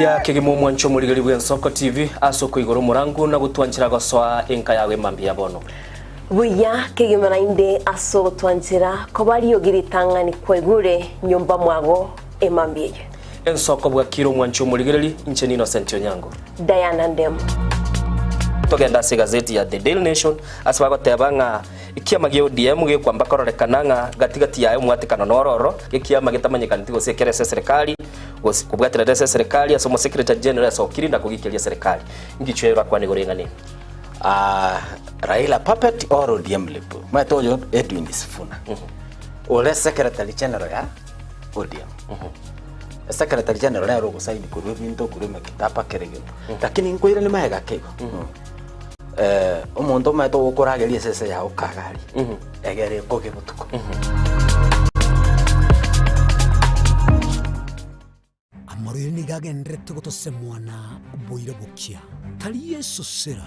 Mbuya kegima omwancho omorigeri bw'Ensoko TV ase okoigora omorangu na gotwanchera gosoa enka yago emambia ya bono. Buya kegima naende ase ogotwanchera koba riogi ritang'ani kwaigure nyomba mwago emambia eye. Ensoko bwakire omwancho omorigereri, inche n'Innocent Onyango. Diana Ndemo. Togende ase egazeti ya The Daily Nation ase bagoteba ng'a ekiama gia ODM gekwamba kororekana ng'a gati gati yaye omwatekano noro ororo, ekiama getamanyekaneti gose ekere ase eserekari gose kobwaterera ase eserekari ase omosekeretari general asokire na kogikeria eserekari. Ngichwe orakwane igoro y'eng'ana eye. Ah, Raila puppet or ODM lip. Omanyete oyo Edwin Sifuna. Ore secretary general ya ODM. Secretary general nere ogosaini korwa ebinto korwa emekitaba kera egento. Lakini nkoiranie magega ake igo. Eh, omonto omanyete ogokorageria esese yago kagari egere ekoge botuko. Amarwaire nigo agendererete gotosemwana boira bokia, tari esosera,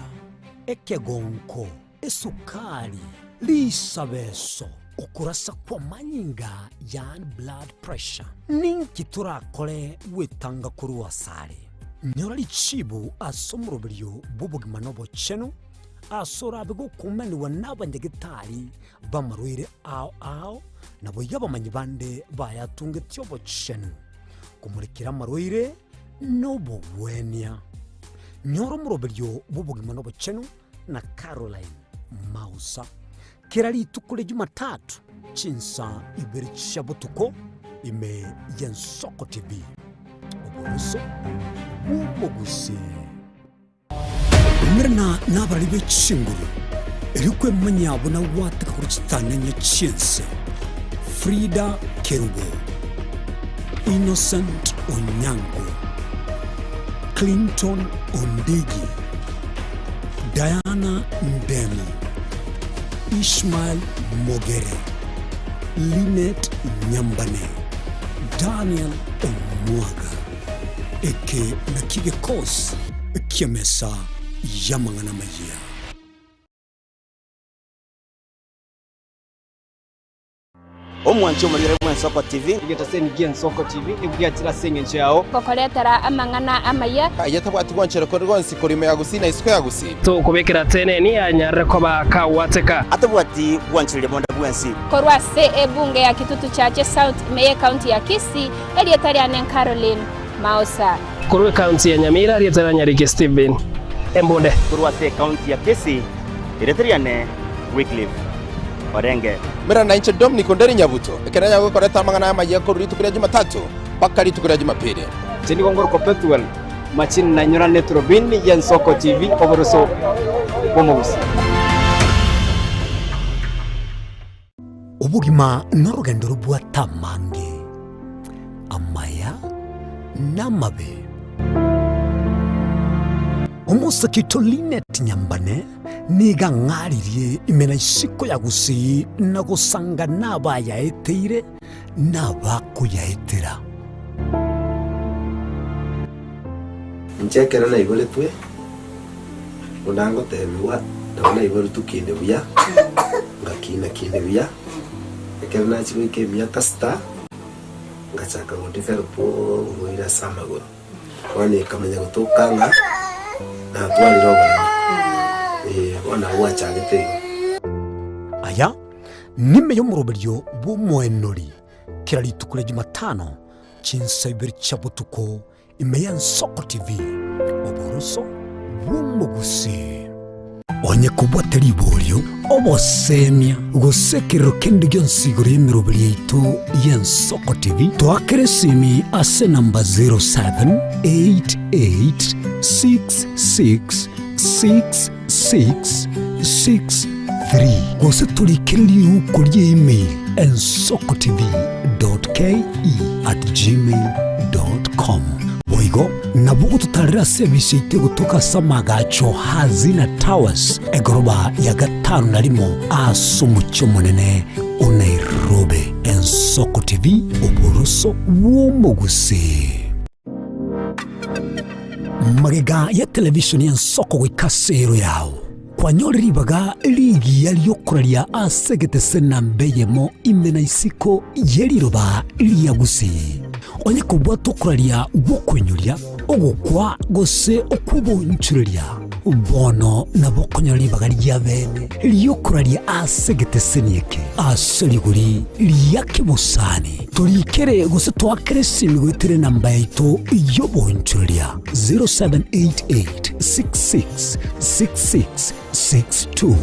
ekegonko, esukari, risabeso, okorasa kw'amanyinga yaani blood pressure. Ninki torakore gwetanga korwa asare? Nyora richibu ase omoroberio bw'obogima na obochenu, ase orabe gokumanigwa n'abanyagetari b'amarwaire ao ao, naboigo abamanyi bande bayatungetie obochenu, komorekera amarwaire nobogwenia. Nyora omoroberio bw'obogima na obochenu na Caroline Mausa kera rituko ria Jumatatu chinsa ibere chia botuko ime y'Ensoko TV. Oboroso bw'omogusii. Umerana nabarari be chinguru, erio kwemanyia buna gwateka korwa chitang'anya chi'ense. Frida Kerubo, Innocent Onyango, Clinton Ondigi, Diana Ndemo, Ishmael Mogere, Linet Nyambane, Daniel Omwaga. Eke nakio gekosi ki'emesa y'amang'ana amayia. Omwanchi omorigere bw'Ensoko TV. Egetaseni gi'Ensoko TV nigo giachire ase engencho yao. Gokoretera amang'ana amayia. Aye tabwati gwanchera kore gwonsi korwa ime ya Gusii na isiko ya Gusii. Tokobekera teneni anyarire koba kagwateka. Atabwati gwanchereria bonde bwensi. Korwa ase ebunge ya Kitutu Chache South ime y'Ekaunti ya Kisii, Erieta riane Caroline Mausa. Korwa ekaunti ya Nyamira, erieta ria Nyariki Stephen Embunde. Korwa ase ekaunti ya Kisii, erieta riane Wycliffe Orenge. Mera nainche Dominic Onderi Nyabuto, ekero nanyare gokoreta amang'ana aya amayia korwa rituko ria Jumatatu mpaka rituko ria Jumapili. Inche nigo ngorokwa Pethuel Machini nainyorane eturubini y'Ensoko TV oboroso bw'omogusii. Obogima norogendo robwate amange, amaya na amabe. Omosake oito Linet Nyambane nigo ang'aririe ime na isiko ya Gusii na gosanga nabayaeteire na abakoyaetera. Inche ekero naiboretwe, buna ngotebigwa, nabo naiboretwe kinde buya, ngakina kinde buya, ekero nachia goika emiaka sita, ngachaka go develop oborwaire ase amagoro. Bono ekamanya gotoka ng'a natwarire oboremo, eh, bono nabo bwachagete igo. Aya nime y'omoroberio bw'omoenori kera rituko ria Jumatano chinsa ibere chia botuko ime y'Ensoko TV, oboroso bw'omogusii. Onye kobwate riborio, obosemia, gose ekerero kende gionsi igoro y'emeroberi yaito y'Ensoko TV, toakere esimi ase enamba 0788666663 gose torikere riuko rie email ensokotv.ke@gmail.com. Boigo nabo ogototarera ase ebise yaito egotoka ase amaagacho Hazina Towers, egoroba ya gatano na rimo ase omochie omonene o Nairobi. Ensoko TV, oboroso bw'omogusii. Magega ya televishoni y'ensoko goika ase ero yao, kwanyorire ribaga rigiya ri'okoraria ase egetese namba eyemo ime na isiko ye riroba ria Gusii. Onye kobwata okoraria gw'okoinyoria, ogokwa gose okw'obonchoreria, bono nabo okonyora ribaga ria bene ri'okoraria ase egeteseni eke ase rigori ria kebosani. Torikere gose toakere esimi goetera enamba yaito y'obonchoreria 0788 66 66 62.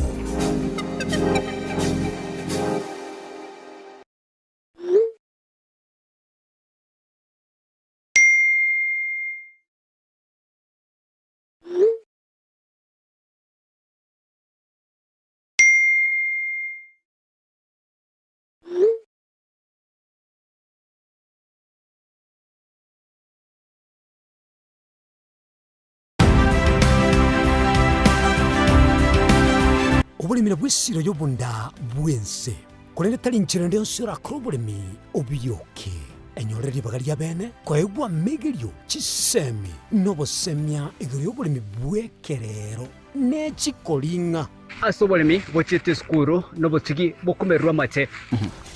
Oboremi nabwo esiro y'obonda bw'ense, korende tari inchera ende yonsi orakore oboremi obiyoke. Enyorere ribaga ria bene koegwa amegerio, chisemi, na obosemia igoro y'oboremi bw'ekerero ne chikoring'a. Ase oboremi bochiete esukuru nobotugi bokomererwa amache.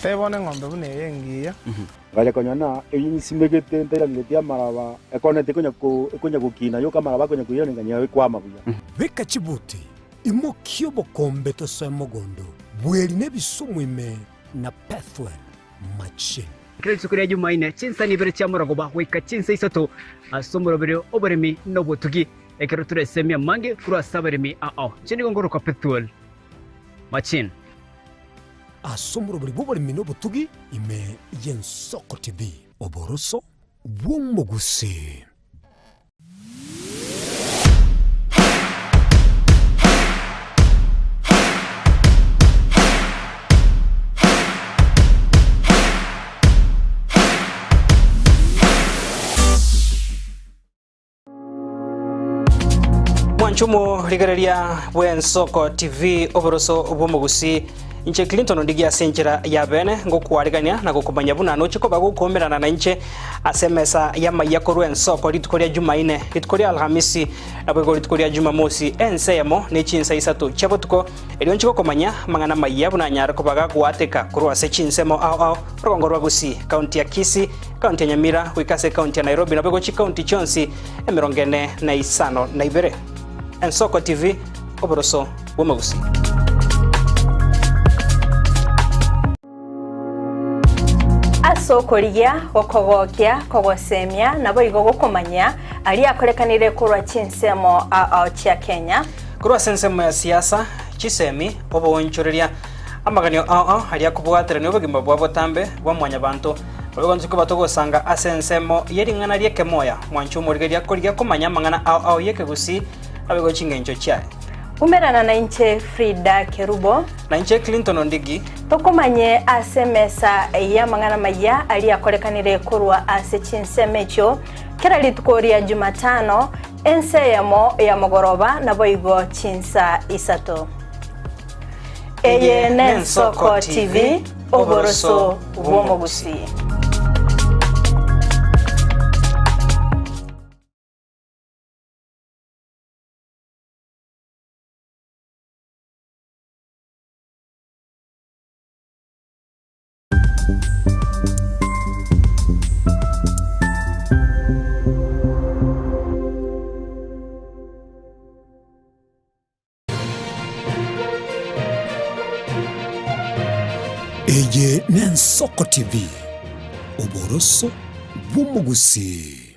Tebona eng'ombe buna eye engiya. Ngacha konyora ng'a eyio nsimegete ntairaneretie amaraba, ekoneti ekonya ko ekonya gokina yoka amaraba akonya koirana nganyora ekwama buya. Beka chibuti, imokia obokombe tosoe mogondo, bweri na ebisumu ime na Pethuel machine. Kera rituko ria Jumaine, chinsa ibere chia morogoba goika chinsa isato ase omoroberio oboremi na obotugi, ekero toresemie amange korwa ase abaremi ao. Inche nigo ngorokwa Pethuel Machine. Ase omorobori bw'oboremi na obotugi ime y'Ensoko TV. Oboroso bw'omogusii. Mwanche omorigereria bw'Ensoko TV oboroso bw'omogusi inche Clinton Ondigi ase enchera ya bene ngokwarigania na gokomanya buna noche koba gokomerana na inche ase emesa y'amaiya korwa Ensoko rituko ria Jumaine, rituko ria Alhamisi naboigo rituko ria Jumamosi ense eyemo ne chinsa isato chia botuko erio nche gokomanya amang'ana amaiya buna anyare koba gagoateka korwa ase chinsemo ao ao Orogongo rwa Gusii, County ya Kisii, County ya Nyamira goika ase County ya Nairobi naboigo chicounty chionsi emerongo ene na isano na ibere. Ensoko TV, oboroso bw'omogusii. Ase okorigia, gokogokia, kogosemia, naboigo gokomanyia aria akorekanire korwa chinsemo ao ao chia Kenya. Korwa ase ensemo ya siasa, chisemi, oboonchoreria, Amaganio ao ao aria akobwaterania obogima bwa botambe bwa mwanyabanto, boigo intwe koba togosanga ase ensemo ye ring'ana ri'ekemoya, mwanche omorigereria korigia komanya amang'ana ao ao y'ekegusii naboigo chingencho chiaye. Umerana nainche Frida Kerubo. Nainche Clinton Ondigi. Tokomanye ase emesa y'amang'ana amayia aria akorekanire korwa ase chinsemo echio kera rituko ria Jumatano, ensa eyemo ya mogoroba naboigo chinsa isato. Eye n'Ensoko TV, oboroso bw'omogusii. Eye n'Ensoko TV, oboroso bw'omogusii.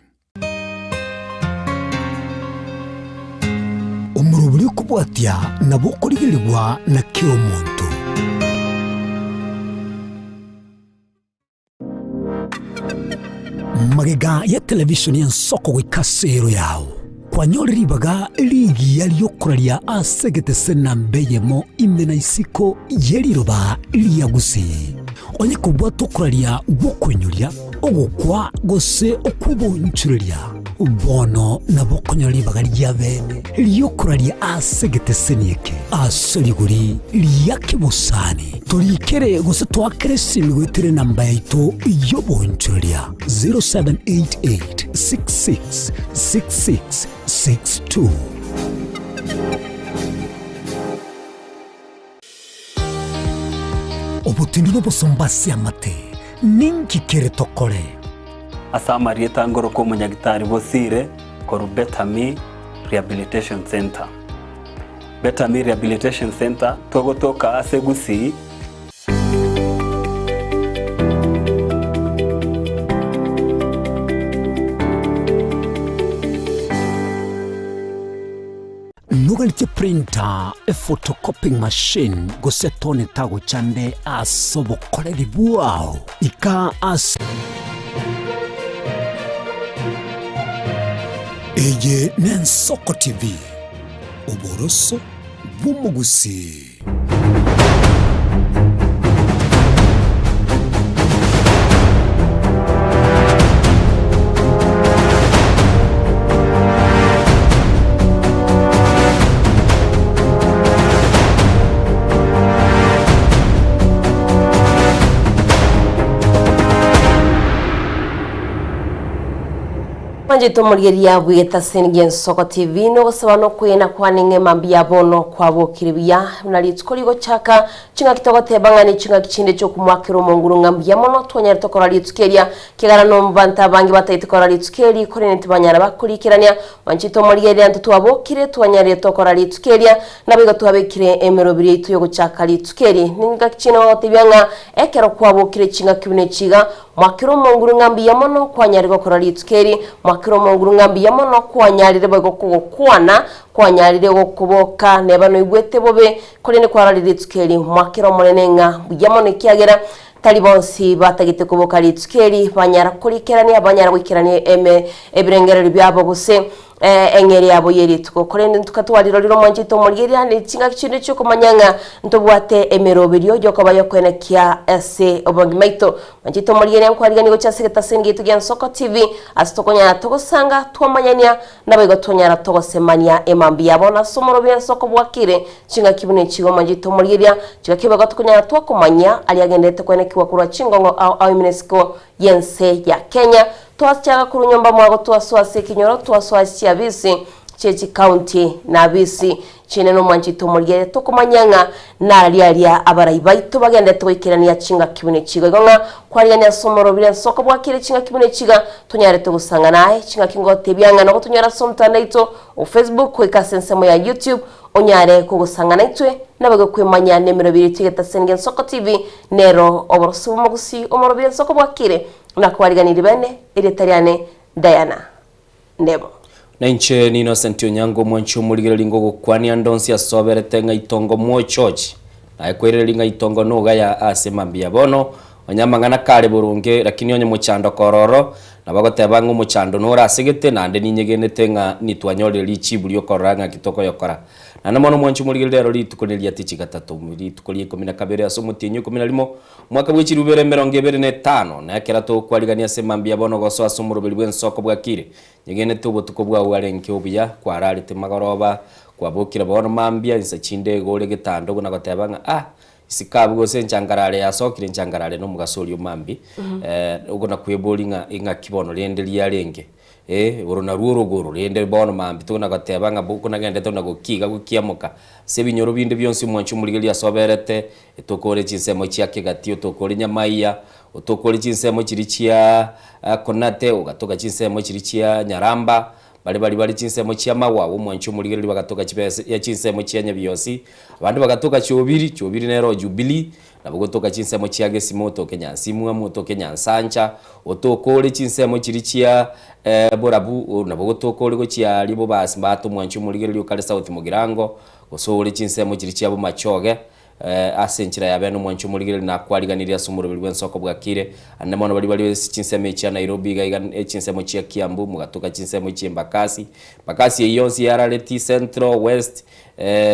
Omorobori okobwatia nabo okorigerigwa na kera omonto. Magega ya televishoni y'ensoko goika ase ero yao, kwanyorire ribaga rigiya ri'okoraria ase egetese namba eyemo ime na isiko ye riroba ria Gusii. Onye kobwata okoraria gw'okoinyoria, ogokwa gose okw'obonchoreria, bono nabo okonyora ribaga ria bene ri'okoraria ase egeteseni eke ase rigori ria kebosani. Torikere gose toakere esimi goetera enamba yaito y'obonchoreria 0788 66 66 62. Obotindu nobosomba ase amate, ninki kere tokore? Ase amarieta ngoroka omonyagitari Bosire korwa Better Me Rehabilitation Centre. Better Me Rehabilitation Centre togotoka ase Gusii. Noganetie printer, ephotocopying machine, gose tone tagochande ase obokoreri bwao? Ika ase. Eye n'Ensoko TV, oboroso bw'omogusii. Mwanchete omorigereria bw'egetaseni gi'Ensoko TV nogosaba nokwena kwane ng'a mambia bono kwabokire buya buna rituko rigochaka ching'aki togoteba ng'a neching'aki chinde chiokomoakera omonguru ng'a mbuya mono twanyarete korora rituko eria kiagera nobanto abange batagete korora rituko eri korende tibanyara bakorikerania Mwanchete omorigereria intwe twabokire twanyarire tokora rituko eria Naboigo twabekire emeroberi yaito y'ogochaka rituko eri. Ningaki chinde bagotebia ng'a ekero kwabokire chingaki buna echi iga, mwakera omonguru ng'a mbuya mono kwanyarire gokora rituko eri, mwakera omonguru ng'a mbuya mono kwanyarire boigo kogokwana, kwanyarire gokoboka neba noigwete bobe, korende kwarorire rituko eri, mwakera Omonene ng'a mbuya mono ekiagera tari bonsi batagete koboka rituko eri banyara korikerania, banyara goikerania eme ebirengererio biabo gose Eng'eria yabo ye rituko. Korende ntokatwarirorire omwanchete omorigereria ne chingaki chinde chi'okomanya ng'a ntobwate emeroberio y'okoba y'okoenekia ase obogima aito. Mwanchete omorigereria nkwariganie gochia ase egetaseni giaito gia Nsoko TV ase tokonyara togosanga, twamanyania, naboigo twanyara togosemania emambia ya bono ase omorobio Ensoko bwakire chingaki buna echi igo mwanchete omorigereria chingaki boigo tokonyara twakomanyia aria agenderete koenekigwa korwa chingong'o ao ao ime nesiko y'ense ya Kenya. Twachaga korwa nyomba mwago twasoa ase ekenyoro, twasoa ase chiabisi chie chikaunti na abisi chine nomwanchete omorigereria tokomanya ng'a naria aria abarai baito bagenderete goikerania chingaki buna echiga. Igo ng'a kwarigania ase omorobiri ensoko bwakire chingaki buna echiga tonyarete gosang'ana aye chingaki ngotebia ng'a nogotonyora ase omotandao oito o Facebook goika ase ensemo ya YouTube onyare kogosang'ana intwe naboigo kwemanya nemerobiri yaito egetaseni gi'Ensoko TV nero oboroso bw'omogusi omorobiri ensoko bwakire Nakwariganirie bene, erieta riane Diana Ndemo. Na inche n'Innocent Onyango omwanchi omorigereria ngogokwania ande onsi ase oberete ng'a itongo mwochochi naye koirereria ng'a itongo nogaya ase mambia bono onye amang'ana kare boronge lakini onye mochando kororo nabo agoteba ng'a omochando nore asegete naende ninyegenete ng'a nitwanyorire richibu riokorora ng'aki tokoyokora Naende mono omwanchi omorigereria rero rituko neria tichi gatato rituko ria ikomi na kabere ase omotienyi o ikomi na rimo Omwaka bwe chirubere emerongo ebere na etano, na ekero tokwarigania ase mambia bono gosoa ase omoroberi bw'ensoko bwakire, nyegenete obotuko bwao bwarenge obuya, kwararete magoroba, kwabokire bono mambia, insa chinde igo ore getanda obuna goteba ng'a ah, isiko abwo gose enchangarare yasokire enchangarare na omogaso oria o mambia, okona kweboria ng'a ing'aki bono rende riarenge. Ee, oro narwo orogoro, rende bono mambia tokona goteba ng'a bo konagendete buna gokiga gokiamoka. Ase ebinyoro binde bionsi omwanchi omorigereria asoberete, Otokore chinsemo chia Kegati, otokore Nyamaiya, otokore chinsemo chiria chia Konate, ogatoka chinsemo chiria chia Nyaramba, baria baria bare chinsemo chia Magwa, omwanchi omorigereria bagatoka chibese ya chinsemo chia Nyabiosi, abande bagatoka Chiobiri, Chiobiri nero o Jubilee, nabo gotoka chinsemo chia Gesima otoke Nyansimwamu, otoke Nyansancha, otokore chinsemo chiria chia Borabu, nabo gotoka ore gochia aria Bobasi Mbato omwanchi omorigereria okare South Mugirango, gose ore chinsemo chiria chia Bomachoge, Ase enchera ya bene omwanchi omorigereria nakwariganirie ase omoroberi bw'ensoko bwakire, ande mono baria bare ase chinsemo echia Nairobi iga iga chinsemo chia Kiambu, mogatoka chinsemo chia Embakasi, Embakasi eyio yonsi yarareti Central, West,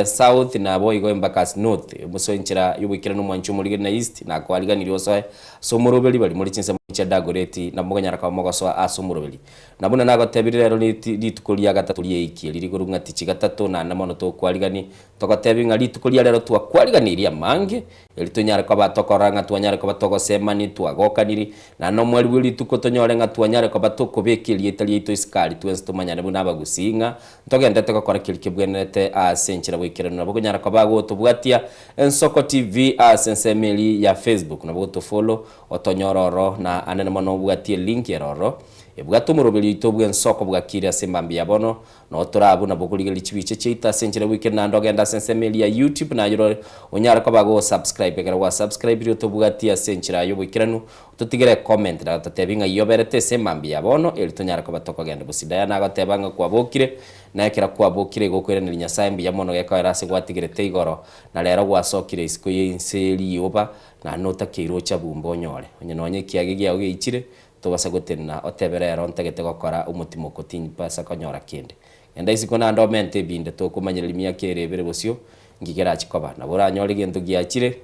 South naboigo Embakasi North, mosoe enchera y'oboikeranu omwanchi omorigereria na East, nakwariganirie osoe ase omoroberi baria more chinsemo chia Dagoretti nabo mokonyara koba mogosoa ase omoroberi. Na buna nagotebirie rero rituko ria gatato ri'eiki eri rigoro ng'a tichi gatato naende mono tokwarigani Togotebi ng'a rituko ria rero twakwariganirie amange, erio tonyare koba tokorora ng'a twanyare koba togosemani, twagokaniri, na nomweri bwe rituko tonyore ng'a twanyare koba tokobeka erieta riaito isiko aria twensi tomanyane buna abagusii ng'a ntogenderete gokora keria kebwenerete ase. ase enchera goikeranu. Nabo okonyara koba gotobwatia Ensoko TV ase ensemo eria ya Facebook. Nabo ogotofollow otonyore oro na anene mono obwatie elink ere oro. Ebwate omoroberio oito bw'ensoko bwakire ase emambia ya bono. Noo tore abwo nabo okorigereria chibicha chiaito ase enchera goikeranu naende ogende ase ensemo eria ya YouTube naye ore onyare koba gosubscribe. Ekero gwasubscribire otobwatie ase enchera y'oboikeranu Totigere ecomment na gototebia ng'ai oberete ase emambia ya bono eri tonyare koba tokogenda bosio. Diana agoteba ng'a kwabokire, na ekero kwabokire igo okoiraneria Nyasae mbuya mono gekoera ase gwatigerete igoro, na rero gwasokire isiko y'ense y'erioba, naende notakeire ocha bumba onyore. Onye nonya ekiage giao geichire, tobasa gotenena otebe rero ntagete gokora omotimoko timbasa konyora kende. Genda isiko naende omente ebinde tokomanyereria miaka ere ebere bosio, nki kerachi koba. Nabo oranyore egento giachire,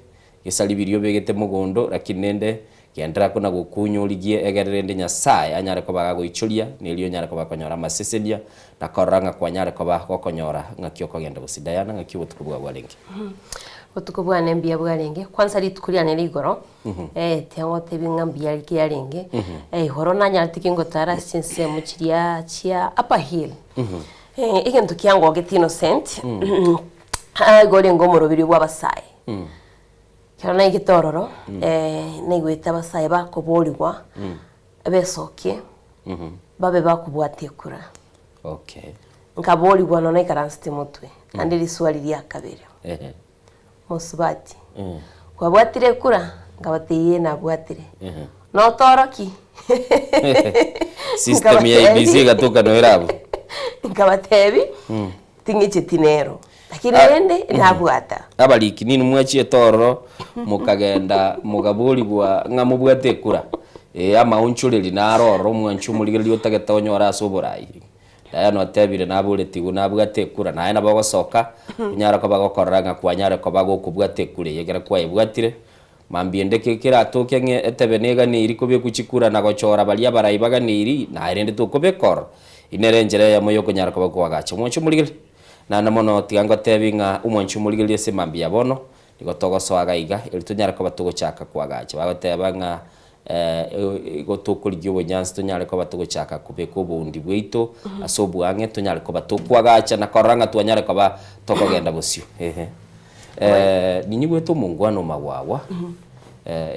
Gesari biria obegete mogondo, lakini rende genderera kona gokunya origie egere rende Nyasae anyare koba gagoichoria, na erio onyare koba konyora amasesenia, na korora ng'a kwanyare koba gokonyora ng'aki okogenda gose Diana ng'aki obotuko bwao bwarenge. Obotuko bwane mbuya bwarenge, kwanza rituko riane rigoro, eh tiangotebi ng'a mbuya riarenge, igoro nanyarete ki ngotara ase chinsemo chiria chia upper hill, egento kiangogetie Innocent, igo orenge omoroberio bwa abasae. Ekero naigete ororo, naigwete abasae bakoborigwa, besokie, babe bakobwata ekura. Okay. Nkaborigwa nonya naikaransete motwe, naende riswali ria kabere, mosubati, kwabwatire ekura? Nkabatebia ee nabwatire. Notoroki? System ya IEBC egatoka noyo abwo. Nkabatebia, ting'icheti nero. Lakini rende nabwata. Abariki ninwe mwachiete ororo, mokagenda mogaborigwa ng'a mobwate ekura. Ee, amaonchoreri naro ororo omwanchi omorigereria otagete onyore ase oborai. Diana otebire naboretigwe nabwate ekura, naye nabo ogosoka, onyare koba gokorora ng'a kwanyare koba gokobwata ekura eye ekero kwayebwatire. Mambia ende ki keratoke ng'a etebe neganeiri kobekwa chikura na gochora baria abarai baganeiri, naye rende tokobeka ororo. Inere enchera eyemo yokonyara koba koagacha omwanchi omorigereria. Naende mono tiga ngotebi ng'a omwanchi omorigereria ase mambia ya bono, nigo togosoa iga iga, erio tonyare koba togochaka koagacha. Bagoteba ng'a igo tokorigia obonyansi tonyare koba togochaka kobeka oboundi bwaito ase oboang'e, tonyare koba tokoagacha na korora ng'a twanyare koba tokogenda bosio. Ehe. Ninyigwete omongwana omagwagwa,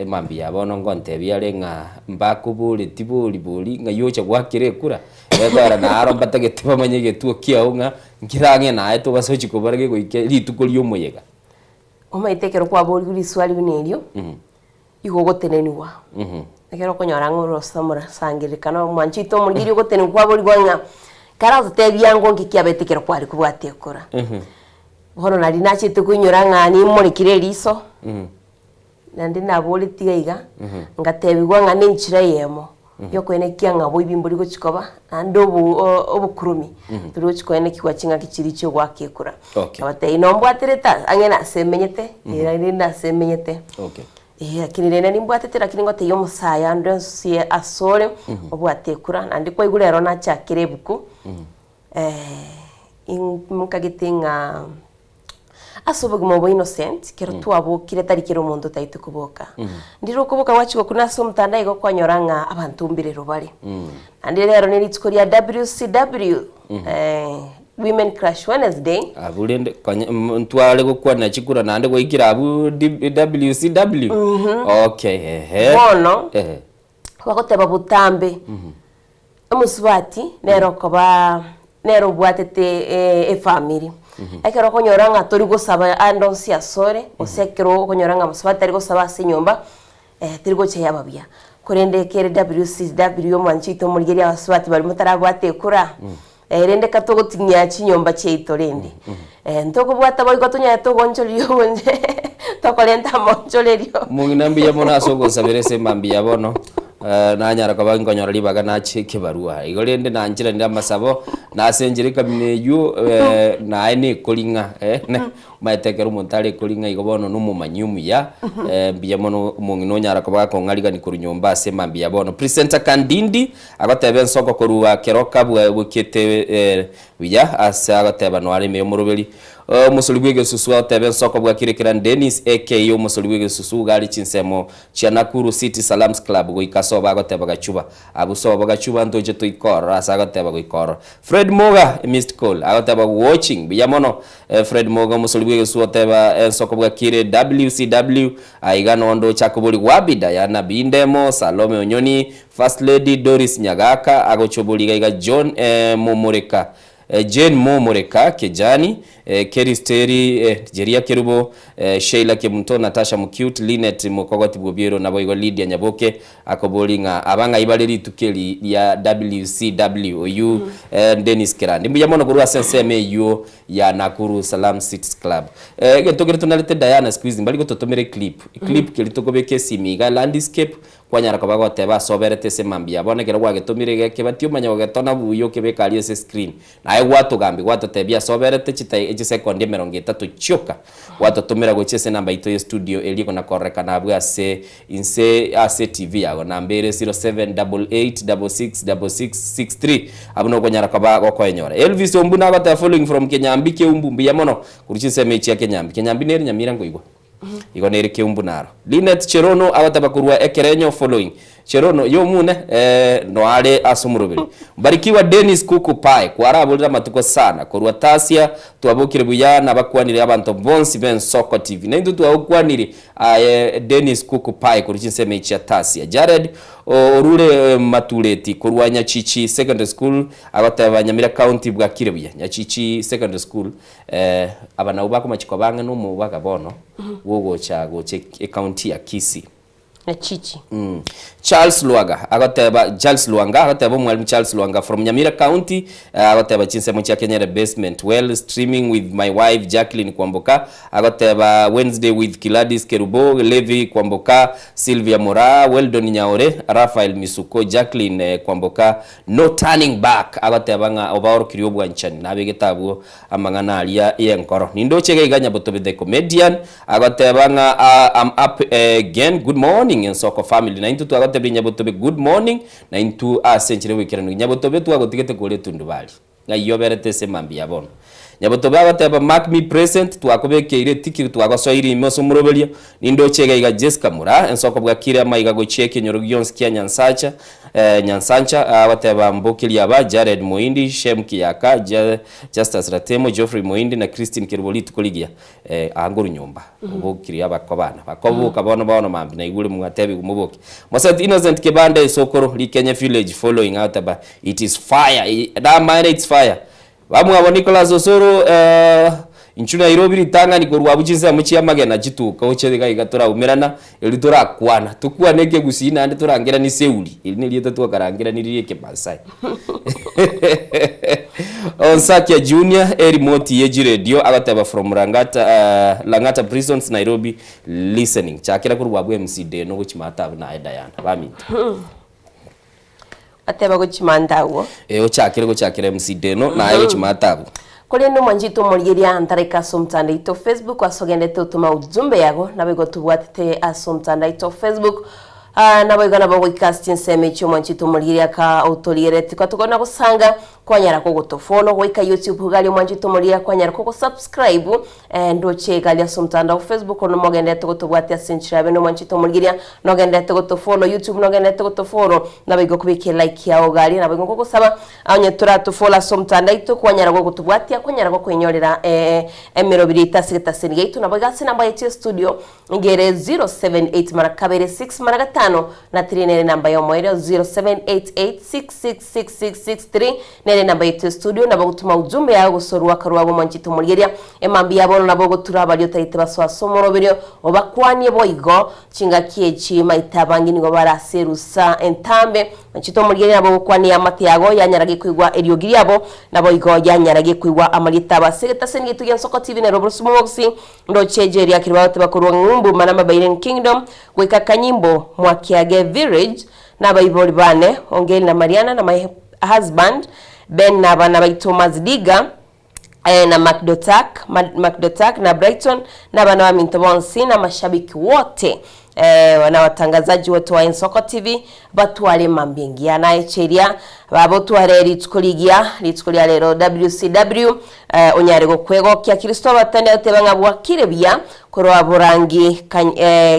emambia ya bono ngontebia are ng'a mbakoboreti bori bori ng'ai ocha goakera ekura, gekoera naro mbatagete bamanye egetuo kiao ng'a nkere ang'e naye tobasa gochia kobara gegoika rituko ria omoyega. Omanyete ekero kwaborigwe riswali buna erio, igo ogotenenigwa. Ekero okonyora ng'a ore omosangererekano omwanchi oito omorigereria ogotenenigwa kwaborigwa ng'a kare ototebia ango nki kiabete ekero kware kobwata ekura. Bono nari nachete koinyora ng'a nimorekire eriso, naende naboretie iga iga, ngatebigwa ng'a nenchera eyemo yokoenekia ng'a oboibi mbori gochi koba, naende obo obokuromi tori gochi koenekigwa ching'aki chiria chiogoaka ekura. Okay. Nkabatebia nombwaterete ase ang'e nase emenyete, eh rende ase emenyete. Okay. Eh, lakini rende nimbwatete lakini ngotebia omosae ande onsi asore, obwate ekura, naende kwaigure ero nachakire ebuku. Inkagete ng'a ase obogima obo innocent, kero twabokire tari kera omonto otaete koboka. Ndire okoboka gwachia gokuna ase omotandao igo kwanyora ng'a abanto mbirero bare. Naende rero ne rituko ria WCW, Women Crush Wednesday. Abwo rende konya ntware gokwana chikura naende gwaikire abwo WCW? Okay, ehe. Bono, Ehe. bagoteba botambe. Omosubati nere okoba nere obwatete efamiri. Ekero okonyora ng'a tori gosaba ande onsi asore, gose ekero okonyora ng'a mosubati tari gosaba ase enyomba, teri gocha yaba buya. Korende ekere WCW omwanchi oito omorigereria abasubati baria motarabwate ekura, rende ka togoting'ia chinyomba chiaito rende. Ntokobwata boigo tonyare togonchoreria ogonche tokorenta amaonchorerio. Omong'ina mbuya mono ase ogonsabera ase mambia bono, nanyara koba nkonyora ribaga nachie ekebarua. Igo rende nancheranire amasabo, na ase enchera ekamina eywo naye nekoring'a omanyete ekero omonto are koring'a igo bono na omomanyi omuya, mbuya mono omong'ina onyara koba gakong'arigani korwa nyomba ase mambia bono. Presenter Kandindi, agoteba ensoko korwa keroka bwekete buya ase agoteba noare ime y'omoroberi. Omosori bw'egesusu agoteba ensoko bwakire kera Dennis aka omosori bw'egesusu iga are chinsemo chia Nakuru City Salams Club goika sobo agoteba Gachuba. Abwo sobo Gachuba ntoche toike ororo ase agoteba goika ororo. Fred Muga missed call agoteba watching buya mono Fred Muga omosori bw'egesusu oteba ensoko bwakire WCW aiga nondoche akobori Wabida ya Nabii Ndemo Salome Onyoni First Lady Doris Nyagaka agochobori iga iga John Momoreka Jane Momoreka Kejani Kerry Steri Jeria Kerubo Sheila Kemunto Natasha Mucute Linet Mokogoti Bwobiero naboigo Lydia Nyaboke Akobori ng'a aba ng'ai bare rituko eri ria WCW oyio Dennis Kerandi. Mbuya mono korwa ase ensemo eyio ya Nakuru Salam Cits Club. Egento kere tonarete Diana siku hizi mbari gototomera eclip. Eclip keri tokobeka esimi iga landscape kwanyara koba goteba ase oberete ase mambia. Bono ekero gwagetomire iga ekebati omanye gogetona buya okebeka aria ase escreen. Naye gwatogambia gwatotebia ase oberete chita chisekondi emerongo etato chioka, gwatotomera gochia ase enamba yaito ye studio eria ekona kororekana abwo ase inse ase TV yago namba ere 0788666663 abwo nokonyara koba gokoenyora. Elvis Ombu nagoteba following from Kenyambi Keumbu mbuya mono korwa chinsemo echi chia Kenyambi. Kenyambi nere Nyamira nkoigwa. Igo nere Keumbu naro. Linet Cherono agoteba korwa Ekerenyo following. Cherono, yomune eh, noare ase omoroberi. Mbarikiwa Dennis Kuku Pae, kwaraborire amatuko sana. Korwa Tasia, twabokire buya nabakwanire abanto bonsi b'Ensoko TV. Naintwe twagokwanire aye Dennis Kuku Pae korwa chinsemo echi chia Tasia. Jared orure Matureti korwa Nyachichi Secondary School agoteba Nyamira County bwakire buya. Nyachichi Secondary School Eh, aba nabwo bakomachia koba ang'e nomobaga bono bw'ogocha gocha ecounty ya Kisii. Na chichi. Mm. Charles Lwaga agoteba Charles Lwanga agoteba omwalimu Charles Lwanga from Nyamira County eh, agoteba chinsemo chia Kenyere basement well streaming with my wife Jacqueline Kwamboka agoteba Wednesday with Gladys Kerubo Levi Kwamboka Sylvia Moraa Weldon Nyaore Raphael Misuko Jacqueline eh, Kwamboka No turning back, agoteba ng'a obaorokirie obwanchani, nabegete abwo amang'ana aria y'enkoro. Nindoche iga iga Nyabotobe the comedian, agoteba ng'a I'm up again, good morning Ensoko family. Naintwe twagotebirie Nyabotobe good morning, naintwe ase enchera y'oboikeranu. Nyabotobe twagotigete kore etundubari, ng'ai oberete ase mambia bono. Nyabotobe agoteba mark me present, twakobekeire etikiri twagosoirie ime ase omoroberio. Nindoche iga iga Jesca Muraa, Ensoko bwakire amaiga gochia ekenyoro gionsi kia Nyansacha, Nyansancha, agoteba mbokeria aba, Jared Moindi, Shem Kiyaka, Justus Ratemo, Geoffrey Moindi na Christine Kerubo rituko rigiya aa nkoru nyomba obokirie abakobana bakoboka bono bono mambia naigure mwatebigwe moboke. Moseti Innocent Kibanda Esokoro Rikenye Village following agoteba it is fire namaene it's fire Bamwabo Nicholas Osoro, Inchuo Nairobi ritang'ani korwa abwo chinsemo chi'amagena chituka oche iga iga toraumerana erio torakwana. Tokwane ekegusii naende torangeranie seuri, eri nerieta twakarangeranirie ria ekemasai. Onsakia Junior, erimote ye chiredio agoteba from Langata, Lang'ata Prisons Nairobi listening. Chakera korwa abwo MC Deno gochimata abwo naye Diana. Baminto. Ateba gochimanta agwo. Ee, ochakire gochakera MC Deno, naye gochimata abwo. Korende omwanchete omorigeria ntaraika ase omotandao oito Facebook ase ogendete otoma ujumbe yago naboigo tobwatete ase omotandao oito Facebook Ah, naboigo nabo goika ase chinsemo echio omwanchete omorigeria aka otorigereti kwatokona gosanga kwanyara kogotofollow goika YouTube gari omwanchete omorigeria kwanyara kogosubscribe Eh, ndoche egari ase omotandao Facebook ono mogenderete gotobwatia ase enchera yabe nomwanchete omorigeria nogenderete gotofollow YouTube nogenderete gotofollow naboigo kobeka elike yao gari naboigo nkogosaba onye toratofollow ase omotandao aito kwanyara gogotobwatia kwanyara gokoinyorera eh, emeroberi yaito ase egetaseni giaito naboigo ase enamba yaito ya studio nigo ere 078 mara kabere 6 mara gatano na 3 nere enamba ya omoerio 0788666663 Nere enamba yaito ya studio, nabo ogotuma ujumbe yago gose oruaka rwago omwanchete omorigeria. Emambia ya bono nabo ogotura abaria otagete basoe ase omoroberio, obakwanie boigo. Chingaki echi maito abange nigo bare ase erusa entambe. Mwanchete omorigeria nabo ogokwania eamate yago yanyarage koigwa eriogi riabo, naboigo yanyarage koigwa amarieta abo ase egetaseni giaito gia Nsoko TV nero oborosio bw'omogusii ndoche ejeria keria bagoteba korwa ng'umbu Manama Bairen Kingdom goika Kanyimbo Mwakiage Village na abaibori bane Ongeri na Mariana na my husband Ben na abana baito Mazidiga. Na Macdotak, Macdotak na Brighton, na abana baminto bonsi, na amashabiki wote, na abatangazaji wote wa Ensoko TV, batware mambia engiya. Naye echeria baba otware rituko rigiya, rituko ria rero WCW, onyare gokwegokia Kristo abatani agoteba ng'a bwakire buya korwa Borangi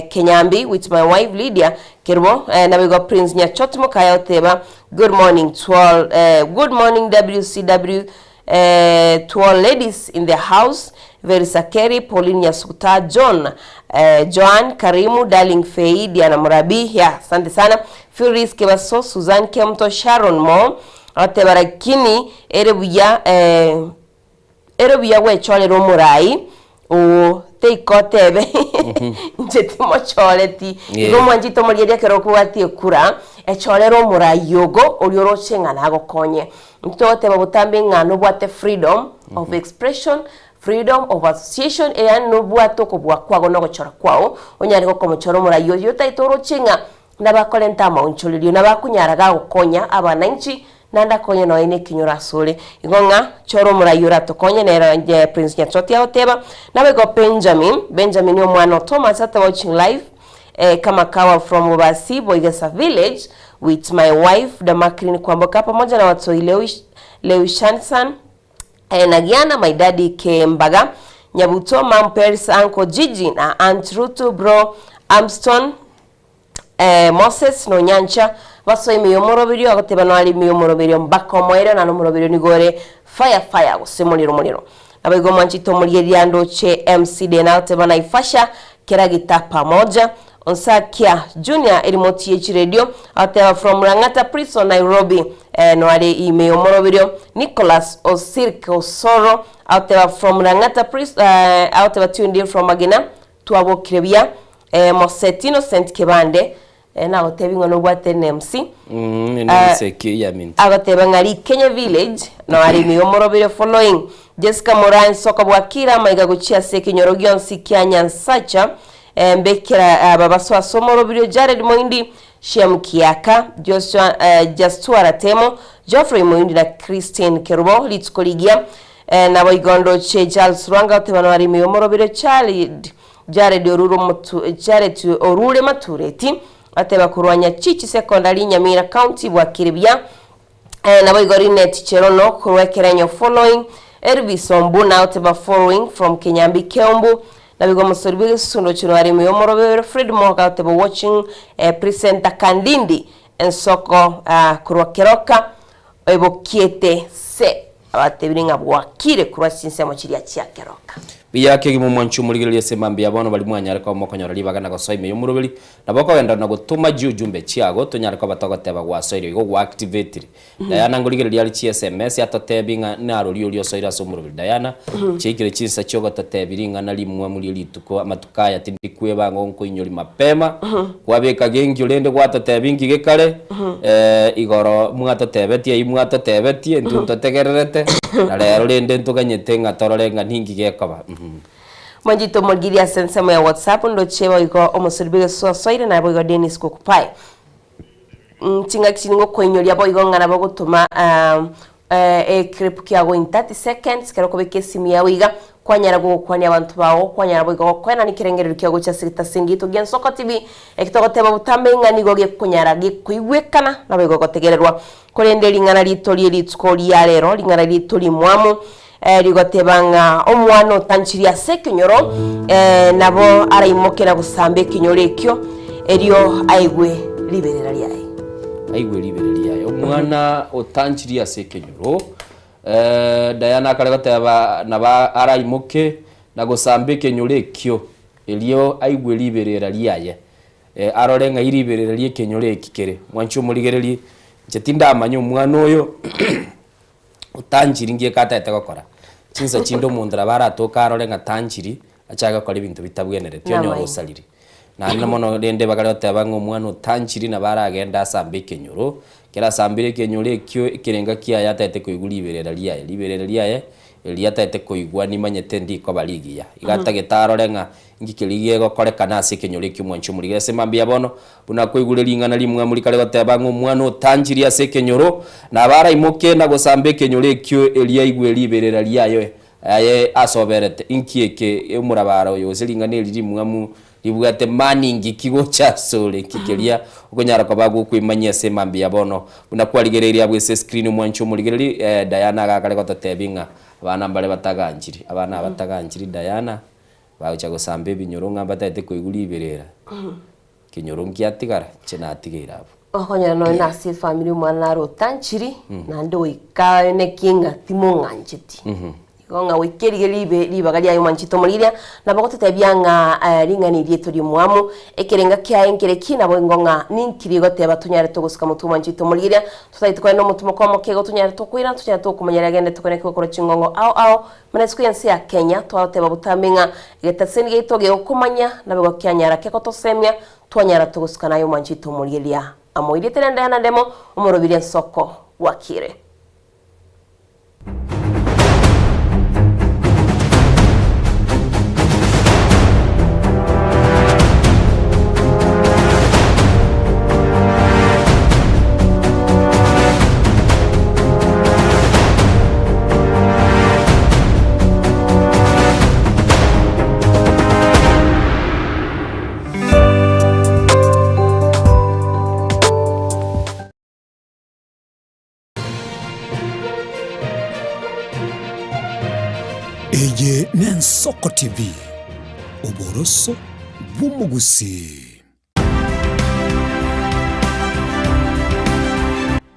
Kenyambi with my wife Lydia Kerubo, naboigo Prince Nyachoti Mokaya agoteba good morning to all, good morning WCW, To all ladies in the house, Verisa Kerry, Pauline Nyasuguta, John, Joan Karimu, Darling Fei, Diana Murabi, yeah, asante sana, Phyllis Kebaso, Suzanne Kemto, Sharon Mo, agateba lakini ere buya ere buya gwechorera omorai oo teika otebe inche timochoreti. Igo omwanchete omorieria ekero okobwatia ekura, echorere omorai ogo oria oroche ng'a nagokonye. Intwe togoteba botambe ng'a nobwate freedom of expression, freedom of association, yaani nobwate okobua kwago na ogochora kwao, onyare gokomochora omorai oyio otaete oroche ng'a nabakorenta amaonchorerio, nabakonyara gagokonya abananchi, naende akonye nonya na ekenyoro asore. Igo ng'a chora omorai oratokonye nere Prince Nyachoti agoteba, naboigo Benjamin, Benjamin omwana o Thomas ate watching live, Kama kawa from Bobasi Boigesa village with my wife Damaklin Kwamboka pamoja na watoi Leush, Leushansan na Giana my daddy Kembaga Nyabuto mum Peris uncle Gigi na aunt Rutu bro Amston Moses Nonyancha basoe ime y'omoroberio agoteba noare ime y'omoroberio mpaka omoerio naende omoroberio nigo ore fire fire gose morero morero. Naboigo mwanchete omorieria ndoche MC Dena agoteba Naivasha kera gita pamoja. Onsakia Junior erimotiye chiredio agoteba from Lang'ata Prison Nairobi noare ime y'omoroberio. Nicholas Osirk Osoro agoteba from Lang'ata Prison agoteba tuned in from Magena twabokire buya. Moseti Innocent Kebande Nagotebi ng'a nobwate NMC. Agoteba ng'a Rikenye village no are ime y'omorobere following Jessica Moraa Ensoko bwakire amaiga gochia ase ekenyoro gionsi kia Nyansacha mbekera ababaso ase omoroberio Jared Moindi, Shem Kiaka, Joshua Jastua Ratemo, Geoffrey Moindi na Christine Kerubo rituko rigiya. Naboigo ndoche Charles Lwanga agoteba no are ime y'omoroberio Jared Jared orure omotu Jared orure matureti ateba korwa Nyachichi Secondary Nyamira County bwakire buya Naboigo Linet Cherono korwa Ekerenyo following Elvis Ombuna oteba following from Kenyambi Keumbu Naboigo omosori bw'egesundo chino are ime y'omorobebe Fred Moga oteba watching presenter Kandindi Ensoko korwa Keroka Ebokiete se abatebire ng'a bwakire korwa ase chinsemo chiria chia keroka. Buya kegima omwanchi omorigereria ase mambia bono baria mwanyare koba mokonyora ribaga na gosoa ime y'omoroberi, nabo okogenderera na gotoma chiujumbe chiago tonyare koba togoteba gwasoire igo gwa activatire. Diana ngorigereria are chi sms atotebi ng'a narori oria osoire ase omoroberi. Diana, chiaikire chinsa chiogototebi ring'ana rimwamu rie rituko amatuko aya tindi kwebanga onkoinyori mapema, kwabeka genkio rende gwatotebi nki gekare, igoro mwatotebetie eyio mwatotebetie intwe ntotegererete, na rero rende ntoganyete ng'a torore ng'a ninki gekoba. Mwanchete omorigiri ase ensemo ya WhatsApp ndoche boigo omosori bw'egesusu asoire naye boigo Dennis Kokupai. Chingaki chinde ngokoinyoria boigo ng'a nabo ogotoma eclip kiago in 30 seconds ekero okobeka esimu yago iga kwanyara gokwania abanto bao kwanyara boigo gokoenana ekerengererio kiago gochia ase egetaseni giaito gia Nsoko TV eki togoteba botambe ng'a nigo gekonyara gekoigwekana naboigo gotegererwa. Korende ring'ana rito rie rituko ria rero ring'ana rito rimwamu rigoteba ng'a omwana otanchirie ase ekenyoro nabo araimoke na gosamba ekenyoro ekio, erio aigwe riberera riaye. Aigwe riberera riaye. Omwana otanchirie ase ekenyoro. Diana akare goteba nabo araimoke na gosamba ekenyoro ekio, erio aigwe riberera riaye. Arore ng'ai riberera ri'ekenyoro eki kere. Mwanche omorigererie, inche tindamanya omwana oyo. Otanchiri nki ekatagete gokora. Chinsa chinde omonto nabo aratoke arore ng'a tanchiri, achake gokora ebinto bitabwenereti onyore Namaene. osarire. Naende mono rende bakare goteba ng'a omwana otanchiri nabo aragende asambe ekenyoro, ekero asambire ekenyoro ekio ekerenga kiaye atagete koigwa riberera riaye, riberera riaye erio atagete koigwa nimanyete ndikoba rigiya. Iga atagete arore ng'a Inki keria gegokorekana ase ekenyoro ekio omwanchi omorigere ase mambia bono? Buna kwaigure ring'ana rimwamu rikare goteba ng'a omwana otanchirie ase ekenyoro, nabo araimoke na gosamba ekenyoro ekio erio aigwe riberera riaye. Aye ase oberete, inki eke omorabara oyo gose ring'ana eri rimwamu ribwate maningi ki gocha asore? Inki keria okonyara koba gokwemanyia ase emambia ya bono? Buna kwarigereirie abwo ase escreen omwanchi omorigereri, Diana agakare gototebia ng'a abana mbare bataganchiri. Abana aba bataganchiri Diana, bagocha gosamba ebinyoro ng'a mbatagete koigwa riberera. Kenyoro nkiatigara, inche natigeire abwo. Okonyora nonya nase efamiri omwana are otanchiri, naende goika neki ng'a timong'ancheti. Igo ng'a goika erige ribe ribaga riaye omwanchete omorigereria, nabo gototebia ng'a ring'ana eri etori omwamu, ekerenga kiaye nkere ki, nabo ingo ng'a ninki rigoteba tonyare togosuka motwe omwanchete omorigereria, totagete kogenda omotumo omoke igo tonyare tokoirana, tonyare tokomanya riria agende tokonyare gokora ching'ong'o ao ao, Buna isiko y'ense ya Kenya, twagoteba botambe ng'a egetaseni giaito gegokomanya, naboigo kianyara kegotosemia, twanyara togosuka naye omwanchi oito omorieria amoiriete rende na ndemo, omorobirie ensoko bwakire. Eye n'Ensoko TV, oboroso bw'omogusii.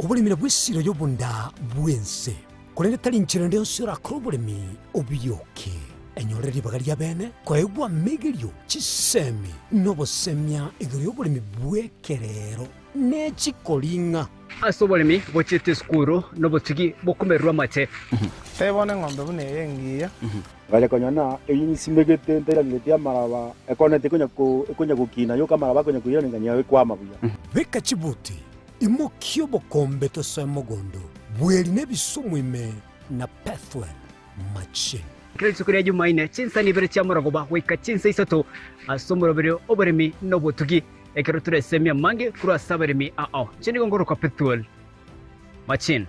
Oboremi nabwo esiro y'obonda bw'ense, korende tari nchera ende yonsi orakore oboremi obioke. Enyore ribaga ri'abeene koegwa amegerio, chisemi, na obosemia igoro y'oboremi bw'ekerero ne chikoring'a. Ase oboremi bochiete esukuru nobotugi bokomererwa amate. Tebona eng'ombe buna eye engiya. Ngacha konyora ng'a eyio nsimegete ntairangeretie amaraba, ekoneti ekonya ko ekonya gokina yoka amaraba akonya koirana ng'a ekwama buya. Beka chibuti, imokia obokombe tosoe mogondo, bweri na ebisumu ime na Pethuel machine. Kera rituko ria Jumaine, chinsani ibere chia morogoba goika chinsa isato ase omoroberi oboremi na obotugi, ekero toresemie amange korwa ase abaremi ao. Inche nigo ngorokwa Pethuel Machine.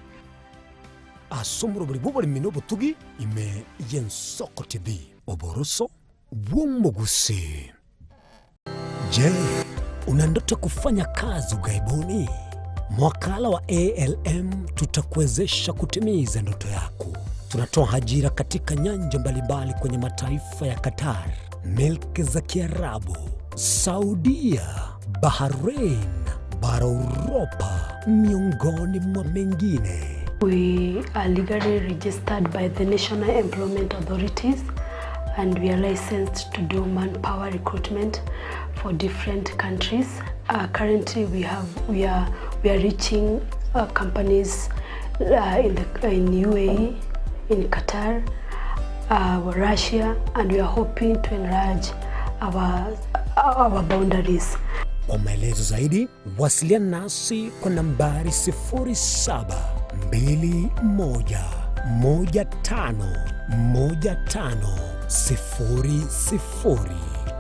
Ase omoroberi bw'oboremi na obotugi ime y'Ensoko TV. Oboroso bw'omogusii. Je, una ndoto kufanya kazi ughaibuni? Mwakala wa ALM tutakuwezesha kutimiza ndoto yako. Tunatoa ajira katika nyanja mbalimbali kwenye mataifa ya Qatar, milki za Kiarabu, Saudia, Bahrain, bara Uropa, miongoni mwa mengine. We are legally registered by the National Employment Authorities and we are licensed to do manpower recruitment for different countries. Uh, currently we have we are we are reaching uh, companies uh, in the in UAE, in Qatar, uh, Russia and we are hoping to enlarge our our boundaries. Kwa maelezo zaidi wasiliana nasi kwa nambari 0721151500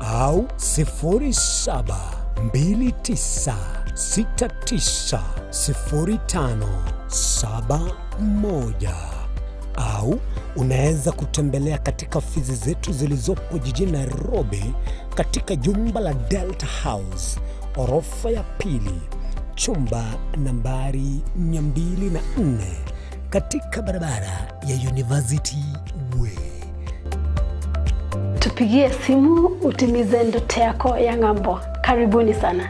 au 0729690571 au unaweza kutembelea katika ofisi zetu zilizopo jijini Nairobi katika jumba la Delta House orofa ya pili chumba nambari 204 katika barabara ya University Way. Tupigie simu utimize ndoto yako ya ng'ambo. Karibuni sana.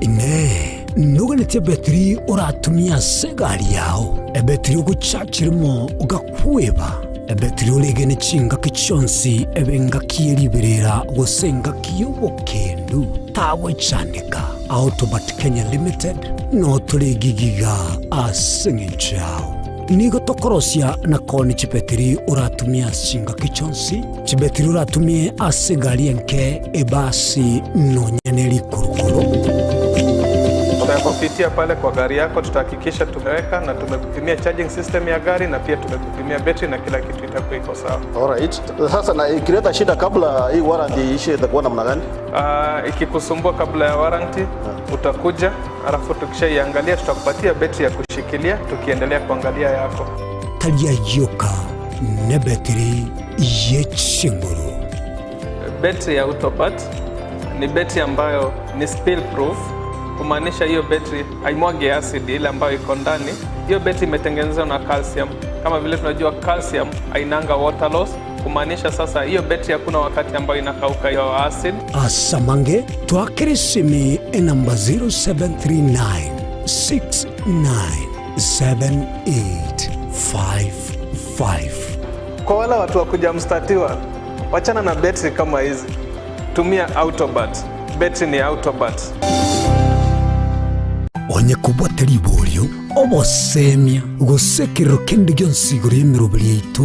Inee! Noganetie ebetiri oratumie ase egari yao, ebetiri ogochachirimo ogakweba, ebetiri oregene chingaki chionsi ebe engaki ye riberera gose engaki y'obokendu? Tagwechandeka. Autobat Kenya Limited notore egigiga ase eng'encho yao. Nigo tokorosia na koonia chibetiri oratumie ase chingaki chionsi, chibetiri oratumie ase egari enke, ebasi, nonya ne rikurukuru. Tutakupitia pale kwa gari yako, tutahakikisha tumeweka na tumekupimia charging system ya gari na pia tumekupimia betri na kila kitu itakuwa iko sawa. Alright. Sasa na ikileta shida kabla hii warranty iishe itakuwa namna gani? Ikikusumbua kabla ya warranty utakuja. alafu tukishaiangalia tutakupatia betri ya kushikilia tukiendelea kuangalia yako. Tari ayio oka, nebetiri ye chinguru. Betri ya Autobat ni betri ambayo ni spill proof, kumaanisha hiyo betri haimwagi acid ile ambayo iko ndani. Hiyo betri imetengenezwa na calcium. Kama vile tunajua calcium hainanga water loss, kumaanisha sasa hiyo betri hakuna wakati ambayo inakauka hiyo acid. Asamange twakere simi enamba 0739 697855. Kwa wale watu wa kuja mstatiwa, wachana na betri kama hizi, tumia Autobat. Betri ni Autobat. Onye kobwate riborio obosemia gose kerero kende gionsi igoro ya emeroberi yaito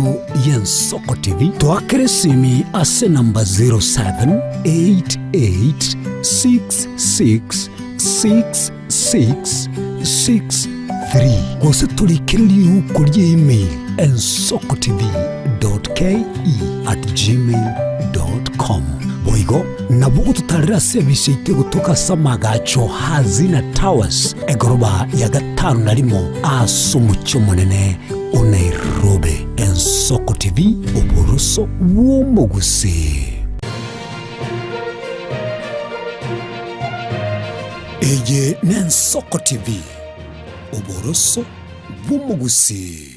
ya Ensoko TV, twakere esimi ase enamba 0788666663 gose torikere riuko ria email ensokotv.ke@gmail.com. Boigo nabo gototarera ase ebise yaito egotoka ase amagacho Hazina Towers egoroba ya gatano na rimo ase omochie omonene o Nairobi. Ensoko TV, oboroso bw'omogusii. Eye n'Ensoko TV, oboroso bw'omogusii.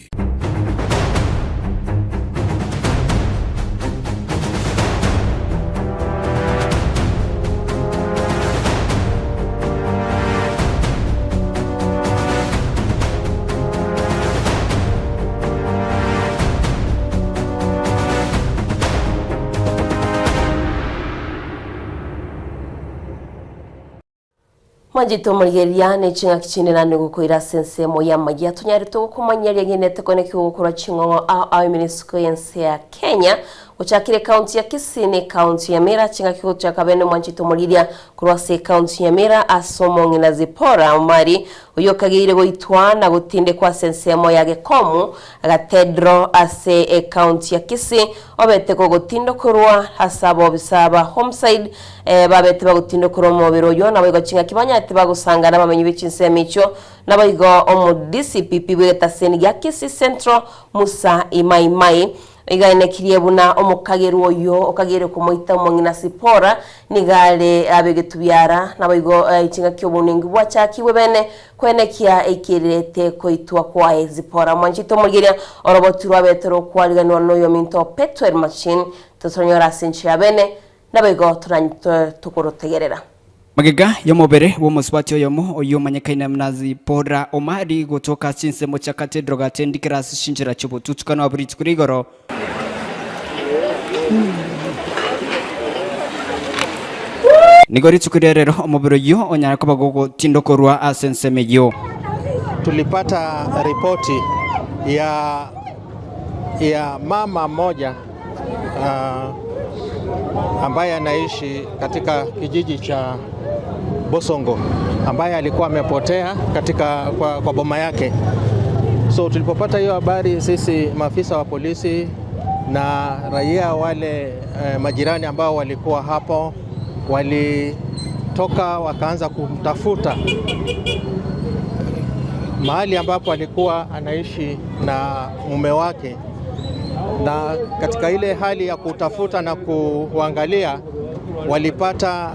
Mwanchete omorigereria ne ching'aki chinde naende gokoira ase ensemo y'amagia tonyarete gokomanyia riagenderete koenekigwa gokorwa ching'ong'o ao ao eminisiko y'ense ya Kenya gochakire ekaunti ya Kisii na ekaunti ya Nyamira ching'aki gochaka bene mwanchete omorigereria korwa ase ekaunti ya Nyamira ase omong'ina Zipporah Omari oyio okageire goitwa na gotindekwa ase ensemo ya Gekomu Cathedral ase ekaunti ya Kisii obete kogotindokorwa ase abobisa ba Homicide Babete bagotindokora omobere oyio, naboigo ching'aki banyarete bagosangana abamenyi be chinsemo echio, naboigo omo DCPP bw'egetaseni gia Kisii Central Musa Imaimai igaenekirie buna omokagerwa oyio okageire komoita omong'ina Sipora nigo are abegetwe biara, naboigo ching'aki obonengi bwachakigwe bene koenekia ekererete koitwa kwaye Zipora. Mwanchete omorigeria oroboti rwabete rokwariganwa noyominto Petwel Machine totonyora ase enchera ya bene. Naboigo toranyitwe tokorotegerera. Magega y'omobere bw'omosubati oyomo oyio omanyekaine buna Zipporah Omari gotoka ase chinsemo chia Cathedral gatendikire ase chinchera chi'obotutukano abwo rituko ria igoro. Nigo rituko ria rero omobere oyio onyare koba gogotindokorwa ase ensemo eyio. Tulipata ripoti ya, ya mama mmoja ambaye anaishi katika kijiji cha Bosongo ambaye alikuwa amepotea katika kwa boma yake. So tulipopata hiyo habari sisi maafisa wa polisi na raia wale majirani ambao walikuwa hapo walitoka wakaanza kumtafuta mahali ambapo alikuwa anaishi na mume wake, na katika ile hali ya kutafuta na kuangalia walipata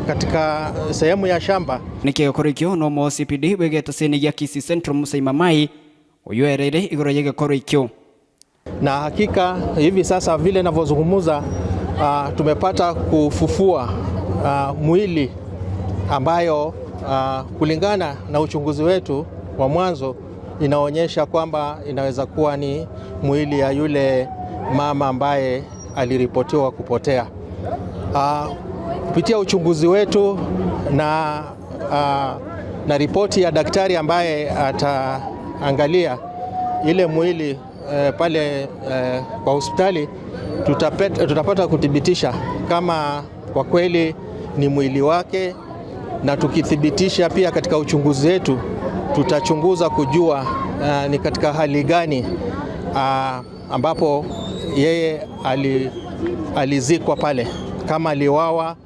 katika sehemu ya shamba. Niki egekoro ekio nomo OCPD bw'egetaseni gia Kisii Central Musa Imamai oyio oereire igoro y'egekoro ekio. Na hakika hivi sasa vile ninavyozungumza, tumepata kufufua mwili ambayo kulingana na uchunguzi wetu wa mwanzo inaonyesha kwamba inaweza kuwa ni mwili ya yule mama ambaye aliripotiwa kupotea. Kupitia uchunguzi wetu na ripoti ya daktari ambaye ataangalia ile mwili pale kwa hospitali, tutapata kuthibitisha kama kwa kweli ni mwili wake, na tukithibitisha pia katika uchunguzi wetu tutachunguza kujua ni katika hali gani ambapo yeye alizikwa pale, kama aliuawa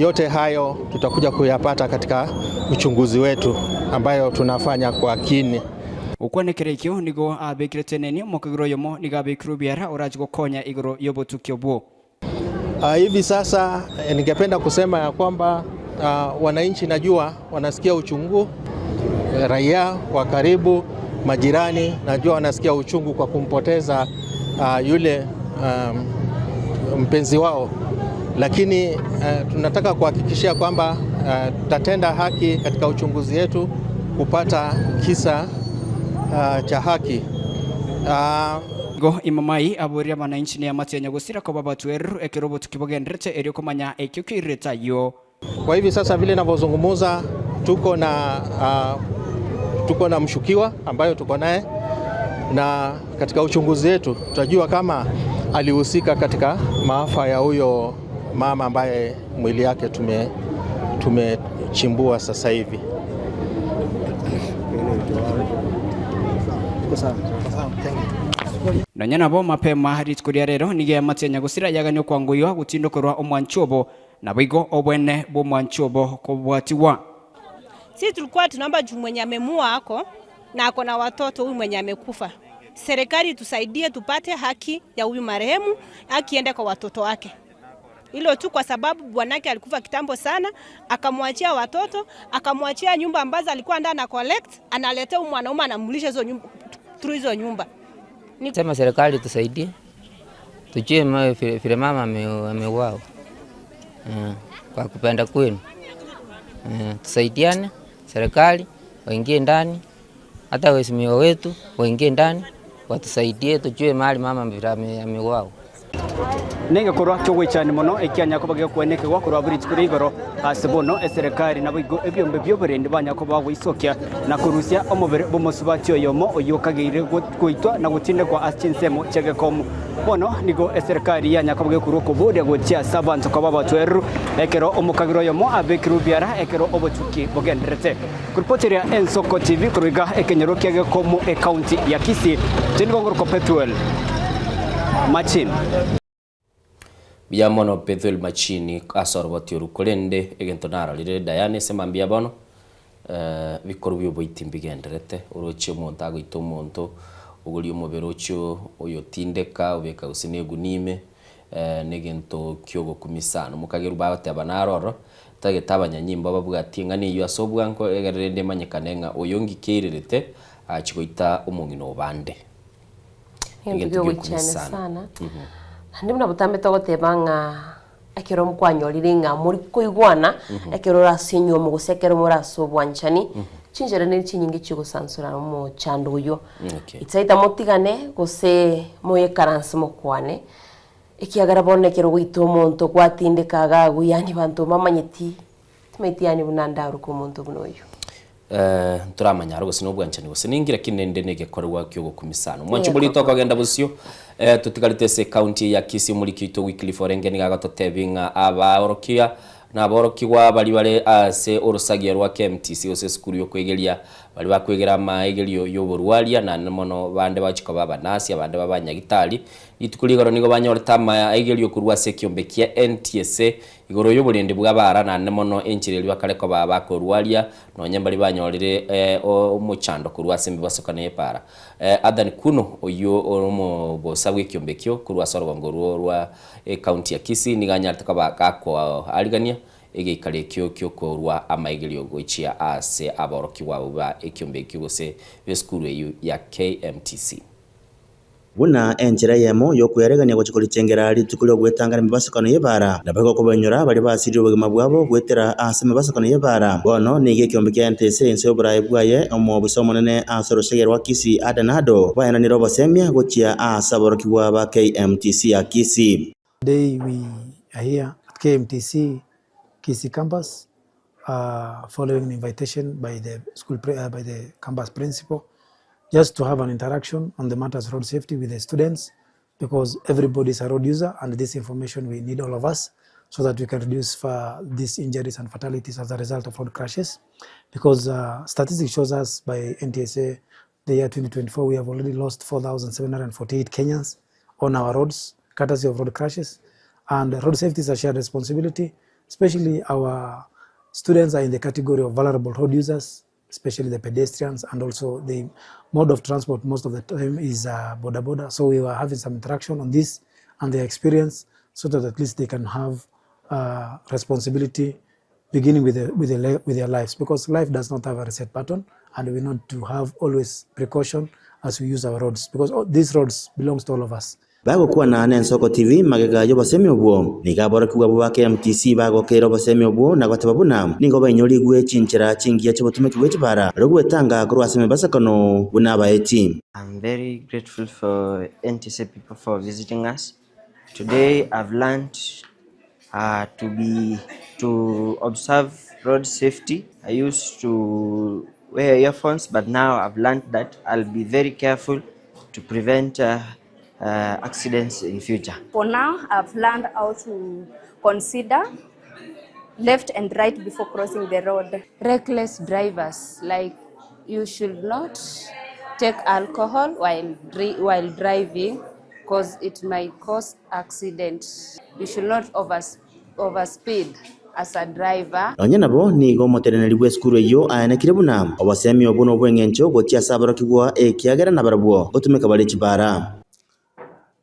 Yote hayo tutakuja kuyapata katika uchunguzi wetu ambayo tunafanya kwa kini. Gokwana ekero ekio nigo abekire tenenia, omokegiro oyomo nigo abekirwe ebiara orache gokonya igoro y'obotuki obwo. Uh, hivi sasa eh, ningependa kusema ya kwamba uh, wananchi najua wanasikia uchungu, raia wa karibu, majirani najua wanasikia uchungu kwa kumpoteza uh, yule um, mpenzi wao, lakini uh, tunataka kuhakikishia kwamba tutatenda haki katika uchunguzi wetu kupata kisa uh, cha haki uh, Igo Imamai aboria abananchi na eamate ya nyagosira koba abatuereru ekero obotuki bogendererete erio komanya ekio keirete ayio. Kwa hivi sasa vile ninavyozungumza tuko na uh, tuko na mshukiwa ambayo tuko naye na katika uchunguzi wetu tutajua kama alihusika katika maafa ya huyo mama ambaye mwili yake tume tumechimbua sasa hivi. Nonya nabo mapema rituko ria rero nigo eamate ya nyagosira yagania okwangoiwa gotindokorwa omwanchi obo naboigo obwene bw'omwanchi obo kobwatiwa. Sisi tulikuwa tunaomba juu mwenye amemua ako na ako na watoto, huyu mwenye amekufa, serikali tusaidie tupate haki ya huyu marehemu, haki iende kwa watoto wake. Hilo tu, kwa sababu bwanake alikufa kitambo sana, akamwachia watoto, akamwachia nyumba ambazo alikuwa ndani ana collect, analetea huyu mwanaume anamlisha hizo nyumba, through hizo nyumba. Ni Sema serikali tusaidie, tujue ma- vile vile mama ame- ameuawa Eh, kwa kupenda kwenu. Eh, Tusaidiane, serikali waingie ndani, hata waheshimiwa wetu waingie ndani, watusaidie tujue mahali mama vile ame- ameuawa. Negekorwa ki'ogoichani mono ekianya koba gekwenekegwa korwa buri rituko ria igoro ase bono eserekari naboigo ebiombe bia oborendi banya koba bagoisokia na korusia omobere bw'omosubati oyomo oyio okageire goitwa na gotindekwa ase chinsemo chia gekomo. Bono nigo eserekari yanya koba gekorwa okoboria gochia ase abanto koba abatwereru ekero omokagera oyomo abekirwe ebiara ekero obotuki bogendererete. Koripoteria Ensoko TV korwa iga ekenyoro kia gekomo ecounty ya Kisii, inche nigo ngorokwa Pethuel Machin. Mbuya mono Pethuel Machini ase oroboti oru korende egento narorire Diana ase mambia bono bikorwa bioboiti mbigenderete oroche omonto agoita omonto ogoria omobere ochio oyotindeka obeka gose na egunia ime negento kiogokumia sana. Omokagerwa bagoteba naro ororo tagete abanyanyimbo babwatie ng'a neyio ase obwango egere rende emanyekane ng'a oyo ngikeirerete achia goita omong'ina obande. Egento Egento kiogoichana giokumia sana. sana. Naende buna botambe togoteba ng'a ekero mkwanyorire ng'a mori koigwana, ekero ore ase enywomo gose ekero more ase obwanchani, chinchera nere chinyinge chigosansora omochando oyio. It's either motigane gose moyekaranse mokwane, ekiagera bono ekero goita omonto gwatindeka iga agwo yaani banto mbamanyeti, timaeti yaani buna ndaroke omonto buna oyio. Eh, ntoramanya aro gose nobwanchani gose ninki lakini rende negekorwa kiogokumia sana. Omwancho morito okogenda bosio eh, totigarete ase ecounty ya Kisii omoriki oito Wycliffe Orenge nigo agototebia ng'a abaorokia na aborokigwa baria bare ase orosagia rwa KMTC gose esukuru yokoegeria baria bakoegera amaegerio yoborwaria naende mono bande bachia koba abanasi abande babe abanyagitari Rituko rigoro nigo banyorete amaegerio korwa ase ekiombe kia NTSA igoro y'oborende bw'abaara, naende mono enchera eria bakare koba bakorwaria, nonya mbaria banyorire omochando korwa ase emebasokano y'epaara. Athan Kuno, oyio ore omobosa bw'ekiombe ekio korwa ase orogongo orwo rwa ecounty ya Kisii, nigo anyarete koba gakoarigania egeikaro ekio gi'okorua amaegerio gochia ase aborokigwa abwo ba ekiombe ekio gose b'esukuru eyio ya KMTC. Buna enchera eyemo y'okwearegania gochia korichengera rituko ri'ogwetangana emebasokano y'ebaara, naboigo okobainyora baria basiririe obogima bwabo goetera ase emebasokano y'ebaara. Bono nigo ekeombe kia NTSA inse y'oboraai bwaye omobisa omonene ase orosege rwa Kisii Adan Ado baenanire obosemia gochia ase aborokigwa ba KMTC ya Kisii. Today we are here at KMTC Kisii campus following an invitation by the school by the campus principal just to have an interaction on the matters road safety with the students because everybody is a road user and this information we need all of us so that we can reduce these injuries and fatalities as a result of road crashes because statistics shows us by NTSA the year 2024 we have already lost 4,748 Kenyans on our roads courtesy of road crashes and road safety is a shared responsibility. Especially our students are in the category of vulnerable road users, especially the pedestrians and also the mode of transport most of the time is uh, boda boda. So we were having some interaction on this and their experience so that at least they can have uh, responsibility beginning with, the, with, the, with their lives because life does not have a reset button and we need to have always precaution as we use our roads because all, these roads belongs to all of us. Bagokwana na Ensoko TV magega y'obosemi obwo, nigo aborokigwa abwo ba KMTC bagokeire obosemi obwo na goteba buna nigo bainyorigwe chinchera chingiya chi'obotumeki bwe chibara erio gwetanga korwa ase emebasakano buna abaeti. I'm very grateful for NTSA people for visiting us. Today I've learned uh, to be to observe road safety. I used to wear earphones, but now I've learned that I'll be very careful to prevent uh, uh, accidents in future. For now, I've learned how to consider left and right before crossing the road. Reckless drivers, like you should not take alcohol while, while driving because it might cause accident. You should not over, overspeed as a driver. Nonya nabo nigo omoteneneri bw'esukuru eyio aenekire buna obosemi obwo nobweng'encho gochia ase aborokigwa ekiagera nabarabwo gotumeka bare chibara.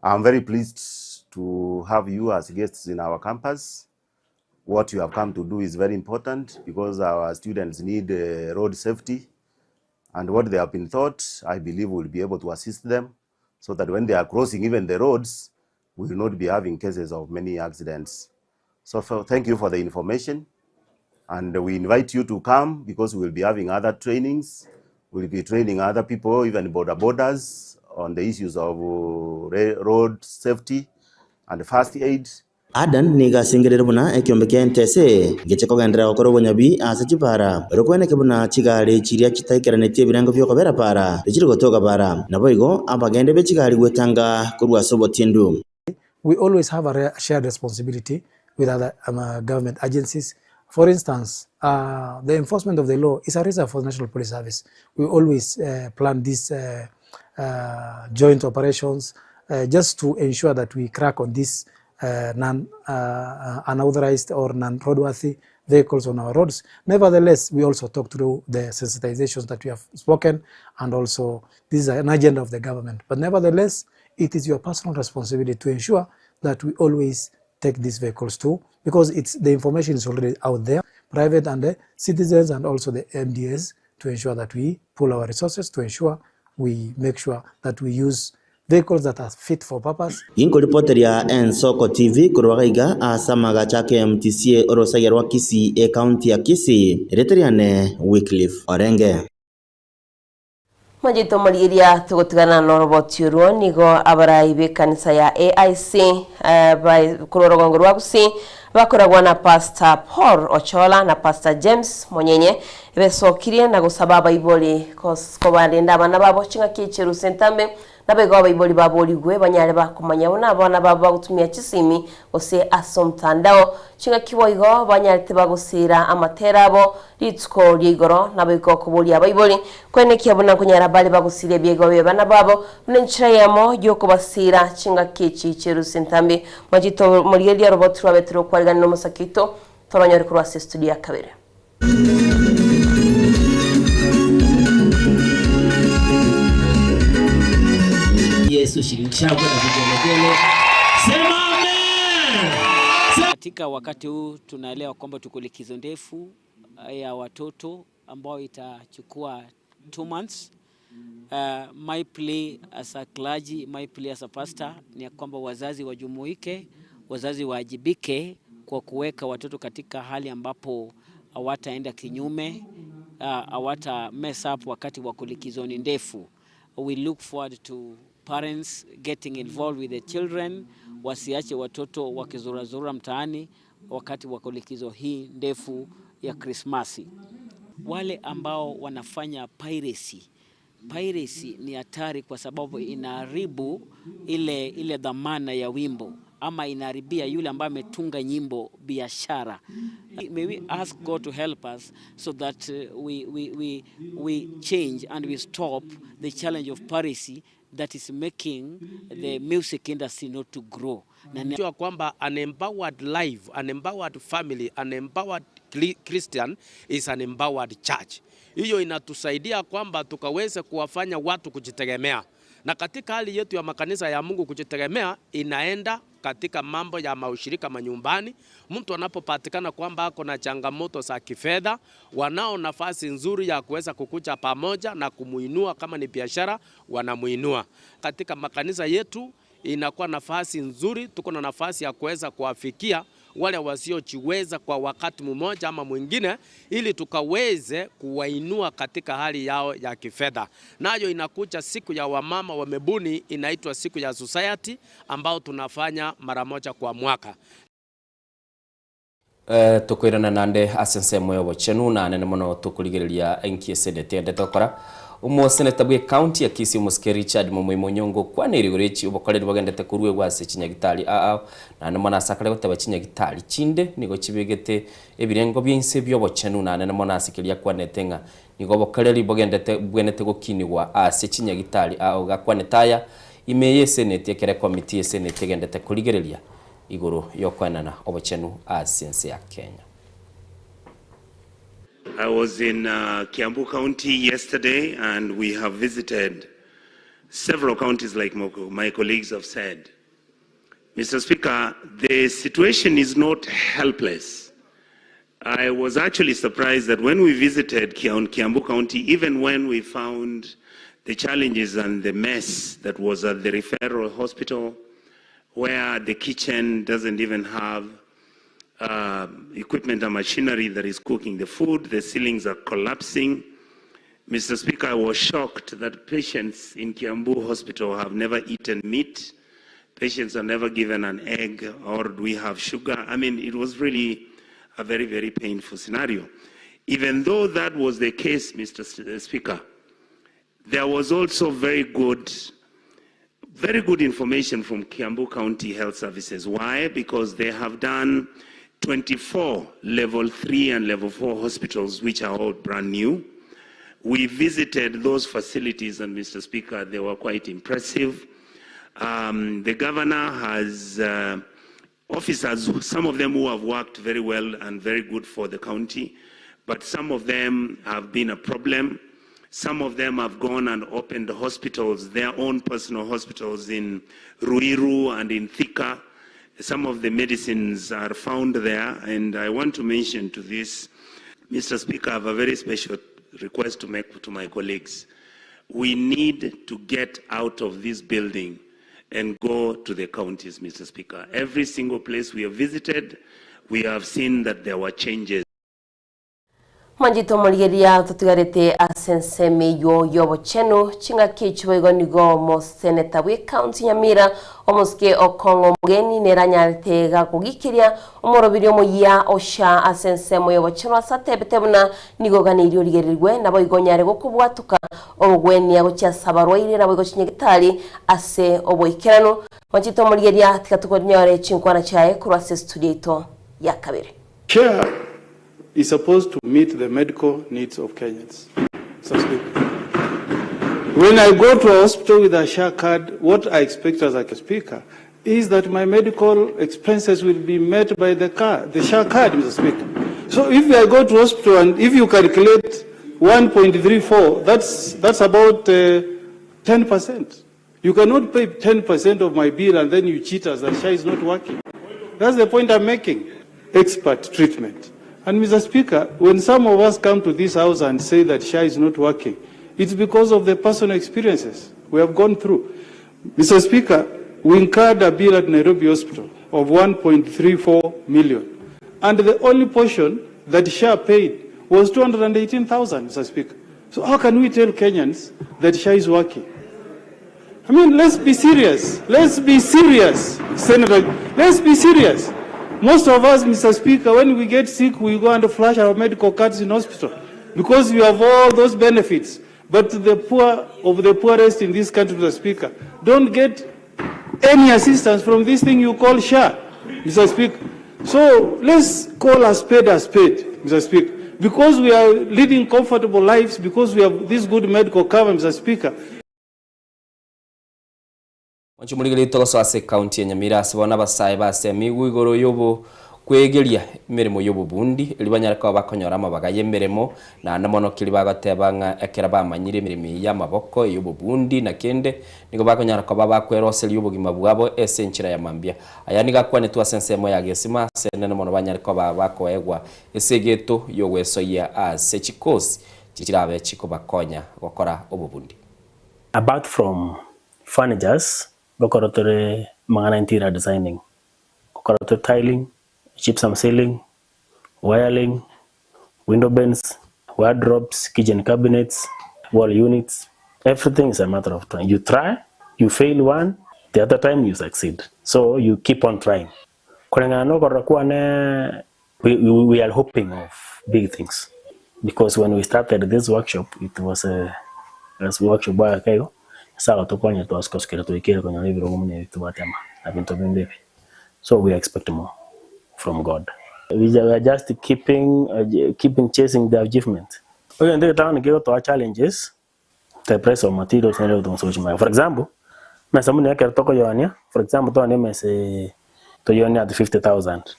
I'm very pleased to have you as guests in our campus. What you have come to do is very important because our students need uh, road safety and what they have been taught, I believe will be able to assist them so that when they are crossing even the roads, we will not be having cases of many accidents. So for, thank you for the information. And we invite you to come because we will be having other trainings. We'll be training other people, even border borders, on the issues of uh, road safety and first aid. Adan nigo asengerere buna ekiombe kia NTSA ngeche kogenderera gokora obonyabi ase chibara ero kweneke buna chigari chiria chitaikeranetie ebirengo bia okobera bara tichiri gotoka bara nabo igo abagende be chigari gwetanga korwa ase obotindu. We always have a shared responsibility with other um, uh, government agencies. For instance, uh, the enforcement of the law is a reserve for the National Police Service. We always uh, plan these uh, uh, joint operations uh, just to ensure that we crack on these uh, non uh, unauthorized or non-roadworthy vehicles on our roads. Nevertheless, we also talk through the sensitizations that we have spoken, and also this is an agenda of the government. But nevertheless, it is your personal responsibility to ensure that we always take these vehicles too, because it's the information is already out there, private and the citizens and also the MDAs, to ensure that we pool our resources to ensure we make sure that we use vehicles that are fit for purpose. Ginkoripoteria Ensoko TV korwa gaiga ase amagacho a KMTC orosagia rwa Kisii ekaunti ya Kisii erieta riane Wycliffe Orenge. Manjito marigeria tugutigana na oroboti orwo nigo abarai b'ekanisa ya AIC uh, korwa orogongo rwa Gusii bakoragwa na Pastor Paul Ochola na Pastor James Monyenye besokirie na gosaba abaibori kobarenda abana babo ching'aki echerusa entambe nabaigo abaibori baborigwe banyare bakomanya buna abana babo bagotumia chisimi gose ase omotandao ching'aki boigo banyarete bagosira amatera abo rituko ria igoro nabaigo koboria abaibori kwenekia buna nkonyara bari bagosiria ebiego bia abana babo buna enchera eyemo yokobasira ching'aki echi cherusa entambe mwachito morigereria roboti rwabetire okwarigana na omosakito toronyore korwa ase estudio ya kabere. Yesu shangwe na vigelegele. Sema amen. Katika wakati huu tunaelewa kwamba tuko likizo ndefu ya watoto ambayo itachukua 2 months. My plea as a clergy, my plea as a pastor ni ya kwamba wazazi wajumuike, wazazi waajibike kwa kuweka watoto katika hali ambapo hawataenda kinyume, hawata mess up wakati wa likizoni ndefu. We look forward to parents getting involved with the children, wasiache watoto wakizurazura mtaani wakati wa likizo hii ndefu ya Krismasi. Wale ambao wanafanya piracy, piracy ni hatari kwa sababu inaharibu ile, ile dhamana ya wimbo. ama inaharibia yule ambaye ametunga nyimbo biashara. May we ask God to help us so that we, we, we, we change and we stop the challenge of piracy that is making the music industry not to grow. Na ni Jua kwamba an empowered life, an empowered family, an empowered Christian is an empowered church. Hiyo inatusaidia kwamba tukaweze kuwafanya watu kujitegemea, na katika hali yetu ya makanisa ya Mungu kujitegemea inaenda katika mambo ya maushirika manyumbani. Mtu anapopatikana kwamba ako na changamoto za kifedha, wanao nafasi nzuri ya kuweza kukuja pamoja na kumuinua, kama ni biashara wanamuinua. Katika makanisa yetu inakuwa nafasi nzuri, tuko na nafasi ya kuweza kuwafikia wale wasiojiweza kwa wakati mmoja ama mwingine, ili tukaweze kuwainua katika hali yao ya kifedha. Nayo inakuja siku ya wamama wamebuni, inaitwa siku ya society, ambao tunafanya mara moja kwa mwaka. Eh, tokoirana nande ase ensemo y'obochenu na nene mono tokorigereria enki eseneti ende tokora. Omoseneta bwe county ya Kisii omosike Richard Momoima Onyongo okwanire igoro echi obokoreri bogendete koruegwa ase chinyagitari ao naende mono ase akare goteba chinyagitari chinde nigo chibegete ebirengo bia inse biobochenu naende mono ase keria akwanete ng'a nigo obokoreri bogendete bwenete gokinigwa ase chinyagitari ao gakwanete aya ime y'eseneti ekere ekomiti y'eseneti egendete korigereria igoro y'okoenana obochenu ase ense ya Kenya. I was in uh, Kiambu County yesterday and we have visited several counties like my colleagues have said. Mr. Speaker, the situation is not helpless. I was actually surprised that when we visited Kiambu County, even when we found the challenges and the mess that was at the referral hospital, where the kitchen doesn't even have uh, equipment and machinery that is cooking the food, the ceilings are collapsing. Mr. Speaker, I was shocked that patients in Kiambu Hospital have never eaten meat. Patients are never given an egg or do we have sugar? I mean, it was really a very, very painful scenario. Even though that was the case, Mr. Speaker, there was also very good, very good information from Kiambu County Health Services. Why? Because they have done 24 level 3 and level 4 hospitals, which are all brand new. We visited those facilities, and Mr. Speaker, they were quite impressive. Um, the governor has uh, officers, some of them who have worked very well and very good for the county, but some of them have been a problem. Some of them have gone and opened hospitals, their own personal hospitals in Ruiru and in Thika. Some of the medicines are found there, and I want to mention to this, Mr. Speaker, I have a very special request to make to my colleagues. We need to get out of this building and go to the counties, Mr. Speaker. Every single place we have visited, we have seen that there were changes. Mwanchete omorigereria totigarete ase ensemo eyio y'obochenu ching'aki echi boigo nigo omoseneta bw'ecounty Nyamira omosike Okong'o Omogeni nere anyarete gakogikeria omorobiri omoyia o SHA ase ensemo y'obochenu ase atebete buna nigo oganeirie origererigwe naboigo onyare gokobwatoka obogwenia gochia ase abarwaire naboigo chinyagitari ase oboikeranu. Mwanchete omorigereria tiga tokonyore chinkwana chiaye korwa ase estudio yaito ya kabere. SHA is supposed to meet the medical needs of Kenyans. Mr. Speaker. When I go to a hospital with a SHA card, what I expect as a speaker is that my medical expenses will be met by the card, the SHA card, Mr. Speaker. So if I go to hospital and if you calculate 1.34, that's, that's about uh, 10%. You cannot pay 10% of my bill and then you cheat us that SHA is not working. That's the point I'm making. Expert treatment. And Mr. Speaker, when some of us come to this house and say that SHA is not working, it's because of the personal experiences we have gone through. Mr. Speaker, we incurred a bill at Nairobi Hospital of 1.34 million. And the only portion that SHA paid was 218,000, Mr. Speaker. So how can we tell Kenyans that SHA is working? I mean, let's be serious. Let's be serious, Senator. Let's be serious. Most of us, Mr. Speaker, when we get sick, we go and flash our medical cards in hospital because we have all those benefits. But the poor of the poorest in this country, Mr. Speaker, don't get any assistance from this thing you call SHA, Mr. Speaker. So let's call a spade a spade, Mr. Speaker. Because we are leading comfortable lives, because we have this good medical cover, Mr. Speaker. Mwanche omorigereria togosoa ase ekaunti ya Nyamira ase bono abasae basemigwe igoro yobo kwegeria emeremo y'obobundi erio banyare koba bakonyora amabaga y'emeremo naende mono keria bagoteba ng'a ekero bamanyire emeremo eye y'amaboko ey'obobundi na kende nigo bakonyara koba bakweroseria obogima bwabo ase enchera ya mambia. Aya nigo akwanetwe ase ensemo ya Gesima ase enene mono banyare koba bakoegwa ase egeto y'ogwesoyia ase chikosi chirabe chikobakonya gokora obobundi. Apart from furnitures, ngokora tore amang'ana interior designing, ngokora tore tiling, gypsum ceiling, wiring, window bends, wardrobes, kitchen cabinets, wall units, everything is a matter of trying. You try, you fail one, the other time you succeed. So you keep on trying. Koreng'ana na okorora kwane we, we, we are hoping of big things because when we started this workshop it was a, as workshop bwagaka igo ase agotokonya twasukasukire twaikire konyora ebirogo buna ebi twatema na binto binde ebi so we expect more from God. We are just keeping, keeping chasing the achievement. Egento egetang'ani kegotoa challenges the price of materials nere gotogosoa chimaya. For example, emesa buna ekero tokoyoonia, for example toonie emesa eye toyoonie at 50,000.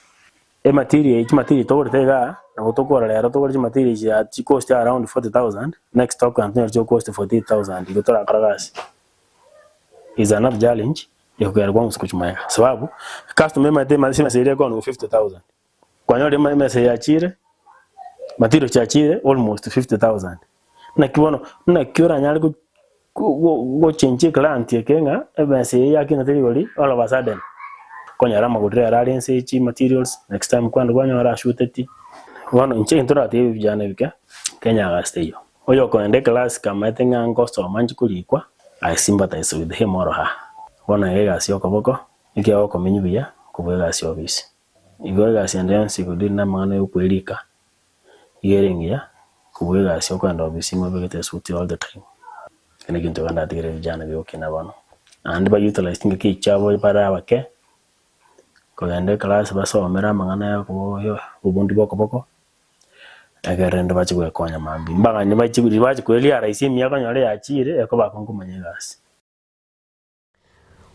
Ematerial eye chimaterial togorete igaa, nabo tokora rero togore chimaterial echi at chicost around 40,000, next tokogenda tonyore chigocost 48,000 igo torakora gasi. Is another challenge ekogera kwang'usa gochia magega sababu, customer emanyete emesa eria ekooniwa 50,000, kwanyora emesa eye yachire, material chiachire almost 50,000. Naki bono, naki oranyare go gochenchia eclient eke ng'a emesa eye yakinete rigori all of a sudden, okonyora amagori rero are inse ye chimaterials, next time kwande kwanyora ashuteti. Bono inche egento ndatebie vijana ebike, Kenya agasi teiyo. Oyokoenda eclass kamaete ng'a ngosoma nchi korikwa, I sympathize with him or her. Bono iga egasi ya okoboko, ekiagera okomenya buya, kobua egasi ya obisi. Igo egasi ende yonsi ekodiri na amang'ana ya okwerika, iga ere engiya, kobua egasi ya okogenda obisi mobegete esuti all the time. Ekio negento iga ndatigere vijana bigokina bono. Naende ba utilize chingaki echi chiabo bare abake, kogenda eclass basomere amang'ana ya obobundi bwa okoboko, Ekero rende bachia gwekonya mambia, mbaganye bachie riria bachia koeria rahisi emiaka onyore yachiire, ekoba akong'u komanya egasi.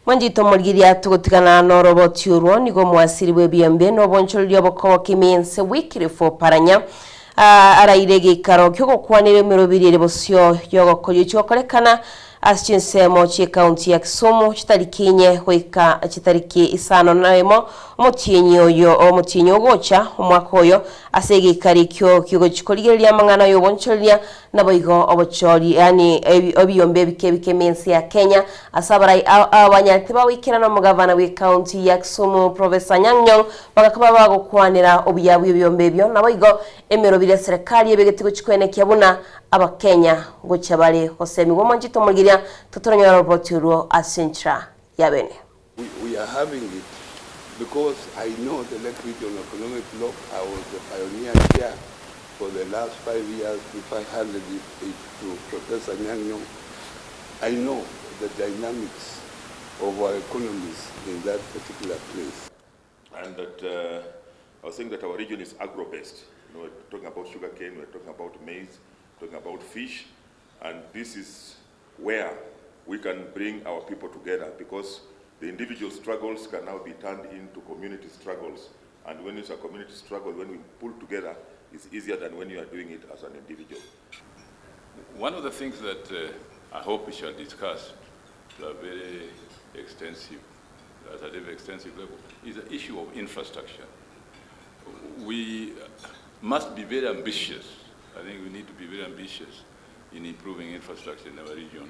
Mwanchete omorigereria togotigana noroboti orwo nigo omwasiri bw'ebiombe na obonchoreria obokoboka emense Wycliffe Oparanya araire egeikaro ki'ogokwanera emeroberi ere bosio y'ogokoria ochigokorekana Ase chinsemo chi'ecounty ya Kisumu chitariki inye goika chitariki isano na emo omotienyi oyo omotienyi ogocha omwaka oyo ase egeikari ekio kigochi korigereria amang'ana y'obonchoreria naboigo obochori yaani ebiombe ebike ebike emense ya Kenya ase abarai ao ao banyarete bagoikerana omogavana bw'ecounty ya Kisumu Professor Anyang' Nyong' bagakaba bagokwanera obuya bw'ebiombe ebio naboigo emerobiri ya serikali ebegete gochi koenekia buna Abakenya ngochia bare gosemigwa omonchete omorigeria totoronyora oroboti orwo ase enchera ya bene. We are having it because I know the Lake Region Economic Bloc, I was the pioneer chair for the last 5 years before I handed it, it to Professor Anyang' Nyong'o. I know the dynamics of our economies in that particular place. And that I was saying that our region is agro-based. You know, we're talking about sugarcane, we're talking about maize, talking about fish, and this is where we can bring our people together because the individual struggles can now be turned into community struggles. And when it's a community struggle, when we pull together, it's easier than when you are doing it as an individual. One of the things that I hope we shall discuss to a very extensive, at a very extensive level, is the issue of infrastructure. We must be very ambitious. I think we need to be very ambitious in improving infrastructure in our region.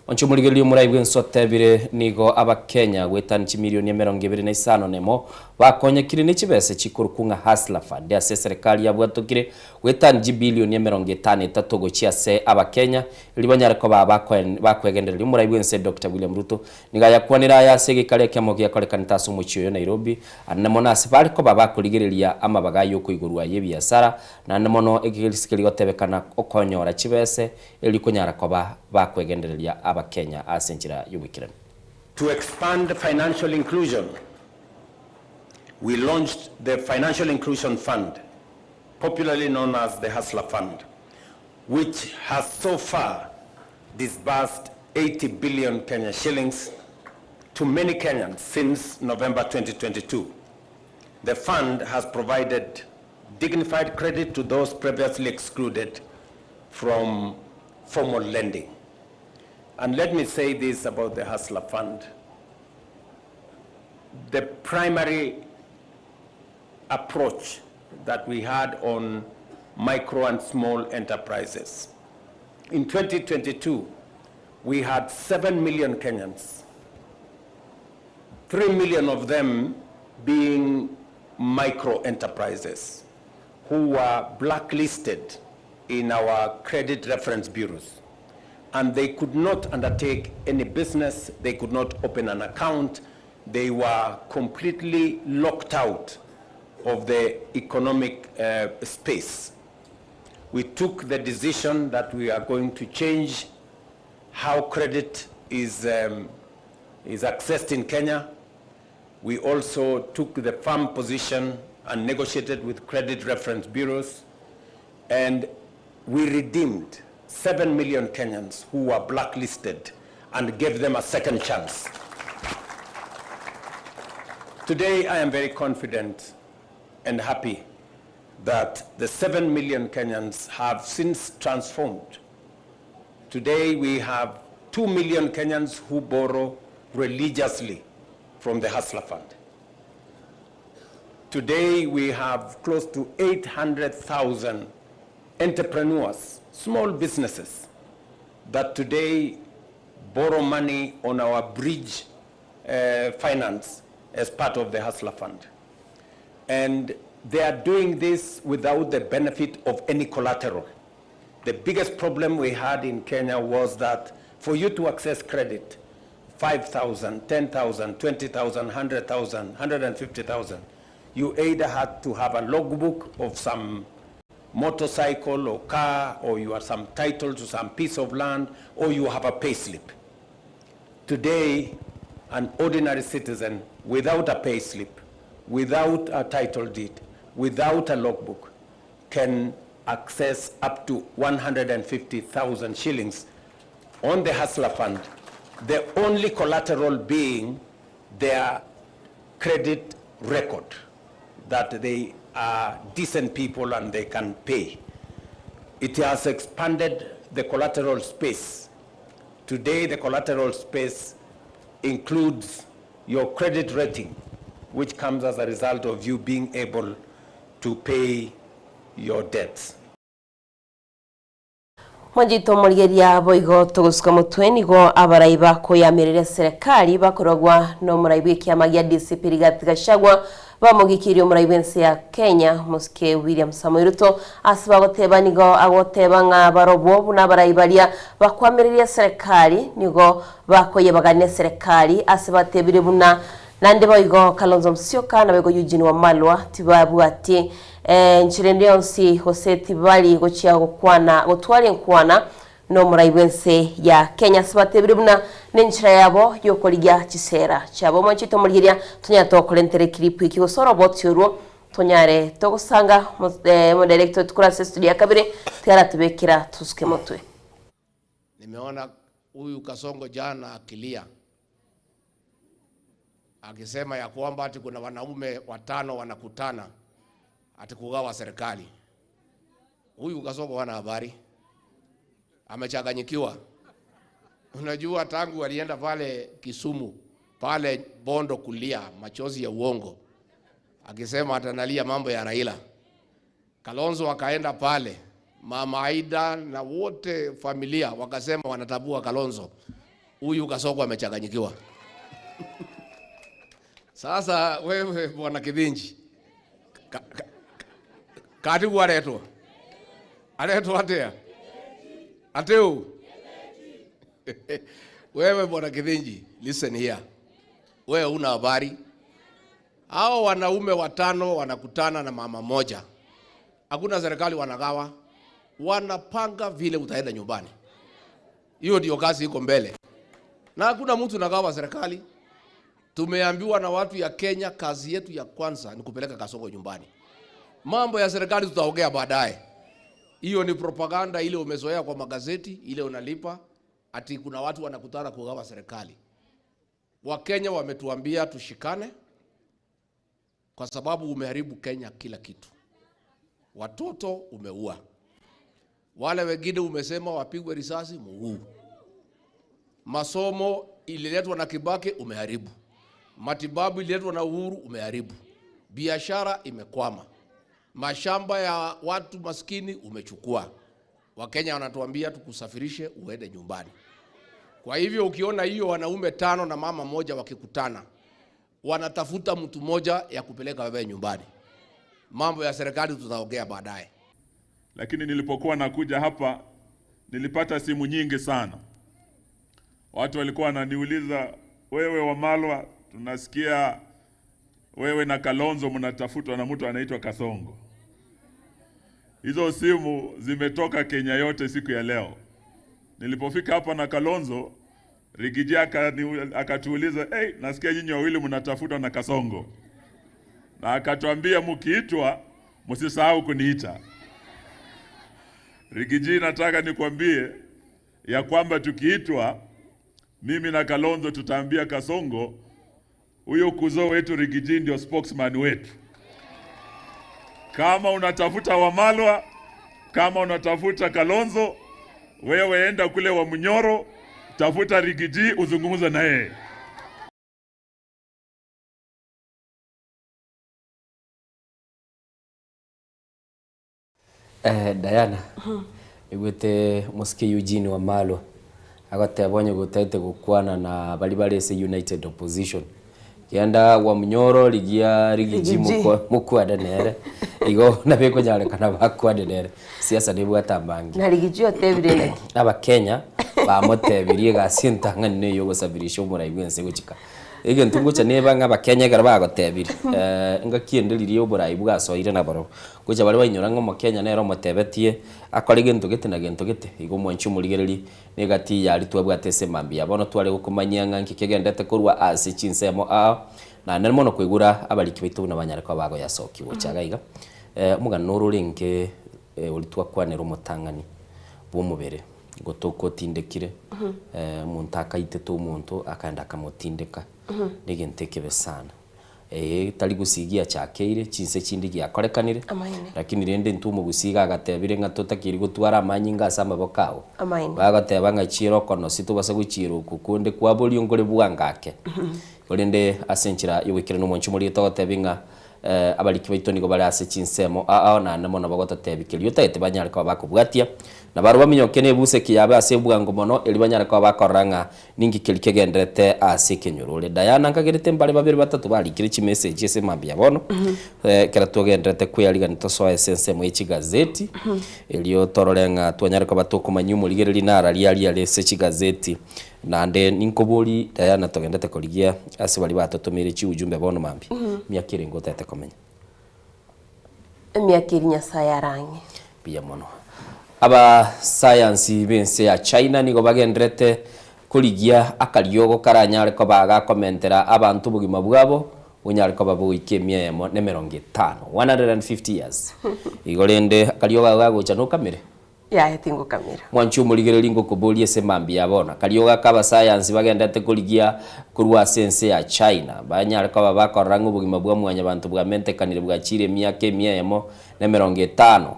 Onche omorigereria omorai bw'ense otebire nigo abakenya goetania chimilioni emerongo ebere na isano nemo bakonyekire ne chibese chikorokwa ng'a Hustler Fund ase eserekari yabwatokire goetania chibilioni emerongo etano etato gochia ase abakenya erio banyare koba bakwegendereria. Omorai bw'ense Doctor William Ruto nigo ayakwanire aya ase egekaro ekemo giakorekanete ase omochie oyo Nairobi ande mono ase bare koba bakorigereria amabaga ay'okoigorwa y'ebiasara naende mono ekegerisio keria gotebekana okonyora chibese Erio konyara koba bakwegendereria Abakenya ase enchera y'oboikeranu. To expand financial inclusion, we launched the Financial Inclusion Fund, popularly known as the Hustler Fund, which has so far disbursed 80 billion Kenya shillings to many Kenyans since November 2022. The fund has provided dignified credit to those previously excluded from formal lending. And let me say this about the Hustler Fund. The primary approach that we had on micro and small enterprises. In 2022, we had 7 million Kenyans, 3 million of them being micro enterprises who were blacklisted in our credit reference bureaus. And they could not undertake any business, they could not open an account, they were completely locked out of the economic space. We took the decision that we are going to change how credit is accessed in Kenya. We also took the firm position and negotiated with credit reference bureaus, and we redeemed 7 million Kenyans who were blacklisted and gave them a second chance. Today, I am very confident and happy that the 7 million Kenyans have since transformed. Today, we have 2 million Kenyans who borrow religiously from the Hustler Fund. Today, we have close to 800,000 entrepreneurs, small businesses, that today borrow money on our bridge finance as part of the Hustler Fund. And they are doing this without the benefit of any collateral. The biggest problem we had in Kenya was that for you to access credit, 5,000, 10,000, 20,000, 100,000, 150,000, you either had to have a logbook of some motorcycle or car, or you have some title to some piece of land, or you have a pay slip. Today, an ordinary citizen without a pay slip, without a title deed, without a logbook, can access up to 150,000 shillings on the Hustler Fund, the only collateral being their credit record, that they are decent people and they can pay. It has expanded the collateral space. Today, the collateral space includes your credit rating, which comes as a result of you being able to pay your debts. Mwanjito morigeria boigo togosuka motwe nigo abarai bakoyamerera serikali bakorogwa no murai bw'ekiama gia DCP Rigathi Gachagua bamogikirie omurai bw'ense ya Kenya Mosike William Samoei Ruto ase bagoteba nigo agoteba ng'a barobwo buna abarai baria bakwamereria serikali nigo bakoyebagania serikali ase batebire buna nande boigo Kalonzo Musyoka na boigo Eugene Wamalwa tibabwati nchirende yonsi gose tibari gochia gokwana gotwara enkwana nomorai bwense ya Kenya ase batebire buna nenchira yabo yokorigia chisera chiabo mwanchito morigeria tonyara tokorentere clip iki gose oroboti orwo tonyare togosanga mo director tukurase studio ya kabere tiaratubekera tusuke motwe. Nimeona huyu Kasongo jana akilia akisema ya kwamba ati kuna wanaume watano wanakutana ati kugawa serikali. Huyu Kasongo hana habari, amechanganyikiwa. Unajua, tangu alienda pale Kisumu pale Bondo kulia machozi ya uongo akisema atanalia mambo ya Raila. Kalonzo akaenda pale, Mama Aida na wote familia wakasema wanatabua Kalonzo. Huyu Kasongo amechanganyikiwa. Sasa wewe bwana Kithinji, katibu aretwo aretwo atia atiu wewe bwana Kithinji, listen here, wewe una habari. Hao wanaume watano wanakutana na mama moja, hakuna serikali wanagawa, wanapanga vile utaenda nyumbani. Hiyo ndio kazi iko mbele. Na hakuna mtu nagawa serikali. Tumeambiwa na watu ya Kenya, kazi yetu ya kwanza ni kupeleka Kasongo nyumbani. Mambo ya serikali tutaongea baadaye. Hiyo ni propaganda ile umezoea kwa magazeti, ile unalipa ati kuna watu wanakutana kugawa serikali. Wakenya wametuambia tushikane, kwa sababu umeharibu Kenya kila kitu. Watoto umeua, wale wengine umesema wapigwe risasi mguu. Masomo ililetwa na Kibaki umeharibu, matibabu ililetwa na Uhuru umeharibu, biashara imekwama, mashamba ya watu maskini umechukua. Wakenya wanatuambia tukusafirishe uende nyumbani. Kwa hivyo ukiona hiyo wanaume tano na mama moja wakikutana, wanatafuta mtu mmoja ya kupeleka wewe nyumbani. Mambo ya serikali tutaongea baadaye. Lakini nilipokuwa nakuja hapa nilipata simu nyingi sana. Watu walikuwa wananiuliza, wewe Wamalwa, tunasikia wewe na Kalonzo mnatafutwa na mtu anaitwa Kasongo. Hizo simu zimetoka Kenya yote siku ya leo. Nilipofika hapa na Kalonzo, Rigiji akani- akatuuliza, hey, nasikia nyinyi wawili mnatafutwa na Kasongo, na akatuambia mkiitwa msisahau kuniita. Rigiji, nataka nikwambie ya kwamba tukiitwa mimi na Kalonzo tutaambia Kasongo, huyo kuzoo wetu Rigiji ndio spokesman wetu. Kama unatafuta Wamalwa, kama unatafuta Kalonzo, wewe enda kule wa Munyoro, tafuta Rigiji uzungumze na yeye. Eh, Diana igwete mosike Eugene Wamalwa agoteba onye gotaete gokwana na bari bare ase United Opposition genda Wamunyoro rigia Rigiji Rigiji. mokwa- mokwane nere igo nabo ekonyarekana bakwane nere siasa nebwate amange Na Rigiji otebire naki? Abakenya bamotebirie egasi entang'ani na eye ogosafirisha omorai bwa ense gochika. Egento ngocha neba ng'a abakenya ekero bagotebirie engaki ende riria oborai bwasoire nabarobwo, gocha baria bainyora ng'a omokenya nere omotebetie akore gento gete na gento gete, igo omwanchi omorigereria na egati yaria twabwate ase emambia. Bono tware gokomanyia ng'a nki kegendete korwa ase chinsemo ao, naende mono koigura abariki baito buna banyare koba bagoyasokia gocha iga iga. Omogano oro orenge oria twakwanera omotang'ani bw'omobere, gotoka otindekire, omonto akaitete omonto akaenda akamotindeka, negento ekebe sana. Ee, tari gusii giachakeire, chinse chinde giakorekanire, Amaene. lakini rende intwe omogusii iga agatebire ng'a totakeiri gotwara amanyinga ase amaboko ao. Amaene. Bagoteba ng'a chiira okonosi tobasa gochiira oko konde kwaboria nkore bwango ake. Korende ase enchera y'ogoikerania omwancho omoriri togotebia ng'a Abariki baito nigo bare ase chinsemo ao naende mono bagototebia keria otagete banyare koba bakobwatia, na barabwo baminyoke nebuseki yabe ase obwango mono, erio banyare koba bakorora ng'a ninki keria kegendererete ase ekenyoro. Ore Diana nkagerete mbare babere batato barikire chimessage ase mambia bono, ekero togendererete kweyarigania tosoe ase ensemo ye chigazeti, erio torore ng'a twanyare koba tokomanyia omorigereria nararia aria are ase chigazeti. Naende ninkoborie Diana togendete korigia ase baria batotomeire chiujumbe bono mambia, emiaka erenge otagete komenya? Emiaka eria Nyasaye arang'e. Mbuya mono. Abasayansi b'ense ya China nigo bagendererete korigia akariogo karanyare koba gakomentera abanto obogima bwabo bonyare koba bogoika emia eyemo na emerongo etano, 150 years. Igo rende akariogo ako gagocha nokamere? Yaya tingokamera. Mwanche omorigereria ngokoboria ase mambia ya bono. Akariogo aka abasayansi bagendete korigia korwa ase ense ya China, banyare koba bakorora ng'a obogima bwa mwanyabanto bwamentekanire bwachire emiaka emia eyemo na emerongo etano.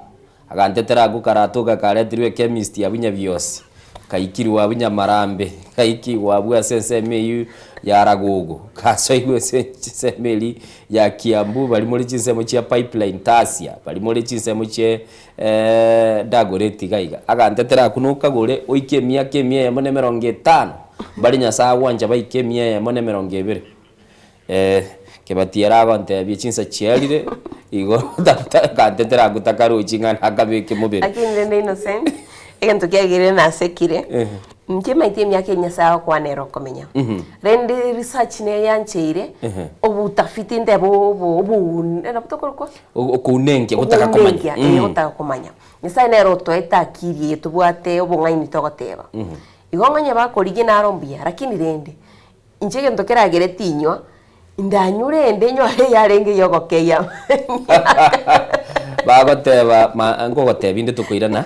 Agantetera agwo karatoka karetirwe echemist abwo Nyabiosi, kaikirwe abwo Nyamarambe, kaikigwa abwo ase ensemo eyio ya Ragogo, kasoigwe ase ensemo eria ya Kiambu, baria more chinsemo chia Pipeline Tasia, baria more chinsemo chie Dagoretti iga iga. Agantetera akwo nokagore oike emiaka emia eyemo na emerongo etano, mbare Nyasaye agwancha baike emia eyemo na emerongo ebere. Kebati ere agontebia chinsa chiarire, igo agantetera akwo takarochi ng'a nakabeke mobere. Lakini rende Innocent, egento kiagerire nasekire, inche maete emiaka eye Nyasaye agokwana ere okomenya. Rende research neyancheire, obotafiti ntebe obo oboune nabo tokorokwa? Okounenkia, gotaka komanya. Okounenkia, eh, gotaka komanya. Nyasaye nere otoete akili eye tobwate obong'aini togoteba. Igo ng'onye bakorigia naro mbuya, lakini rende, inche egento keragere tinywa, ndanyure ende nyore eyarenge ya ogokeia Bagoteba ma nkogotebia inde tokoirana,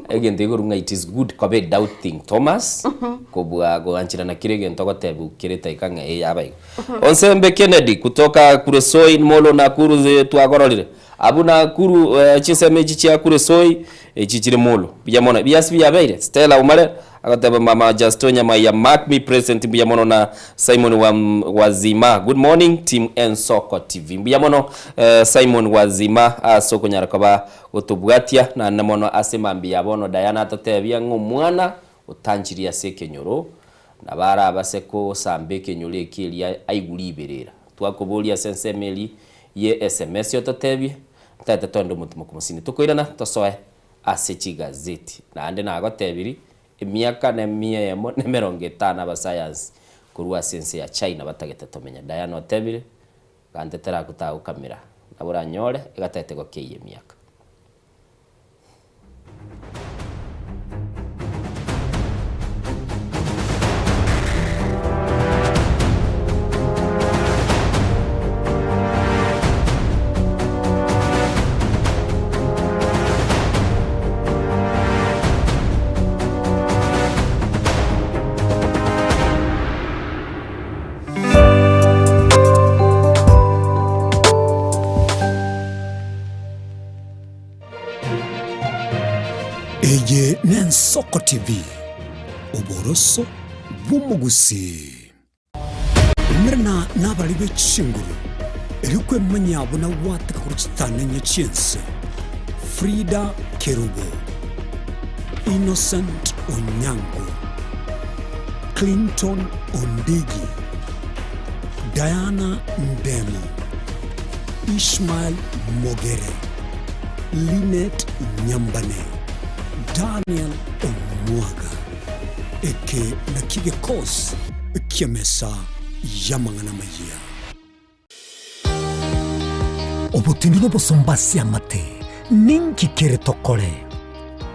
egento igoro ng'a it is good koba a doubting Thomas, kobua goancherana kera egento ogotebiwa kere etaika ng'a ee yaba igo. Onsembe Kennedy kutoka Kuresoi Molo Nakuru twagororire. Abwo Nakuru chinsemo echi chia Kuresoi echi chire Molo. Mbuya mono. Ebiasi biabeire. Stella Omare agoteba mama Justo Nyamaiya mark me present mbuya mono na Simon wa Wazima. Good morning team Ensoko TV. Mbuya mono Simon Wazima ase okonyara koba gotobwatia naende mono ase mambia ya bono Diana atotebia ng'a omwana otanchirie ase ekenyoro Nabo arabase kosamba ekenyoro ekio erio aigure riberera. Twakoboria ase ensemo eria ye sms ototebie, Ntagete toende omotimoku mosini. Tokoirana tosoe ase chigazeti. Naende nagotebirie, emiaka nemia eyemo na emerongo etano abasayansi korwa ase ense ya China batagete tomenye. Diana otebire, Gante teragotagokamera, nabo oranyore egatagete gokeyia emiaka. Eye n'Ensoko TV, oboroso bw'omogusii. Umerana nabari be chinguru, erio kwemanyia buna gwateka korwa chitanenye chi'ense. Frida Kerubo, Innocent Onyango, Clinton Ondigi, Diana Ndemo, Ishmael Mogere, Linet Nyambane, Daniel Omwaga. Eke nakio gekosi ki'emesa y'amang'ana amayia. Obotindi nobosomba ase amate, ninki kere tokore?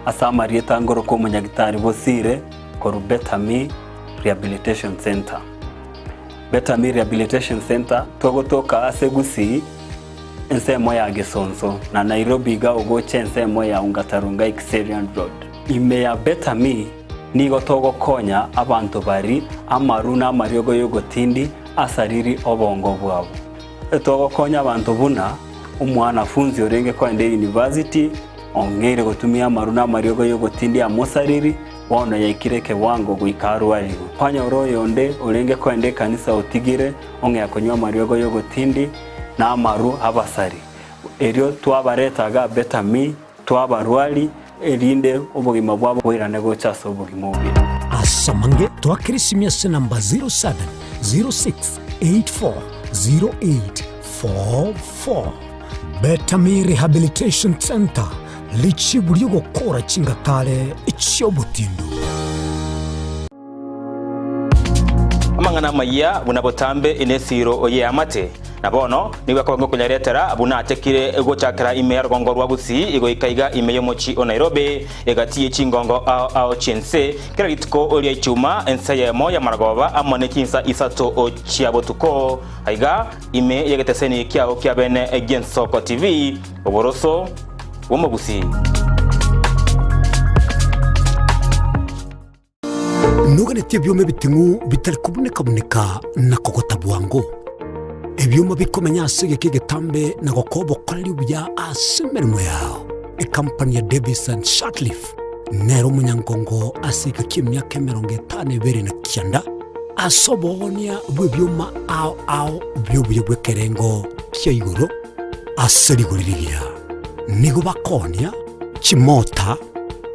Ase amarieta ngoroka omonyagitari Bosire korwa Better Me Rehabilitation Centre. Better Me Rehabilitation Centre togotoka ase Gusii ensemo ya Gesonso na Nairobi iga ogocha ensemo ya Ongata-Rongai Kiserian Road. Ime ya Better Me nigo togokonya abanto bari amaru na amariogo y'ogotindi asariri obongo bwabo. Togokonya abanto buna omwanafunzi orenge koenda eyunivasiti ong'eire gotumia amaru na amariogo y'ogotindi amosariri bono yaikire ekewango goika arwarigwe. Kwanyora oyonde orenge koenda ekanisa otigire ong'ea konywa amariogo y'ogotindi na amaru abasari. Erio twabareta iga Better Me, twabarwari, erinde obogima bwabo boirane gocha ase obogima obuya. Ase amange twakere esimi ase namba 0706840844. Better Me Rehabilitation Centre, richibu ri'ogokora chingatare chi'obotindu. Amang'ana amayia buna botambe nesiro y'eamate, na bono nigo akoba ngokonyaretera buna achakire gochakera ime ya rogongo rwa Gusii goika iga ime y'omochie o Nairobi egati ye chingongo ao ao chi'ense kera rituko ria Ichuma ense eyemo y'amaragoba amo ne chinsa isato chia botuko aiga ime y'egeteseni kiao kia bene gi'Ensoko TV oboroso bw'omogusii. Noganetie ebioma ebiting'u bitari kobuneka-buneka na kogota bwango, ebioma bikomenya ase egeka egetambe na gokoa obokoreri obuya ase emeremo yao. Ekampani ya Davis and Shirtliff nere omonyangongo ase egeka ki'emiaka 52 na kianda ase oboonia bw'ebioma ao ao bi'obuya bw'ekerengo kia igoro ase rigori rigiya. Nigo bakoonia chimota,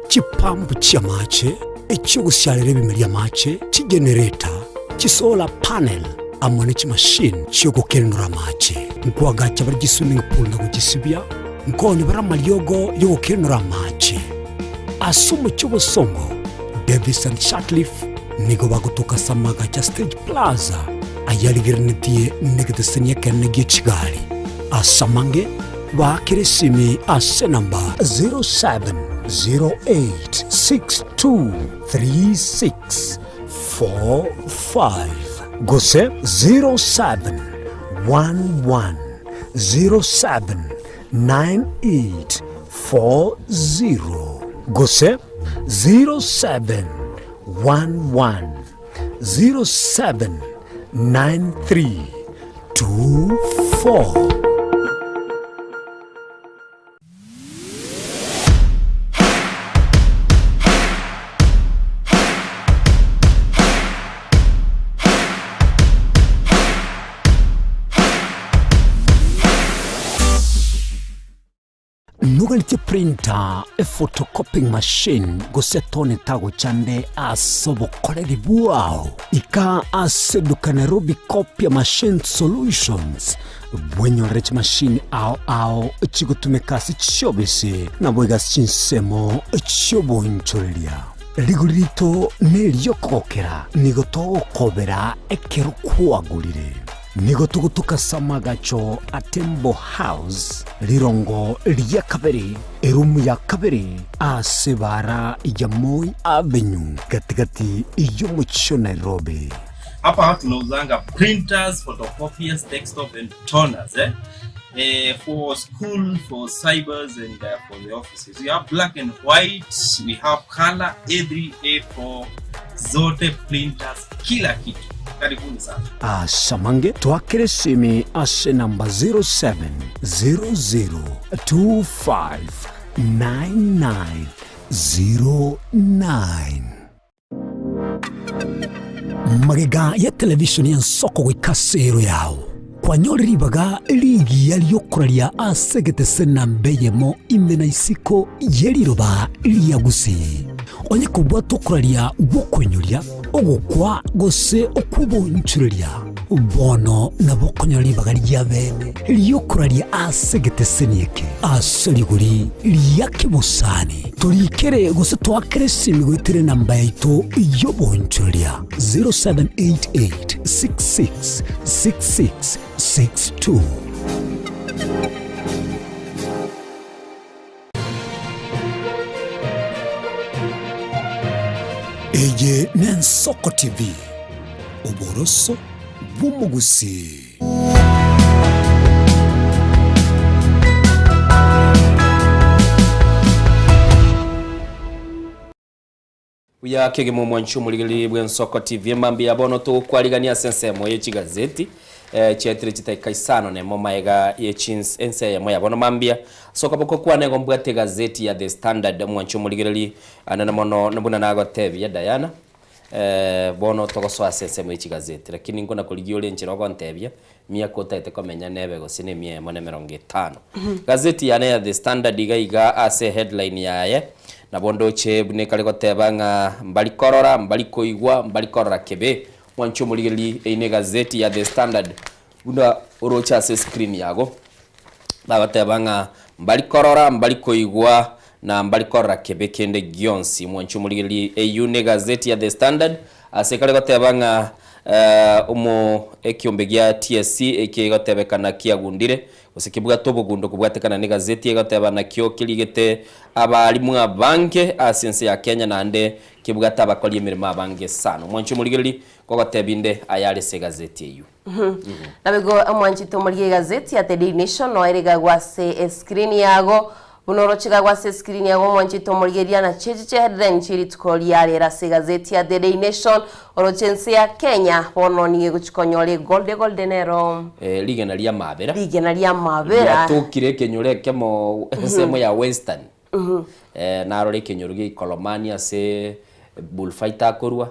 chipampu chi'amache, echi'ogosiarera ebimeri amache, chigenereta, chisolar panel, amo ne chimashini chi'ogokenenora amache. Nkoagacha bare chiswimming pool na gochisibia, nkooni bare amariogo y'ogokenenora amache. Ase omochie obosongo, Davis and Sutcliffe nigo bagotoka ase amagacho a Stage Plaza ayarigereretie negeteseni ekenene gie chigari. Ase amange, baakere esimi ase enamba 07. 086236 45 gose 0711 07 9840 gose 07 11 07 93 24. Noganetie printer, ephotocopying machine, gose tone tagochande ase obokoreri bwao? Ika ase eduka Nairobi Copia Machine Solutions bwenyorere chimashini ao ao chigotumeka ase chiobisi naboigo ase chinsemo chi'oboonchoreria. Rigori rito neri'okogokera, nigo togokobera ekero kwagorire. Nigo togotoka ase amagacho a Tembo House, rirongo ria kabere, erumu ya kabere, ase ebaara ya Moi Avenue, gati-gati y'omochie o Nairobi. Hapa tunauzanga printers, photocopiers, desktop and toners eh? Eh, for school, for cybers and uh, for the offices. We have black and white, we have color A3, A4, zote printers, kila kitu. Karibuni sana. Asamange twakere esimi ase namba 0700259909. Magega ya televishoni y'ensoko goika ase ero yao, kwanyorire ribaga rigiya ri'okoraria ase egetese namba eyemo ime na isiko ye riroba ria Gusii. Onye kobwate okoraria gw'okoinyoria, ogokwa, gose okw'obonchoreria, bono nabo okonyora ribaga ria bene ri'okoraria ase egeteseni eke ase rigori ria kebosani. Torikere gose toakere esimi goetera enamba yaito y'obonchoreria 0788 66 66 62. Eye n'Ensoko TV, oboroso bw'omogusii. Buya kegima omwanchi omorigereria bw'Ensoko TV emambia ya bono togokwarigania ase ensemo ye chigazeti eh, chiaetire chitaika isano nemo maega ye chins ense eyemo ya bono mambia ase okoboko kwane igo mbwate egazeti ya The Standard omwanchi omorigereria anene mono buna nagotebia Diana eh, bono togosoa ase ensemo ye chigazeti lakini nkona korigia ore enchera ogontebia Miaka otaete komenya nebe gose nemia eyemo na emerongo etano. Gazeti yane ya The Standard iga iga ase headline yaye, nabo ndoche buna ekare goteba ng'a mbari korora, mbari koigwa, mbari korora kebe. Mwanche omorigereria eyio ne egazeti ya The Standard buna oroche ase screen yago. Bagoteba ng'a mbari korora, mbari koigwa, na mbari korora kebe kende gionsi. Mwanche omorigereria eyio ne egazeti ya The Standard ase ekare goteba ng'a omo ekiombe gia TSC ekegotebekana kiagundire gose kebwate obogundo kobwatekana negazeti egoteba nakio kerigete abalimu abange ase ense ya Kenya naende kebwate abakori emeremo abange sana. Omwanchi omorigereria nkogotebia inde ayare ase egazeti eyio. Naboigo omwanchete omorigie egazeti ya The Daily Nation noere igagwa ase escreen yago Buna oroche gagwa ase escreen yago omwanchete omorigereria na chiachi chia headline chie rituko ria rero ase egazeti ya The Daily Nation oroche ense ya Kenya bono nigo egochi konyora egolde egolde nero Eh, rigena ria amabera rigena ria amabera riatokire ekenyoro ekemo ensemo ya western eh, narora ekenyoro gia Ikolomani ase bullfighter akorwa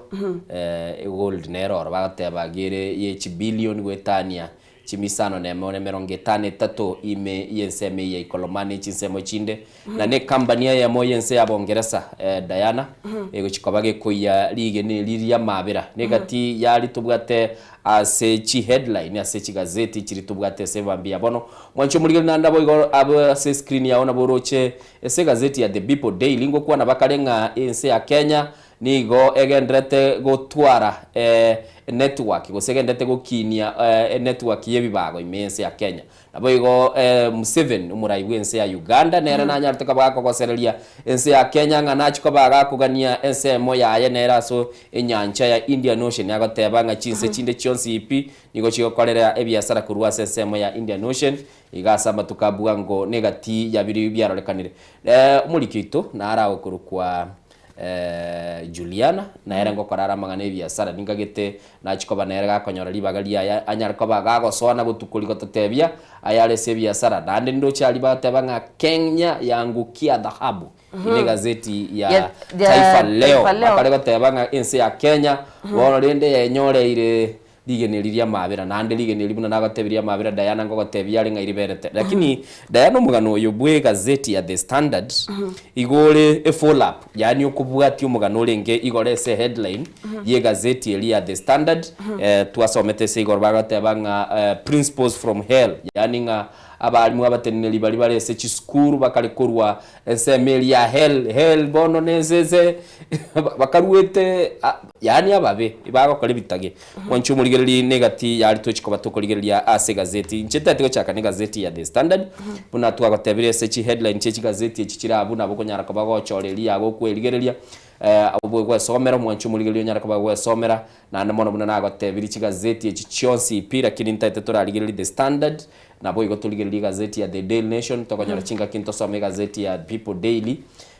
eh, egold nero oro bagoteba gere ye chibillion goetania Chimisano nemo na emerongo etano etato ime y'ensemo eye ya Ikoloma ne chinsemo chinde, na necompany eyemo y'ense ya Bongeresa, Diana, egochia koba gekoiyia rigena eri ri'amabera. Negati yari tobwate ase chiheadline ase chigazeti chiria tobwate ase ebambi ya bono. Mwanche omorigereria naende naboigo abe ase escreen yao nabo oroche ase egazeti ya The People Daily ngokwana bakare ng'a ense ya Kenya. nigo egendererete gotwara enetwork gose egendererete gokinia enetwork y'ebibago ime y'ense ya Kenya. Naboigo Museveni omorai bw'ense ya Uganda nere nanyarete koba gakogosereria ense ya Kenya ng'a nachie koba gakogania ensemo yaye nere ase enyancha ya Indian Ocean agoteba ng'a chinse chinde chionsi pi nigo chigokorera ebiasara korwa ase ensemo ya Indian Ocean iga ase amatuko a bwango negati ya biria biarorekanire. Omoriki oito nare agokorokwa Juliana, nere ngokora are amang'ana 'ebiasara, ningagete nachie koba nere gakonyora ribaga riaye anyare koba gagosoa na gotukoria gototebia ayare ase ebiasara. Naende nindoche aria bagoteba ng'a Kenya yangukia dhahabu. Eye negazeti ya Ya- ya Taifa Leo. Taifa Leo. Bakare goteba ng'a ense ya Kenya bono rende yenyoreire Rigena eri ri'amaabera, naende rigena eri buna nagotebirie amaabera Diana ngogotebia are ng'a riberete. Lakini Diana omogano oyo bw'egazeti ya The Standard igo ore efollow up, yaani okobwatia omogano orenge igoro ase eheadline y'egazeti eria ya The Standard, twasomete ase igoro bagoteba ng'a principles from hell, yaani ng'a abalimu abateneneri baria bare ase chisukuru bakare korwa ensemo eria ya hell, hell bono nense ase bakaruete yaani ababe bagokora ebitage. Mwanche omorigereria negati yaria tochi koba tokorigereria ase egazeti. Inche ntagete gochaka na egazeti ya The Standard, buna twagotebire ase chiheadline chie chigazeti echi chire abwo nabo okonyara koba gochora eria yago okwerigereria, obwe gwesomera omwanche omorigereria onyare koba gwesomera, naende mono buna nagotebirie chigazeti echi chionsi pi, lakini ntagete torarigererie The Standard, Naboigo torigererie egazeti ya The Daily Nation, tokonyora chingaki ntosome egazeti ya People Daily,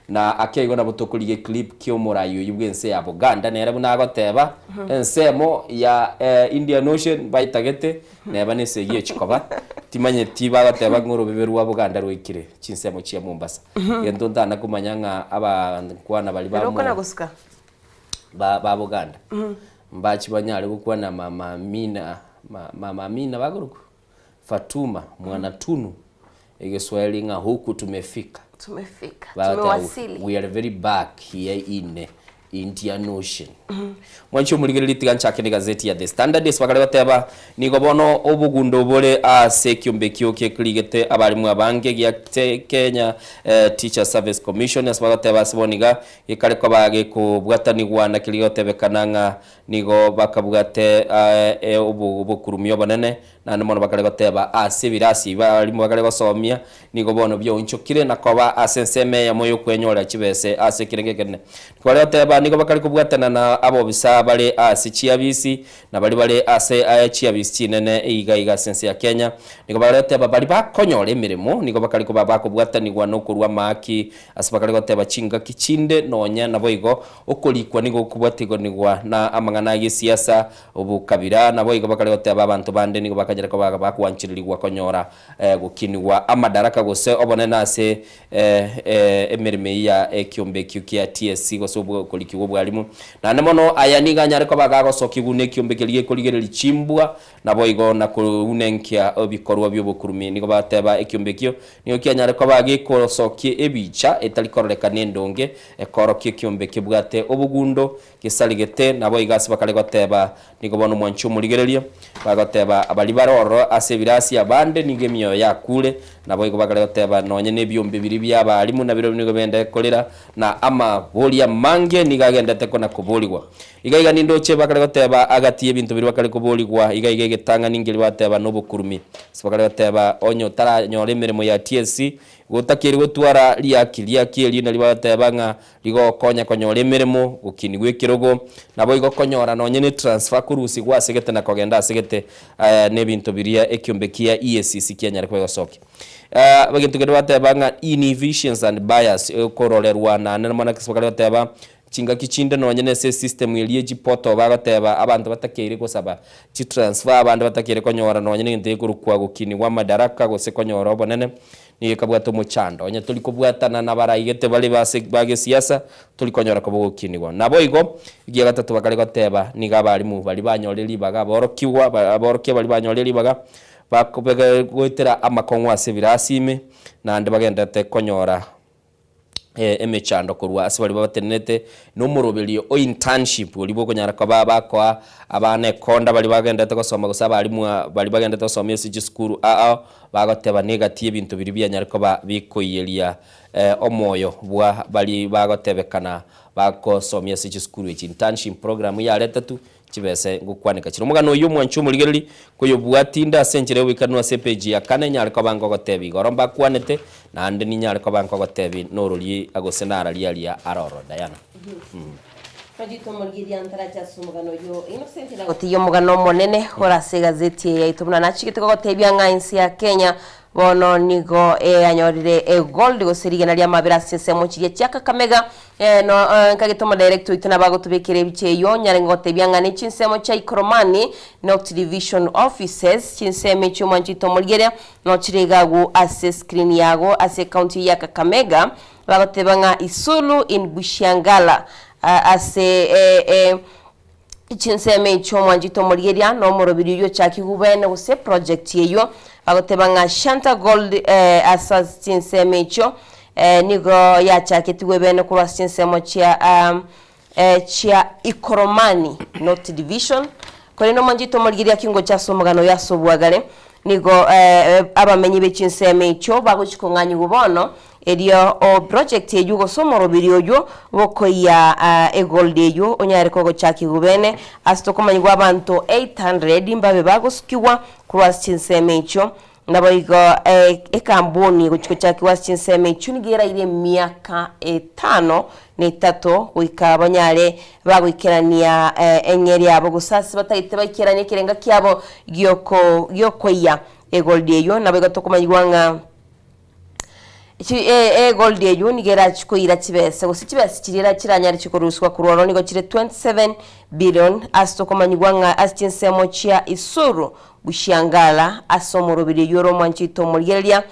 na ake igo nabo tokorigia eclip ki'omorai oyio bw'ense ya Buganda nere buna agoteba, ensemo ya Indian Ocean baetagete neba nesegi echikoba, timanyeti bagoteba ng'a orobebe rwa Buganda rwaikire chinsemo chia Mombasa. Gento ntana komanya ng'a abankwana baria ba Ere okona Mo gosuka. ba ba Buganda, mbachi banyare gokwana mama Amina, mama Amina bakorokwa? Fatuma mwana Tunu egeswahili ng'a huku tumefika. Tumefika. Bagoteba Tumewasili. we are very back here in Indian Ocean. Mwanche omorigereria tiga nchake ne gazeti ya The Standard ase bakare goteba nigo bono obogundo bore ase ekiombe ekio kekrigete abarimu abange gia Kenya Teacher Service Commission ase bagoteba ase bono iga gekare koba gekobwatanigwa na keria gegotebekana ng'a Nigo bakabwate obokurumi obonene, naende mono bakare goteba ase ebirasi ebi barimo bakare gosomia, nigo bono biaonchokire na koba ase ensemo eyemo y'okwenyorera chibese ase ekerengo ekenene. Nigo bare goteba nigo bakare kobwatana na abobisa bare ase chiabisi, na baria bare ase chiabisi chinene iga iga ase ense ya Kenya. Nigo bare goteba baria bakonyora emeremo nigo bakare koba bakobwatanigwa nokorua amaaki ase bakare goteba chingaki chinde nonya naboigo Okorikwa nigo gokobwatiganigwa na amang'ana a gesiasa, obokabira, naboigo bakare goteba abanto bande nigo bakanyare koba bagwanchererigwa konyora gokinigwa amadaraka gose obonene ase emeremo eyio ya ekiombe ekio kia TSC gose okorikigwa obwarimu. Naende mono aya nigo anyare koba gagosokigwa nekiombe keria gekorigereria chimbwa naboigo na kounenkia ebikorwa biobokurumi. Nigo bateba ekiombe ekio nigo kianyare koba gekosokia ebicha etari kororekana endonge Ekoorokia ekiombe kebwate obogundo, gesarigete, naboigo ase bakare goteba, Nigo bono mwanche omorigererio. Bagoteba, Baria bare ororo ase ebirasi abande nigo emioyo yakure, naboigo bakare goteba, Nonye nebiombe biria bi'Abaalimu nabirobio nigo bigenderete korera, na amaboria amange nigo agenderete kona-koborigwa. Iga iga nindoche bakare goteba agati y'ebinto biria bakare koborigwa, iga iga egetang'ani nkeria bagoteba nobokurumi. Ase bakare goteba, Onye otaranyora emeremo ya TSC, Gotakeire gotwara riaki, riaki erio nario bagoteba ng'a rigokonya konyora emeremo, gokinigwa ekerogo, naboigo konyora nonye ne transfer korusigwa ase gete na kogenda ase gete na ebinto biria ekiombe kia EACC kianyare kwegosokia. Egento kende bagoteba ng'a inefficiency and bias, okororerwa naende mono ase bakare goteba chingaki chinde nonye na ase esystem eria ye chiportal bagoteba abanto batakeire gosaba chitransfer, abande batakeire konyora nonye na egento gekorokwa gokinigwa amadaraka gose konyora obonene. Nigo ekabwata omochando. Onye tori kobwatana nabaraigete bare base ba gesiasa, tori konyora koba ogokinigwa. Naboigo, egia gatato bakare goteba, nigo abalimu baria banyorire ribaga aborokigwa aborokia baria banyorire ribaga bakobega goetera amakong'u ase ebirasi ime, naende bagenderete konyora. Emechando korwa ase baria babatenenete, na omoroberio o internship oria bokonyara koba bakoa abana ekonda baria bagenderete gosoma gose abalimu baria bagenderete gosoma ase chisukuru ao bagoteba na egati y'ebinto biria bianyare koba bikoiyeria omoyo bwa baria bagotebekana bagosomia ase chisukuru echi. Internship program yaretetwe Chibese ngokwaneka chire. Omogano oyio omwanche omorigereria, koyobwatia inde ase enchera y'oboikeranu ase epeji ya kane, nyare koba nkogotebia igoro mbakwanete, naende ninyare koba nkogotebia norori gose nararia aria aroro. Diana. Gotigia omogano omonene ore ase egazeti eye yaito buna nachigete gogotebia ng'a ense ya Kenya bono nigo eyanyorire egold gose rigena ri'amabera ase chinsemo chiria chia Kakamega No nkagete omodirector oito nabo agotobekera ebicha eyio, nyare ngotebia ng'a ne chinsemo chia Ikoromani North Division Offices, chinsemo echio omwanchete omorigereria, no chire iga agwo ase screen yago ase ecounty eye ya Kakamega, bagoteba ng'a Isulu in Bushiangala ase Chinsemo echio omwanchete omorigereria na omorobiri oyio ochakigwe bwene gose project eyio bagoteba ng'a Shanta Gold ase ase chinsemo echio nigo yachaketigwe bene korwa ase chinsemo chia chia Ikoromani North Division. Korende omwanchete omorigereria kingocha ase omogano oyo ase obwagare nigo abamenyi be chinsemo echio bagochia kong'anyigwa bono Erio o project eywo gose omorobiri oywo bokoiya egold eywo onyare kogochakigwa bene ase tokomanyigwa abanto 800 mbabe bagosukigwa korwa ase chinsemo echio. Naboigo ekambuni egochi gochakigwa ase chinsemo echio nigo eraire emiaka etano na etato goika banyare bagoikerania eng'eria yabo gose ase batagete baikeranie ekerenga kiabo gioko giokoiya egold eywo. Naboigo tokomanyigwa ng'a. Egoldi eyio nigo erachie koira chibesa, gose chibesa chiria chiranyare chikorusigwa korwa ororo nigo chire 27 billion ase tokomanyigwa ng'a ase chinsemo chia Isuru, Bushiangala ase omoroberi oyio ore omwanchete omorigereria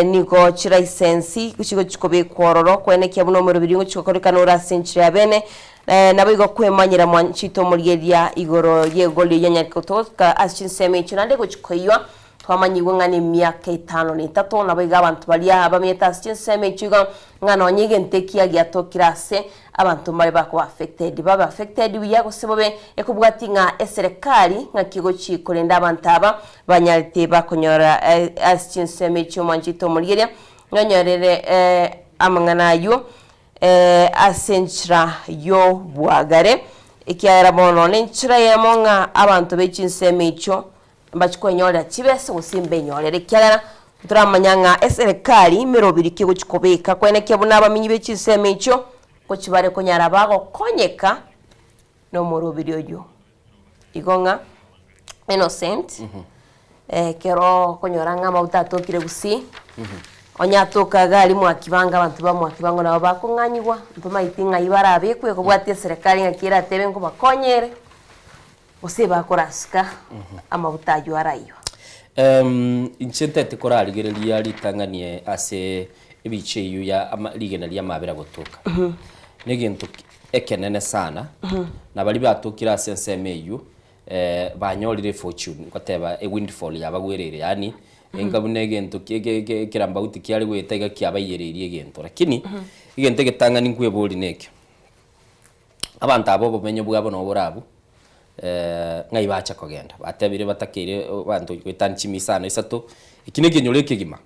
nigo chilicense chigochia kobekwa ororo koenekia buna omoroberi ogochia gokorekana ore ase enchera ya bene naboigo kwemanyera mwanchete omorigereria igoro y'egoldi eyio yanyare gotoka ase chinsemo echio naende egochia koiywa Twamanyigwe ng'a nemiaka etano na etato, naboigo abanto baria bamenyete ase chinsemo echio igo, ng'a nonye egento ekiya giatokire ase abanto mbare bakoba affected, babe affected buya gose bobe, ekobwatia ng'a eserekari ng'aki egochi korenda abanto aba banyarete bakonyora ase chinsemo echio mwanchete omorigereria, nonyorere amang'ana aywo ase enchera y'obwagare, ekiagera bono nenchera eyemo ng'a abanto be chinsemo echio Mbachie kwenyorera chibesa gose mbenyorere, ekiagera ntoramanya ng'a eserekari merobiri ki egochia kobeka koenekia buna abamenyi be chinsemo echio ngochia bare konyara bagokonyeka nomorobiri oyio. Igo ng'a Innocent, ekero okonyora ng'a amaguta atokire gusii, onye atoka iga aria mwakibanga abanto ba mwakibango nabo bakong'anyigwa, ntomaeti ng'ai barabekwe kobwatia eserekari ng'aki eratebe nkobakonyere. Gose bakorasika amaguta ayio arayio. Inche ntete korarigereria ritang'ani ase ebicha eyio ya ama rigena ri'amabera gotoka. Negento ekenene sana, na baria batokire ase ensemo eyio banyorire efortune, ngoteba ewindfall yabagwereire yaani enga buna egento ekerambauti kiare goeta iga kiabaiyereirie egento. Lakini egento egetang'ani nkweboria nekio. Abanto aba obomenyo bwabo noborabwo, ng'ai bacha kogenda? Batebire batakeire abanto goetania chimisano isato, eki nekenyoro ekegima,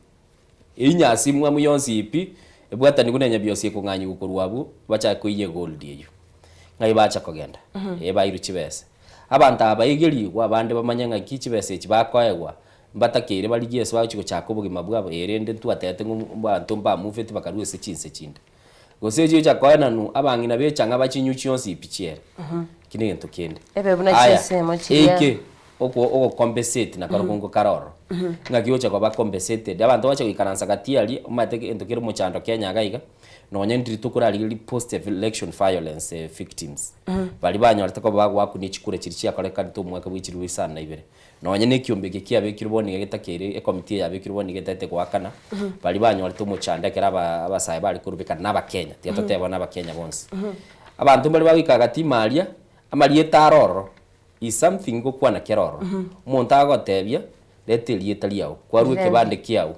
enyasi mwamu yonsi pi, ebwatanigwe na enyabiosi ekong'anyigwa korwa abwo, bachake koiyia egold eyio. Ng'ai bacha kogenda? Ee bairwe chibesa. Abanto aba baigerigwe abande bamanye ng'aki chibesa echi bakoegwa, mbatakeire barigie ase bagochia gochaka obogima bwabo, ee rende ntwatebete ng'a abanto mbamuveti bakarwa ase chinse chinde. Gose echicha koenanwa abang'ina b'echang'a bachinywe chionsi pi chiere. Eki negento kende. Ebe buna Aya, chinsemo chiria. eke oko ogocompensate nakarokwo nko kare ororo. Ng'aki ogocha koba compensated, abanto bache goikaransa gati aria, omanyete egento kere omochando Kenya iga iga, nonye ndiri tokorarigereria post election violence victims. Baria banyorete koba bagoakwa ne chikura chiria chiakorekanete omwaka bwe chilifu isano na ibere. Nonya nekiombe eke kiabekirwe bono iga getakeire, ekomiti eye yabekirwe bono iga etaete goakana, baria banyorete omochando ekero aba abasae bare korubekana na abakenya, tiga totebe bono abakenya bonsi. Abanto mbare bagoika gati ime aria, amarieta are ororo, is something ngokwana kere ororo. Omonto agogotebia, reta erieta riago, kwarua ekebande kiago,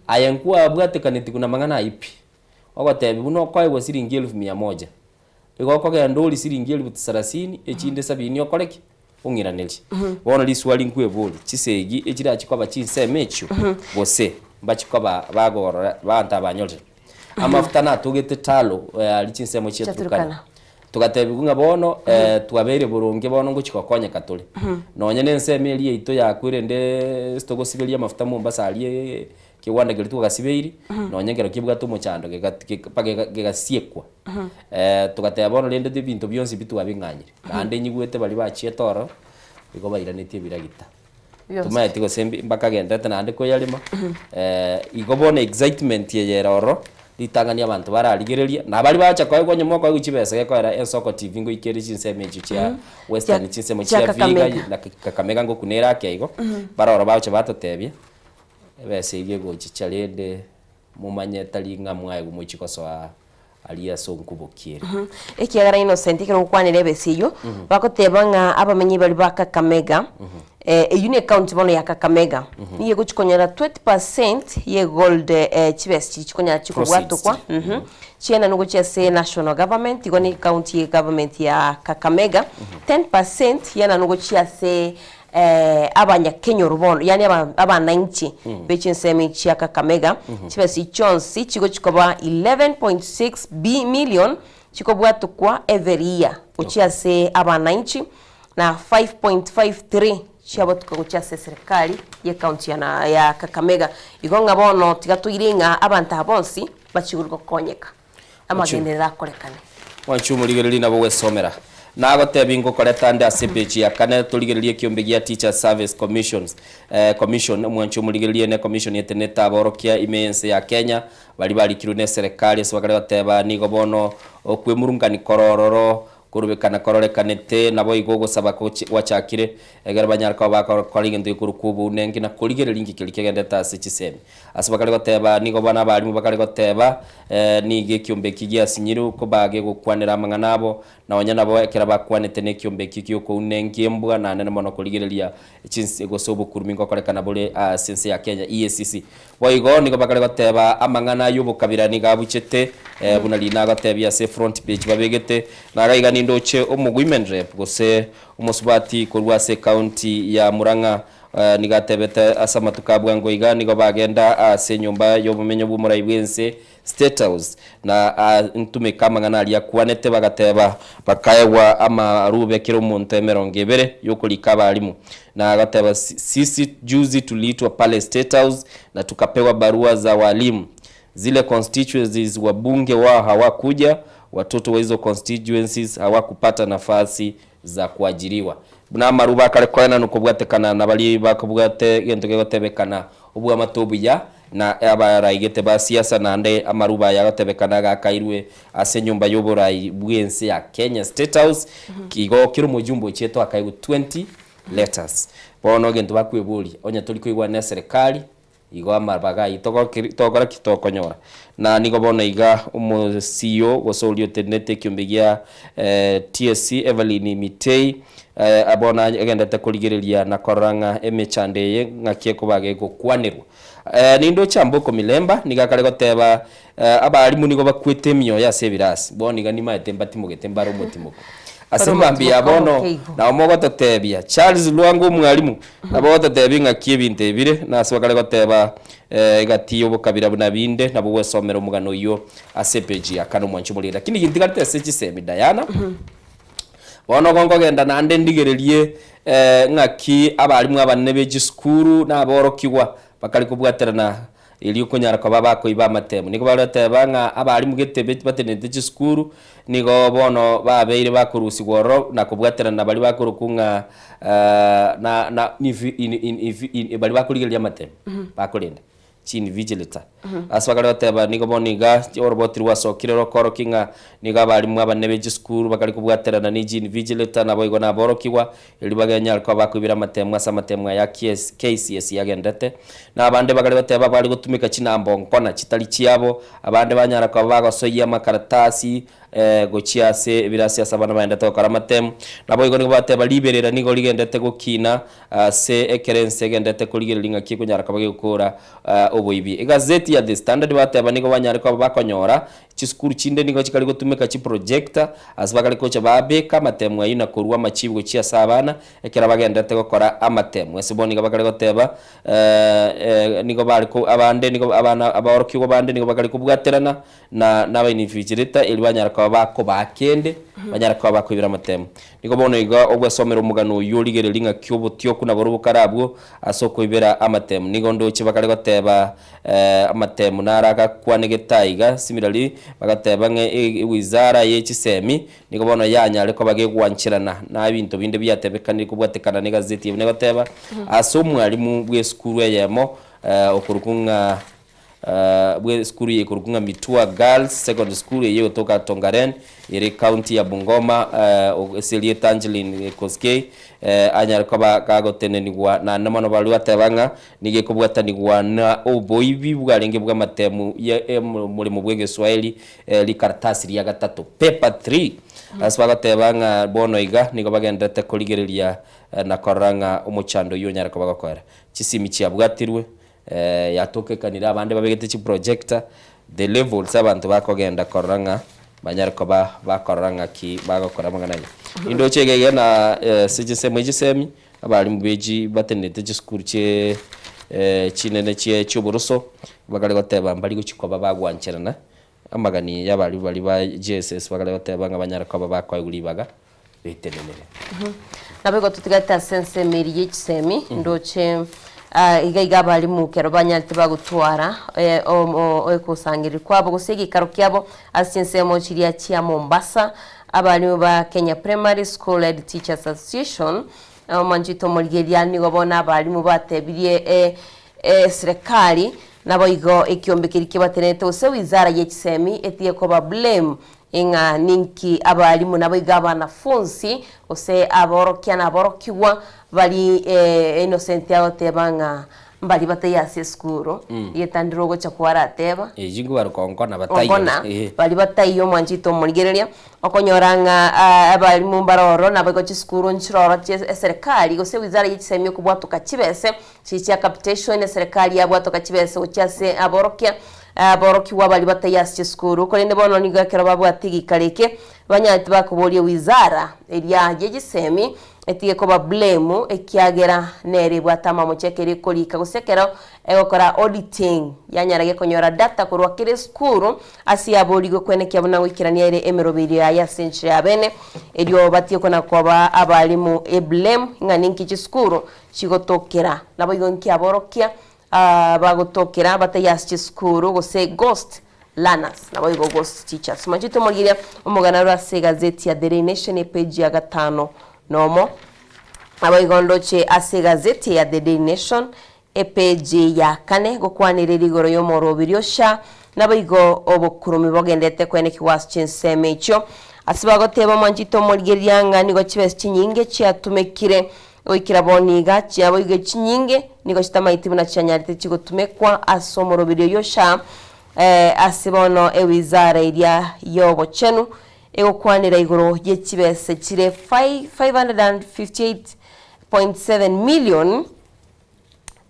aye nkwabwatekaneti buna amang'ana ayio pi. Ogotebi buna okoegwa siringi elfu mia moja, igo okogenda orie siringi elfu sarasini, echinde sabini okore ki? Ong'iranerie. Bono riswali nkweboria, chisegi echirachi koba chinsemo echio, gose mbachi koba bagorora abanto abanyorire? Amafuta natogete talo aria chinsemo chia Chia Turkana. Turkana. Togatebiwa ng'a bono twabeire boronge bono ngochia gokonyeka tore. Nonye na ensemo eria yaito yakwe rende togosiberia amafuta Mombasa aria kegwanda keria twagasibeiri, nonye ekero kebwate omochando mpaka gegasiekwa. Togateba bono rende ebinto bionsi pi twabing'anyire. Naende nyigwete baria bachiete ororo, igo bairanetie ebiragita. Tomaeti gose mbakagenderete naende koyarema, igo bono excitement eye ere ororo, ritang'ani abanto bararigereria, na baria bacha koegwa onye mokoegwa chibesa gekoera Ensoko TV ngoika ere chinsemo echio chia Western, chinsemo Chia chia Vihiga Kakamega. na Kakamega ngokuna ere ake igo, bare ororo bagocha batotebia, ebesa eyio egochicha rende momanye tari ng'a mwaegwa mochie gosoa aria ase onkuboki ere. Ekiagera Innocent ekero gokwanera ebesa eyio, bagoteba ng'a abamenyi baria ba Kakamega, eyio ne ecounty bono ya Kakamega, nigo egochi konyora 20 percent ye gold chibesa chiria chikonyara chikobwatokwa, chienanwe gochia ase national government, igo ne ecounty ye government ya Kakamega, 10 percent yenanwe gochia ase abanyakenyoro bono, yaani abananchi be chinsemo echi chia Kakamega, chibesa echi chionsi chigochi koba 11.6 bi million chikobwatokwa every year gochia ase abananchi na 5.53 chiabwatokwa gochia ase eserekari ye county ya na ya Kakamega. Igo ng'a bono tiga toire ng'a abanto aba bonsi bachigure gokonyeka amagenderero akorekane. Mwanche omorigereria nabo gwesomera. Nagotebi ngokoreta nde ase epeji ya kane torigererie ekiombe gia Teachers Service Commissions Commission omwanche omorigereria ne commission etenete aborokia ime y'ense ya Kenya baria barikirwe ne eserekari ase bakare goteba nigo bono okwemurungani kore ororo Korubekana kororekanete, naboigo ogosaba gwachakire, ekero banyare koba bagokora egento gekorokwa obounenki na korigereria inki keria kegenderete ase chisemi. Ase bakare goteba, nigo bono abalimu bakare goteba, Nigo ekiombe eki giasinyirwe koba gegokwanera amang'ana abo, na onye nabo ekero bakwanete nekiombe eki gi'okounenkia embwa naende mono korigereria chinse gose obokurumi ngokorekana bore ase ense ya Kenya, EACC. Boigo nigo bakare goteba amang'ana y'obokabira nigo abuchete, buna riina agotebia ase front page babegete, Nagaiga nindoche omo women rep gose omosubati korwa ase ecounty ya Murang'a nigo atebete ase amatuko a bwango iga nigo bagenda ase enyomba y'obomenyo bw'omorai bw'ense State House na ntumeka amang'ana aria akwanete bagateba bakaegwa amarube kera omonto emerongo ebere yokorika abalimu na agateba sisi juzi tuliitwa pale State House na tukapewa barua za walimu zile constituencies wabunge wao hawakuja watoto wa hizo constituencies hawakupata nafasi za kuajiriwa buna amarube akare koenanwa kobwatekana na baria bakobwate egento gegotebekana obwamate obuya Na abaraigete ba siasa naende amaruba aya agotebekana agakairwe ase enyomba y'oborai bw'ense ya Kenya State House, igo kera omojumbe ochiete akaegwa 20 letters. Bono egento bakweboria onye tori koigwana na eserekari igo amabaga ayio togokora ki? Tokonyora. Na nigo bono iga omo CEO gose oria otenenete ekiombe gia TSC Evelyn Mitei bono agendete korigereria na korora ng'a emechando eye ng'aki ekoba gegokwanerwa. Nindoche Amboko Milemba nigo akare goteba abalimu nigo bakwete emioyo ase ebirasi. Bono iga nimaete mbatimogete mbare omotimoko. Ase mambia ya bono nao mogototebia Charles Lwanga omwalimu nabo ogototebia ng'aki ebinto ebire nase bakare goteba egati y'obokabira buna binde nabo gwesomera omogano oyio ase epeji ya kane omwanche omoriri. Lakini gintigarete ase chisemi Diana. Bono igo nkogenda naende ndigererie ng'aki abalimu abanene be chisukuru na aborokigwa bakare kobwaterana erio konyara koba bakoiba amatemo. Nigo bare goteba ng'a abalimu gete batenenete chisukuru nigo bono babeire bakorusigwa ororo na kobwaterana na baria bakorokwa ng'a na na baria bakorigereria amatemo bakorenda. Chiinvigilator. Ase bakare goteba nigo bono iga oroboti rwasokire rokorokia ng'a nigo abalimu abanene be chisukuru bakare kobwaterana ne chiinvigilator naboigo naborokigwa erio bagenyare koba bakoibera amatemu ase amatemu aya KCSE agenderete. Na abande bakare goteba bare gotumeka chinamba nkona chitari chiabo, abande banyara koba bagosoyia amakaratasi gochia ase ebirasi ase abana baendete gokora amatemu. Naboigo nigo bateba riberera nigo rigendete gokina ase ekero ense egendete korigereria ng'aki ekonyara koba gegokora oboibi. Egazeti ya The Standard bateba nigo banyare koba bakonyora. Chisukuru chinde nigo chikare gotumeka chiprojector ase bakare gocha babeka amatemu ayio na korua amachibu gochia ase abana ekero bagenderete gokora amatemu. Ase bono nigo bakare goteba nigo bare ko abande nigo abana abaorokigwa bande nigo bakare kobwaterana na na abainvigilator erio banyara koba bakobaa kende banyare koba bakoibera amatemu. Nigo bono iga ogwesomera omogano oyio origererie ng'aki obotioku naborobwo kare abwo ase okoibera amatemu. Nigo ndoche bakare goteba Amatemu naro agakwanegete aiga. Similarly, bagateba ng'a ewizara ye chisemi nigo bono yanyare koba gegwancherana na ebinto binde biatebekanire kobwatekana na egazeti eye buna egoteba, ase omwalimu bw'esukuru eyemo okorokwa ng'a bw'esukuru eye ekorokwa ng'a Mitua Girls Secondary School eye egotoka Tongaren ere county ya Bungoma ase erieta Angeline Kosgei anyare koba gagotenenigwa naende mono barua ateba ng'a Nigo ekobwatanigwa na oboibi bwarenge bw'amatemu ya omoremo bw'egeswaeri rikaratasi ria gatato, paper 3, ase bagoteba ng'a bono iga nigo bagendererete korigereria na korora ng'a omochando oyio onyare koba gokoera. Chisimi chiabwatirwe, yatokekanire abande babegete chiprojector, the levels abanto bakogenda korora ng'a banyare koba bakorora ng'aki bagokora amang'ana ayio. Indoche iga iga na ase chinsemo echi chisemi. Abalimu be batenenete chisukuru chie chinene chie chi'oboroso bakare goteba mbari gochia koba bagwancherana amagani y'abalimu baria ba JSS bakare goteba ng'a banyare koba bakoegwa ribaga betenenere. Nabo igo totigate ase ensemo eria ye chisemi ndoche iga iga abalimu ekero banyarete bagotwara ogosangereria kwabo gose egeikaro kiabo ase chinsemo chiria chia Mombasa Abalimu ba Kenya Primary School Head Teachers Association, omonchete omorigereria nigo bono abalimu batebirie eserekari naboigo ekiombe keria kebatenenete gose wizara ye chisemi etige koba blame ing'a ninki abalimu naboigo abanafunsi gose aborokia na aborokigwa bari innocent agoteba ng'a Mbari bataiyo ase esukuru, getandire ogocha kwarateba. Echi nkobaru konkona bataiyo. Konkona, bari bataiyo omwanchete omorigereria, okonyora ng'a abalimu mbare ororo naboigo chisukuru nchire ororo chie eserekari gose wizara ye chisemi okobwatoka chibese chiri chia capitation eserekari yabwatoka chibese gochia ase aborokia aborokigwa baria bataiyo ase chisukuru. Korende bono nigo ekero babwate egeikaro eke, banyarete bakoboria wizara eria ye chisemi Etige koba blame ekiagera nere ebwate amamocho ekero ekorika gose ekero egokora auditing yanyara gekonyora data korwa kera esukuru ase yaborigwe kwenekia buna goikerania ere emeroberio yaye ase enchera ya bene erio batige kona koba abalimu eblame ng'a ninki chisukuru chigotokera naboigo inki aborokia bagotokera bataiyo ase chisukuru gose ghost learners naboigo ghost teachers. Mwanche tomorigeria omogano ore ase egazeti ya The Daily Nation epage ya gatano nomo. Naboigo ndoche ase egazeti ya The Daily Nation epage ya kane gokwanereria igoro y'omorobiri osha naboigo obokurumi bogendete koenekigwa ase chinsemo echio. Ase bagoteba mwanche tomorigereria ng'a nigo chibesa chinyinge chiatumekire Goikera bono iga, chiaboigo chinyinge nigo chitamaeti buna chianyarete chigotumekwa ase omoroberi oyio sha ase bono ewizara eria y'obochenu egokwanera igoro ye chibese chire 558.7 million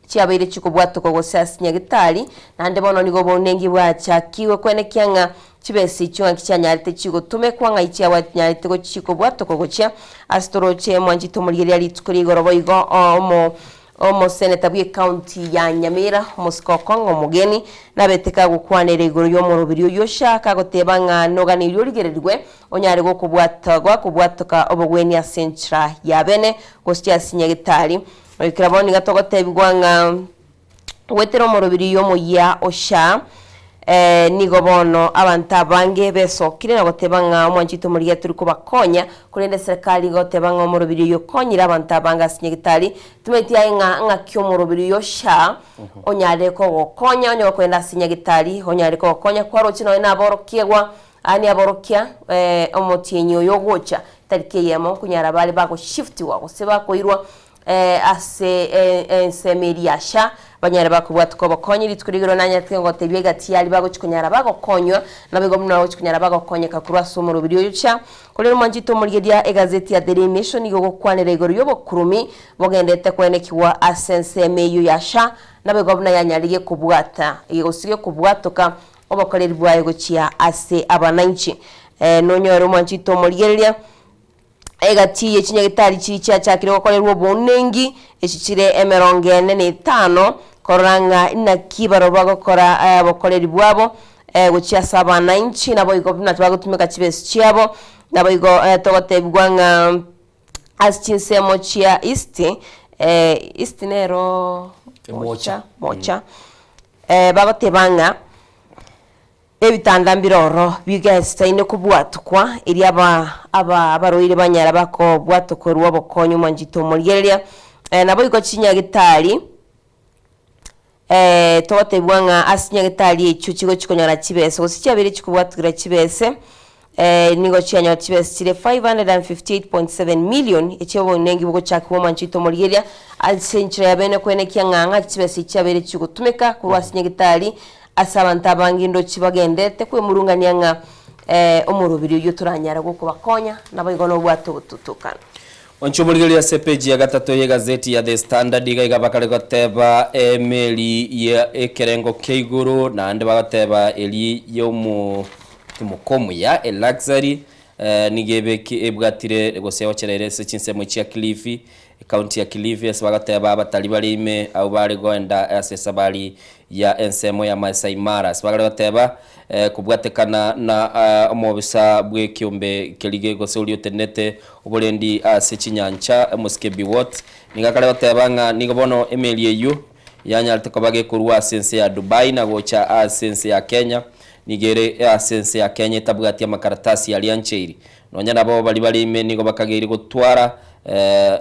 chiabeire chikobwatokwa gose ase nyagitari, naende bono nigo obounenki bwachakigwe kwenekia ng'a chibesa echio ng'aki chianyarete chigotumekwa, ng'ai chiabwanyarete gochikobwatokwa gochia ase toroche mwanchete omorigereria rituko ria igoro boigo omo omoseneta bw'ecounty ya Nyamira omosike Okong'o Omogeni nabete kagokwanera igoro y'omoroberi oyio sha kagoteba ng'a noganeirie origererigwe onyare gokobwata gwakobwatoka obogwenia ase enchera ya bene gochia ase nyagitari. Goikera bono nigo togotebigwa ng'a goetera omorobiri omoyia o SHA, nigo bono abanto abange besokire na goteba ng'a omwanchete omorigia tori kobakonya, korende eserekari igo egoteba ng'a omorobiri oyio okonyire abanto abange ase nyagitari, timanyeti aye ng'a ng'aki omorobiri oyio o SHA onyare kogokonya onye gokogenda ase nyagitari onyare kogokonya kwaroche nonye naborokigwa Aa aborokia omotienyi oyo ogocha, tariki eyemo nkonyara bare bagoshiftiwa gose bakoirwa ase ensemo eria ya sha, banyare bakobwatoka obokonyi rituko rigoro nanyarete gotebia egati yaria bagochi konyara bagokonywa, naboigo buna bagochi konyara bagokonyeka korwa ase omoroberi oyo cha. Korende omwanchete omorigeria egazeti ya The Daily Nation nigo ogokwanera igoro y'obokurumi bogendete koenekigwa ase ensemo eyio ya sha, naboigo buna yanyarire kobwata gose gekobwatoka. obokoreri bwaye gochia ase abananchi. Nonyore omwanchete omorigereria egati ye chinyagitari chiria chiachakire gokorerwa obounengi, echi chire emerongo ene na etano, korora ng'a inaki barobwo bagokora obokoreri bwabo gochia ase abananchi, naboigo buna bagotumeka chibesa chiabo, naboigo togotebigwa ng'a ase chinsemo chia East, East nero Mocha. Mocha, bagoteba ng'a ebitanda mbire ororo bigesaine kobwatukwa, erio aba aba abarwaire banyara bakobwatokorwa obokonyi omwanchete omorigereria. Naboigo chinyagitari togotebigwa ng'a ase chinyagitari echio chigochi konyora chibesa gose chiabeire chikobwatukera chibese, nigo chianyora chibesa chire 558.7 million echio obonengi bogochakigwa omwanchete omorigereria ase enchera ya bene koenekia ng'a ng'aki chibesa echi chiabeire chigotumeka korwa ase nyagitari ase abanto abange ndochi bagenderete kwemurungania ng'a omoroberi oyio toranyare gokobakonya naboigo nobwate obotutukano. Onche omorigereria ase epeji ya gatato y'egazeti ya The Standard iga iga bakare goteba emeli ya ekerengo kia igoro naende bagoteba eri y'omotimoka omuya, a luxury, nigo ebeki ebwatire gose egochereire ase chinsemo chia Kilifi, Ekaunti ya Kilifi ase bagoteba abatari bare ime abwo bare goenda ase esabari ya ensemo ya Maasai Mara. Ase bagare goteba kobwatekana na omobisa bw'ekiombe keria gose oria otenenete oborendi ase chinyancha omosike Biwott nigo akare goteba ng'a nigo bono emeli eyio yanyarete koba gekorwa ase ense ya Dubai na gocha ase ense ya Kenya nigo ere ase ense ya Kenya etabwati amakaratasi aria ancheiri. Nonya nabo baria bare ime nigo bakageire gotwara,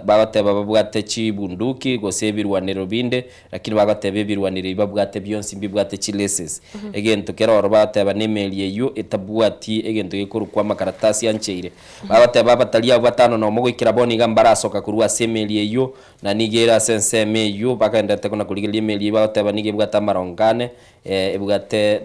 bagoteba babwate chibunduki gose ebirwanero binde, lakini bagoteba ebirwanero ebi babwate bionsi mbibwate chilaces. Egento kere ororo bagoteba na emeri eyio etabwati egento gekorokwa amakaratasi ancheire. Bagoteba abatari abwo batano nomo goikera bono iga mbarasoka korwa ase emeri eyio, na nigo ere ase ensemo eyio bagenderete kona korigereria emeri eyio bagoteba nigo ebwate amarongo ane, ebwate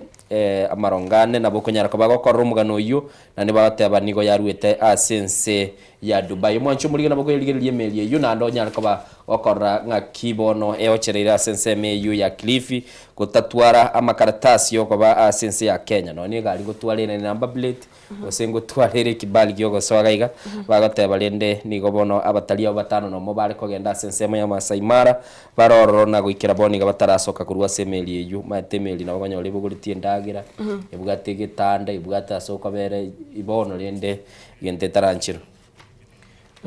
amarongo ane nabo okonyara koba gokorora omogano oyio Naende bagateba, Nigo yaruete ase ense ya Dubai. Omwancho omorige nabo okoyerigereria emeri eyio, naende onyare koba gokorora ng'aki bono eochereire ase ensemo eyio ya Kilifi, gotatwara amakaratasi yokoba ase ense ya Kenya. Nonya egari ngotwara ere number plate, gose ngotwara ere ekibali giogosoa iga iga, bagoteba rende nigo bono abatari abwo batano nomo bare kogenda ase ensemo ya Maasai Mara, bare ororo na goikera bono iga batarasoka korwa ase emeri eyio. Omanyete emeri nabo okonyora ebogoretie endagera, ebwate egetanda, ebwate ase okobera bono rende egento etarancherwa.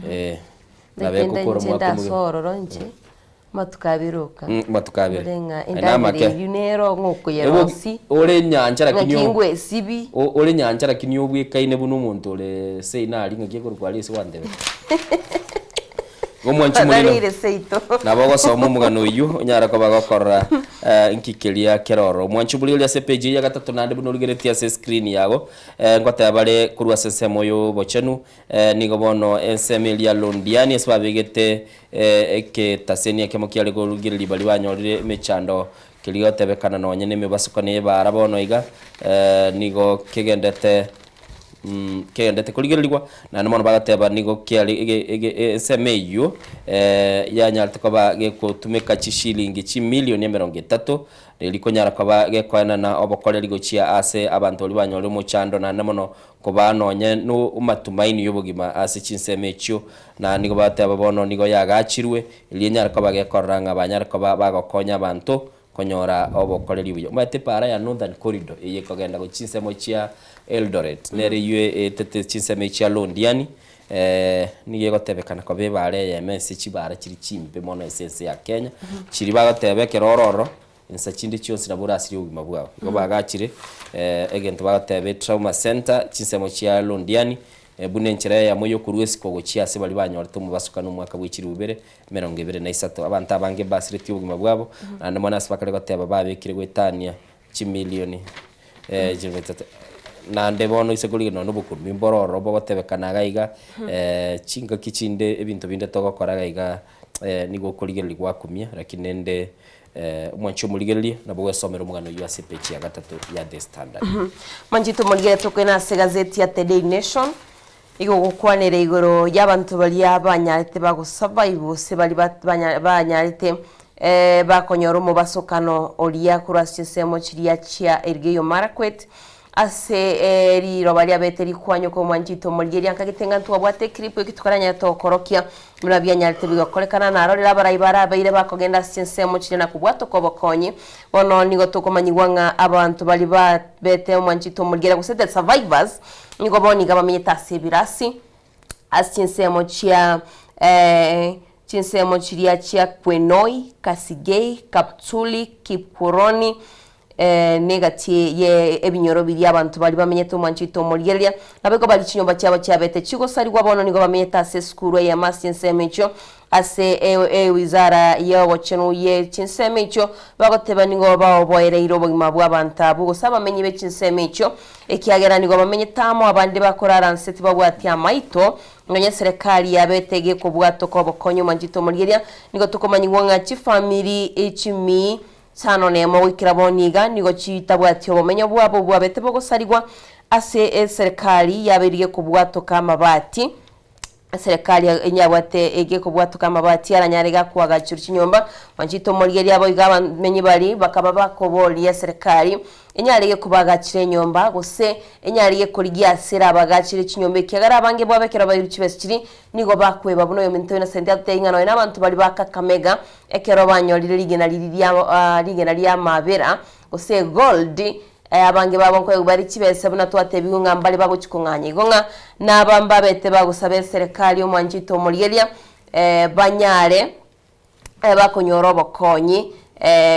Eh, nabo Lakini egokora inche omwaka omogima. ndase ororo inche, amatuko abere oka. Amatuko abere. Ndore ng'a Aye endagera namake. eyio nero ng'a Ebo okoyerosia, ore nyancha lakini ng'aki o- ngwesibi. o- ore nyancha lakini obwekaine buna omonto ore seino aria ng'aki ekorokwa aria ase gwantebete. Omwanchi omonene, Baraire seito. nabo ogosoma omogano oyio onyare koba gokorora eh, nki keria kere ororo. Omwanchi omorigereria ase epeji eye ya gatato naende buna origeretie ase escreen yago, eh, ngoteba bare korwa ase ensemo y'obochenu, eh, nigo bono ensemo eria ya Londiani ase babegete eh, eketaseni ekemo kiare korigereria baria banyorire emechando keria gotebekana nonye na emebasukano y'ebaara bono iga, eh, nigo kegendete kegendete korigererigwa, naende mono bagateba nigo kiare ege ege ensemo eyio yanyarete koba gegotumeka chishilingi chimilioni emerongo etato, riria konyara koba gekoenana obokoreri gochia ase abanto baria banyorire omochando naende mono kobaa nonye no amatumaini y'obogima ase chinsemo echio, na nigo bagateba bono nigo yagachirwe erio enyare koba gekorora ng'a banyare koba bagokonya abanto Konyora obokoreri obuya. Omanyete epaara ya Northern Corridor eye ekogenda gochia chinsemo chia Eldoret, nere eyio eetete chinsemo echia Londiani, nigo egotebekana koba ebaara eyemo ase chibaara chiria chimbe mono ase ense ya Kenya, chiria bagoteba ekero ore ororo, insa chinde chionsi nabo orasirie obogima bwao. Igo bagachire egento bagoteba etrauma centre chinsemo chia Londiani, buna enchera eyemo yokorwa esiko gochia ase baria banyorete omobasukano omwaka bwe chilifu ibere 23. Abanto abange mbasiretie obogima bwabo, naende mono ase bakare goteba babekire goetania chimilioni chilifu etato. Naende bono ase korigia nonya obokurumi mboro ororo bogotebekana iga iga, chingaki chinde ebinto binde togokora iga iga nigo okorigereria gwakumia, lakini rende omwanchi omorigererie nabo ogwesomera omogano oyio ase epeji ya gatato ya The Standard. Mwanchi tomorigererie tokoina ase egazeti ya The Daily Nation. Igo gokwanera igoro y'abanto baria banyarete bagosurvive gose baria banyarete. Bakonyora omobasokano oria korwa ase chinsemo chiria chia Elgeyo Marakwet, ase riroba riabete rikwanyoka omwanchete omorigereria nkagete ng'a ntwabwate eclip eki tokaranyare tokorokia buna bianyarete bigokorekana. Narorire abarai barabeire bakogenda ase chinsemo chiria na kobwatoka obokonyi. Bono nigo tokomanyigwa ng'a abanto baria babete omwanchete omorigereria gose the survivors nigo bono iga bamenyete ase ebirasi. Ase chinsemo chia chinsemo chiria chia Kwenoi, Kasigei, Kaptuli, Kipkuroni, na egati ye ebinyoro biria abanto baria bamenyete omwancho oito omorigereria, naboigo baria chinyomba chiabo chiabete chigosarigwa bono nigo bamenyete ase esukuru eyemo ase chinsemo echio, ase ewizara y'obochenu ye chinsemo echio, bagoteba nigo baoboereire obogima bw'abanto abwo gose abamenyi be chinsemo echio, ekiagera nigo bamenyete amo abande bakorara nse tibabwati amaito, Nonya eserekari yabete gekobwatoka obokonyi omwanchete omorigeria, nigo tokomanyigwa ng'a chifamiri chimi tano nemo goikera bono iga nigo chitabwati obomenyo bwabo bwabete bogosarigwa ase eserekari yabeire gekobwatoka amabati. Eserekari enyabwate egekobwatoka amabati aranyare gakoagachirwa chinyomba. Mwanchete omorigeria boigo abamenyi baria bakaba bakoboria eserekari Enyare gekobaagachera enyomba, gose enyare gekorigia ase erabagachere chinyomba, ekiagera abange bwabo ekero bairwe chibesa chiria, nigo bakweba buna oyominto Innocent atotebia ng'a nonya nabanto baria ba Kakamega ekero banyorire rigena riria ria rigena ri'amabera, gose egold, abange babo nkoegwa bare chibesa buna twatebigwe ng'a mbare bagochia kong'anya. Igo ng'a naba mbabete bagosaba eserekari omwanchete omorigereria banyare bakonyora obokonyi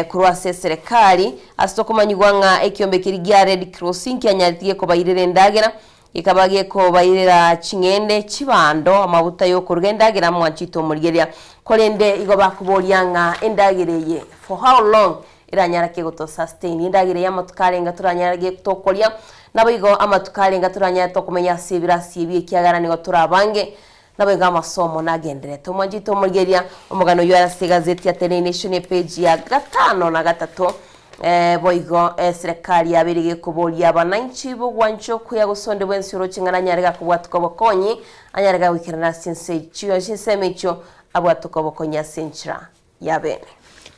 korwa ase eserekari, ase tokomanyigwa ng'a ekiombe keria gia Red Cross nkianyareti gekobairera endagera, gekaba gekobairera ching'ende, chibando, amaguta yokoruga endagera mwanchete omorigereria. Korende igo bakoboria ng'a endagera eye for how long eranyare ki goto sustain, endagera eye amatuko arenga toranyare tokoria, naboigo amatuko arenga toranyare tokomenya ase ebirasi ebi ekiagera nigo tore abange, Naboigo amasomo nagendererete. Omwanchete omorigereria omogano oyio ase egazeti ya The Nation epeji ya gatano na gatato. Boigo eserekari yabeire gekoboria abananchi b'ogwancha okuya gose onde bwensi oroche ng'a nanyare gakobwatoka obokonyi, anyare gagoikerana ase chinse echio chinsemo echio abwatoke obokonyi ase enchera ya bene.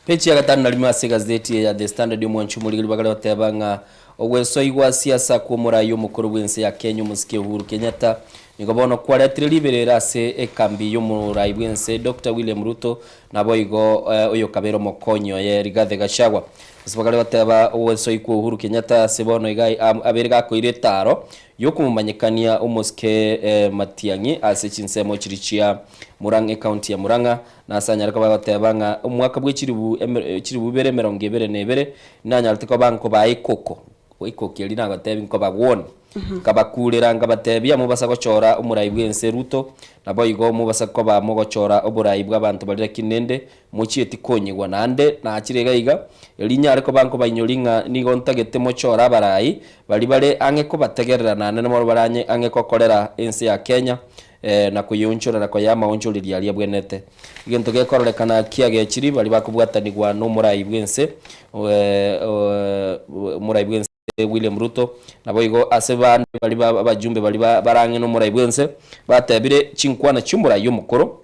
Peji ya gatano na rimo ase egazeti eye ya The Standard omwanchi omorigereria bagare goteba ng'a ogwesoigwa siasa kw'omorai omokoro bw'ense ya Kenya omosike Uhuru Kenyatta nigo bono kwaretire riberera ase ekambi y'omorai bw'ense Doctor William Ruto naboigo oyokabere omokonyi oye Rigathi Gachagua. Ase bagare goteba ogwesoi kwa Uhuru Kenyatta ase bono iga abere gakoira etaro yokomomanyekania omosike Matiang'i ase chinsemo chiria chia Murang'a ecounty ya Murang'a Nase anyare koba agoteba ng'a omwaka bwe chilifu eme chilifu ibere emerongo ebere na ebere, nanyarete koba nkobaa ekoko, ekoki eria nagotebi nkobagwoni. Nkabakurera nkabatebia, mobasa gochora omorai bw'ense Ruto, naboigo mobasa koba mogochora oborai bw'abanto baria lakini rende mochieti konyigwa. Naende nachire iga iga, erio inyare koba nkobainyoria ng'a nigo ntagete mochore abarai baria bare ang'e kobategerera naende nabo bare ang'e gokorera ense ya Kenya na koyeonchora na koyea amaonchoreria aria abwenerete. Egento gekororekana kiagechiri baria bakobwatanigwa nomorai bw'ense omorai bw'ense William Ruto, naboigo ase bande baria abajumbe baria barang'e nomorai bw'ense batebire chinkwana chi'omorai omokoro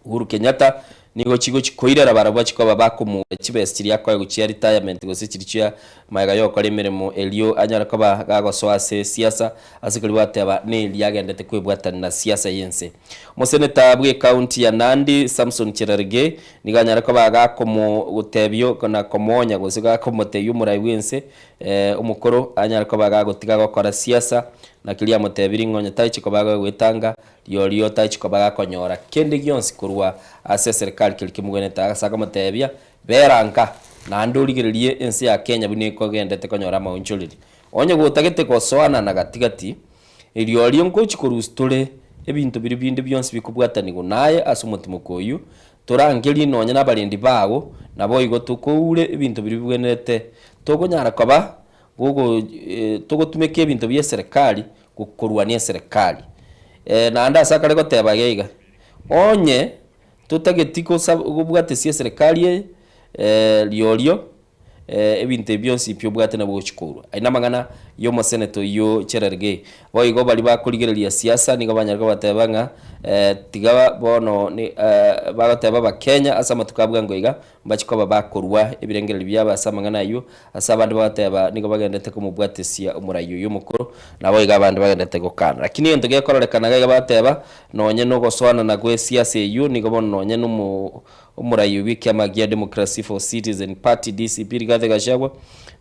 Uhuru Kenyatta nigo chigochi koirera barabwo bachie koba bakomoa chibesa chiria akoegwa chia retirement gose chiria chia magega yogokora emeremo erio anyare koba gagosoa ase siasa ase keria gwateba neria agendete kwebwatania na siasa yense. Omoseneta bwe county ya Nandi Samson Cherargei nigo anyare koba gakomotebia na komoonya gose gakomotebia omorai bwense omokoro anyare koba gagotiga gokora siasa na keria amotebirie ng'a onye taichi koba gagoetanga Rirorio taichi koba gakonyora kende gionsi korwa ase eserekari keria kemogwenerete. Ase akamotebia, Bera nka, naende origererie ense ya Kenya buna ekogendete konyora amaonchoreri. Onye gotagete gosoanana gati-gati, rirorio ngochi korusia tore ebinto biria binde bionsi bikobwatanigwa naye ase omotimoko oyio, torangerie nonya nabarendi bao, naboigo tokoure ebinto biria bibwenerete. Tokonyara koba gogo togotumeka ebinto bi'eserekari gokorwania eserekari. Naende ase akare goteba iga iga, onye totageti gosa gobwatesia eserekari eye riorio, Ebinto ebi bionsi pi obwate nabwo ogochia kourwa. Ayio namang'ana y'omoseneta oyio Cherargei. Boigo baria bakorigereria siasa nigo banyare kobateba ng'a tiga bono bagoteba abakenya ase amatuko a bwango iga mbachie koba bakorua ebirengererio biabo ase amang'ana ayio, ase abande bagoteba nigo bagenderete komobwatesia omorai oyio omokoro, naboigo abande bagenderete gokana. Lakini egento gekororekana iga iga bagoteba nonye nogosoanana gwe siasa eyio nigo bono nonye nomo Omorai bw'ekiama gia Democracy for Citizen Party, DCP, Rigathi Gachagua,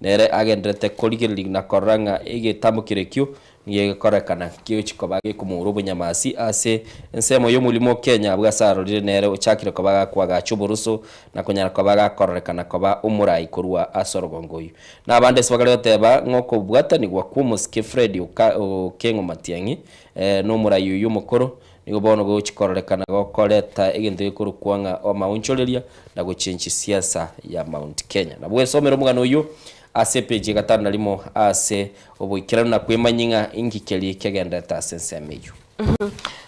nere agendererete korigereria na korora ng'a egetambo ekio nigo gekorekana gegochia koba gekomoura obonyamasi ase ensemo y'omorimo o Kenya abwo ase arorire nere ochakire koba gakoagacha oboroso na konyara koba gakororekana koba omorai korwa ase orogongo oyio. Na abande ase bakare goteba ng'a okobwatanigwa kw'omosike Fred Okengo Matiang'i na omorai oyio omokoro Nigo bono gochia kororekana gokoreta egento gekorokwa ng'a amaonchoreria na gochenchia siasa ya Mount Kenya. Nabo gwesomera omogano oyio ase epeji ya gatano na rimo ase oboikeranu na kwemanyia ng'a inki keria kegenderete ase ensemo eyio.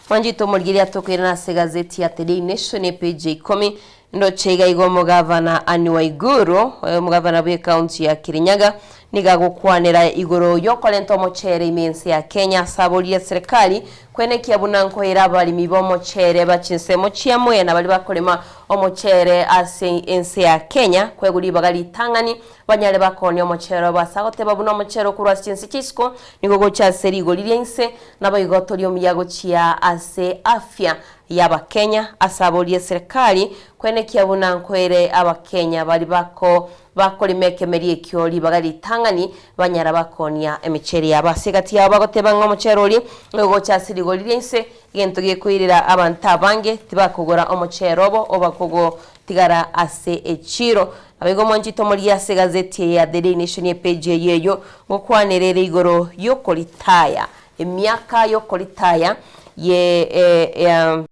Mwanchete omorigereria atokoirana ase egazeti ya The Daily Nation epeji ya ikomi, ndoche iga igo omogavana Anne Waiguru, omogavana bw'ecounty ya Kirinyaga, nigo agokwanera igoro y'okorenta omochere ime ense ya Kenya ase aborire eserekari Kwenekia buna nkoira abaremi b'omochere ba chinsemo chia Mwea na baria bakorema omochere ase ense ya Kenya kwegwa ribaga ritang'ani banyare bakoonia omochere obo ase agoteba buna omochere okorwa ase chinse chia isiko nigo ogocha ase rigori ria inse naboigo tori omuya gochia ase afya y'Abakenya ase aborie eserekari kwenekia buna nkoire Abakenya baria bako Bakorema ekemeri ekio ribaga ritang'ani, banyara bakoonia emechere yabo ase egati yabo, bagoteba ng'a omochere oria ogocha ase rigori ria inse, egento gekoirera abanto abange tibakogora omochere obo obakogotigara ase echiiro. Naboigo mwanchete omorigie ase egazeti eye ya The Daily Nation epeji eyio eyio, ngokwanera ere igoro y'okoritaya, emiaka y'okoritaya ye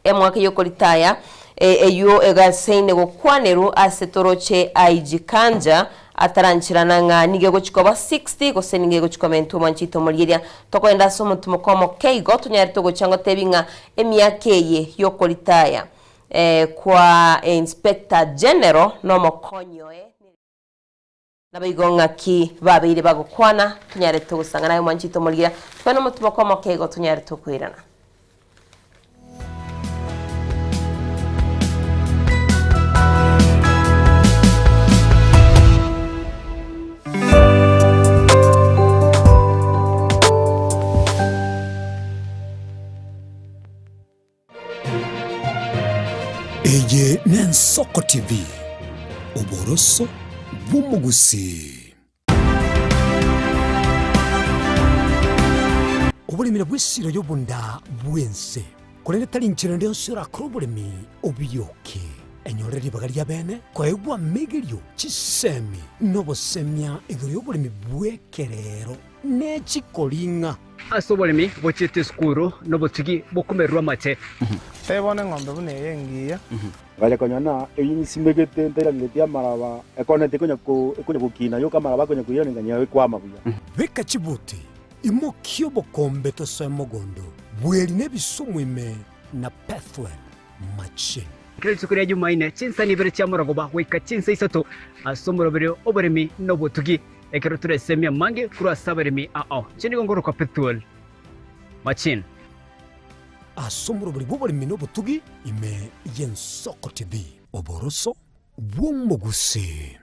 Emwaka y'okoritaya eyio egasaine gokwanerwa ase toroche Aiji Kanja atarancherana ng'a nigo egochia koba 60 gose nigo egochia koba entwe omwanchete omorieria. Tokoenda ase omotimoko omoke igo tonyare togochia ngotebi ng'a emiaka eye y'okoritaya kwa Inspector General nomokonyi oye Naboigo ng'aki babeire bagokwana, tonyare togosang'ana aye omwanchete omorigia, tobe nomotimoko omoke igo tonyare tokoirana. Eye n'Ensoko TV, oboroso bw'omogusii. Oboremi nabwo esiro y'obonda bw'ense, korende tari nchera ende yonsi orakore oboremi obioke. Enyore ribaga ri'abeene koegwa amegerio, chisemi, na obosemia igoro y'oboremi bw'ekerero ne chikoring'a. Ase oboremi bochiete esukuru nobotugi bokomererwa amache. Tebia bono eng'ombe buna eye engiya. Ngacha konyora ng'a eyio nsimegete ntairangeretie amaraba, ekona tekonya ko ekonya gokina yoka amaraba akonya koiraneria ng'a ekwama buya. Beka chibuti, imokia obokombe tosoe mogondo, bweri na ebisumu ime na Pethuel machine. Kera rituko ria Jumaine, chinsa ibere chia morogoba goika chinsa isato ase omoroberio oboremi na obotugi. Ekero toresemie amange korwa ase abaremi ao, inche nigo ngorokwa Pethuel Machin. Ase omorobori bw'oboremi na obotugi ime y'Ensoko TV. Oboroso bw'omogusii.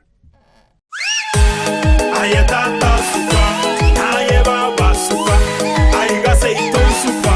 Aye tata suka, aye baba suka, aiga seito nsuka.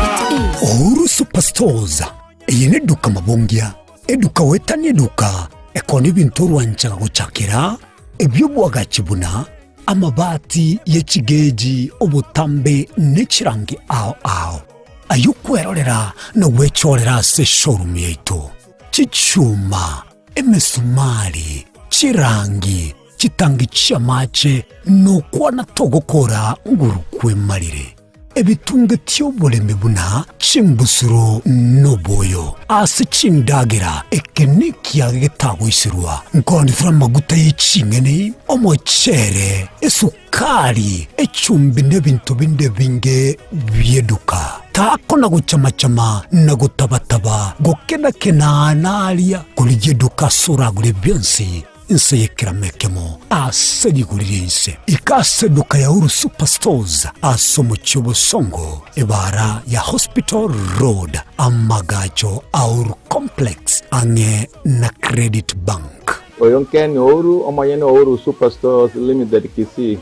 Uhuru Superstores, eye neduka mabongia, eduka goetania eduka, ekoonia ebinto orwanchaga gochakera Ebi'obwagachi buna amabati ye chigeji, obotambe, ne chirangi ao ao, ay'okwerorera na gwechorera ase eshowroom yaito, chichuma, emesumari, chirangi, chitangi chi'amache, na okwana togokora nguru kwemarire. Ebitunge ti'oboremi buna chimbusuro noboyo ase chindagera, eke nekiage getagoiserwa, nkoonetera amaguta ye ching'eni, omochere, esukari, echumbi na ebinto binde ebinge bi'eduka. Takona gochama-chama na gotaba-taba, gokena-kena aa na aria, korigia eduka ase oragure bionsi. inse y'ekerama ekemo ase rigori ri'ense. Ika ase eduka ya Uhuru Superstores ase omochie o Bosongo, ebaara ya Hospital Road, amagacho a Uhuru Complex ang'e na Credit Bank. Oyo Ken Ouru, omonyene o Uhuru Superstores Limited Kisii.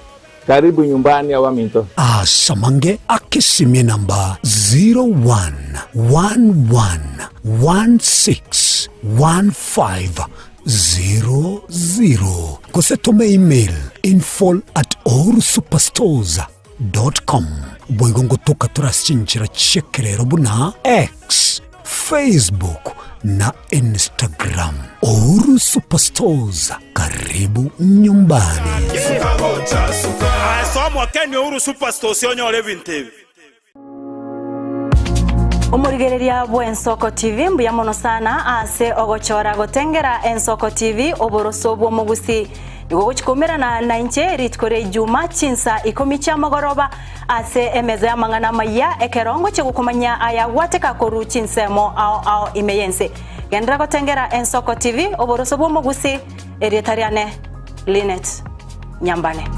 Karibu nyumbani abaminto. Ase amange akesimie namba 0111161500 gose tome email info at uhurusuperstores dot com. Boigo ngotoka tore ase chinchera chi'ekerero buna X, Facebook na Instagram. Uhuru Superstores, karibu nyumbani. Ase omokeni Uhuru Superstores onyore ebinto ebi. Omorigereria bw'Ensoko TV mbuya mono sana ase ogochora gotengera Ensoko TV oboroso bw'omogusii. Nigo ogochia koumerana nainche rituko ria Ijuma chinsa ikomi chiamogoroba ase emeza y'amang'ana amayia ekero ngochia gokomanyia aya gwateka korwa chinsemo ao ao ime y'ense. Genderera gotengera Ensoko TV oboroso bw'omogusii erieta riane Linet Nyambane.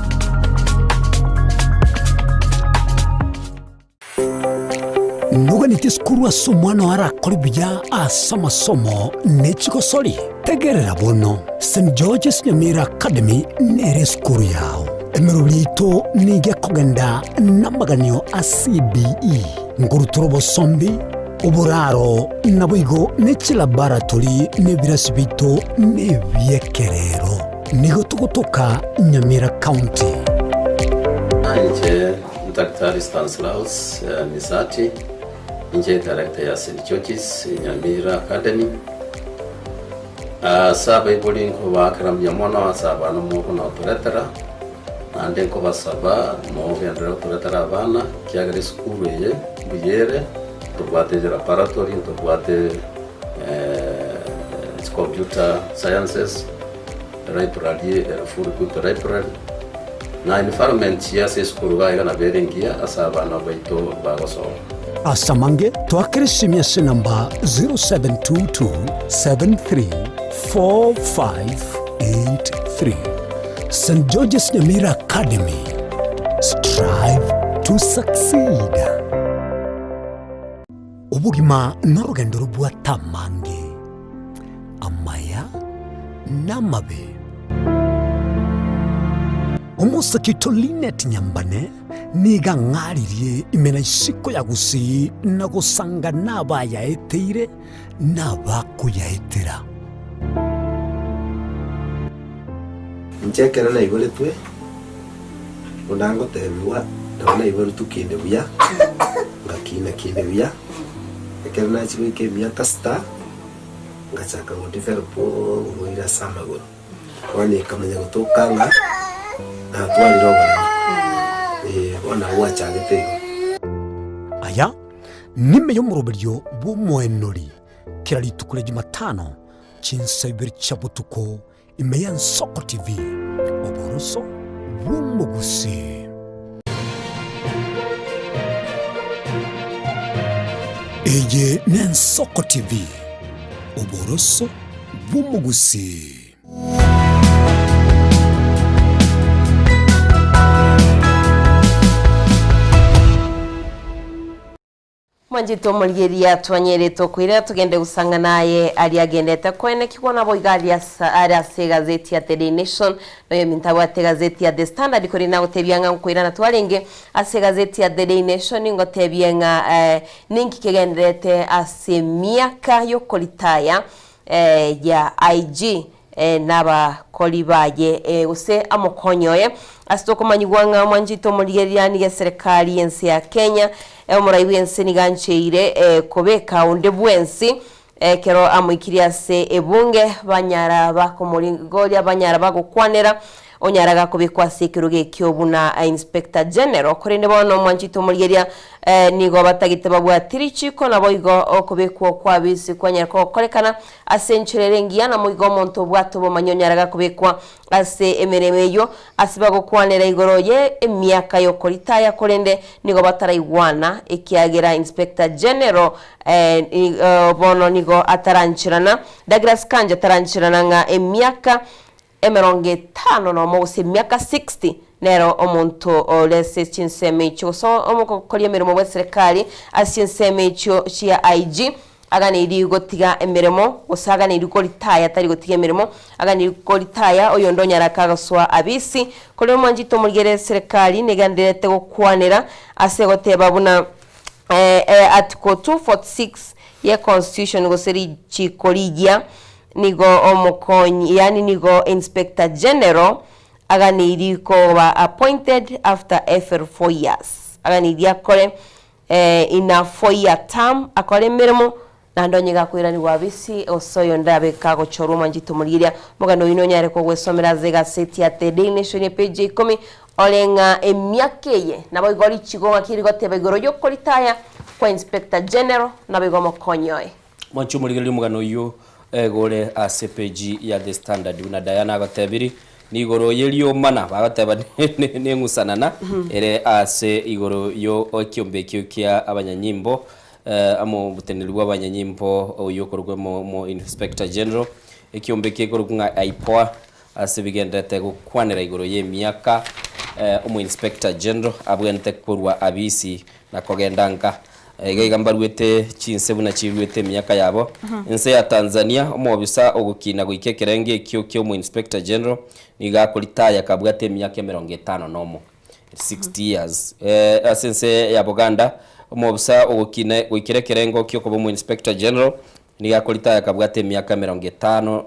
Noganetie esukuru ase omwana oo arakore buya ase amasomo ne chigosori? Tegerera bono, St. George's Nyamira Academy nere esukuru yao. Emeroberi yaito nigo ekogenda namaganio a CBE, nkorutora obosombi, oboraro, naboigo ne chilaboratory na ebirasi biaito nebiekerero. Nigo togotoka Nyamira County. Inche Daktari Stanislaus Misati, inche director ya St George's Nyamira Academy. Ase abaibori nkobaakera mbuya mono ase abana mogonotoretera, naende nkobasaba mogenderere gotoretera abana, ekiagera esukuru eye mbuya ere, ntobwate laboratory, ntobwate computer sciences, library ere full equipped library. Na environment y'ase esukuru iga iga nabo ere engiya ase abana baito bagosoma. Ase amange, toakere esimi ase enamba 0722734583. St. George's Nyamira Academy, strive to succeed. Obogima norogendo robwate amange, amaya na amabe. Omosake oito Linet Nyambane nigo ang'aririe ime na isiko ya Gusii na gosanga nabayaeteire na abakoyaetera. Inche ekero naiboretwe, buna ngotebigwa, nabo naiboretwe kinde buya, ngakina kinde buya, ekero nachia goika emiaka sita, ngachaka go develop oborwaire ase amagoro. Bono ekamanya gotoka ng'a natwarire oboremo, eh, bono nabo gwachagete igo. Aya nime y'omoroberio bw'omoenori kera rituko ria Jumatano chinsa ibere chia botuko ime y'Ensoko TV, oboroso bw'omogusii. Eye n'Ensoko TV, oboroso bw'omogusii. Mwanchete omorigereria twanyerete okoirera togende gosang'ana aye aria agendete koenekigwa naboigo aria are ase egazeti ya The Daily Nation na oyominto abwate egazeti ya The Standard korende nagotebia ng'a nkoirana twarenge ase egazeti ya The Daily Nation ngotebie ng'a eh, ninki kegendererete ase emiaka yokoritaya eh, ya IG nabakori baye, gose amokonyi oye. Ase tokomanyigwa ng'a omwanchete omorigereria nigo eserekari y'ense ya Kenya, omorai bw'ense nigo ancheire kobeka onde bwensi ekero amoikirie ase ebunge, banyara bakomorigoria, banyara bagokwanera, onyara gakobekwa ase ekerogo ekio buna Inspector General. Korende bono omwanchete omorigereria nigo batagete babwati richiko, naboigo okobekwa okw'abisi kwanyara kogokorekana Ase enchera ere engiya namoigo omonto obwate obomanyi onyare gakobekwa ase emeremo eyio, ase bagokwanera igoro ye emiaka y'okoritaya korende nigo bataraigwana ekiagera Inspector General bono nigo atarancherana, Douglas Kanja tarancherana ng'a emiaka. 50 gose emiaka 60 nero omonto ore ase chinsemo echio gose omokoria emeremo bw'eserekari ase chinsemo echio chia IG aganeirie gotiga emeremo gose aganeirie koritaya tari gotiga emeremo aganeirie koritaya oyonde onyare akagosoa abisi korende omwanchete omorigere eserekari negendererete gokwanera ase goteba buna Article 246 ye constitution gose richiko rigiya nigo omokonyi yaani nigo inspector general aganeirie koba appointed after every 4 years aganeirie akore in a 4 year term akore emeremo naende onye gakoiranigwa abisi gose oyonde abe kagochorwa omwanchete omorigeria omogano oyio nonyare kogwesomera ase egaseti ya The Daily Nation epage ya ikomi Ore ng'a emiaka eye naboigo richigo ng'aki rigoteba igoro y'okoritaya kwa Inspector General naboigo omokonyi oye. Mwanche omorigereria omogano oyio egore ase page ya The Standard buna Diana agotebiri nigoro yeriomana bagoteba neng'usanana ere ase igoro yo ekiombe ekio kia abanyanyimbo amo oboteneneri bwa abanyanyimbo oyio okorokwa omo Inspector General ekiombe kekorokwa ng'a IPOA Ase bigendererete gokwanera igoro y'emiaka, Omoinspector General abwenerete korwa abisi na kogenda nka. Iga iga mbaruete chinse buna chiruete emiaka yabo. Ense ya Tanzania, omobisa ogokina goika ekerengo ekio kia Omoinspector General nigo akoritaya kabwate emiaka 51, 60 years. Ase ense ya Buganda, omobisa ogokina goikera ekerengo kiokoba Omoinspector General Nigo akoritaya akabwata emiaka 55,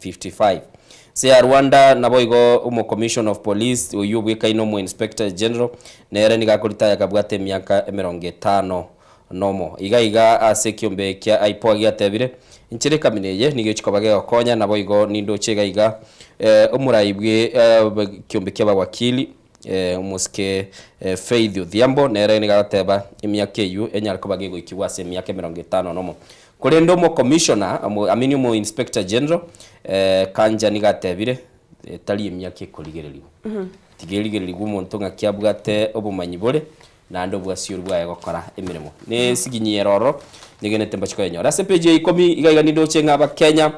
55. Ense ya Rwanda naboigo omo Commissioner of Police oyio obwekaine omo Inspector General nere nigo akoritaya akabwata emiaka 51. Iga iga ase ekiombe kia IPOA giatebire, Enchera ekamina eye nigo echikoba gegokonya naboigo nindoche iga iga omorai bwe ekiombe kia abawakili Omosike Faith Odhiambo nere nigo agoteba emiaka eyio enyare koba gegoikigwa ase emiaka 51. Korende omo commissioner, I mean omo inspector general Kanja nigo atebire tari emiaka ekorigererigwa. Tiga erigererigwe omonto ng'aki abwate obomanyi bore naende obwasiori bwaye gokora emeremo. Ne esiginyi ere ororo nyegenete mbachi koyenyora. Ase page ya ikomi iga iga nindoche ng'a abakenya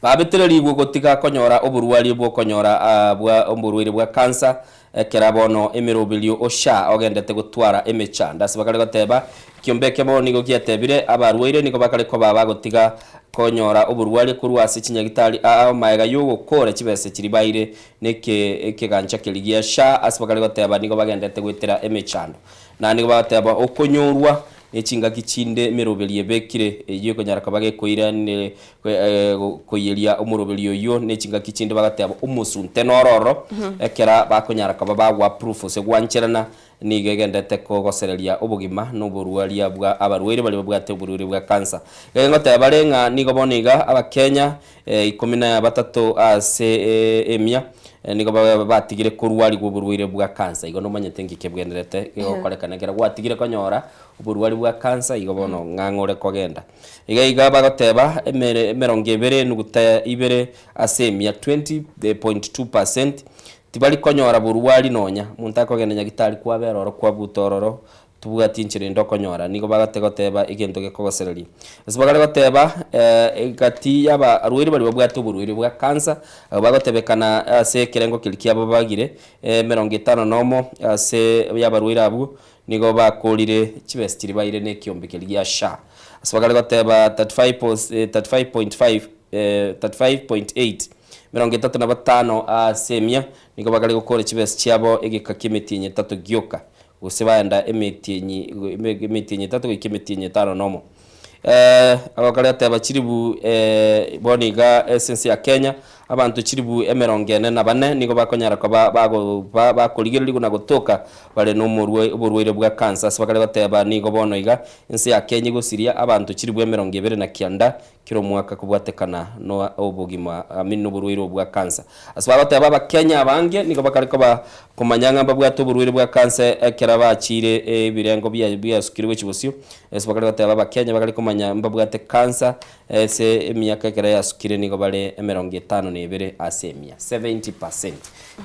Babetererigwe gotiga konyora oborwaria bw'okonyora bwa oborwaire bwa kansa, ekera bono emeroberio o SHA ogendete gotwara emechando. Ase bakare goteba, ekiombe ekemo nigo giatebire, abarwaire nigo bakare koba bagotiga konyora oborwaria korwa ase chinyagitari aa maega y'ogokora chibesa chiria baire neke ekegancha keria gia SHA ase bakare goteba nigo bagendete goetera emechando. Na nigo bagoteba okonyorwa Ne chingaki chinde emeroberio ebekire, eyio ekonyara koba gekoira ne koiyeria omoroberio oyio, ne chingaki chinde bagateba omosunte nororo, ekera bakonyara koba bagoapprove gose gwancherana, nigo egenderete kogosereria obogima na oborwaria bwa abarwaire baria babwate oborwaire bwa cancer. Iga ngoteba bare ng'a nigo bono iga abakenya 13 ase emia nigo batigire korwarigwa oborwaire bwa cancer. Igo nomanyete nki kebwenerete gegokorekana ekero gwatigire konyora oborwari bwa cancer igo bono ng'ang'e ore kogenda. Iga iga bagoteba 22.2 ase emia, 20.2%, tibari konyora borwari nonya. Omonto akogenda nyagitari kwabera oro kwabuta ororo Tobwati enchera ende okonyora. Nigo bagate goteba egento gekogosereria. Ase bagare goteba, egati y'abarwaire baria babwate oborwaire bwa kansa, abwo bagotebekana ase ekerengo keria kiabo bagire, 51 ase y'abarwaire abwo nigo bakorire chibesa chiria baire nekiombe keria gia SHA. Ase bagare goteba 35.5, 35.8, 35 ase emia nigo bagare gokora chibesa chiabo egeka ki'emetienyi etato gioka. gose baenda emetienyi emetienyi etato goika emetienyi etano nomo. Agokare ateba chilifu bono iga ase ense ya Kenya, abanto chilifu 44 nigo bakonyara koba bago ba bakorigererigwa na gotoka bare na omorwai oborwaire bwa cancer. Ase bakare goteba nigo bono iga ense ya Kenya egosiria abanto chilifu 29 Kera omwaka kobwatekana no obogima I mean noborwaire obo bwa cancer. Ase bagoteba abakenya abange nigo bakare koba komanya ng'a mbabwate oborwaire bwa cancer ekero bachiire ebirengo bia biasukire gochia bosio. Ase bakare goteba abakenya bakare komanya mbabwate cancer ase emiaka ekero yasukire nigo bare 52 ase emia, 70%.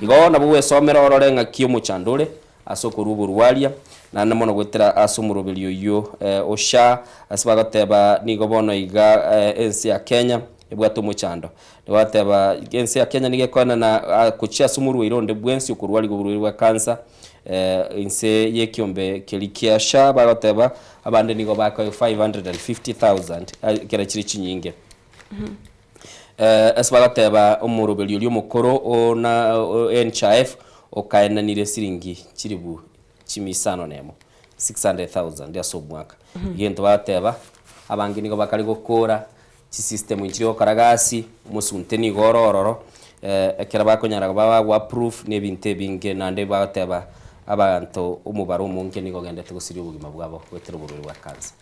Igo nabo gwesomera orore ng'aki omochando ore Ase okorua oborwaria, naende mono goetera ase omoroberio oyio o SHA, ase bagoteba nigo bono iga ense ya Kenya. Ebwate omochando. Nigo ateba ense ya Kenya nigo ekoenana gochia ase omorwaire onde bwensi okorwarigwa oborwaire bwa cancer inse y'ekiombe keria kia SHA bagoteba abande nigo bakoegwa 550,000 ekero chire chinyinge. Ase bagoteba omoroberi oria omokoro o na o NHIF okaenanire siringi chilifu chimia isano na emo, 600,000 ase omwaka. Egento bagoteba abange nigo bakare gokora Chisystem nchiri gokora gasi, omosunte nigo ore ororo, ekero bakonyara koba bago approve na ebinto ebinge naende bagoteba abanto omobaro omonge nigo ogendete gosiria obogima bwabo goetera oborwaire bwa cancer.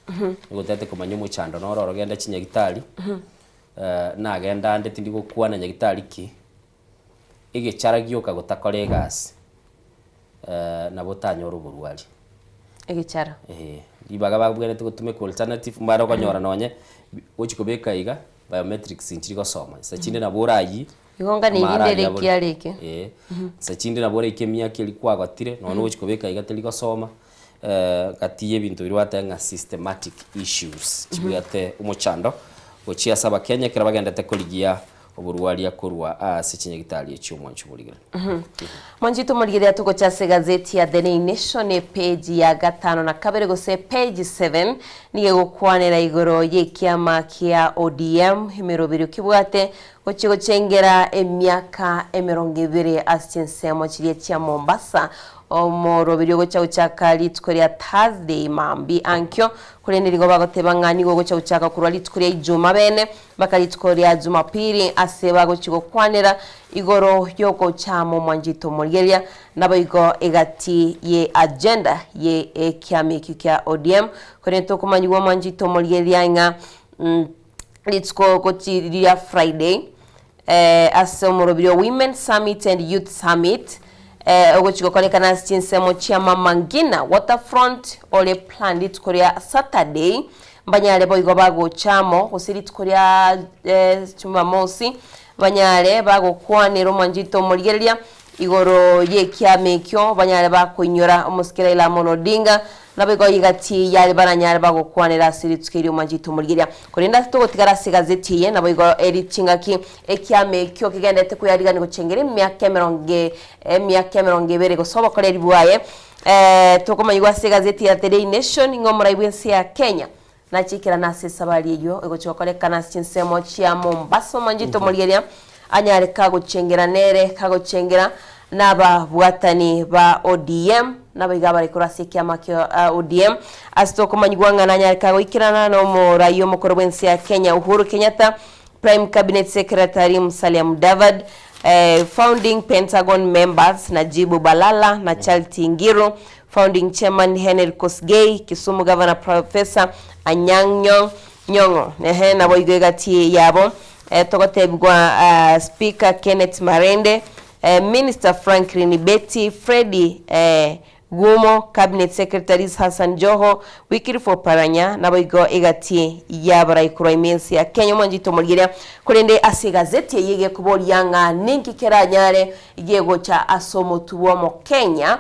Nigo otagete komanya omochando noro oro genda chinyagitari, nagenda ande tindi gokwana nyagitari ki, egechara gioka gotakora egasi nabo otanyore oborwari. Egechara. Eeh, ribaga babwenerete gotumeka alternative mbare okonyora nonye gochi kobeka iga biometrics nchiri gosoma, nsa chinde nabo orayie Igo ng'a amara nerinde aria abore. ekiara eke. Eeh, nsa chinde nabo oraike emiaka eria kwagotire nonye ogochi kobeka iga teri gosoma gati ya ebinto biria gwateba ng'a systematic issues chibwate omochando gochia ase abakenya ekero bagendete korigia Oborwaria korwa aase chinyagitari echio omwancho borigere. Mwanchi tomorigereria togocha ase egazeti ya The Nation epage ya gatano na kabere gose page 7 nigo egokwanera igoro y'ekiama kia ODM emeroberio kebwate gochia gochengera emiaka emerongo ebere ase chinsemo chiria chia Mombasa omoroberio ogocha gochaka rituko ria Thursday mambia ankio korende nigo bagoteba ng'a nigo ogocha gochaka korwa rituko ria Ijumaa bene Mpaka rituko ria Jumapili ase bagochia gokwanera igoro y'ogochama omwanchito omorigereria, naboigo egati ye agenda ye ekiama ekio kia ODM. Korende tokomanyigwa omwanchito omorigereria ng'a rituko gochi riria Friday ase omorobiri o Women Summit and Youth Summit ogochia gokorekana ase chinsemo chia Mama Ngina Waterfront ore planned rituko ria Saturday Mbanyare boigo bagocha amo, gose rituko ria Jumamosi, banyare bagokwanera omwanchete omorigereria igoro y'ekiama ekio, banyare bakoinyora omosike Raila Amolo Odinga, naboigo egati yare baranyare bagokwanera ase rituko erio omwanchete omorigereria. Korende ase togotigara ase egazeti eye, naboigo eri chingaki ekiama ekio kegenderete koyarigania gochengera emiaka emerongo emiaka emerongo ebere gose obokoreri bwaye, Tokomanyigwa ase egazeti ya The Daily Nation ng'a omorai bw'ense ya Kenya nachikerane ase esabari eyio egochia gokorekana ase chinsemo chia Mombasa omanchete omorigereria anyare kagochengera nere kagochengera nababwatani ba ODM nabaiga abare korwa ase ekiama kia ODM ase tokomanyigwa ng'a nanyare kagoikerana na omorai omokoro bw'ense ya Kenya Uhuru Kenyatta Prime Cabinet Secretary Musalia Mudavadi, Founding Pentagon Members Najibu Balala na Charity Ngiru, Founding Chairman Henry Kosgei, Kisumu Governor Professor Anyang' Nyong' Nyong'o, ehe naboigo egati yabo togotebigwa Speaker Kenneth Marende, Minister Franklin Betty, Freddy Gumo, Cabinet Secretaries Hassan Joho, Wycliffe Oparanya, naboigo egati y'abarai korwa ime ense ya Kenya omwanchete omorigereria. Korende ase egazeti eye gekoboria ng'a ninki keranyare gegocha ase omotwe bw'Omokenya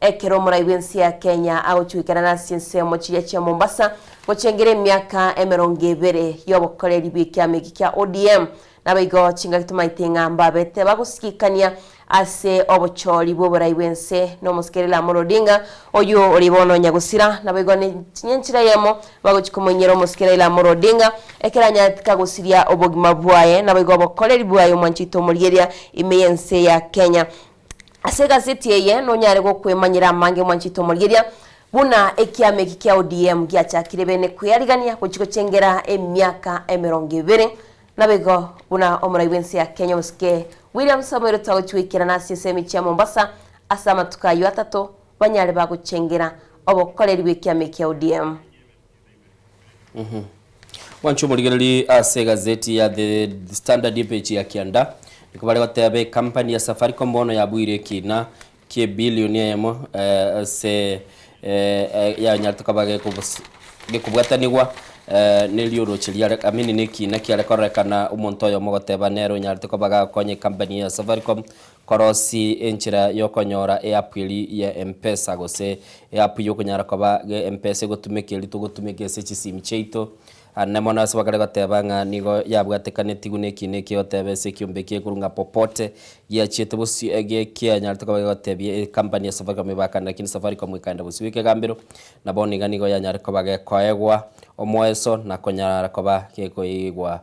ekero omorai bw'ense ya Kenya agochia goikerana ase chinsemo chiria chia Mombasa gochengera emiaka emerongo ebere y'obokoreri bw'ekiama eki kia ODM Naboigo chingaki tomaete ng'a mbabete bagosikikania ase obochori bw'oborai bw'ense n'omosike Raila Amolo Odinga, oyio ore bono nyagosira. Naboigo nenchera eyemo bagochia komoinyera omosike Raila Amolo Odinga ekero anyarete kagosiria obogima bwaye, naboigo obokoreri bwaye omwanchete omorieria ime y'ense ya Kenya. Ase egaseti eye nonyare gokwemanyera amange mwanchete omorigeria, buna ekiama eki kia ODM giachakire bene kwearigania gochia gochengera emiaka emerongo ebere, naboigo buna omorai bw'ense ya Kenya omosike William Samoei Ruto agochia goikerana ase ensemo chia Mombasa ase amatuko ayio atato banyare bagochengera obokoreri bw'ekiama eki kia ODM. Mwanche omorigereri ase egazeti ya The Standard epeji ya kianda, nigo bare goteba ekampani ya Safaricom bono yabuire ekina kie ebilioni eyemo eh, ase eh, eh, yanyarete koba gekobos- gekobwatanigwa eh, nerioroche riare I mean nekina kiare kororekana omonto oyomo ogoteba nere onyarete koba gakonya ekampani ya Safaricom Korosi enchera y'okonyora eapp eria ya Mpesa gose eapp y'okonyara koba ge Mpesa egotumeka eria togotumeka ase chisimi chiaito. Ane mono ase bakare goteba ng'a nigo yabwatekanetigwe nekiina eki egoteba ase ekiombe eke ekorwa ng'a popote giachiete bosio kianyarete koba gegotebia ecompany ya Safaricom ebakane lakini Safaricom ekaenda bosio bw'ekegambero na bono iga nigo yanyare koba gekoegwa omoeso na konyara koba gekoigwa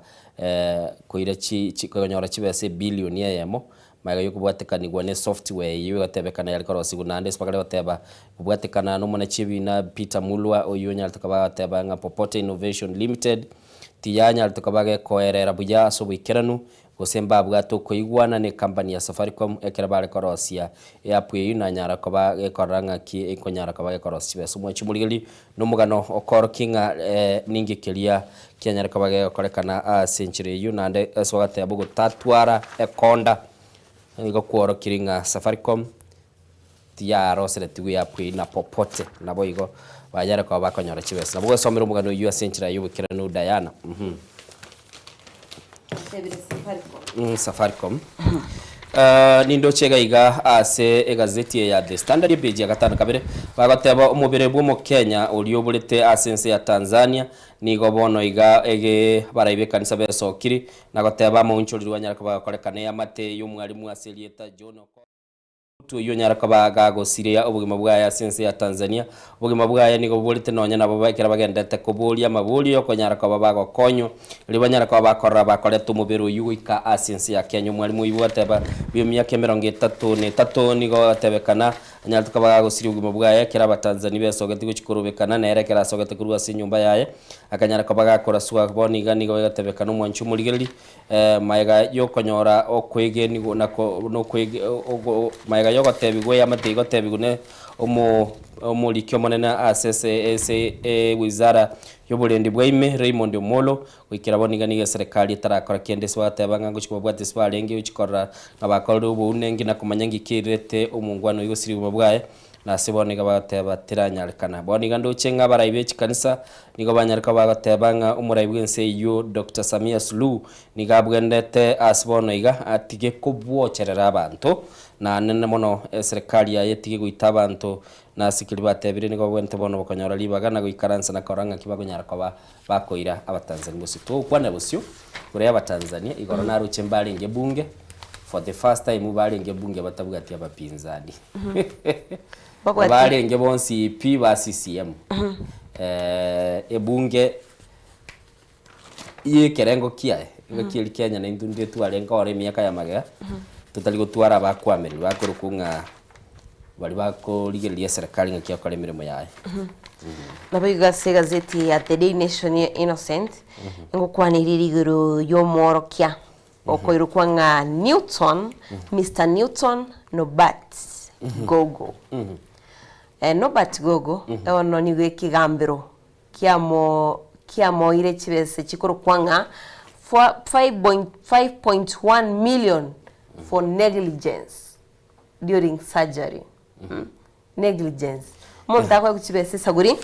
koira chi chi konyora chibesa ebillion eyemo Magega y'okobwatekanigwa ne software eyio egotebekana yare korosigwa naende ase bakare goteba kobwatekana nomonachi ebina Peter Mulwa oyio onyarete koba agoteba ng'a Popote Innovation Limited tiyanyarete koba gekoerera buya ase oboikeranu gose mbabwate okoigwana ne company ya Safaricom ekero bare korosia eapp eyio nanyara koba gekorora ng'aki ekonyara koba gekorosia chibesa. Omwanchi omorigereria nomogano okoorokia ng'a ninki keria Kianyare koba gegokorekana ase enchera eyio, naende ase bagateba ogotatwara ekonda nigo kworokirie ng'a Safaricom tiyaroseretigwe app eyio na popote, naboigo banyare koba bakonyora chibesa. Nabo gwesomera omogano oyio ase enchera y'oboikeranu Diana. Mh. Safaricom. Nindoche iga iga ase egazeti eye ya The Standard epeji ya gatano kabere bagoteba omobere bw'omokenya oria oborete ase ense ya Tanzania Nigo bono iga ege abarai b'ekanisa besokiri, na goteba amaunchorirwe anyare koba agakorekana eamate y'omwalimu ase erieta John Okoth. Omonto oyio onyare koba gagosiria obogima bwaye ase ense ya Tanzania. Obogima bwaye nigo boborete nonya nabo ekero bagenderete koboria amaborio y'okonyara koba bagokonywa, erio banyare koba bakorora bakoreta omobere oyio goika ase ense ya Kenya. Omwalimu oyio bwateba bw'emiaka emerongo etato na etato nigo agatebekana Anyarete koba gagosiria obogima bwaye ekero Abatanzania besogete gochia korobekana nere ekero asogete korwa ase enyomba yaye, akanyara koba gakoraswa. Bono iga nigo egotebekana omwanchi omorigereria, magega y'okonyora okoegenigwa na ko nokoege ogo magega y'ogotebigwa eamate egotebigwa ne omo omoriki omonene ase ase ase ewizara y'oborendi bwa ime Raymond Omollo, Goikera bono iga nigo eserekari etarakora kende ase bagateba ng'a ngochia kobabwatia ase barenge gochia korora ng'a bakorire obounenki na komanya ng'iki keirete omongwana oyio gosiria obogima bwaye, na ase bono iga bagateba teranyarekana. Bono iga ndoche ng'a abarai be chikanisa nigo banyare koba bagoteba ng'a omorai bw'ense eyio Doctor Samia Suluhu nigo abwenerete ase bono iga atige kobwocherera abanto, naende mono eserekari yaye etige goita abanto na ase keria batebire nigo babwenerete bono bokonyora ribaga na goikaransa na korora ng'aki bakonyara koba Bakoira Abatanzania bosio. Togokwana bosio igoro ya Abatanzania, igoro naroche mbarenge bunge, for the first time barenge bunge batabwati abapinzani. Babwati- Barenge bonsi pi ba CCM. Ebunge yekerengo kiaye, engaki eria Kenya naintwe ndire twarenge ore emiaka ya magega, totari gotwara abakwameri bakorokwa ng'a baria bakorigereria eserekari ng'aki ekore emeremo yaye. Nabo igo ase egazeti ya The Daily Nation ya Innocent ngokwaneria igoro y'omworokia okoirokwa ng'a Newton, Mister Newton Norbert Gogo. Eh, Norbert Gogo ono nigo ekegambero kiamo kiamoire chibesa chikorokwa ng'a 5.1 million for negligence. during surgery negligence omonto akoegwa chibesa esaguri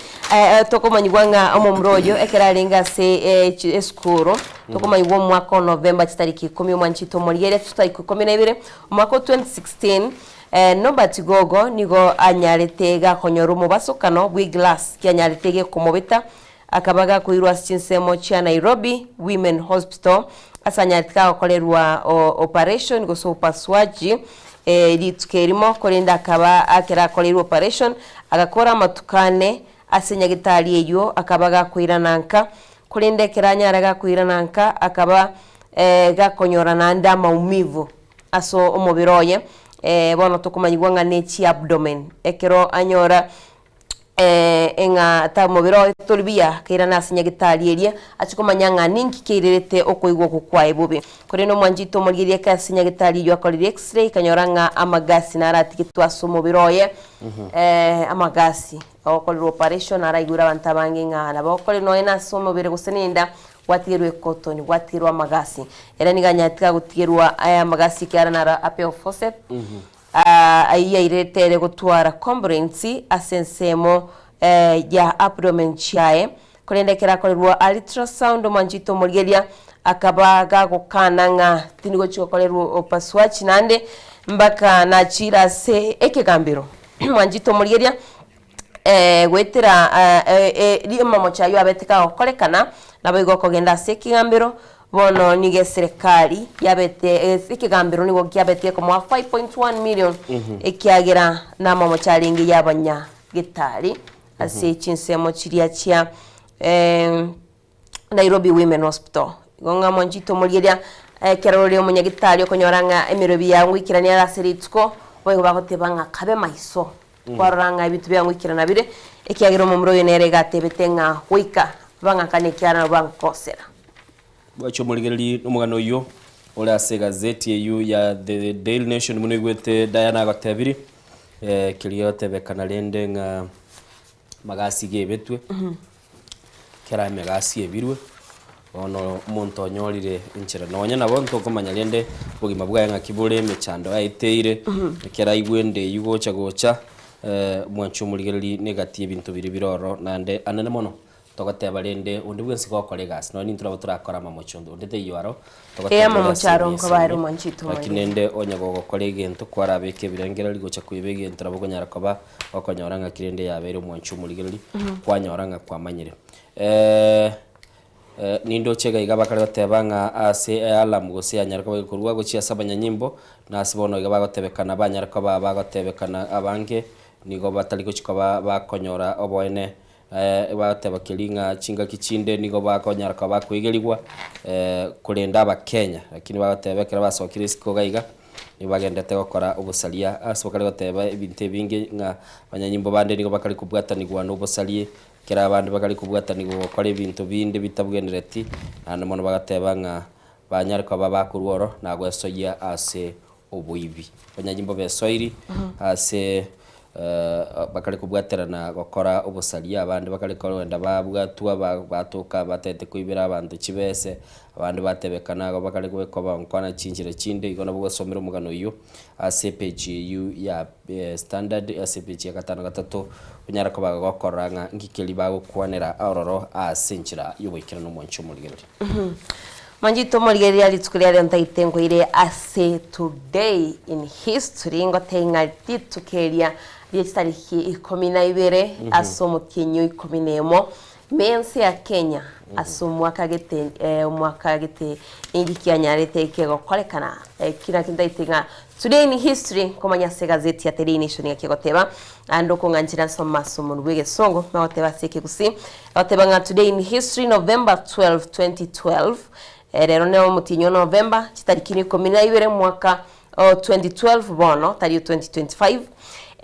tokomanyigwa ng'a omomura oyo ekero arenge ase esukuru tokomanyigwa omwaka o November chitariki ikomi omwanchete omorigereria chitariki ikomi na ibere omwaka o 2016 Norbert Gogo nigo anyarete gakonyora omobasokano bwe eglass kianyarete gekomobeta Akaba gakoirwa ase chinsemo chia Nairobi Women Hospital ase anyarete gagokorerwa operation gose upasuaji rituko erimo korende akaba ekero akoreirwe operation agakora amatuko ane ase nyagetari eyio akaba gakoirana nka korende ekero anyare gakoirana nka akaba gakonyora naende amaumivu ase omobere oye bono tokomanyigwa ng'a ne chiabdomen ekero anyora ng'a tamobere oye tori buya, akairana ase nyagetari eria, achie komanya ng'a ninki keirerete okoigwa okwo kwaye bobe. Korende omwanchete omorigereria eke ase nyagetari eyio akorire X-ray, akanyora ng'a amagasi naratigetwe ase omobere oye, amagasi agokorerwa operation araigwere abanto abange ng'a nabo okorire nonya na ase omobere gose na enda, gwatigerwa ekotoni, gwatigerwa amagasi. Ere nigo anyarete gagotigerwa aya amagasi ekiagera naro apewa forceps, Ayio yairete ere gotwara complaints ase ensemo ya abdomen chiaye, korende ekero akorerwa ultrasound omwanchete omorigeria akaba gagokana ng'a tindi gochia gokorerwa upasuaji naende mpaka nachire ase ekegambero. Omwanchete omorigeria. Eh, goetera eh, eh, rimamocho ayio abete kagokorekana, naboigo okogenda ase ekegambero, bono nigo eserekari yabete eh, ekegambero nigo kiabete gekomoa 5.1 million Mhm. ekiagera namamocho arenge y'abanyagetari ase chinsemo chiria chia eh, Nairobi Women Hospital. Igo ng'a mwanchete omorieria ekero ore omonyagitari okonyora ng'a emerobi yao ngoikerania ere ase rituko, boigo bagoteba ng'a kabe maiso. Kwarora ng'a ebinto biao ngoikerana bire, ekiagera omomura oyo nere iga atebete ng'a goika bang'akane ekiagera nabo bankosera. Bwacha omorigereria nomogano oyio ore ase egazeti eyio ya The Daily Nation buna oigwete Diana agotebiri, keria gotebekana rende ng'a magasi iga ebetwe. Kera emegasi ebirwe, bono omonto onyorire enchera nonye nabo ntokomanya rende obogima bwaye ng'aki bore emechando aeteire, ekero aigwa ende eywo gocha gocha, mwanche omorigereria na egati y'ebinto biria bire ororo naende anene mono, togoteba rende onde bwensi gokora egasi nonye nintwe nabo torakore amamocho onde taiyo aro, Ee, amamocho aro nkoba are omwanchete Lakini omoriri. rende onye gogokora egento kwarabeka ebirengererio gocha koiba egento nabo okonyara koba okonyora ng'aki rende yabeire omwanchi omorigereria, kwanyora ng'a kwamanyire. Nindoche iga iga bakare goteba ng'a ase ealarm gose yanyara koba ekorwa gochia ase abanyanyimbo, na ase bono iga bagotebekana banyare koba bagotebekana abange, nigo batari gochia koba bakonyora oboene Bagoteba keria ng'a chingaki chinde nigo bakonyara koba bakoigerigwa korenda abakenya, lakini bagoteba ekero basokire isiko iga iga, nigo bagendete gokora obosaria ase bakare goteba ebinto ebinge ng'a abanyanyimbo bande nigo bakare kobwatanigwa na obosaria, ekero abande bakare kobwatanigwa gokora ebinto binde bitabwenereti, naende mono bagateba ng'a banyare koba bakorwa oro nagoesoyia ase oboibi. Abanyanyimbo b'esoiri ase bakare kobwaterana gokora obosaria, abande bakare kogenda babwatwa batoka batete koibera abanto chibese, abande batebekana igo bakare koba nkwana chinchera chinde, igo nabo gosomera omogano oyio ase epage eyio ya Standard ase epage ya gatano gatato, onyare koba gokorora ng'a nki keria bagokwanera ororo ase enchera y'ogoikeranu omwanchi omorigereria. Manchete omorigereria rituko riaria ntaete nkoire ase Today in History ngotebie ng'a rituko eria rie chitariki ikomi na ibere ase omotienyi o ikomi na emo ime ense ya Kenya ase omwaka gete omwaka gete ninki kianyarete kegokorekana eki nakio ntaete ng'a Today in History nkomanya ase egazeti ya The Daily Nation ng'aki egoteba naende okong'anchera nsome ase omonwa bw'egesongo nagoteba ase ekegusii Egoteba ng'a Today in History November 12, 2012 Rero ne omotienyi o November chitariki ikomi na ibere mwaka o 2012 bono tari o 2025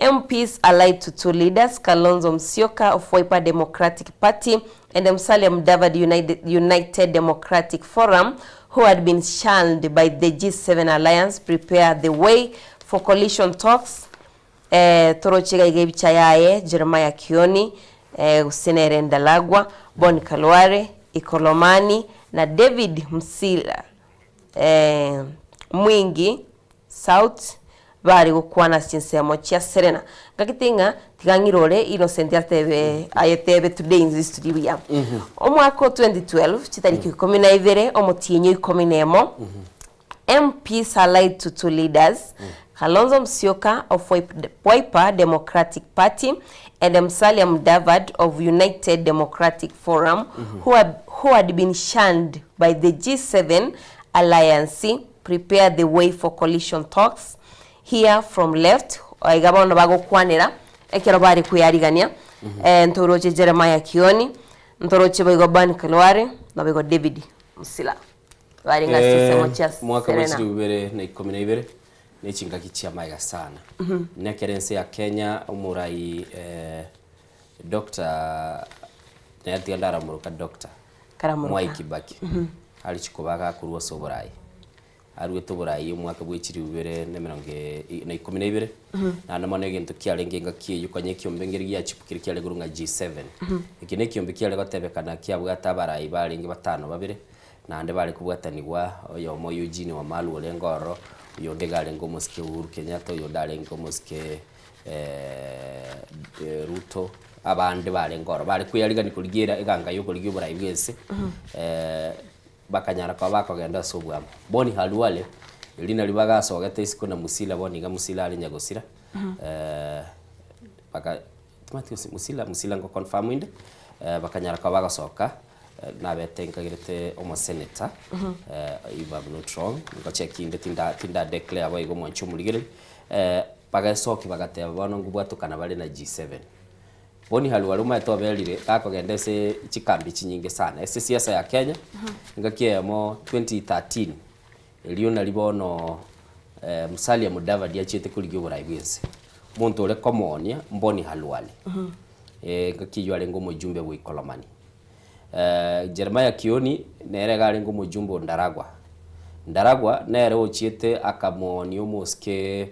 MPs allied to two leaders Kalonzo Musyoka of Wiper Democratic Party and Musalia Mudavadi United, United Democratic Forum who had been shunned by the G7 alliance prepare the way for coalition talks Toroche iga iga ebicha yaye, Jeremiah Kioni, gose nere Ndalagwa, Boni Khalwale, Ikolomani, na David Msila, Mwingi South, bare gokwana ase chinsemo chia Serena. Ngakete ng'a tiga ng'irore Innocent atebe ayetebe today in history buya. Omwaka o 2012 chitariki ikomi na ibere omotienyi o ikomi na emo, MPs allied to two leaders, Kalonzo Musyoka of Wiper Democratic Party and Musalia Mudavadi of United Democratic Forum, who had, who had been shunned by the G7 alliance, prepare the way for coalition talks. Here from left, iga bono bagokwanera ekero bare kweyarigania, ntoroche Jeremiah Kioni, ntoroche boigo Ban Khalwale, naboigo David Musila. Barenge ase chinsemo chia Mwaka bwa Serena. chilifu bibere na ikomi na ibere ne chingaki chia maega sana. Nekero ense ya Kenya omorai Doctor nere tiga ndaramoroka Doctor Karamoruka. Mwai Kibaki arichi koba agakorwa ase oborai. Aruete oborai omwaka bwe chilifu bibere na emerongo na ikomi na ibere naende mono egento kiarenge engaki eyio konya ekiombe nkeri giachipukire kiare korwa ng'a G7. Eke ne ekiombe kiare gotebekana kiabwate abarai barenge batano babere Naende bare kobwatanigwa, oyomo Eugene Wamalwa orenge ororo, oyonde iga arenge omosike Uhuru Kenyatta, oyonde arenge omosike Ruto, abande barenge ororo. Bare kweyarigania korigia era eganga ya okorigia oborai bwa ense, bakanyara koba bakogenda ase obwamo. Boni Khalwale, erio nario bagasogete isiko na Musila bono iga Musila are nyagosira, baka. Timanyeti gose Musila, Musila ngo confirm inde, bakanyara koba bagosoka, nabete nkagerete omosenator, if I'm not wrong, ngocheki inde tinda tinda declare boigo omwanchi omorigereria, bagesokia bagateba bono nkobwatokana bare na G7. Boni Khalwale omanyete oberire gakogenda ase chikambi chinyinge sana ase siasa ya Kenya, engaki eyemo 2013 erio nari bono Musalia Mudavadi achiete korigia oborai bwa ense, omonto ore komoonia Boni Khalwale, engaki eyio arenge omojumbe bwa Ikolomani. Jeremiah Kioni nere iga arenge omojumbe o Ndaragwa, Ndaragwa nere ochiete akamoonia omosike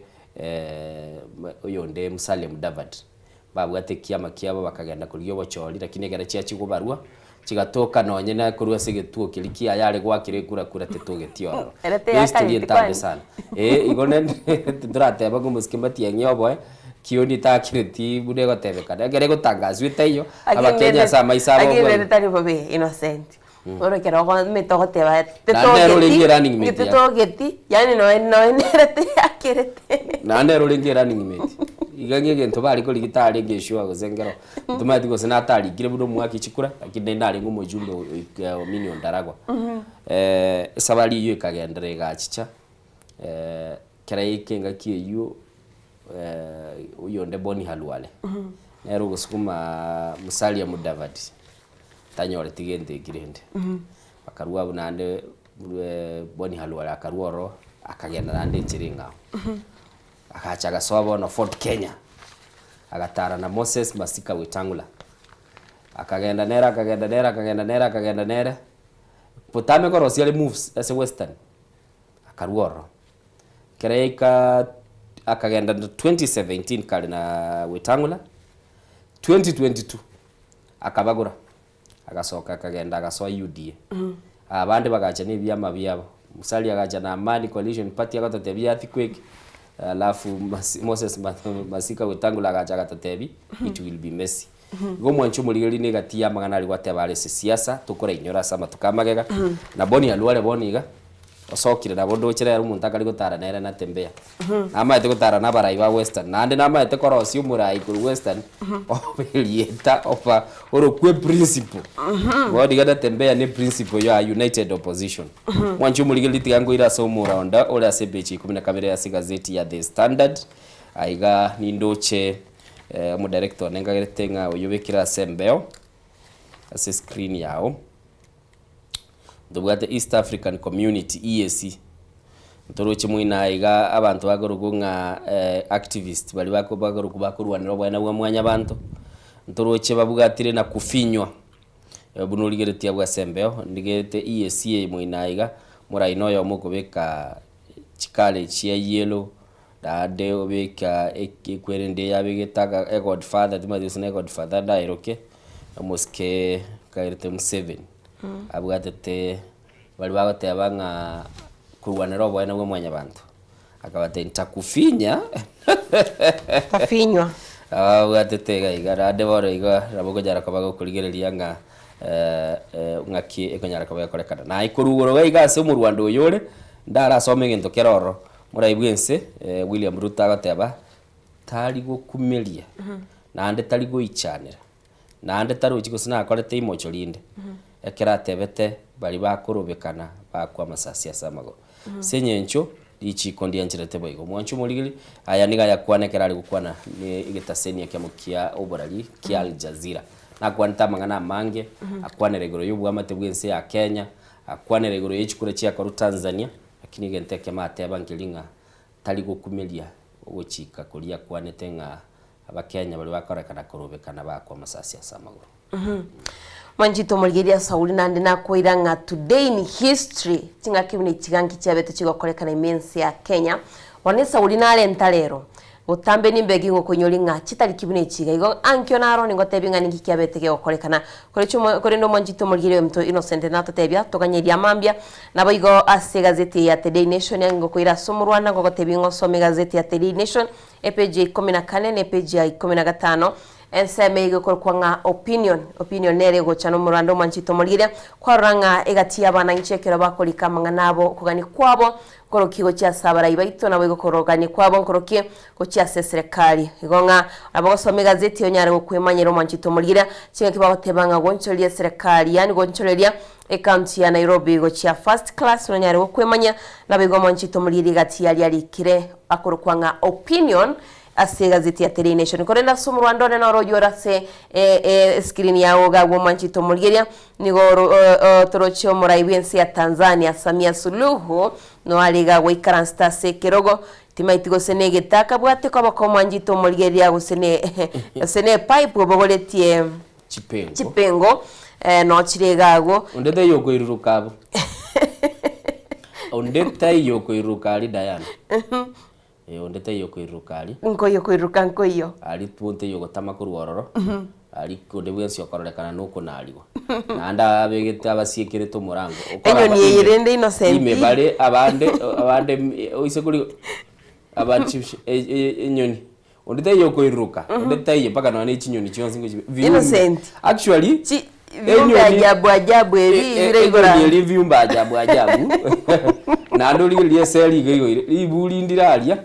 oyonde Musalia Mudavadi. Babwate ekiama kiabo bakagenda korigia obochori, lakini ekero chiachia kobarua, chigatoka nonye na korwa ase egetuo keria kiaye are goakera ekura kura tetogeti ororo. Ere Ne history teyakareti entambe kwani? sana. Eh, igo nende torateba ng'a omosike matiang'i oboe, kioni takereti buna egotebekana. Ekero egotangaswa etaiyo, abakenya ase amaiso abo Lakini obwene. rende tari bobe innocent. Bono ekero okomenta ogoteba Naende nere orenge running mate yaye. tetogeti, yaani noe noe nere teyakerete. Naende nere orenge running mate. Iga ng'a egento bare korigia tarenge sure gose nkero, ntomanyeti gose natarikire buna omwaki chikura, lakini naende narenge omojumbe o Omini o Ndaragwa. Esabari eywo ekagenderera egachicha, kera yaika engaki eywo, oyonde Boni Khalwale, nere ogosukuma Musalia Mudavadi. Tanyoreti gento eki rende. Bakarua abwo naende Boni Khalwale akarua ororo, akagenda naende enchera eng'ao. Agacha agasoa bono Fort Kenya, agatara na Moses Masika Wetang'ula. Akagenda nere akagenda nere akagenda nere akagenda nere, botambe korosia are moves ase Western, akarua ororo. Ekero yaika akagenda 2017 kare na Wetang'ula, 2022 Akabagora, agasoka akagenda agasoa UDA. Abande bagacha na ebiama biabo. Musalia agacha na Amani Coalition Party agatotebia earthquake, alafu Moses Masika Wetangula agacha agatotebia it will be messy. Igo omwanchi omorigereria na egati ya amang'ana aria gwateba are ase siasa, tokorainyora ase amatuko amagega, na Boni Khalwale bono iga, Osokire nabo ndoche rero omonto akare gotara nere natembea. Namaete gotara na abarai ba Western, naende namaete korosia omorai korwa Western, obe erieta oba orokwe eprinciple. Bono iga natembea ne eprinciple ya United Opposition. Mwanche omorigereria tiga nkoire ase omoraonda ore ase epeji ya ikomi na kabere ase egazeti ya The Standard, aiga nindoche omodirector one nkagerete ng'a oyio obekire ase embeo, ase escreen yao. Ntobwate East African Community, EAC, ntoroche moino aya iga abanto bakorokwa ng'a activist baria bako bakorokwa bakorwanera oboene bwa mwanyabanto, ntoroche babwatire na kufinywa buna origeretie abwo ase embeo, ndigerete EAC eye moino aya iga, morai na oyomo okobeka chikale chia yellow, naende obeka ekwerende yabegete aka egodfather timanyeti gose na egodfather ndaeroke, omosike kaerete Museveni. Abwatete baria bagoteba ng'a korwanera oboene bwa mwanyabanto, akabatebia ntakufinya Tafinywa. Abwatete iga iga naende bono iga nabo okonyara koba gokorigereria ng'a ng'aki ekonyara koba egokorekana. Naye korwa igoro iga iga ase omorwando oyo ore, ndarasome egento kere ororo, morai bwense William Ruto agoteba, tari gokumeria, naende tari goichanera. Naende tarochi gose nakorete imocho rinde, ekero atebete baria bakorobekana bakwa amasasi ase amagoro. Ase engencho richiiko ndiancherete boigo. Omwancho omorigeri, aya nigo ayakwana ekero are gokwana ne egetaseni ekemo kia oborari kia Al Jazeera. Nakwanete amang'ana amange, akwanera igoro y'oboamate bw'ense ya Kenya, akwanera igoro ye chikura chiakorwa Tanzania, lakini egento ekemo ateba nkeri ng'a tari gokumeria ogochika koria akwanete ng'a Abakenya baria bakorekana korobekana bakwa amasasi ase amagoro. Mwanchete omorigereria Sauli naende nakoira ng'a today in history ching'aki buna echiganki chiabete chigokorekana ime ense ya Kenya. Bono esauli narenta rero botambe nimbe gigokoinyori ng'a chitariki buna echi iga igo ankio naro ningotebie ng'a ninki kiabete gegokorekana. Korende omwanchete omorigereria ominto Innocent natotebia toganyeria amambia Naboigo ase egazeti eye ya The Daily Nation angokoira ase omorwana ngogotebia ng'a osome egazeti ya The Daily Nation epeji ya ikomi na kane na epeji ya ikomi na gatano. Ensemo eye egokorokwa ng'a opinion. Opinion nere egocha nomorwanda omwanchete omorire, kwarora ng'a egati y'abananchi ekero bakorika amang'ana abo okogania kwabo nkorokie gochia ase abarai baito naboigo okorogania kwabo nkorokie gochia ase eserekari. Igo ng'a nabo ogosoma egazeti onyare gokwemanyera omwanchete omorire chingaki bagoteba ng'a gonchoreria eserekari yaani gonchoreria ecounty ya Nairobi gochia first class nonyare gokwemanya naboigo omwanchete omorire egati yaria arikire akorokwa ng'a opinion Ase egazeti ya Daily Nation. Korende ase omorwando one noro oyio ore ase escreen yao iga agwo omwanchete omorigeria, nigo toroche omorai bw'ense ya Tanzania Samia Suluhu no are iga goikaransete ase ekerogo, timaeti gose na egete akabwate koboko omwanchete omorigeria gose ne gose ne epipe obogoretie Chipengo. chipengo no chire iga agwo. Onde taiyo okoiruruka abwo. Onde taiyo okoiruruka aria Diana. Eh, onde taiyo okoiruruka aria. Nkoiyo koiruruka nkoiyo. Aria onde taiyo ogotama korwa ororo, aria onde bwensi okororekana nokonarigwa. Naende abegete abasiekerete omorango. Okora Enyoni eye rende innocent. Ime bare abande abande oise kori abachi enyoni. Onde taiyo okoiruruka, onde taiyo mpaka nonya ne chinyoni chionsi ngochi viumbe. Innocent. Actually, Chi viumbe ajabu ajabu ebi bire igoro enyoni eri viumbe ajabu ajabu naende origererie eseri iga igoire riburi ndire aria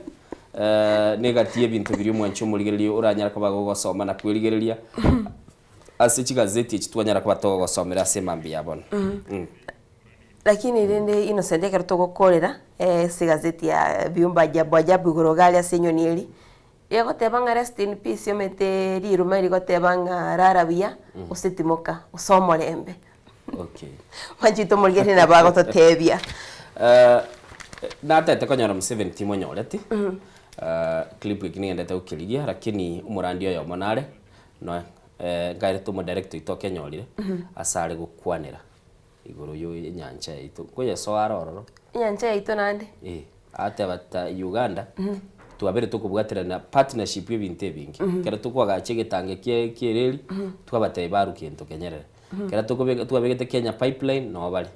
negati y'ebinto biria omwanchi omorigereria oranyare koba gogosoma na kwerigereria ase chigazeti echi twanyara koba togogosomera ase emambia ya bono. Lakini rende Innocent ekero togokorera ase egazeti ya viumbe ajabu ajabu igoro iga aria ase enyoni eria, Egoteba ng'a rest in peace omanyete riruma rigoteba ng'a rara buya gose timoka gose omorembe. Okay. Mwanchete omorigereria nabo agototebia. Eh, natete konyora Museveni timonyoreti. Eh, clip eki nigendete gokerigia lakini omorandi oyomo nare no eh, nkaerete omodirector oito okenyorire ase are gokwanera igoro yo enyancha yaito. Nkoyesoa are ororo. Enyancha yaito naende? Eh, ateba ta Uganda twabere tokobwaterana partnership ebinto ebinge. Ekero tokoagacha egetange kie ereri, twabatebia baruke gento kenyerere. Ekero tokobeka twabegete Kenya pipeline noo bare.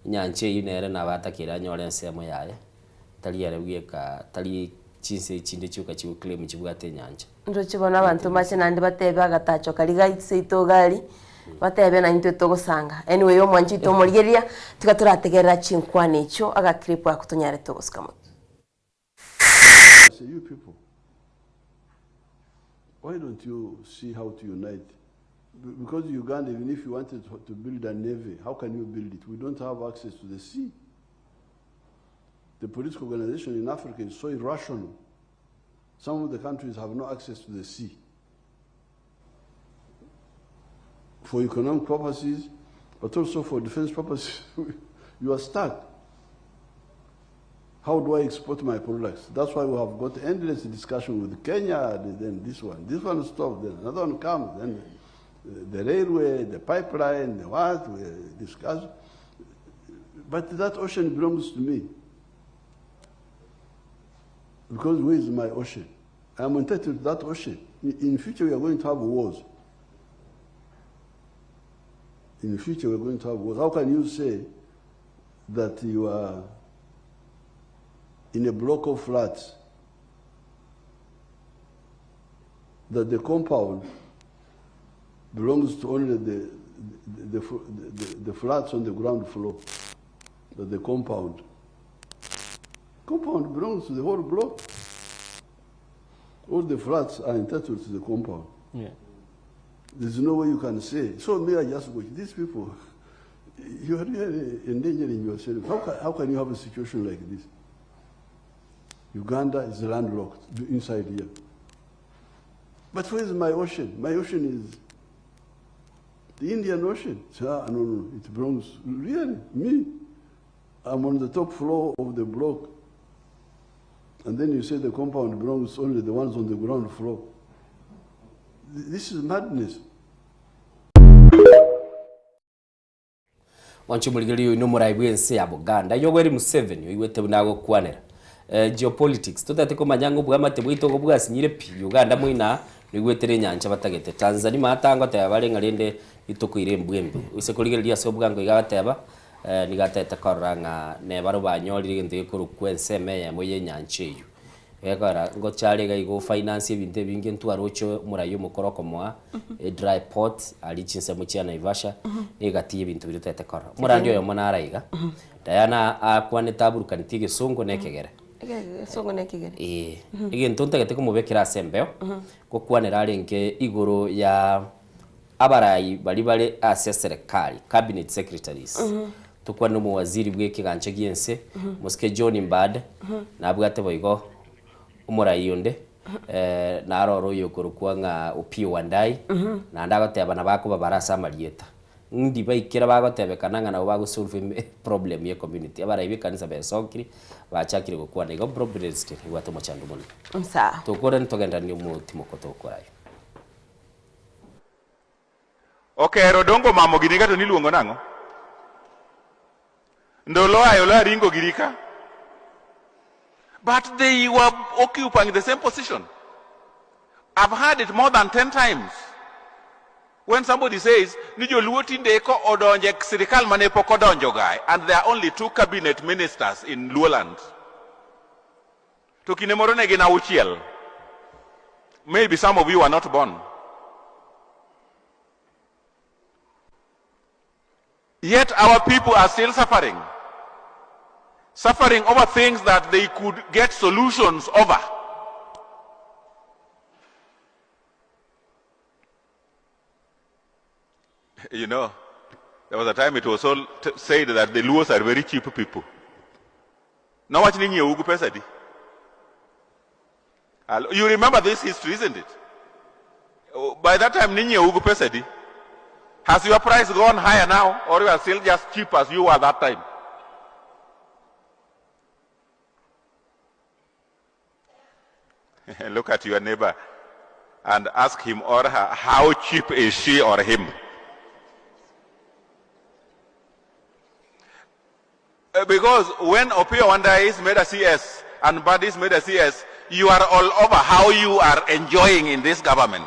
Enyancha eywo nere nabo atakere anyore ensemo yaye, tari ere bweka tari chinse echinde chioka chigoclaim chibwate enyancha. Ndoche bono abanto mbache naende batebe agatacho karia ga seito iga aria, batebe na intwe togosanga. Anyway omwanchi oito omorigereria, tiga torategerera chinkwana echio agaclip ako tonyare togosika motwe. I say, you people, why don't you see how to unite? Because Uganda, even if you wanted to build a navy, how can you build it? We don't have access to the sea. The political organization in Africa is so irrational. Some of the countries have no access to the sea. For economic purposes, but also for defense purposes, you are stuck. How do I export my products? That's why we have got endless discussion with Kenya, then this one. This one stopped, then another one comes, then the railway, the pipeline, the what, we discuss. But that ocean belongs to me. Because where is my ocean? I am entitled to that ocean. In future, we are going to have wars. In the future, we are going to have wars. How can you say that you are in a block of flats, that the compound belongs to only the flats on the ground floor, that the compound. Compound belongs to the whole block. All the flats are entitled to the compound. There's no way you can say, so me, I just go, these people, you are really endangering yourself. How can you have a situation like this? Uganda is landlocked inside here. But where is my ocean? My ocean is the Indian Ocean. So, no, no, it belongs, really, me. I'm on the top floor of the block. And then you say the compound belongs only the ones on the ground floor. This is madness. Mwanche omorigereria oino omorai bw'ense ya Buganda, Yoweri Museveni oigwete buna agokwanera geopolitics totagete komanya ng'a obwamate bwaito igo bwasinyire pi Uganda moino aa noigwete re enyancha batagete Tanzania maata ngoteba bare ng'a rende ritokoire embwa embe oise korigereria ase obwango iga agateba nigo atagete korora ng'a neba aro banyorire egento gekorokwa ensemo eyemo ye enyancha eywo. Egekogera ngochare iga igo ofinance ebinto ebinge ntwaroche omorai omokoro okomoa e dry port aria chinsemo chia Naivasha, na egati ya ebinto biria toete korora. Omorandi oyomo nare iga, Diana akwanete aburukaneti egesongo na ekegere. Egesongo na ekegere. Eeh, egento ntagete komobekera ase embeo, ngokwanera arenge igoro ya abarai baria bare ase eserekari, cabinet secretaries. Tokwane omowaziri bwa ekegancha gi'ense, Mosike John Mbadi, nabwate boigo omorai onde, naro ore oyokorokwa ng'a Opiyo Wandayi, naende agoteba nabo akobabara ase amarieta. Ng'ndi baikera bagotebekana ng'a nabo bagosolve eme problem ye community. Abarai b'ekanisa besokire, bachakire gokwana igo bro president ebwate omochando mono. Sawa. Tokore ntogenderanie omotimoko tokore ayio. Okero dongo mamo gini ka to niluongo nang'o? Ndolo ayo la ringo giri ka. But they were occupying the same position. I've heard it more than 10 times. When somebody says, ni joluo tinde ko odonje sirikal mane pok odonjo gae, and there are only two cabinet ministers in Luoland. To kinde moro ne gin auchiel. Maybe some of you are not born. Yet our people are still suffering. Suffering over things that they could get solutions over. You know, there was a time it was all said that the Luos are very cheap people. Nowach ni nyiewu gi pesa di? You remember this history, isn't it? Oh, By that time, ni nyiewu gi pesa di? Has your price gone higher now, or you are still just cheap as you were that time? Look at your neighbor and ask him or her, how cheap is she or him? Because when Opiyo Wandayi is made a CS and Mbadi is made a CS, you are all over how you are enjoying in this government.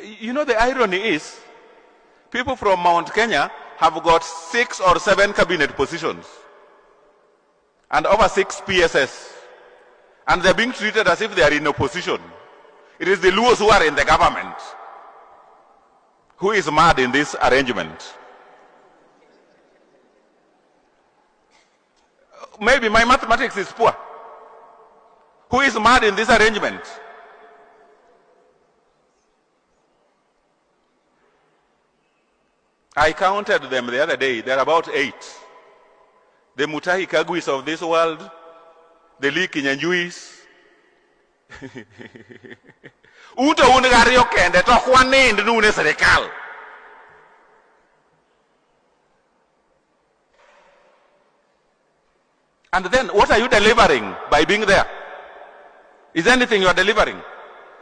You know, the irony is, people from Mount Kenya have got 6 or 7 cabinet positions and over 6 PSS. And they're being treated as if they are in opposition. It is the Luos who are in the government. Who is mad in this arrangement? Maybe my mathematics is poor. Who is mad in this arrangement? I counted them the other day. There are about 8. The Mutahi Kagwis of this world, the Lee Kinyanjuis. Unto un gariyo kende to ok wanind ni un e sirikal. And then what are you delivering by being there? Is there anything you are delivering?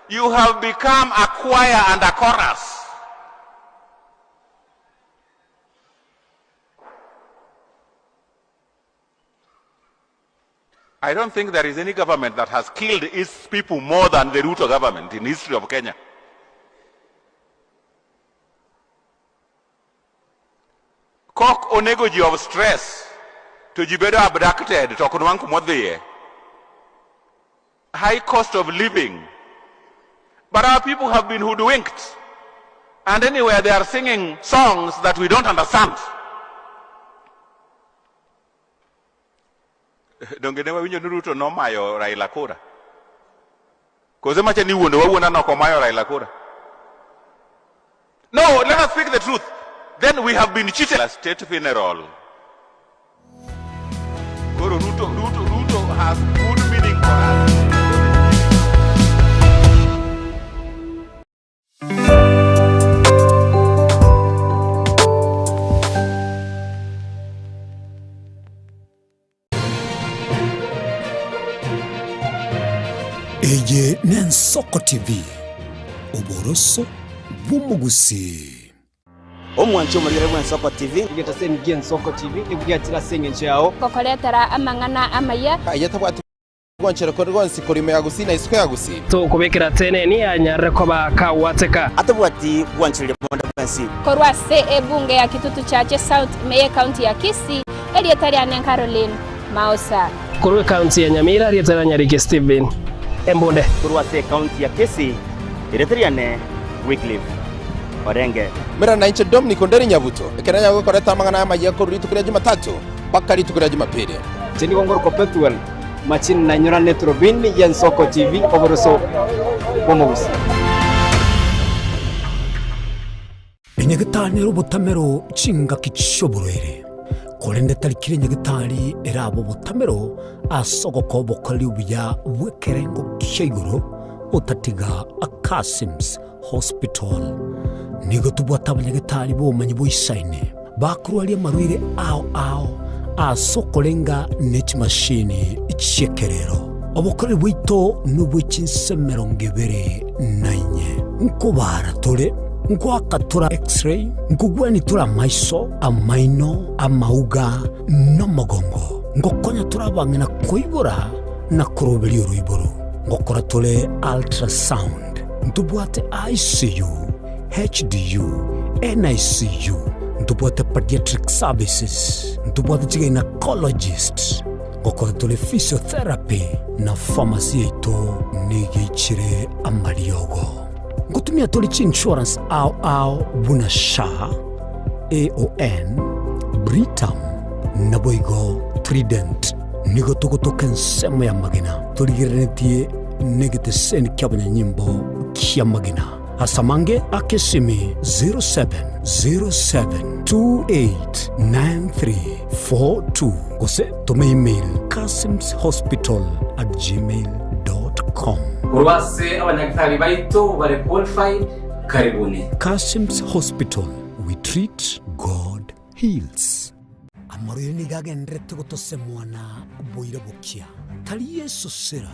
You have become a choir and a chorus. I don't think there is any government that has killed its people more than the Ruto government in history of Kenya. Kok onego ji of stress to ji bedo abducted to ok nwang' kumodhiye. High cost of living. But our people have been hoodwinked. And anywhere they are singing songs that we don't understand. Donge ne wawinjo ni Ruto nomayo Raila kura? Kose macha ni wuondo wawuonda nok omayo Raila kura? No, let us speak the truth. Then we have been cheated. A state funeral. Koro Ruto, Ruto, Ruto has good meaning for us. Eye n'Ensoko TV, oboroso bw'omogusii. Omwanchi omorigere bw'Ensoko TV. Egetaseni gi'Ensoko TV nigo giachire ase engencho yao. Gokoretera amang'ana amaya. Aye tabwati gwanchera konde gwonsi korwa ime ya Gusii na isiko ya Gusii. Tokobekera teneni yanyarire koba kagwateka. Atabwati gwanchereria bonde bwensi. Korwa ase ebunge ya Kitutu Chache South ime y'ecounty ya Kisii, erieta riane Caroline. Maosa. Korwa ekaunti ya Nyamira, rieta ria Nyariki Stephen Embunde. Korwa ase ekaunti ya Kisii, erieta riane Wycliffe Orenge. Mera nainche Dominic Onderi Nyabuto, ekero nanyare gokoreta amang'ana aya amayia korwa rituko ria Jumatatu mpaka rituko ria Jumapili. Inche nigo ngorokwa Pethuel Machini na nyorane eturubini y'Ensoko TV oboroso bw'omogusii. Enyagitari nere obotamero chingaki chi'oborwaire, korende tari kera enyagitari erabe obotamero ase ogokoa obokoreri obuya bw'ekerengo kia igoro otatiga Akasim's Hospital. Nigo tobwate abanyagitari b'obomanyi boisaine bakorwaria amarwaire ao ao ase okorenga ne chimashini chi'ekerero. Obokoreri bwaito nobwe chinse emerongo ebere na inye. Nkobaara tore, nkoaka tore X-ray, nkogwenia tore amaiso, amaino, amauga, na omogongo. Ngokonya tore abang'ina koibora na koroberia oroiboro. Ngokora tore ultrasound. Ntobwate ICU, HDU, NICU, ntobwate pediatric services, ntobwate chigynecologist, ngokora tore physiotherapy na pharmacy yaito nigo eichire amariogo. Ngotumia tore chiinsurance ao ao buna SHA, AON, Britam naboigo Trident. Nigo togotoka ensemo y'amagena torigereretie negeteseni ki'abanyanyimbo ki'amagena. Ase amange ake esimi 0707289342 gose tome email kasimshospital@gmail.com. Korwa ase abanyagitari baito bare qualified, karibuni. Kasim's Hospital, we treat, God heals. Amarwaire nigo agendererete gotosemwana boira bokia, tari esosera,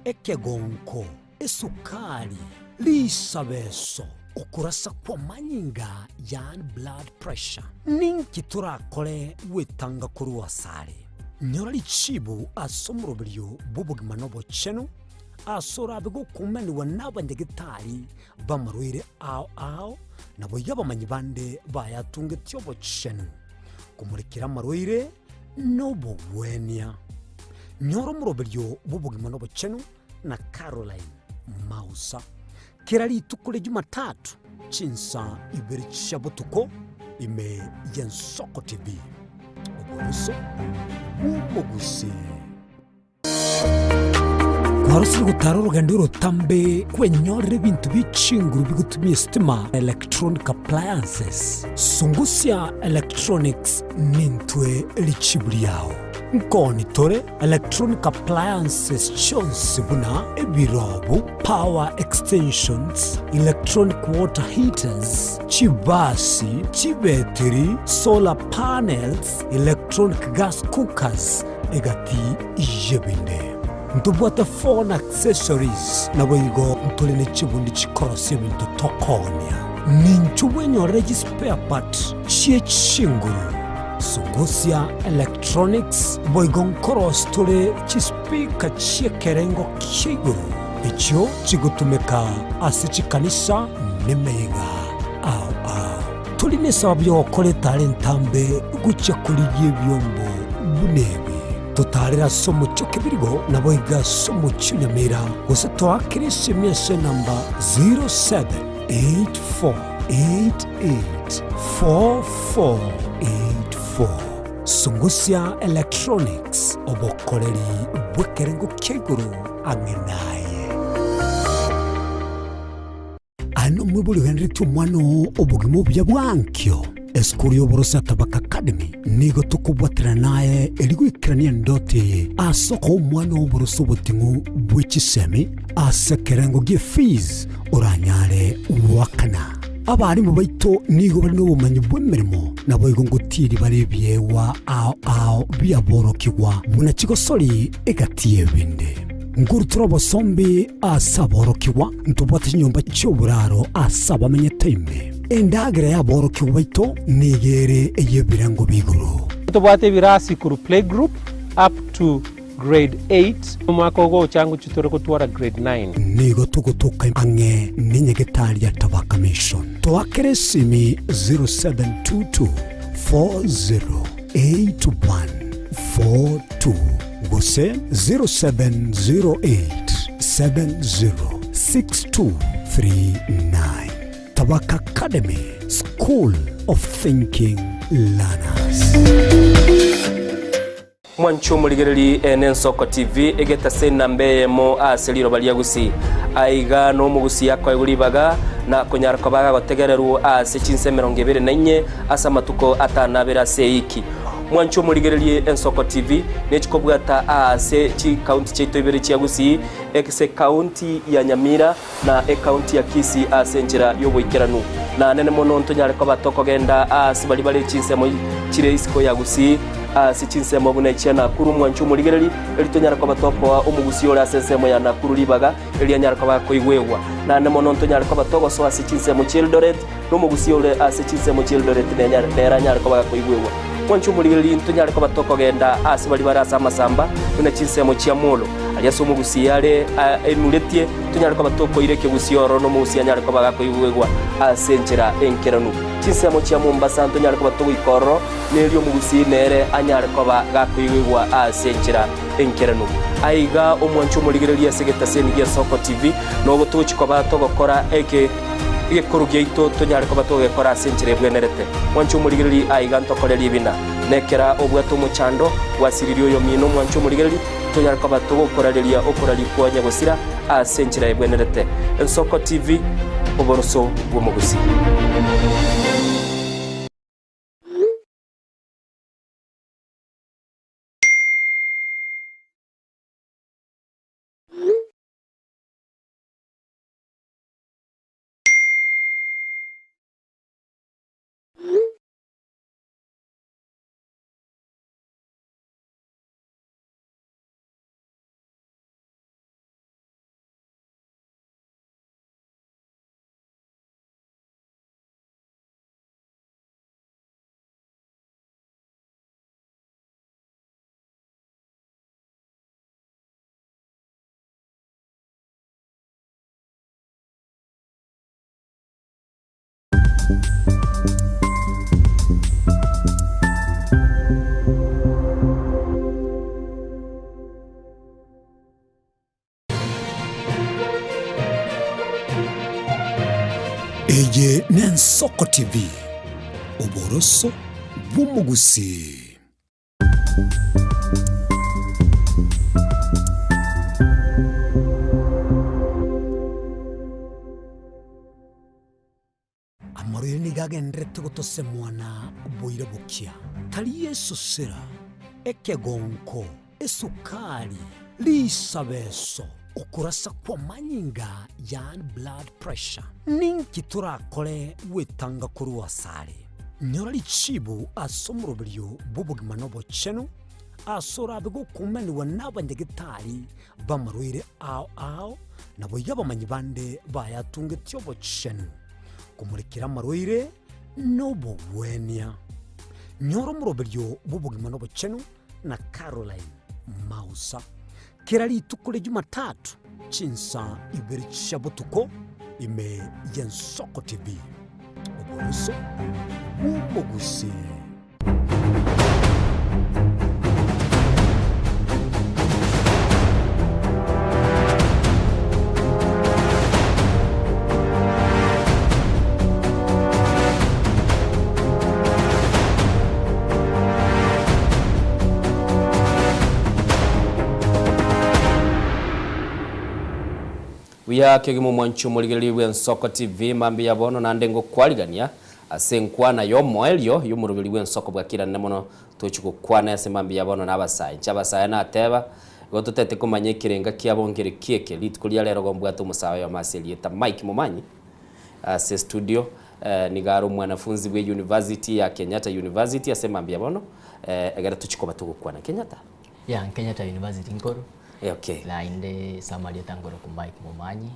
ekegonko, esukari, risabeso, okorasa kw'amanyinga, yaani blood pressure. Ninki torakore gwetanga korwa asare? Nyora richibu ase omoroberio bw'obogima na obochenu, ase orabe gokumanigwa n'abanyagetari b'amarwaire ao ao, naboigo abamanyi bande bayatungetie obochenu, komorekera amarwaire nobogwenia. Nyora omoroberio bw'obogima nobochenu na Caroline Mausa. Kera rituko ria Jumatatu chinsa ibere chia botuko ime y'Ensoko TV. Oboroso bw'omogusii. Kwarosire gotara orogendo orotambe kwenyorera ebinto bie chinguru bigotumia esitima, electronic appliances. Sungusia Electronics nintwe richibu riao. Nkoni tore electronic appliances chionsi buna ebirobu, power extensions, electronic water heaters, chibasi, chibetiri, solar panels, electronic gas cookers, egati y'ebinde. Ntobwate phone accessories, naboigo ntore ne chibundi chikorosia ebinto tokoonia. Ninchu bwenyorere chispare part chie chinguru, Sungusia Electronics, boigo nkorosia tore chispeaker chi'ekerengo kia igoro echio chigotumeka ase chikanisa nemeyega ao ao. Tori nesababu y'ogokora etara entambe gochia korigia ebiombo buna ebi. Totaarere ase omochie o Kebirigo, naboigo ase omochie o Nyamira, gose toakere esimi ase enamba 0784884484. Sungusia Electronics, obokoreri bw'ekerengo kia igoro ang'e naye. Aye nomoibori ogenderetie omwana oo obogima obuya bwa ankio. Esukuru y'oboroso ya Tabaka Academy nigo tokobwaterana naye eri goikerania endoto eye ase okoa omwana oo oboroso oboting'u bwe chisemi ase ekerengo gie fees oranyare goakana. Abarimu baito nigo bare nobomanyi bw'emeremo naboigo ngotieri bare ebiegwa ao ao biaborokigwa buna chigosori egati y'ebinde. Nkorutora obosombi ase aborokigwa, ntobwate chinyomba chi'oboraro ase abamenyete ime. Endagera y'aborokigwa baito nigo ere ey'ebirengo bi'igoro. Tobwate ebirasi korwa playgroup up to grade 8, omwaka ogocha ngochia tore gotwara grade 9. Nigo togotoka ang'e nenyagetari ya Tabaka Mission. Toakere esimi 0722 4081. 42 gose 0708 706239. Tabaka Academy, School of Thinking Learners. Mwanche omorigereri ene Ensoko TV egetase enamba eyemo ase riroba ria Gusii. Aiga nomogusii akoegwa ribaga na konyara koba agagotegererwa ase chinsa emerongo ebere na inye ase amatuko atano abere ase eiki. Mwanche omorigererie Ensoko TV nechikobwata aase chikaunti chiaito ibere chia Gusii, ase ekaunti ya Nyamira na ekaunti ya Kisii ase enchera y'oboikeranu. Na nene mono ntonyare koba tokogenda aase baria bare chinsemo chire isiko ya Gusii, ase chinsemo buna echia Nakuru mwanche omorigereri, erio tonyare koba tokoa omogusii ore ase ensemo ya Nakuru ribaga, erio anyare koba akoigwegwa. Naende mono ntonyare koba togosoa ase chinsemo chi'Eldoret, na omogusii ore ase chinsemo chi'Eldoret nere anyare koba gakoigwegwa. Mwanche omorigereri, ntonyare koba tokogenda aase baria bare ase amasamba, buna chinsemo chia Molo, aria ase omogusii are aimuretie, tonyare koba tokoira ekegusii ororo, na omogusii anyare koba gakoigwegwa ase enchera enkeranu. Chinsemo chia Mombasa ntonyare koba togoika ororo, na erio omogusii nere anyare koba gakoigwegwa ase enchera enkeranu. Aiga omwanche omorigereria ase egetaseni gi'Esoko TV, nobo togochia koba togokora eke egekoro giaito tonyare koba togekora ase enchera ebwenerete. Mwanche omorigereria aiga ntokore ribina. Nekera obwate omochando, gwasiririe oyomino omwanche omorigereria, tonyare koba togokorareria okoraria kwa nyagosira ase enchera ebwenerete. Ensoko TV, oboroso bw'omogusii. Eye n'Ensoko TV, oboroso bw'omogusii. Amarwaire nigo agendererete gotosemwa na boira bokia, tari esosera, ekegonko, esukari, risabeso, okorasa kw'amanyinga yaani blood pressure. Ninki torakore gwetanga korwa asare? Nyora richibu ase omoroberio bw'obogima na obochenu, ase orabe gokumanigwa n'abanyagetari b'amarwaire ao ao, naboigo abamanyi bande bayatungetie obochenu, komorekera amarwaire nobogwenia. Nyora omoroberio bw'obogima na obochenu na Caroline Mausa, kera rituko ria Jumatatu chinsa ibere chia botuko ime y'Ensoko TV. Oboroso bw'omogusii. Buya kegima omwanchi omorigereria bw'Ensoko TV mambia bono naende ngokwarigania Ase enkwana y'omoerio y'omoroberi bw'ensoko bwakiranire mono, tochia gokwana ase mambia bono nabasae. Inche abasae nateba, Igo totete komanya ekerenga kiabo nkere ki eke. Rituko ria rero igo mbwate omosae oyomo ase erieta Mike Momanyi ase studio, nigo are omwanafunzi bwe university ya Kenyatta University ase mambia bono, egere tochie koba togokwana. Kenyatta? Yeah, Kenyatta University nkoru. Okay. Naende ase amarieta nkoroku Mike Momanyi.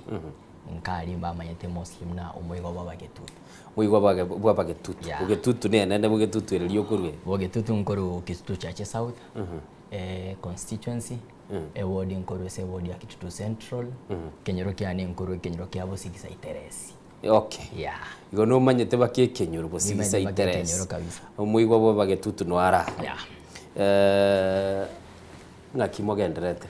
Nkari mbamanyete mostly buna omoigo bw'abagetutu. Omoigo bw'abagetutu. Yeah. Bogetutu nenene bogetutu ere riokorwa ere? Bogetutu nkorwa Kitutu Chache South, constituency, eward nkorwa ase eward ya Kitutu Central, ekenyoro kiane nkorwa ekenyoro kia Bosigisa Iteresi. Okay. Yeah. Igo nomanyete baka ekenyoro Bosigisa Nimanyete baka Iteresi. ekenyoro kabisa. Omoigwa bw'abagetutu noara. Yeah. Eh, ng'aki mogendererete?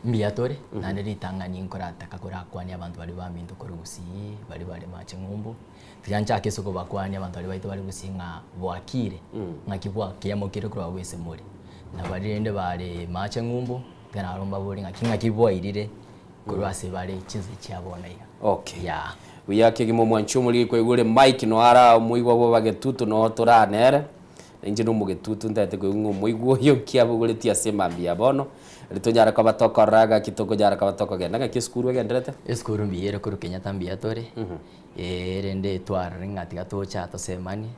Mbuya tore, naende ritang'ani nkorataka korakwanie abanto baria baminto korwa Gusii, baria bare mache ng'umbu, tiga nchake ase okobakwania abanto baria baito bare Gusii ng'a bwakire, ng'aki bwakiamokire korwa abwo ase more. Na baria rende bare mache ng'umbu, tiga naro mbaborie ng'aki ng'aki bwairire korwa ase bare chinse chia bono iga. Okay. Yeah. Buya kegima omwanchi omoriri kwaigwa ore Mike noyo ara omoigwa bwa bagetutu noyo torane ere. Inche nomogetutu ntagete koigwa ng'a omoigwa oyo nki abogoretie ase emambia ya bono, erio tonyare koba tokorora ng'aki tokonyara koba tokogenda. Ng'aki esukuru egenderete? Esukuru mbuya ere korwa Kenyatta mbuya tore, erende twarorire ng'a tiga toche aa tosemanie,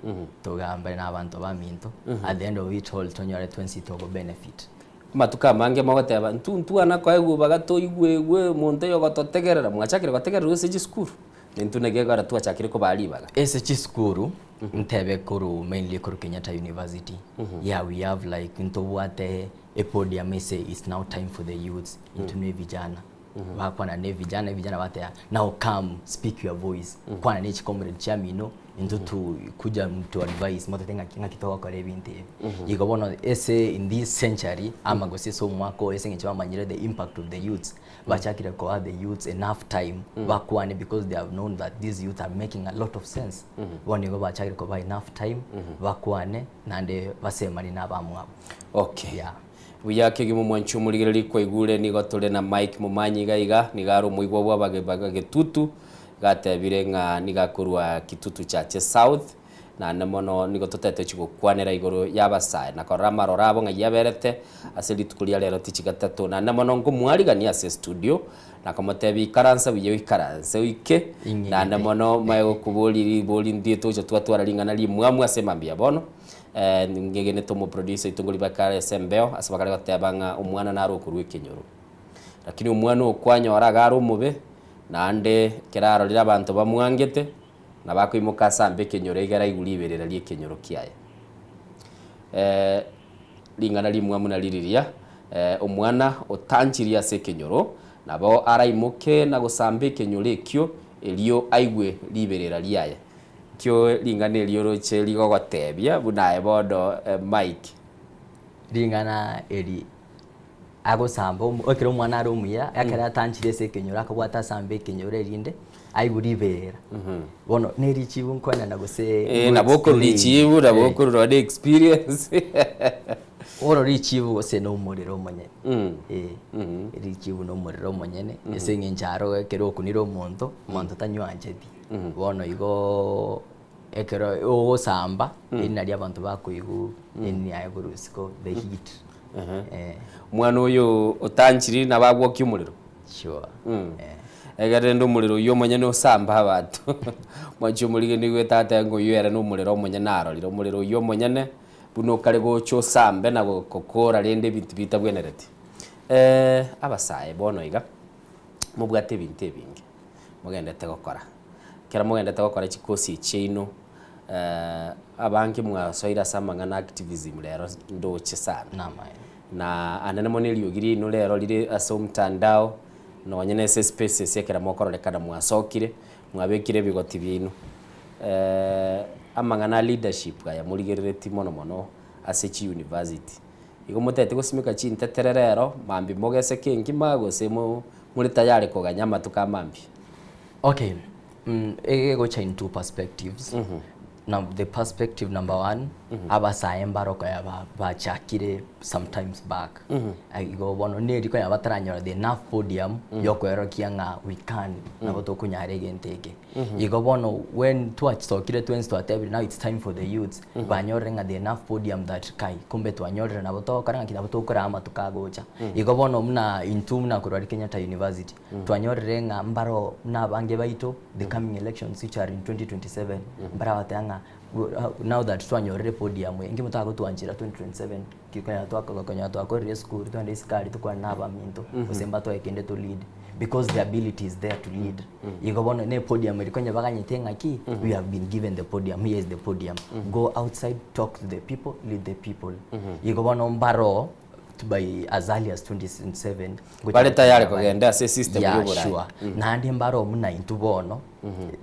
togambane na abanto baminto, at the end of it all tonyore twensi togo benefit. Amatuko amange mogoteba, Intwe ntwana koegwa baga toigwegwe omonto oyo ogototegerera. Mwachakire gotegererwa ase chisukuru? Intwe naki ekero twachakire kobaa ribaga. Ase chisukuru, ntebe korwa mainly korwa Kenyatta University, yeah we have like ntobwate epodium ase it's now time for the youths, intwe ne vijana. Bakwana ne vijana, evijana bateba now come speak your voice, kwana ne chicomrade chiamino intwe to kuja to advise motete ng'aki ng'aki togokora ebinto ebi. Igo bono ase in this century ama gose ase omwaka oyo ase eng'encho bamanyire the impact of the youths, Bachakire koa the youths enough time bakwane because they have known that these youth are making a lot of sense. Bono nigo bachakire kobaa enough time bakwane naende basemanie na abamwabo. Okay. Yeah. Buya kegima omwanchi omorigereria kwaigure nigo tore na Mike Momanyi iga iga nigo are omoigwa bwa abage Bagetutu iga atebire ng'a nigo akorwa Kitutu Chache South Naende mono nigo totaete gochia gokwanera igoro y'abasae, na korora amaroro abo ng'ai aberete ase rituko ria rero tichigatato. Naende mono nkomwarigania ase estudio, na komotebia ikaransa buya oikaranse oike, naende mono mae gokoboria ribori ndie togocha twatwara ring'ana rimwamu ase mambia bono. Ngegenete omoproducer oito ngori bakare ase embeo ase bakare goteba ng'a omwana nare okorwa ekenyoro. Lakini omwana okwanyora iga are omobe, naende ekero arorire abanto bamwangete, Nabo akoimoka asambe ekenyoro egere aigwe riberera ri'ekenyoro kiaye. Ring'ana rimwamu nari riria, omwana otanchirie ase ekenyoro, nabo araimoke na gosamba ekenyoro ekio, erio aigwe riberera riaye. Ekio ring'ana erio oroche rigogotebia buna aye bono Mike. Ring'ana eri agosamba ekero omwana are omuya, ekero atanchire ase ekenyoro akabwata asambe ekenyoro erinde aigwe riberera. Bono ne richibu nkoenana gose Eh, nabo okorwa richibu, nabo okorwa nonye na experience. Bono richibu gose na omorero omonyene. Eh, richibu na omorero omonyene, ase eng'encho aro ekero okunire omonto, omonto tanywancheti. Bono igoo ekero ogosamba, eri nario abanto bakoigwa enini yaye korwa isiko, the heat. Omwana oyo otanchiri nabo agwokia omorero. Sure. Ekero rende omorero oyio omonyene osamba abanto, mwanche omorige nigo etata ng'a oyio ere na omorero omonyene arorire. Omorero oyio omonyene buna okare gocha osambe na gokora rende ebinto bitabwenereti. Abasae bono iga, mobwate ebinto ebinge mogendete gokora. Ekero mogendete gokora chikosi echi chiaino. Abange mwasoire ase amang'ana activism rero ndoche sana. Na anene mono eriogi riaino rero rire ase omtandao nonye na ase espaces ekero mokororekana mwasokire mwabekire ebigoti biaino. Amang'ana a leadership aya morigereretie mono mono ase chiuniversity. Igo motagete gosimeka chintetere rero mambia mogese kengima gose more tayari koganya amatuko a mambia? Okay, egegocha in two perspectives. Now, the perspective number one, abasae mbaro konya bachakire sometimes back. Igo bono neri konya bataranyora the enough podium yokoerokia ng'a we can, nabo tokonyara egento eke. Igo bono when twasokire twensi twatebire now it's time for the youths, banyorire ng'a the enough podium that kai kumbe twanyorire nabo togokora ng'aki nabo tokoraa amatuko agocha. Igo bono buna intwe buna korwa aria Kenyatta University, Twanyorire ng'a mbaro buna abange baito, the coming elections which are in 2027, mbarabateba ng'a now that twanyorire podium eye, inki motagotwanchera 2027 ki konya konya twakorire esukuru twende isiko aria tokwane na abaminto, gose mbatoe kende to lead because the ability is there to lead. Igo bono ne podium eria konya baganyete ng'a ki, we have been given the podium, here is the podium, go outside, talk to the people, lead the people. Igo bono mbaro by as early as 2027 Bare tayari kogenda ase esystem Yeah, y'oborai. sure. Naende mbare buna intwe bono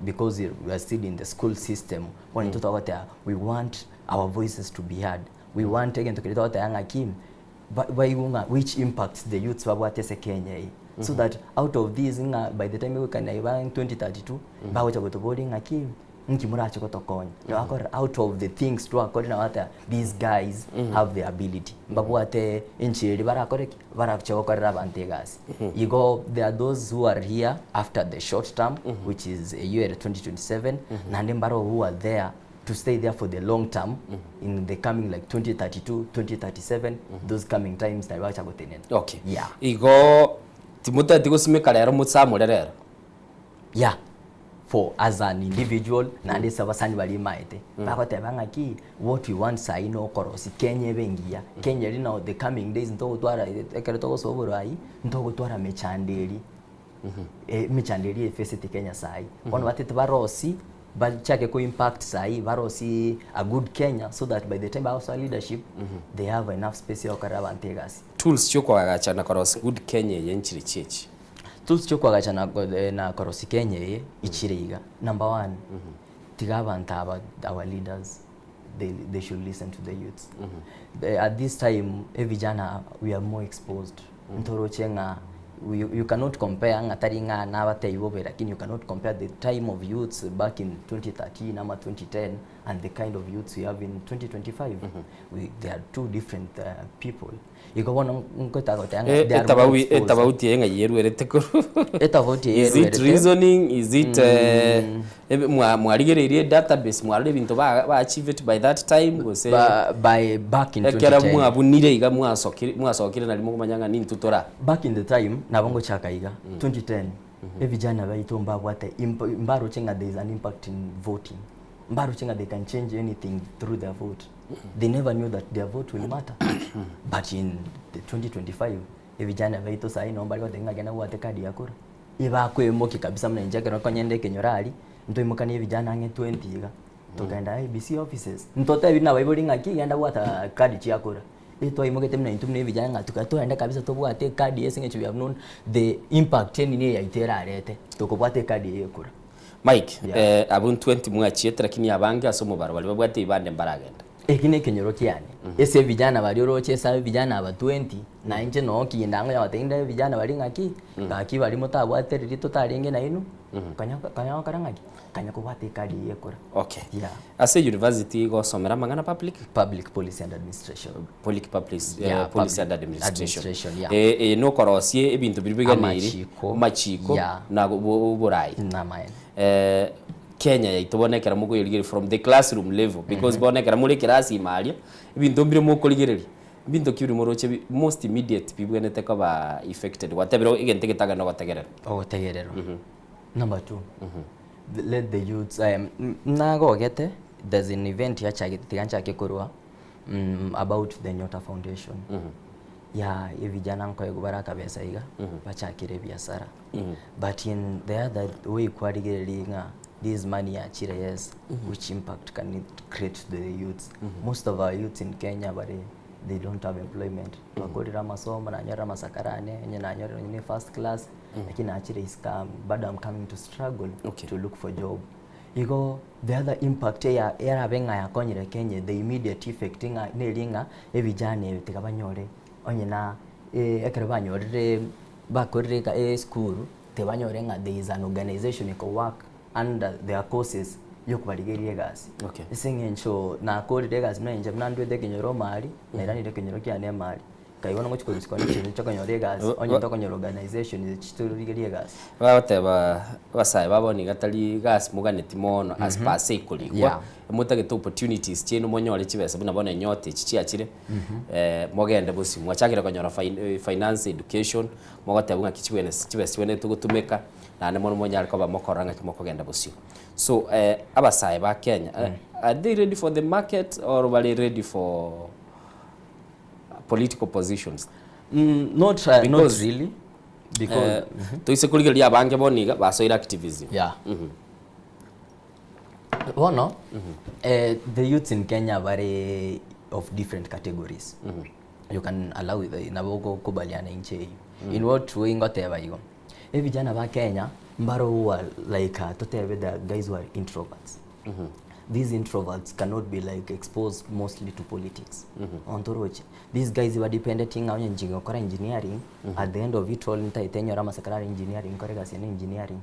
because we are still in the school system bono intwe togoteba we want our voices to be heard. We want egento keria togoteba ng'aki ba baigwe ng'a which impacts the youths babwate ase Kenya eye. So that out of this ng'a by the time egoika naiba 2032, bagocha gotoboria ng'aki nki morache gotokonya. Twakorera out of the things twakorire nabo bagoteba these guys have the ability. Mbabwate enchera eria barakore ki? Barache gokorera abanto egasi. Igo there are those who are here after the short term which is eyio ere 2027, naende mbaro who are there to stay there for the long term in the coming like 2032, 2037, those coming times nario bagocha gotenena. Okay. Yeah. Igo timotageti gosimeka rero mosamore rero? Yeah. For as an individual naende ase abasani baria imaete bagoteba ng'aki what we want sahi na okorosia Kenya ebe engiya. Kenya eria now the coming days ntogotwara ekero togosoa oborai ntogotwara mechando eria. Emechando eria efaceti Kenya sahi. Bono batete barosie bachake ko impact sahi barosie a good Kenya so that by the time bagosoa leadership they have enough space ya gokorera abanto egasi. Tools chiokoagacha na korosia good Kenya eye nchire chiachi? Tools chiokoagacha na na korosia Kenya eye ichire iga, number one, tiga abanto aba our leaders they, they should listen to the youths. At this time evijana we are more exposed. Ntoroche ng'a you, you cannot compare ng'a tari ng'a nabatebi bobe lakini you cannot compare the time of youths back in 2013 ama 2010 and the kind of youths we have in 2025. We, they are two different people. Igo bono nkotaka goteba ng'a Eh, they are more etabawi- exposed. etabauti eye ng'ai erwerete korwa Etofauti eye Is it erwerete. reasoning is it eh, ebe- mwa- mwarigereirie database mwarora ebinto ba ba achieved by that time gose Ba- by back in ekero 2010. mwabunire iga mwasokire mwasokire nari mokomanya ng'a nintwe tora Back in the time nabo ngochaka iga 2010 evijana baito mbabwate imp- mbaroche ng'a there is an impact in voting mbaroche ng'a they can change anything through their vote they never knew that their vote will matter but in the 2025 evijana baito sahi nabo mbare goteba ng'a genda bwate kadi ya kura ebakoimokia kabisa buna inche ekero konyenda ekenyoro aria ntoimokanie evijana ang'e 20 iga tokagenda IEBC offices ntotebi na abaibori ng'aki genda bwata kadi chia kura etwaimogete buna intwe buna evijana ng'a tuka toende kabisa tobwate ekadi ase eng'encho we have known the impact enini eyaito erarete tokobwata ekadi eye ya ekura. Mike, eh, abwo intwe ntimwachiete lakini abange ase omobaro baria babwate ebibande mbaragenda. Eki nekenyoro kiane, ase evijana baria oroche ase evijana aba 20, na inche noo kinda ngonya gotebia inde evijana baria ng'aki, gaki baria motabwate riria totarenge nainwe, konya konya gokora ng'aki, konya kobwata ekadi eye ekura. Okay. Yeah. Ase university igo osomera amang'ana public? Public policy and administration. Polic public, eh, Yeah, policy public and administration. administration, yeah. Eh, eye nokorosie ebinto biria biganeiri, Amachiko. amachiko, Yeah. na obo- oborai. Namaene. Eh, Kenya yaito bono ekero mokoyerigereria from the classroom level because bono ekero more ekerasi ime aria, ebinto mbire mokorigereria, mbinto ki biria moroche bi most immediate bibwenerete koba effected gwatebire egento egetagenda ogotegererwa. Ogotegererwa. Number two, let the youths um, nagogete there's an event yachagete tiga nchake korwa about the Nyota Foundation ya evijana nkoegwa bare akabesa iga bachakire ebiasara but in the other way kwarigereria ng'a this money yachire yes which impact can it create to the youths most of our youths in Kenya bare they don't have employment twakorire amasomo nanyorire amasakara ane onye nanyorire onye ne first class lakini nachire isiko bado I'm coming to struggle to look for job Igo the other impact eya erabe ng'a yakonyire Kenya the immediate effect ng'a neria ng'a ebijana ebi tiga banyore onye na ekero banyorire bakorire eka esukuru tiga banyore ng'a there is an organization eko work under their courses yokobarigeria egasi. Okay. Ase eng'encho nakorire egasi buna inche buna ndwete ekenyoro omari, nairanire ekenyoro kiane emari. Nkaigwa ngochia korwa isiko ne chinto chiokonyora egasi, onye tokonyora organization echi torigerie egasi. Bagoteba abasae ba bono iga tari gasi moganeti mono as per se ekorikwa, motagete opportunities chiaino monyore chibesa buna bono enyota echi chiachire, mogende bosio. Mwachakire konyora finance education, mogotebwa ng'aki chibwene chibesa chibwenerete gotumeka, naende mono monyare koba mokorora ng'aki mokogenda bosio. So abasae ba Kenya, are they ready for the market or bare ready for political positions? Mm, not, not Because, really. Because, toise korigereria abange bono iga basoire activism. Bono, the youths in Kenya bare of different categories. You can allow the, nabo gokubaliana inche eyio. In what way ngoteba igo? Ebijana ba Kenya mbaro who are like totebe the guys who are introverts. These introverts cannot be like exposed mostly to politics. Ontoroche. These guys ba dependeti ng'a onye inche ngokora engineering, at the end of it all ntaete nyore amasakara are engineering nkore egasi yane engineering.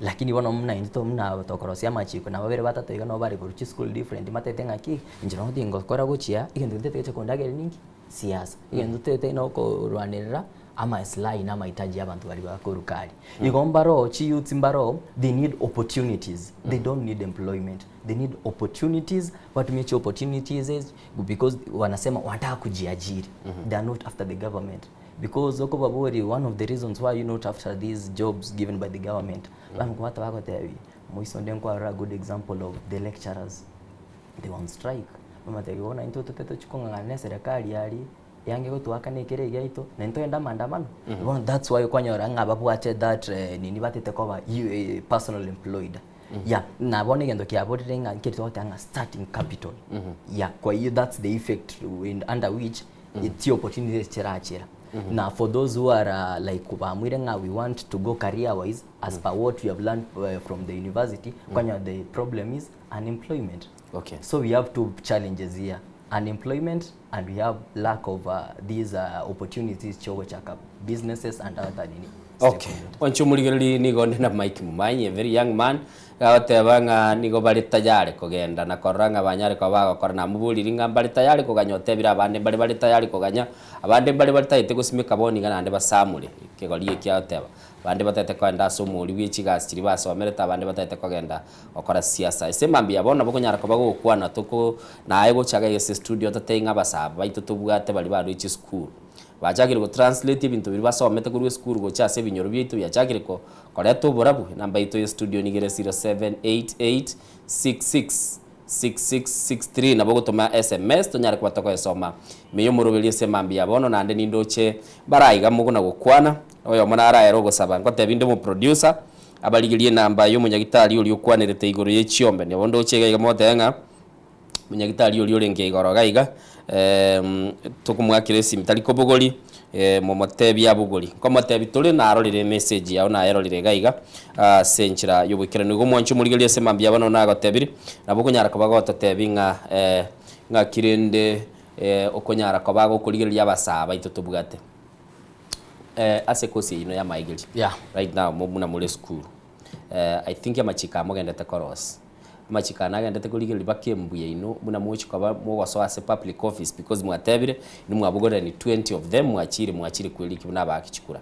Lakini bono muna intwe to muna tokorosia amachiko na babere batato iga nabo bare korwa chischool different mataete ng'aki, inche nabo tingokora gochia, egento gento geche kondagereria ninki? Siasa. Egento totaete nokorwanerera amaslahi na amahitaji ya abanto baria bakoruka aria. Igo mbaroo, chiyouths mbaroo, they need opportunities, they don't need employment, they need opportunities, batumie chi opportunities ezi because wanasema wanataka kujiajiri, they are not after the government because okobaboria one of the reasons why you not after these jobs given by the government, mm bagotebia, moiso onde nkwarora a good example of the lecturers, they were on strike, bamatebia bono intwe totete tochia kong'ang'ana na eserekari aria, Eange gotoakana ekere egiaito, na intogende amaandamano. Bono that's why okonyora ng'a babwate that nini batete koba personal employed. Yeah, na bono egento kiaborire ng'a nkeri togoteba ng'a starting capital. Yeah, kwa hiyo that's the effect in under which chi opportunities chirachera. Na for those who are like baamwire ng'a we want to go career wise as per what we have learned from the university, okonyora the problem is unemployment. Okay. So we have two challenges here, unemployment and we have lack of uh, these uh, opportunities chiogochaka businesses and other nini. Okay. Onche omorigereri nigo onde na Mike Momanyi, a very young man, agoteba ng'a nigo bare tayari kogenda na korora ng'a banyare koba bagokora. Namoboriri ng'a mbare tayari koganya otebire abande mbare bare tayari koganya, abande mbare batagete gosimeka bono iga naende basamore ekegori eki agoteba. Abande batagete kogenda ase omori bwe chigasi chiria basomerete, abande batagete kogenda gokora siasa. Ase mambia bono nabo okonyara koba gogokwana toko naye gocha iga ase estudio ototebi ng'a abasaaba baito tobwate baria barure chisukuru. Bachakire go translate ebinto biria basomete korwa esukuru gocha ase ebinyoro biaito biachakire ko koreta oborabu. Enamba yaito ya estudio nigo ere 078866 6663 nabo ogotoma sms tonyare koba tokoyesoma ime y'omoroberi ase mambia bono naende nindoche baraiga mogona gokwana oyomo naraere ogosaba ngotebi inde omoproducer abarigerie enamba y'omonyagitari oria okwanerete igoro ye chiombe nabo ndoche iga iga mogoteba ng'a omonyagitari oria orenge igoro iga iga tokomoakera esimi tari kobogori momotebie abogori nkomotebi tore narorire emessage yao nayerorire iga iga ase enchera y'oboikeranu. Igo omwanchi omorigereria ase mambia bono nagotebire, nabo okonyara koba gototebi ng'a ng'aki rende okonyara koba gokorigereria abasaa baito tobwate ase ekosi eyio y'amaegerio. Yeah. Right now buna more esukuru, I think amachiko aya mogendete korosia, amachiko aya nagendete korigereria mpaka embuya ino buna mogochia koba mogosoa ase public office because mwatebire, inwe mwabogorerani 20 of them mwachire mwachire kweriki buna abaaki chikura.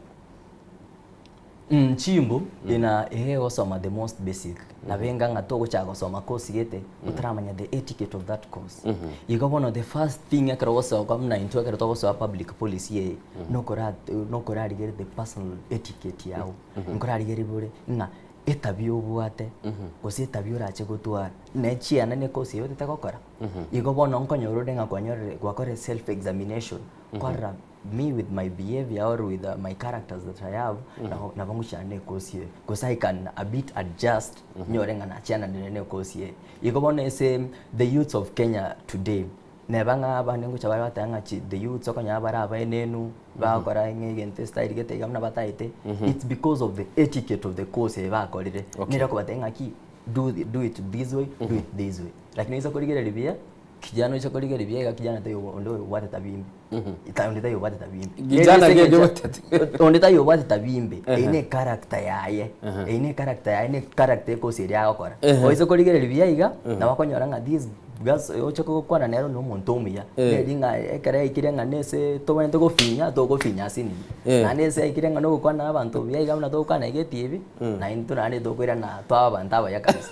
Chimbu ina ehe gosoma the most basic nabo enga ng'a togochaka gosoma course gete otaramanya the etiquette of that course. Igo bono the first thing ekero ogosoka buna intwe ekero togosoa public policy eye nokora nokorarigereria the personal etiquette yago. Nkorarigereria bore ng'a etabia obwate gose etabia orache gotwara ne chiana ne course eye otete gokora. Igo bono nkonyora ore ng'a kwanyorire gwakorire self examination kwarora me with my behavior or with uh, my characters that I have mm -hmm. nabo ngochiana na ekosi eye gose I can a bit adjust mm -hmm. nyore ng'a nachiananire na ekosi eye igo bono ase the youths of Kenya today neba ng'a abande ngocha bare bateba ng'a chi the youths okonyora bare abaenenu bagokora ng'a egento estyle gete iga buna bataete mm -hmm. it's because of the etiquette of the course eye bakorire okay. nere okobatebia ng'aki do, do it this way mm -hmm. do it this way lakini oise korigereria buya Kijana oise korigereria buya iga kijana taiyo onde obwate tabia imbe. Ta onde taiyo obwate tabia imbe. Kijana Nere ase ngeche engencho- obwate onde taiyo obwate tabia imbe, Ehe. eyio ne character yaye. Ehe. Eyio ne character yaye ne character ekosi eria agokora. Ehe. Oise korigereria buya iga, Ehe. nabo okonyora ng'a this girls oche gokwana nere na omonto omuya. Eh. Neri ng'a ekero yaikire ng'a nese tobwenerete gofinya, togofinya ase nini. Eh. Naende ense yaikire ng'a nogokwana na abanto buya iga buna togokwana iga etibi, naintwe naende tokoirana twaba abanto abaya kabisa.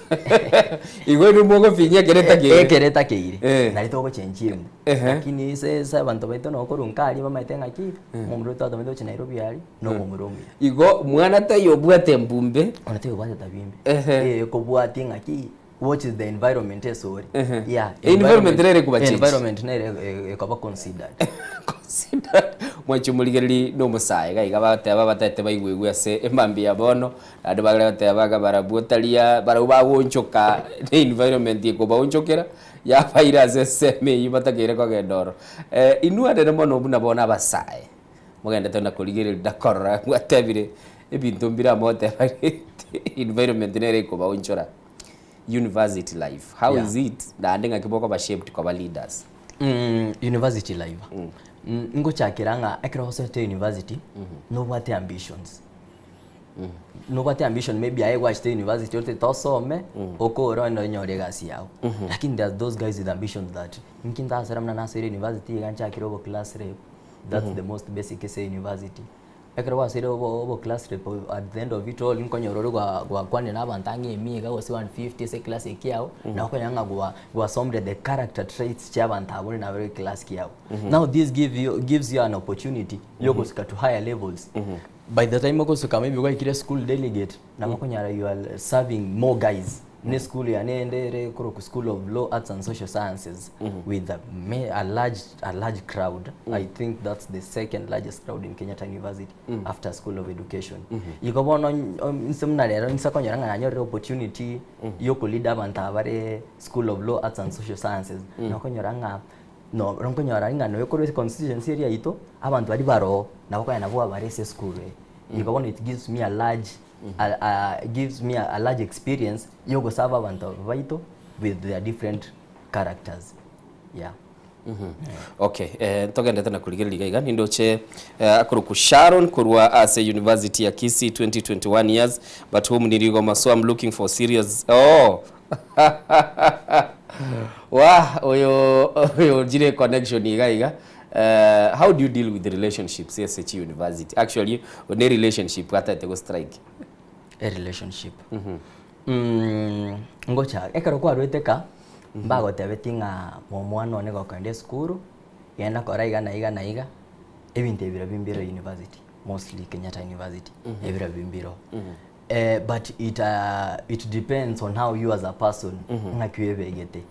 Igo inwe mogofinyia ekere etakeire. Ekere etakeire. Eh. Nari togochenchia ime. Ehe. Lakini ase ase abanto baito nabo korwa nka aria bamaete ng'aki, omomura oyo twatomete gochia Nairobi aria, na omomura omuya. Igo mwana taiyo obwate embumbe. Mwana taiyo obwate tabia embe. Ehe. Eh, ekobwatia ng'aki, what is the environment ase ore. Ehe. Yeah, Environment nere ekobachenchia. Environment nere e- ekoba considered. Mwanche omorigereri na omosae iga iga bagoteba batagete baigwegwe ase emambia ya bono, naende bagare goteba iga barabwo taria barabwo bagoonchoka na environment ekobaonchokera, yabaira ase ensemo eywo batakeire kogenda ororo. Inwe anene mono buna bono abasae, mogendete na korigereria na korora mwatebire ebinto mbire amo goteba environment nere ekobaonchora. University life, how Yeah. is it naende ng'aki bokoba shaped koba leaders? Mm, university life mm. Ngochakera ng'a ekero osoete university nobwate ambitions, nobwate ambition. Maybe aye gwachete university otete osome, okore onde onyore egasi yago. Lakini there are those guys with ambitions that inki ntasera muna nasoire university iga nchakire obo class rep. That's the most basic ase university. Ekero gwasoire obo obo class rep, at the end of it all nkonyora ore gwa gwakwanire na abanto ang'e emia iga gose 150 ase eclass ekiago. Na okonyora ng'a gwa gwasomire the character traits chia abanto abwo ore nabo eclass kiago. Now this gives you an opportunity yogosika to higher levels. By the time ogosuka maybe gwaikire school delegate, nabo okonyora you are serving more guys. Ne school yane ende ere korokwa School of Law, Arts and Social Sciences, with a large crowd. I think that's the second largest crowd in Kenyatta University after School of Education. Igo bono inse muna rero inse okonyora ng'a nanyorire opportunity yokolead abanto aba bare School of Law, Arts and Social Sciences. Nokonyora ng'a no nkonyora ng'a noyo korwa ase constituency area yaito, abanto baria baroo nabo okonyora nabwo abare ase esukuru eye. Igo bono it gives me a large experience yogosaba abanto baito with their different characters, yeah. Okay, ntogendete na kurigereria iga iga nindoche akoroku Sharon korwa ase University ya Kisii, 2021 years, but home ni Rigoma, so I'm looking for serious. Oh, wa oyo oyo jire connection iga iga. How do you deal with the relationships ase chi university? Actually, one relationship atete go strike. A relationship, ngocha ekero kwarwete ka mbagotebeti ng'a momwana one gokenda esukuru genda kora iga na iga na iga, ebinto ebiro bimbiro university, mostly Kenyatta University, ebiro bimbiro. But it depends on how you as a person ng'aki webegete.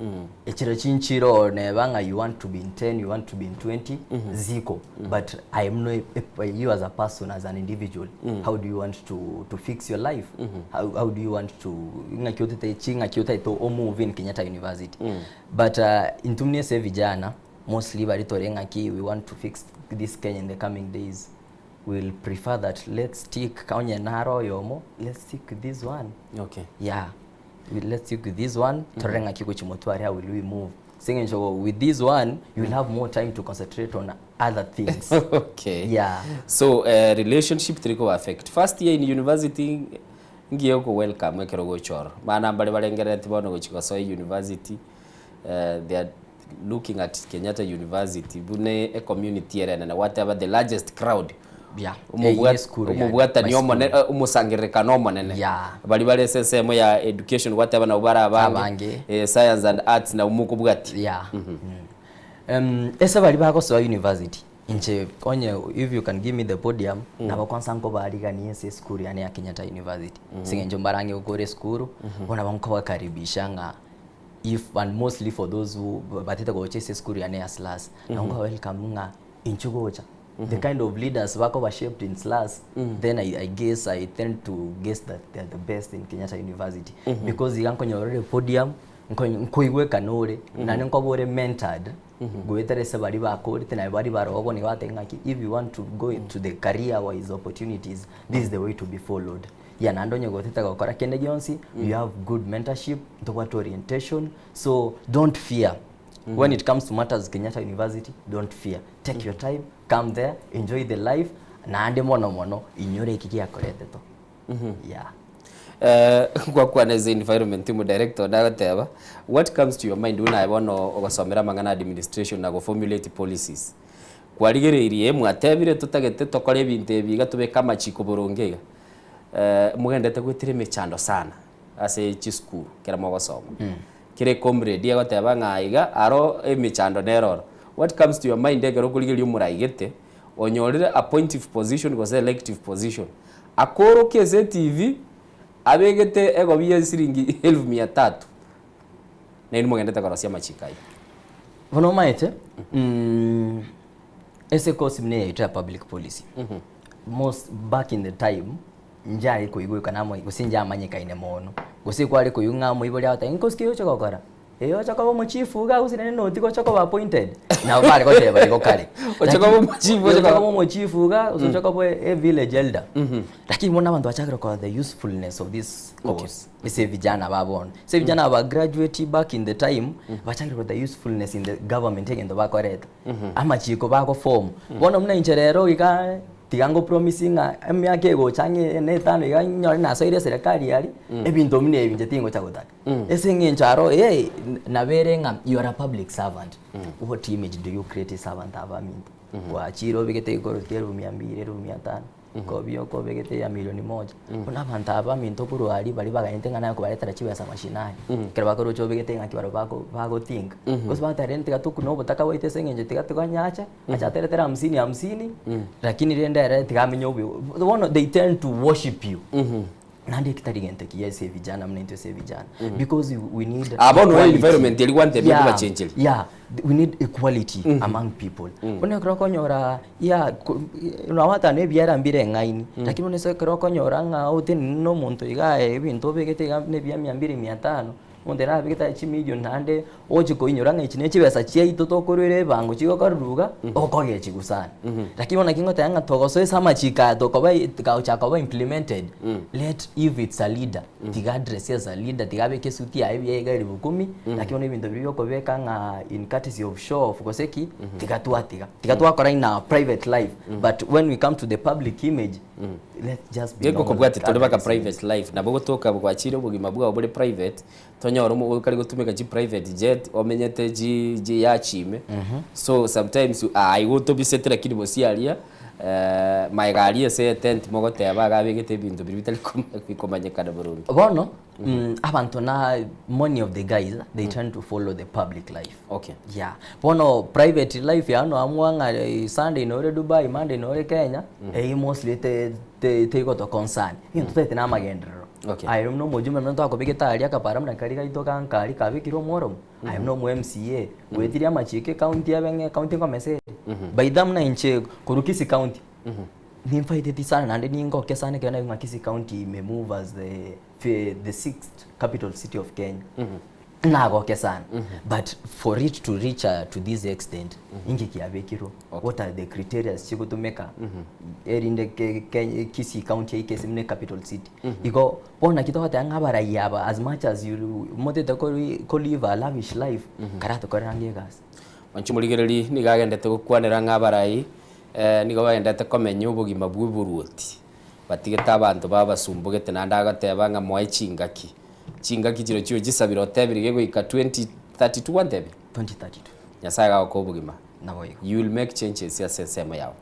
Ekero chinchiro neba ng'a you want to be in 10, you want to be in 20, ziko. But I am no you as a person, as an individual, how do you want to fix your life? How do you want to ng'aki otete chi ng'aki otaete omove in Kenyatta University? But intumnie se vijana mostly bari tore ng'aki we want to fix this Kenya in the coming days, we'll prefer that let's stick kaonye naro oyomo, let's stick with this one. Yeah, let's stick with this one. Torore ng'aki gochimotware, how will we move singing? So with this one you will have more time to concentrate on other things. Yeah. So relationship tiriko affect first year in university ngiye ko welcome ekero gochoro mana mbare barengereti bono gochikosoa university. They are looking at Kenyatta University bune a community ere nene, whatever, the largest crowd. School yani, Omobwatani my omonene, omosangererekano omonene. Bari bare ase ensemo ya education, whatever, nabo bare abange. Abange. Science and arts nabo mokobwati. Yeah. Ese bari bagosoa university, inche onye if you can give me the podium, nabo kwanza nkobarigania ase esukuru yane ya Kenyatta University. Sing'encho mbarange gokora esukuru, bono nabo nkobakaribisha ng'a if and mostly for those who batete gocha ase esukuru yane ya SLAS, nabo nkoba welcome ng'a inchu gocha. The kind of leaders bakoba shaped in SLAS, then I guess I tend to guess that they're the best in Kenyatta University, because iga nkonyorere podium nkoigwekana ore nane nkoba ore mentored gwetera ase bari bakorete naye bari barobo nigo bateba ng'aki if you want to go into the career wise opportunities, this is the way to be followed. Yeah, naende onye gotete gokora kende gionsi, you have good mentorship, ntobwate orientation, so don't fear. When it comes to matters Kenyatta University, don't fear. Take your time, come there, enjoy the life, naende mono mono inyore eki giakorete to, yeah. Gwakwana environment mu director ndagoteba, what comes to your mind unaye bono ogosomera mang'ana administration na go formulate policies kwarigereirie mwatebire tutagete tokore ebinto ebi iga tubeke amachiko boronge iga? Mugendete gwetire emechando sana ase chisukuru kera mogosoma kere comrade agoteba ng'a iga aro emechando neroro. What comes to your mind ekero okorigereria omoraigete onyorire appointive position gose elective position akorokia ase TV abegete egobi ya siringi 300,000 nainwe mogendete korosia amachiko aye? Bono omaete, ase course mune yaitwa ya public policy, most back in the time njari koigwekana amo gose njamanyekaine mono gose kware koigwa ng'a moibori agoteba nkosike yoche gokora. Ee ocha koba omochifu iga gose naende notiga oche koba appointed. Nabo bare goteba igo kare. Oche koba omochifu, Oche oche koba- koba omochifu iga gose oche koba e village elder. Lakini bono abanto bachakire korora the usefulness of this course ase vijana ba bono. Ase vijana ba graduate back in the time, bachakire korora the usefulness in the government egento bakoreta. Amachiko bago form. Bono buna inche rero iga tiga ngo promise ng'a emiaka egocha ang'e ene etano iga nyore nasoire eserekari aria, ebinto buna ebi inche tingocha gotaka. Ase eng'encho aro eh, nabere ng'a you are a public servant, what image do you create ase abanto aba baminto? Gwachire obegete egekoroto kia elfu mia mbiri, elfu mia tano, ekobia okobegete ya milioni moja. Bono abanto aba baminto korwa aria baria baganyete ng'a naye okobaretera chibesa mashinani, ekero bakoroche obegete ng'aki barobwo bako bagotinga. Gose bagoteba rende tiga tokune obotaka bwaito ase eng'encho tiga toganyache, ache ateretere hamsini hamsini, lakini rende ere tiga amenye obuya. Bono they tend to worship you. Naende eki tari gento ekiya ase ebijana buna intwe ase ebijana because we need Ah, bono equality. environment eria gwantebia Yeah, kobachencheria. yeah, we need equality among people. Bono ekero okonyora yeah, ko- nawatana ebiara mbire eng'aini, lakini bono ase ekero okonyora ng'a otenenire na omonto iga aye ebinto obegete iga buna ebia mia mbiri mia tano, omonto ere abegete aye chimilion naende ogochi koinyora ng'a echi ne chibesa chiaito tokorwera ebango chigokorerwa iga, okogechigwa sana. Lakini bono naki ngoteba ng'a togosoa ase amachiko aya tokoba gagochaka koba implemented, let if it's a leader, tiga address as a leader, tiga abeke esuti yaye buya iga elifu kumi, lakini bono ebinto biria biokobeka ng'a in courtesy of show off gose ki, tiga twatiga. Tiga twakora in our private life, but when we come to the public image, let's just be Geko normal kobwati like tore other baka citizens. private life nabo gotoka gwachire obogima bwao bore private tonyore omo kare gotumeka chi private jet omenyete chi chi yacht ime so sometimes aye igo otobisete lakini bosie aria maega aria ase etent mogoteba iga abegete ebinto biria bitari komanyekana boronge. Bono abanto na many of the guys they tend to follow the public life. Okay. Yeah. Bono private life yao noamua ng'a Sunday nore Dubai, Monday nore Kenya, eyio mostly te te tegoto concern. Egento totaete na amagenderero. Okay. Aye buna omojumbe buna twakobegete aria akapara buna karia gaito ga nka aria kabekire omworomo, aye buna omo MCA, gwetirie amachiko ecounty ebe ng'a ecounty nkomesa ere. By the buna inche korwa Kisii county, nimfaiteti sana naende ningokia sana ekero naigwa ng'a Kisii county ime move as the the sixth capital city of Kenya. Nagokia sana but for it to reach to this extent inki kiabekirwe what are the criterias chigotumeka erinde ke- ke- Kisii county yaike ase buna capital city igo bono naki togoteba ng'a abarai aba as much as you motete kori ko live a lavish life karatokorera ange egasi. Mwanche omorigereria nigo agendete gokwanera ng'a abarai nigo bagendete komenya obogima bwa oboruoti. Batigete abanto babasumbogete naende agateba ng'a moe chingaki. Chingaki chirochio ochisabire otebire gegoika 2032 gwantebia? 2032. Nyasaye gagokoa obogima. Naboigo. You will make changes ase ensemo yao.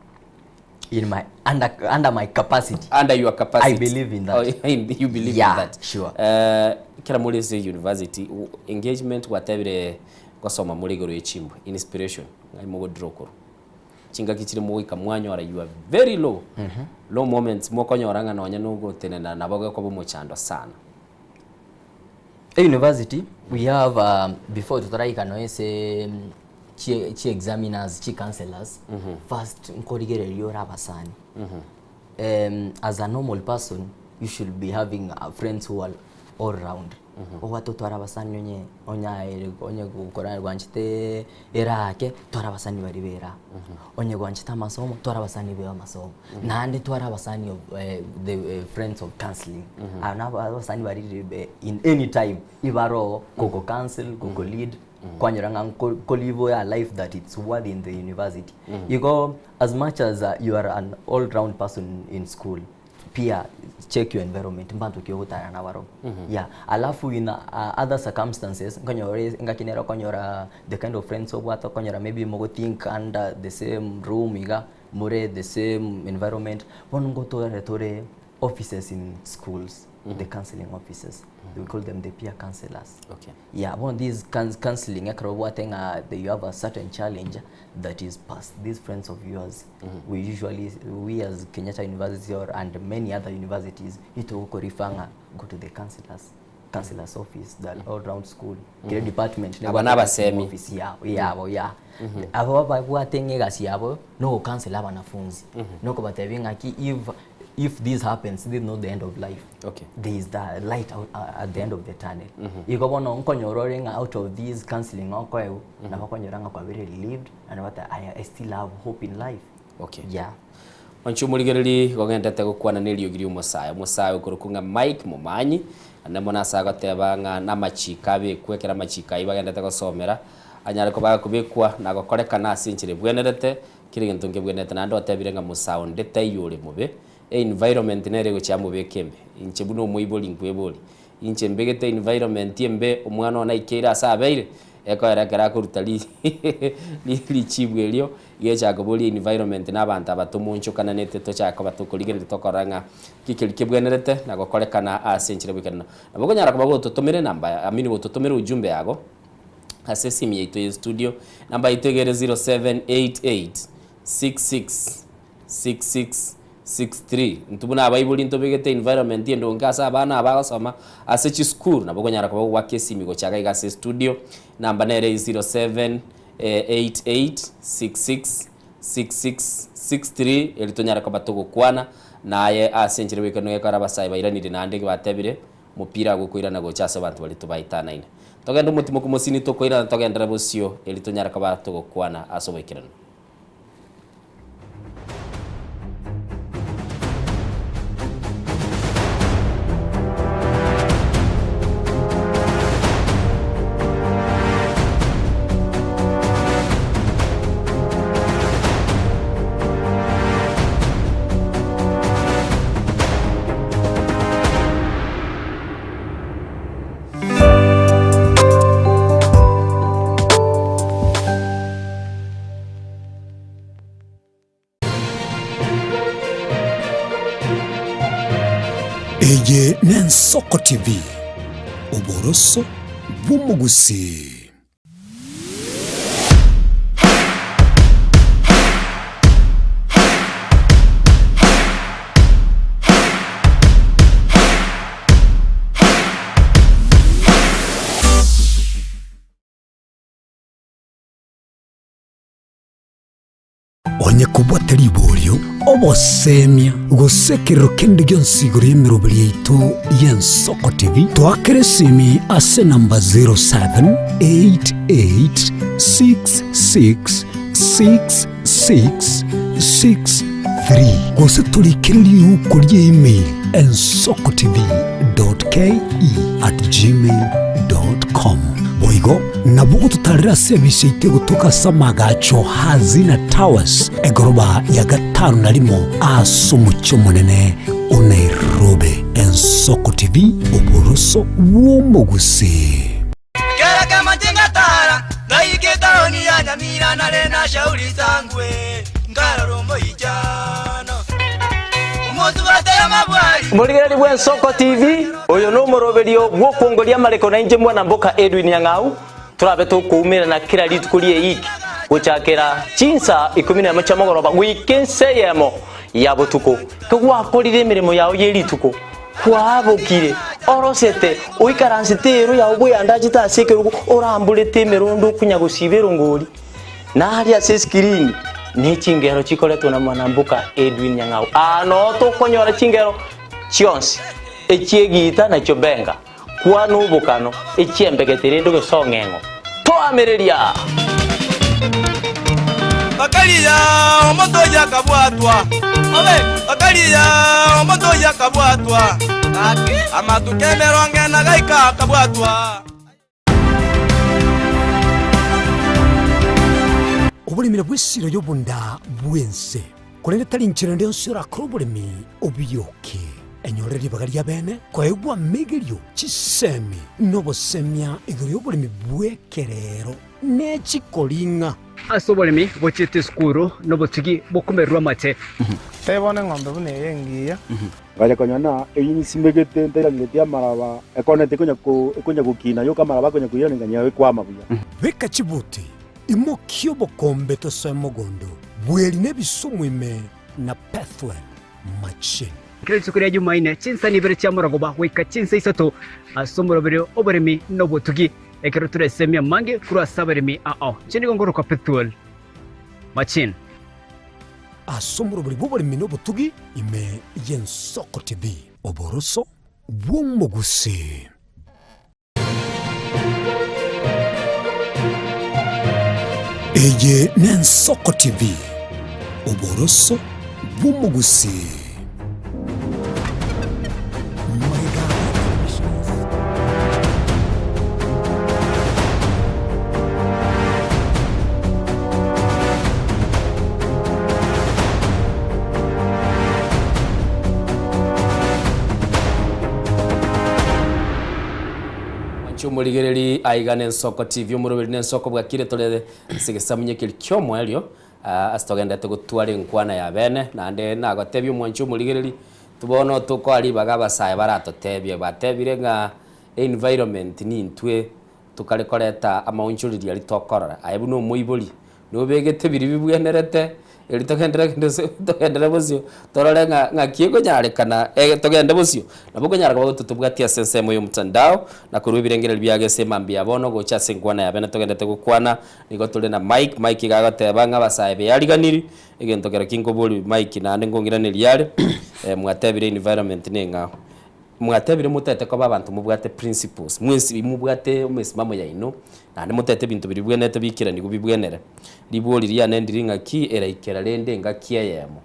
In my, under, under my capacity. Under your capacity. I believe in that. Oh, you believe Yeah, in that. sure. Eh, kera more ase university, engagement gwatebire gosoma more igoro ye chimbwa, inspiration, ng'ai mogodraw korwa. Chingaki chire mogoika mwanyora you are very low, low moments mokonyora ng'a nonya nogotenena nabo gekoba omochando sana. E university we have before totaraika nonya ase chi chi examiners chi counsellors first nkorigereria ore abasani as a normal person you should be having friends who are all round. Obwate otware abasani onye onye aye onye gokora gwanchete erake twara abasani baria ba eraha, onye gwanchete amasomo twara abasani ba amasomo, naende tware abasani of the friends of counselling. Aba nabo abasani baria in any time ibare oo gogo counsel gogo lead kwanyora ng'a nko ko live a life that it's worthy in the university. Igo as much as you are an all round person in school, pia check your environment mbanto ki ogotara nabarobwo yeah alafu in other circumstances nkonyora engaki nere okonyora the kind of friends obwate okonyora maybe mogothink under the same room iga more the same environment bono ngotware tore offices in schools the counselling offices we call them the peer counsellors Okay. yeah bono this counselling ekero obwate ng'a you have a certain challenge that is past these friends of yours we usually we as Kenyatta University or and many other universities itogokorefer ng'a go to the counsellors counsellors office the all round school kere department Aba nabasemi. office yabo yabo yeah abo babwate ng'a egasi yabo no gocounsel abanafunzi nokobatebia ng'aki if. if this happens this is not the end of life okay. there is the light out, uh, at the end of the tunnel mm -hmm. igo bono nkonyora ore ng'a out of this counseling okoegwa mm -hmm. nabo okonyora ng'a kwabere relieved and what I, I still have hope in life okay. yeah Onche omorigereri gogendete gokwana neriogi ri'omosae, omosae okorokwa ng'a Mike Momanyi, naende mono ase agoteba ng'a namachiko abekwe ekero amachiko ayio bagendete gosomera anyare koba agakobekwa na gokorekana ase enchera ebwenerete, kera egento nkebwenerete. Naende otebire ng'a mosae onde taiyo ore mobe, environment nere egochia yamobeka embe. Inche buna omoibori nkweborie, inche mbegete environment embe omwana one aikeire ase abeire? Ekoera ekero akoruta richibu erio, gecha koboria environment na abanto aba tomoonchokananete tochake koba tokorigereria tokorora ng'a ki keria kebwenerete na gokorekana ase enchera bwekene. Nabo okonyara koba gototomera enamba I mean gototomera ujumbe yago ase esimu yaito ye studio, enamba yaito iga ere 0788 66 66 63. Intwe buna abaibori ntobegete environment endonge ase abana aba bagosoma ase chisukuru, nabo okonyara koba ogoaka esimi gocha iga iga ase estudio, enamba nere 07 88 66 66 63 eri tonyare koba togokwana naye ase enchera bwekeno gekora abasae bairanire naende batebire mopira agwo koirana gocha ase abanto baria tobaetanaine. Togende omotimoku mosini tokoirana togenderere bosio eri tonyare koba togokwana ase oboikeranu. Eye n'Ensoko TV, oboroso bw'omogusii. Onye kobwate riborio, obosemia, gose ekerero kende gionsi igoro y'emeroberi yaito y'Ensoko TV, toakere esimi ase enamba 0788666663 gose torikere riuko ria email ensokotv.ke@gmail.com. Boigo nabo ogototarera ase ebise yaito egotoka ase amagacho Hazina Towers, egoroba ya gatano na rimo ase omochie omonene o Nairobi. Ensoko TV, oboroso bw'omogusii. Kera kemanche ngatara, ngaika etaoni ya Nyamira nare na Shauri Sangwe, nkarora omoichano. Omosubati amabwari. Morigereria bw'Ensoko TV, oyo nomoroberio bw'okwongoria amareko na inche mwana mboka Edwin Nyang'au, torabe tokoumerana kera rituko ri'eiki gochakera chinsa ikomi nemo chia mogoroba goika ensa eyemo ya botuko. Kegwakorire emeremo yao ye rituko, kwabokire, orosete, oikaransete ero yao bweyandachete ase ekerogo, oramborete emerondo okonya gosiba erongori. Na aria ase eskirini ne chingero chikoretwa na mwanamboka Edwin Nyang'au. Aa noo tokonyora chingero chionsi, echi'egiita na chiobenga, kwana obokano, echi'embegete rende gose ong'eng'o. Toamereria! Bakaria omonto oyio akabwatwa, bakaria omonto oyio akabwatwa, amatuko emerongo ena gaika akabwatwa. Oboremi nabwo esiro y'obonda bw'ense, korende tari inchera ende yonsi orakore oboremi obiyoke. Enyorere ribaga ri'abeene koegwa amegerio, chisemi, na obosemia igoro y'oboremi bw'ekerero ne chikoring'a. Ase oboremi bochiete esukuru nobotugi bokomererwa amate. Tebia bono eng'ombe buna eye engiya. Ngacha konyora na eyio nsimegete ntairangeretie amaraba, ekonete ekonya ko ekonya gokina yoka amaraba akonya koirana nganyia ekwama buya. Beka chibuti, imokia obokombe tosoe mogondo, bweri na ebisumu ime na Pethuel machine. Kera rituko ria Jumaine, chinsa ibere chia morogoba goika chinsa isato ase omoroberi oboremi na obotugi, ekero toresemia amange korwa ase abaremi ao. Inche nigo nkorokwa Pethuel Machine. Ase omoroberi bw'oboremi na obotugi ime y'Ensoko TV. Oboroso bw'omogusii. Eye n'Ensoko TV, oboroso bw'omogusii. Mwanche omorigereri aiga n'Ensoko TV, omoroberi n'Ensoko bwakire tore ase egesamunye keria ki'omoerio Aa ase togenderete gotwara enkwana ya bene, naende nagotebia omwanchi omorigereri, bono tokoa ribaga abasae baratotebie, batebire ng'a environment nintwe tokare koreta amaonchoreria aria tokorora. Aye buna omoibori, nobegete biria bibwenerete, erio togenderere kende ase togenderere bosio, torore ng'a ng'aki ekonyarekana togende bosio. Nabo okonyara koba gototobwatia ase ensemo ya omotandao, na korwa ebirengererio biago ase emambia ya bono gocha ase enkwana ya bene togenderete gokwana. Nigo tore na Mike, Mike iga agoteba ng'a abasae beyariganiri, egento kero kinkoboria Mike naende nkong'iraneria are, mwatebire environment neng'ao. Mwatebire motete koba abanto mobwate principles, mwensi mobwate emesimamo yaino, naende motete ebinto biria bibwenerete biikeranigwe bibwenere. Ribori riane ndiri ng'aki eraikera rende engaki eyemo,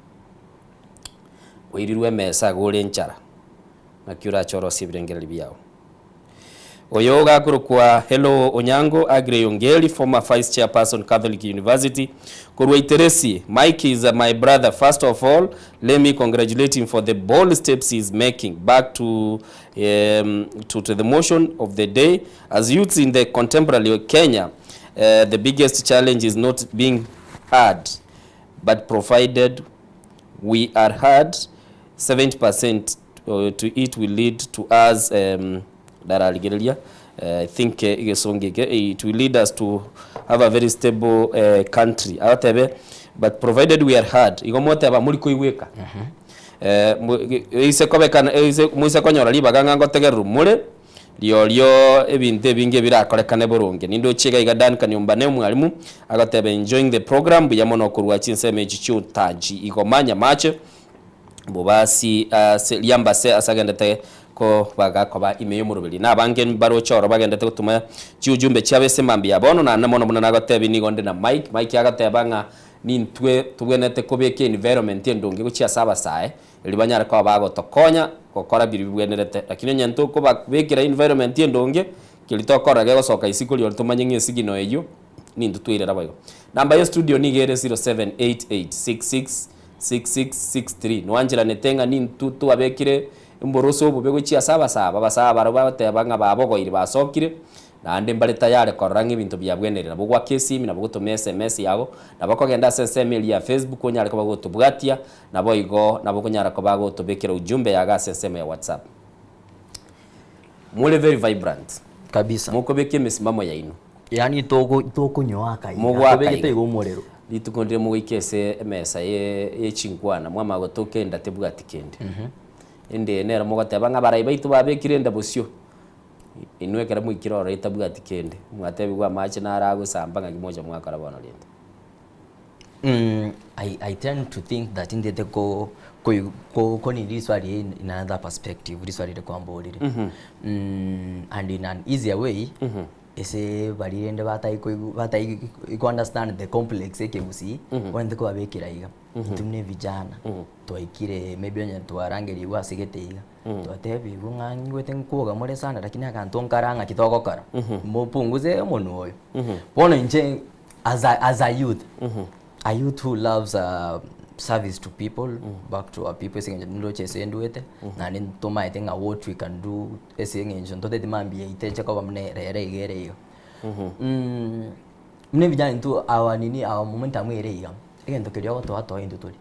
oirirwe emesa iga ore enchara, ng'aki orache orosie ebirengererio biago. Oyo gakorokwa Hello Onyango Aggrey Ongeri, former Vice Chairperson Catholic University, korwa Iteresi, Mike is my brother, first of all let me congratulate him for the bold steps he is making back to to to the motion of the day as youths in the contemporary Kenya the biggest challenge is not being heard but provided we are heard 70 percent to it will lead to us ndararigereria I think egesongo eke it will lead us to have a very stable country agotebe but provided we are heard igo moteba mori koigweka ise kobekana ise moise konyora ribaga ng'a ngotegererwa more riorio ebinto ebinge birakorekane boronge nindoche iga iga Duncan Ombane omwalimu agoteba enjoying the program buya mono korwa chinsemo echi chia Otaji Igoma Nyamache. Bobasi ase riambase ase agendete kobaga koba ime y'omoroberi. Na abange mbaroche oro bagendete gotuma chiujumbe chiabo ase mambia ya bono, naende mono buna nagotebia nigo nde na Mike. Mike agateba ng'a nintwe tobwenerete kobeka environment endonge gochia ase abasae, erio banyare koba bagotokonya gokora biria bibwenerete. Lakini onye ntokobabekera environment endonge, keria tokorora gegosoka isiko rirorio tomanye ng'a esigino eyio nintwe twairera boigo. Namba ya estudio nigo ere 078866 6663 Nwancheranete ng'a nintwe twabekire emboroso obobe gochia ase abasaaba, abasaaba barabwo bagoteba ng'a babogoire basokire, naende mbare tayari korora ng'a ebinto biabwenerire. Nabo goaka esimi, nabo gotoma sms yago, nabo kogenda ase ensemo eria ya Facebook onyare koba gotobwatia, naboigo nabo okonyara koba gotobekera ujumbe yago ase ensemo ya WhatsApp. More very vibrant. Kabisa. Mokobeka emesimamo yaino. Yaani togo tokonyoaka iga. Mogoaka Tobegete iga. iga omorero. Rituko ndire mogoika ase emesa ye ye chinkwana, mwamanya gotoka enda tebwati kende. Enda eye nero mogoteba ng'a abarai baito babekire enda bosio, inwe ekero moikire ororo etabwati kende, mwatebigwa amache naro agosamba ng'aki mocha mwakora bono rende. I, I tend to think that ndete ko ko ko konini riswali eri in another perspective riswali eri kwamborire and in an easier way ase baria rende batai koigwa batai ko understand the complex ya ekegusii bono intwe kobabekera iga intwe buna evijana twaikire maybe onye twarangerigwe ase gete iga twatebigwe ng'a nigwete nkwoga more sana lakini aganto nkara ng'aki togokora mopunguze omonwe oyo. Bono inche as a, as a youth a youth who loves service to people back to our people ase eng'encho ndoche ase ndwete naende ntomaete ng'a what we can do ase eng'encho ntoteti mambia yaito eche koba buna rero iga ere iga. Buna ebijana intwe our nini our momentum ere iga, egento keria ogotoa toa intwe torie.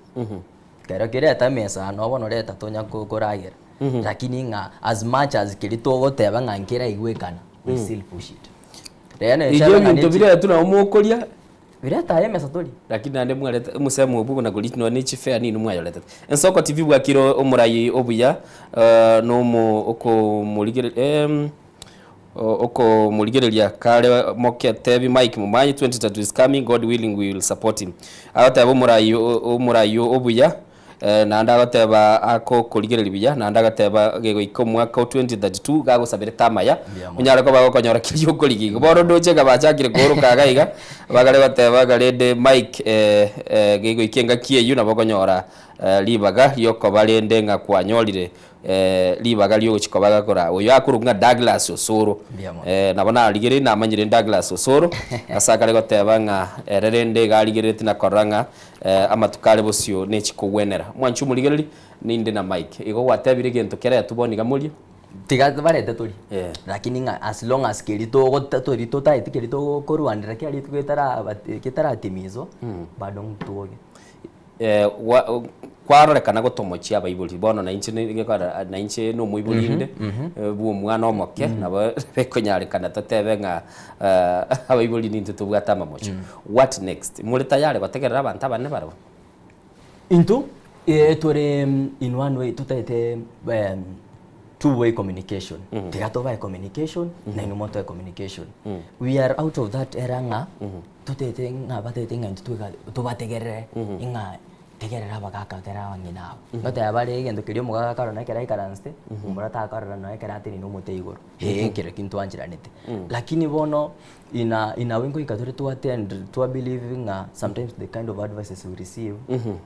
Kero kereta emesa noo bono reta tonya ko- koragera lakini ng'a as much as keria togoteba ng'a nkeraigwekana we still push it. Rero Igo nechebe ng'a ebinto nechi- biretwe nabo mokoria. Bireta aye emesa torie. Lakini naende mwareta omosemo obwo buna koria nonya ne chifare ninwe mwayoretete. Ensoko TV bwakire omorai obuya nomo okomorigereria. Okomorigereria kare moke tebi Mike Momanyi 2032 is coming God willing we will support him. Agoteba omorai omorai obuya naende agoteba akokorigereria buya naende agateba gegoika omwaka o 2032 gagosaberete amaya onyare koba gokonyora keria okorigia igo. Bono ndoche ng'a bachakire kooroka iga iga bagare goteba ng'a rende Mike gegoika engaki eyio nabo okonyora ribaga riokoba rende ng'a kwanyorire ribaga riogochia koba gakora oyo akorokwa ng'a Douglas Osoro. Nabo narigereiri namanyire Douglas Osoro ase akare goteba ng'a ere rende iga arigerereti na korora ng'a amatuko are bosio nechi kogwenera. Mwanche omorigereri ninde na Mike. Igo gwatebire egento keretwe bono iga morie. Tiga barete torie lakini ng'a as long as keria togota tori totaeti keria tokorwanera kera rituko getaraba getaratimizwa bado ntwoge. Kwarorekana gotomochia abaibori bono nainche gekogera nainche nomoibori inde bwa omwana omoke nabo ekonyarekana totebe ng'a abaibori nintwe tobwate amamocho. What next? More tayari gotegerera abanto abanene barabwo? Intwe tore in one way totaete two way communication, tiga tobae communication nainwe motoe communication. We are out of that era ng'a Totete ng'a batete ng'a intwe tweka tobategerere ng'a tegerera abagaka tegerera abang'ina aba. Ngoteba bare egento keria omogaka akarora na ekero aikaransete, omomura takorora nonya ekero ateneine omote igoro, ee ekero ekio ntwancheranete. Lakini bono in a in a way ngoika tore twa attend twa believe ng'a sometimes the kind of advices we receive,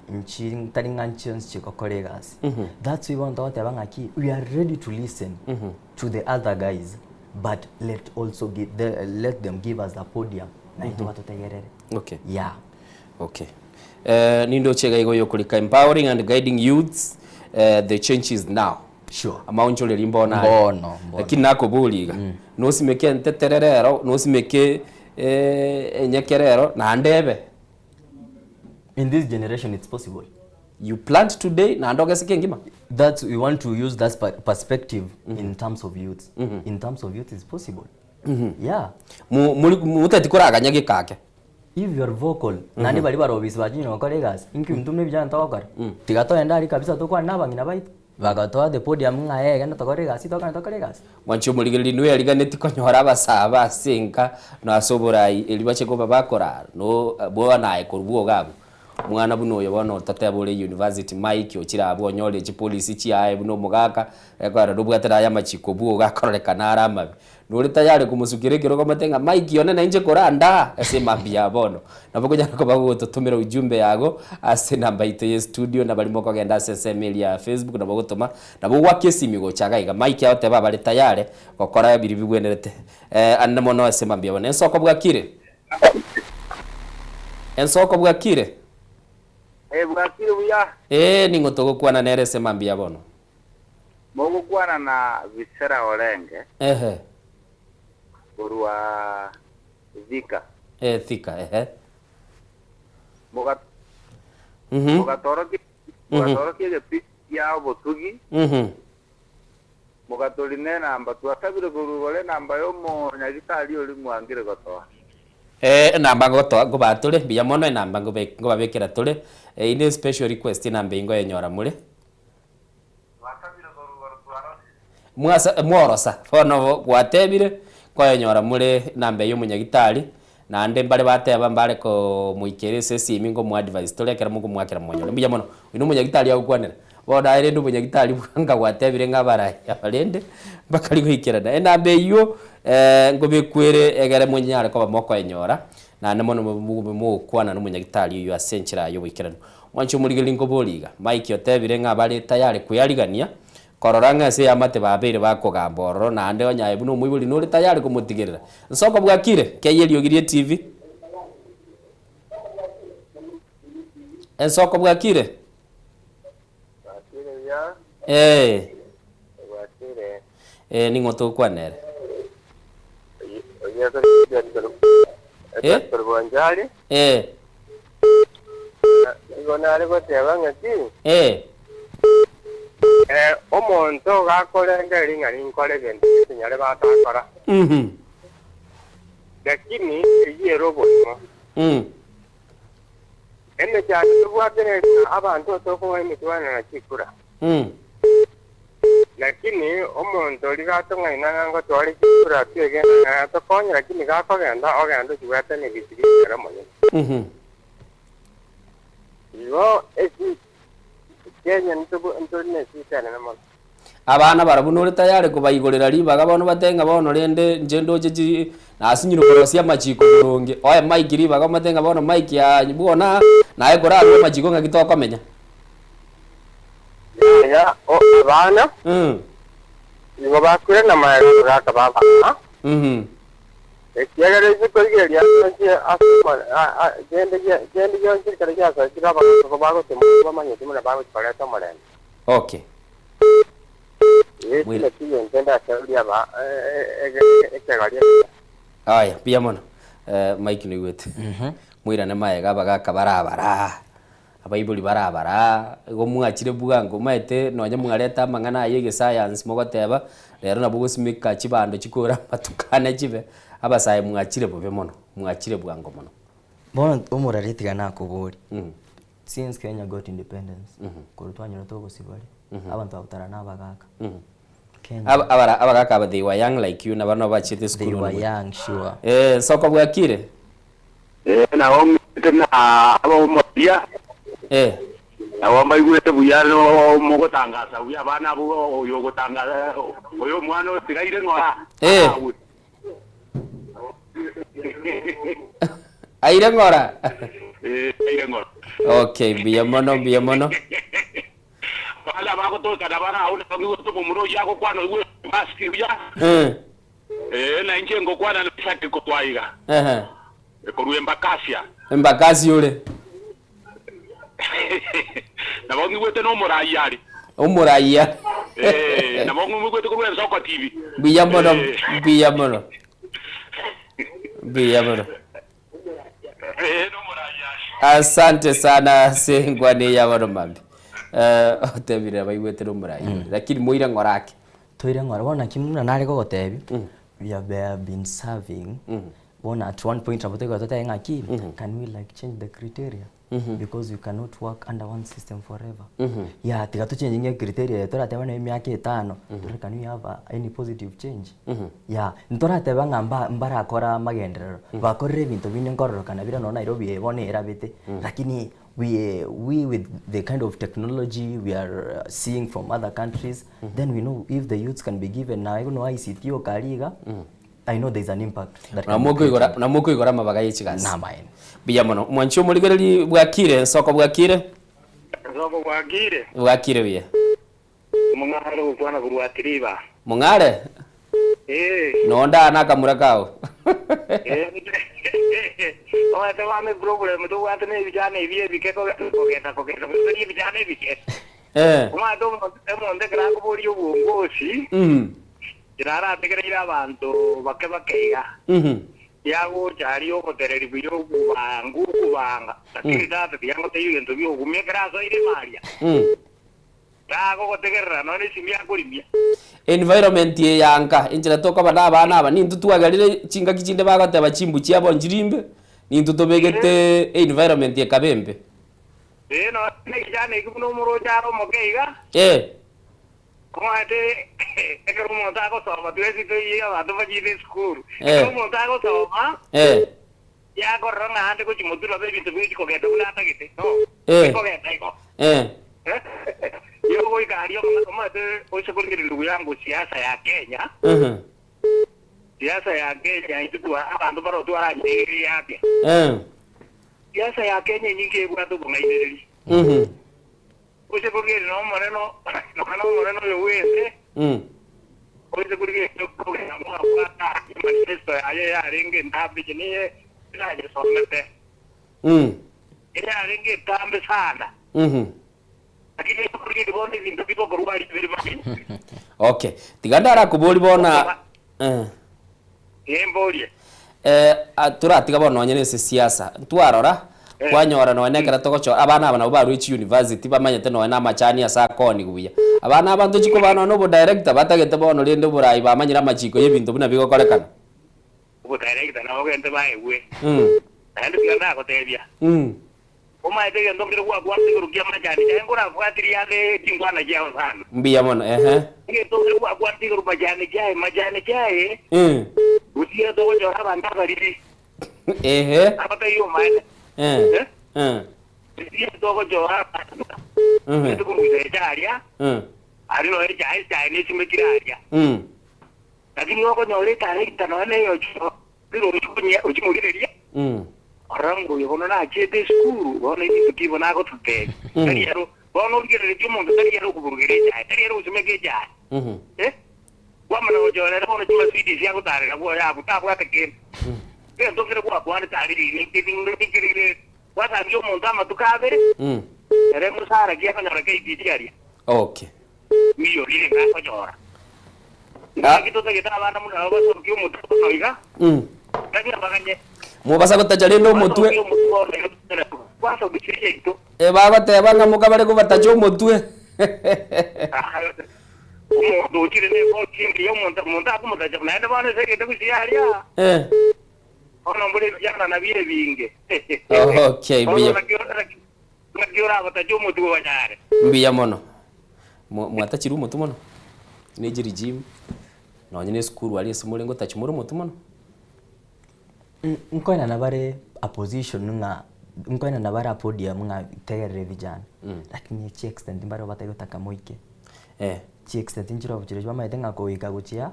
nchi tari ng'a nchionsi chigokora egasi. That's why bono togoteba ng'aki, we are ready to listen to the other guys but let also give the, let them give us the podium na intwe batotegerere. Okay. Yeah. Okay. Eh, nindoche iga igo yokorika empowering and guiding youths eh, the change is now. Sure. Amaonchoreri mbono aye. Mbono, mbono. Lakini nakoboria iga, nosimeke entetere rero, nosimeke eh, enyeke rero, naende ebe. In this generation it's possible. You plant today naende ogese kengima. That's we want to use that perspective in terms of youth. In terms of youth it's possible. Yeah. Mu- muri moteti koraganya gekake. If you are vocal, naende baria bare obisi bachire gokora egasi, inki intwe buna ebijana togokora? Tiga togende aria kabisa tokwane na abang'ina baito, bagatoa the podium ng'a ee genda tokore egasi tokogenda tokore egasi. Mwanche omorigereria niweriganeti konyora abasaa ase enka na ase oborai erio bache koba bakorara no bono aye korwa bwogo abwo. Omwana buna oyo bono totebe ore university Mike ochire abwo onyorire chipolisi chiaye buna omogaka, ekogera nobwate naye amachiko bwogo akororekana are amabe. Nore tayari komosukera ekerogo omotebie ng'a Mike one nainche koranda aa ase emambia ya bono. Nabo okonyara koba gogototomera ujumbe yago ase enamba yaito ya estudio na baria mokogenda ase ensemo eria ya Facebook nabo ogotoma, nabo ogoaka esimi gocha iga iga. Mike agoteba abare tayare gokora biria bigwenerete ande mono ase emambia ya bono. Ensoko bwakire? Ensoko bwakire? Eh, bwakire buya. Ee, ning'o togokwana nere ase mambia bono? Mogokwana na Bisera Orenge. Ehe. Korwa Thika. Eh, Thika, ehe. Moga Mogatorokia mogatorokia egepindi kia obotugi. Mogatorina enamba, twasabire korwa igoro enamba y'omonyagitari oria mwangire gotoa. Eh, enamba ngotoa nkobaa tore, mbuya mono enamba nkobe nkobabekera tore, eyio ne special request enamba eyio nkoyenyora more. Mwasa mworosa, bono bo gwatebire, nkoyenyora more enamba eyio y'omonyagitari, naende mbare bateba mbare komoikera ase esimi nkomoadvise tore ekero mokomoakera monyore. Mbuya mono, oyio na omonyagitari agokwanera. Bono aye rende omonyagitari bwanga gwatebire ng'a abarai aba rende mbakari goikerana. Enamba eyio nkobekwa ere egere monyare koba mokoenyora, naende mono mobe mogokwana na omonyagitari oyio ase enchera y'oboikeranu. Mwanche omorigereria nkoborie iga, Mike otebire ng'a bare tayari kwearigania korora ng'a ase eamate babeire bakogamba ororo naende onye aye buna omoibori nore tayari komotigerera. Nsoko bwakire? Keyia eriogi rie TV. Ensoko bwakire? Bwakire buya. Ee. Bwakire. Ee, ning'o togokwana nere? Oyio Eh? Edward Bonjari. Ee. Nigo nare goteba ng'aki? Ee. Eh, omonto gakorengereria ng'a ninkore egento gete nyare batakora. Lakini eyio ere oborimo. Emechando tobwate neri ng'a abanto tokoa emetwano na chikura. Lakini omonto oria gatong'aina ng'a ngotware chikura twegene ng'a atokonye, lakini gakogenda ogenda ochibwate emegisi ere omonyene. Igo esi Kenya ntori ne esita enene mono. Abana barabwo nore tayari kobaigorera ribaga bono batebe ng'a bono rende inche ndoche chi nasinyirwe korosia amachiko boronge. Oe Mike ribaga omotebie ng'a bono Mike aa bwona naye korarue amachiko ng'aki tokomenya. Yaya, o abana, igo bakwire namaega abagaaka b'abana, ekiagera isiko rigerio ase ase kende kende gionsi ekero giasoekire abagaaka kobagotemwa bamanyeti buna bagochia koreta omorembe. Okay. Eki nakio egento ndasaberie aba ekegori eke. Aya, mbuya mono. Mike noigwete. Moirane maega abagaaka barabara. Abaibori barabara, igo mwachire bwango, omanyete nonye mwareta amang'ana aya egesayansi mogoteba, rero nabo ogosimeka chibando chikore amatuko ane chibe, abasae mwachire bobe mono, mwachire bwango mono. Bono omorari tiga nakoborie, since Kenya got independence, korwa twanyorete obosibore, abanto abagotara na abagaka, Kenya. Aba- abara abagaka aba they were young like you nabo nabo bachiete They esukuru were nobwe. young sure. Eh, soko bwakire? Ee, nabo ng'ete na abaomoria, Eh. nabo mbaigwete buya mogotangasa buya abana abwo, oyo ogotangasa, oyo omwana osigaire ng'ora Eh. agwe. Aire ng'ora. Eh, aire ng'ora. Okay, mbuya mono, mbuya mono. Baria bagotokana bare agwo nabo ngigwete omomura oyio agokwana oigwe mask buya. Eh. Ee, na inche ngokwana na Isaki korwa aiga. Ehe. Korwa Embakasia. Embakasia ore. Nabo ng'igwete nomoraia are. Omoraia. Ee, nabo ng'igwete korwa Ensoko TV. Mbuya mono, Ee. mbuya mono. Mbuya mono. Ee, nomoraia are. Asante sana ase enkwana eye ya bono mambia. Eh, otebire abaigwete nomoraia ore. Lakini moire ng'ora ake. Toire ng'ora, bono naki buna nare gogotebia, we have been serving Bono at one point nabo toigwete totebe ng'aki, can we like change the criteria because we cannot work under one system forever. Yeah, tiga tochenginge criteria eye torateba nonye emiaka etano, torore can we have any positive change. Yeah, ntorateba ng'a mba mbarakora amagenderero, bakorire ebinto binde nkororokana bire nonye Nairobi eye bono erabete, lakini we we with the kind of technology we are seeing from other countries, then we know if the youths can be given naye buna ICT okare iga, I know there is an impact that can be Namokoigora created. namokoigora amabaga ye chigasi. Namaene. Mbuya mono. Mwanchi omorigereri bwakire nsoko bwakire? Nsoko bwakire? Bwakire buya. Omong'are ogokwana korwa Atiriba. Mong'are? Ee. Nonde aa nakamura kao. Ee. Omanyete bono eproblem tobwate na ebijana ebi ebike kogenda kogenda gose ebijana ebike. Eh. Omanyete omonto ekero akoboria obongosi, Mm. Narategereire abanto bake bake iga, riagocha aria obotereri buya okobanga okobanga, lakini tata tiga ngotebie egento gi'ogumia ekero asoire ime aria, tagogotegerera nonya nesimi akorimia. Environment eye ya nka, enchera tokoba na abana aba, nintwe twagerire chingaki chinde bagoteba chimbu chiabo nchirimbe, nintwe tobegete environment ekaba embe. Ee, nonya nekichana eki buna omoroche are omoke iga. Eh. Omanyete ekero omonto agosoma twensi toiye abanto bachiete esukuru. Eh. Ekero omonto agosoma Eh. yakorora ng'a ande gochia motwe nabo ebinto bigochia kogenda buna atagete. No, Eh. bikogenda igo. Eh. Igo goika aria omong'ina omanyete oise korigereria ndugu yangu siasa ya Kenya, Mhm. siasa ya Kenya intwe twa abanto baroo twaranyeigereria yake. Eh. Siasa ya Kenya enyinge ebwate obong'ainereria. Mhm. Oise korigereria n'Omonene nonya n'Omonene oyo bw'ense, oise korigereria okogenda mwabwata emanifesto yaye yarenge entambe inche niye nayesomete, eyarenge entambe sana, lakini oise korigereria bono ebinto bigokorwa aria bire mamincha. Okay. Tiga ndarakoborie bono eh. Ee, mborie. Eh, a- toratiga bono nonye na ase siasa, ntwarora, kwanyora nonye na ekero togochora, abana aba nabo barure chiuniversity bamanyete nonye na amachani ase akooniwa buya. Abana aba ntochi kobaa nonye na obodirector, batagete bono rende oborai bamanyire amachiko ya ebinto buna bigokorekana. Obodirector nabo ogente baegwe. Mm. Naende tiga ndagotebia, Mm. Omaete egento nkere gwakwanete igoro ki'amachani chaye nkorabwatirie ande chinkwana chiao sana. Mbuya mono, ehe. Egento nkere gwakwanete igoro machani chaye, machani chaye, gose togochora abanto abariri, Ehe. abataiyo omaene. Eh. Eh. Gose togochora abanto, tokorusia echaye aria, aria noyo echaye, echaye nesimekire aria. Lakini okonyora etarekita nonya neyochio, rirorio ochimorigereria, Ororo ng'a oyo bono nachiete esukuru, bono ebinto ki bono agototebia? Tari ere bono origereretie omonto tari ere okoburugera echae, tari ere ogosimeka echae. Eh? Kwamanya gochora ere bono chimaswidi agotarera bwoye abwo tabwate kende. Egento kere gwakwanete aria riina ekeri gwasangia omonto amatuko abere, ere mosara ki akonyora KBC aria? Okay. Niyo riria akonyora. Naki totagete abana buna aba basokie omotwe bono iga, tari abaganye. Mobasa gotacha rende omotwe. Basokie omotwe bono iga totagete gwasokia yaito. E bagoteba ng'a mokabare kobatacha omotwe. Omonto ochire ne engiya omonto omonto akomotacha naende bono ase egento gusii aria. Eh. Bono mbore ebiana nabio ebinge. Okay, Bono naki Naki orabatache omotwe obanyare? Mbuya mono. Mwatachire omotwe mono? Ne chiregime, nonye na esukuru aria ase more ngotachi more omotwe mono? Nkoenana bare a position ng'a nkoenana bare a podium ng'a tegerera vijana, lakini chi extent mbare batari gotaka moike. Chi extent nchirobu chirochio bamaete ng'a koika gochia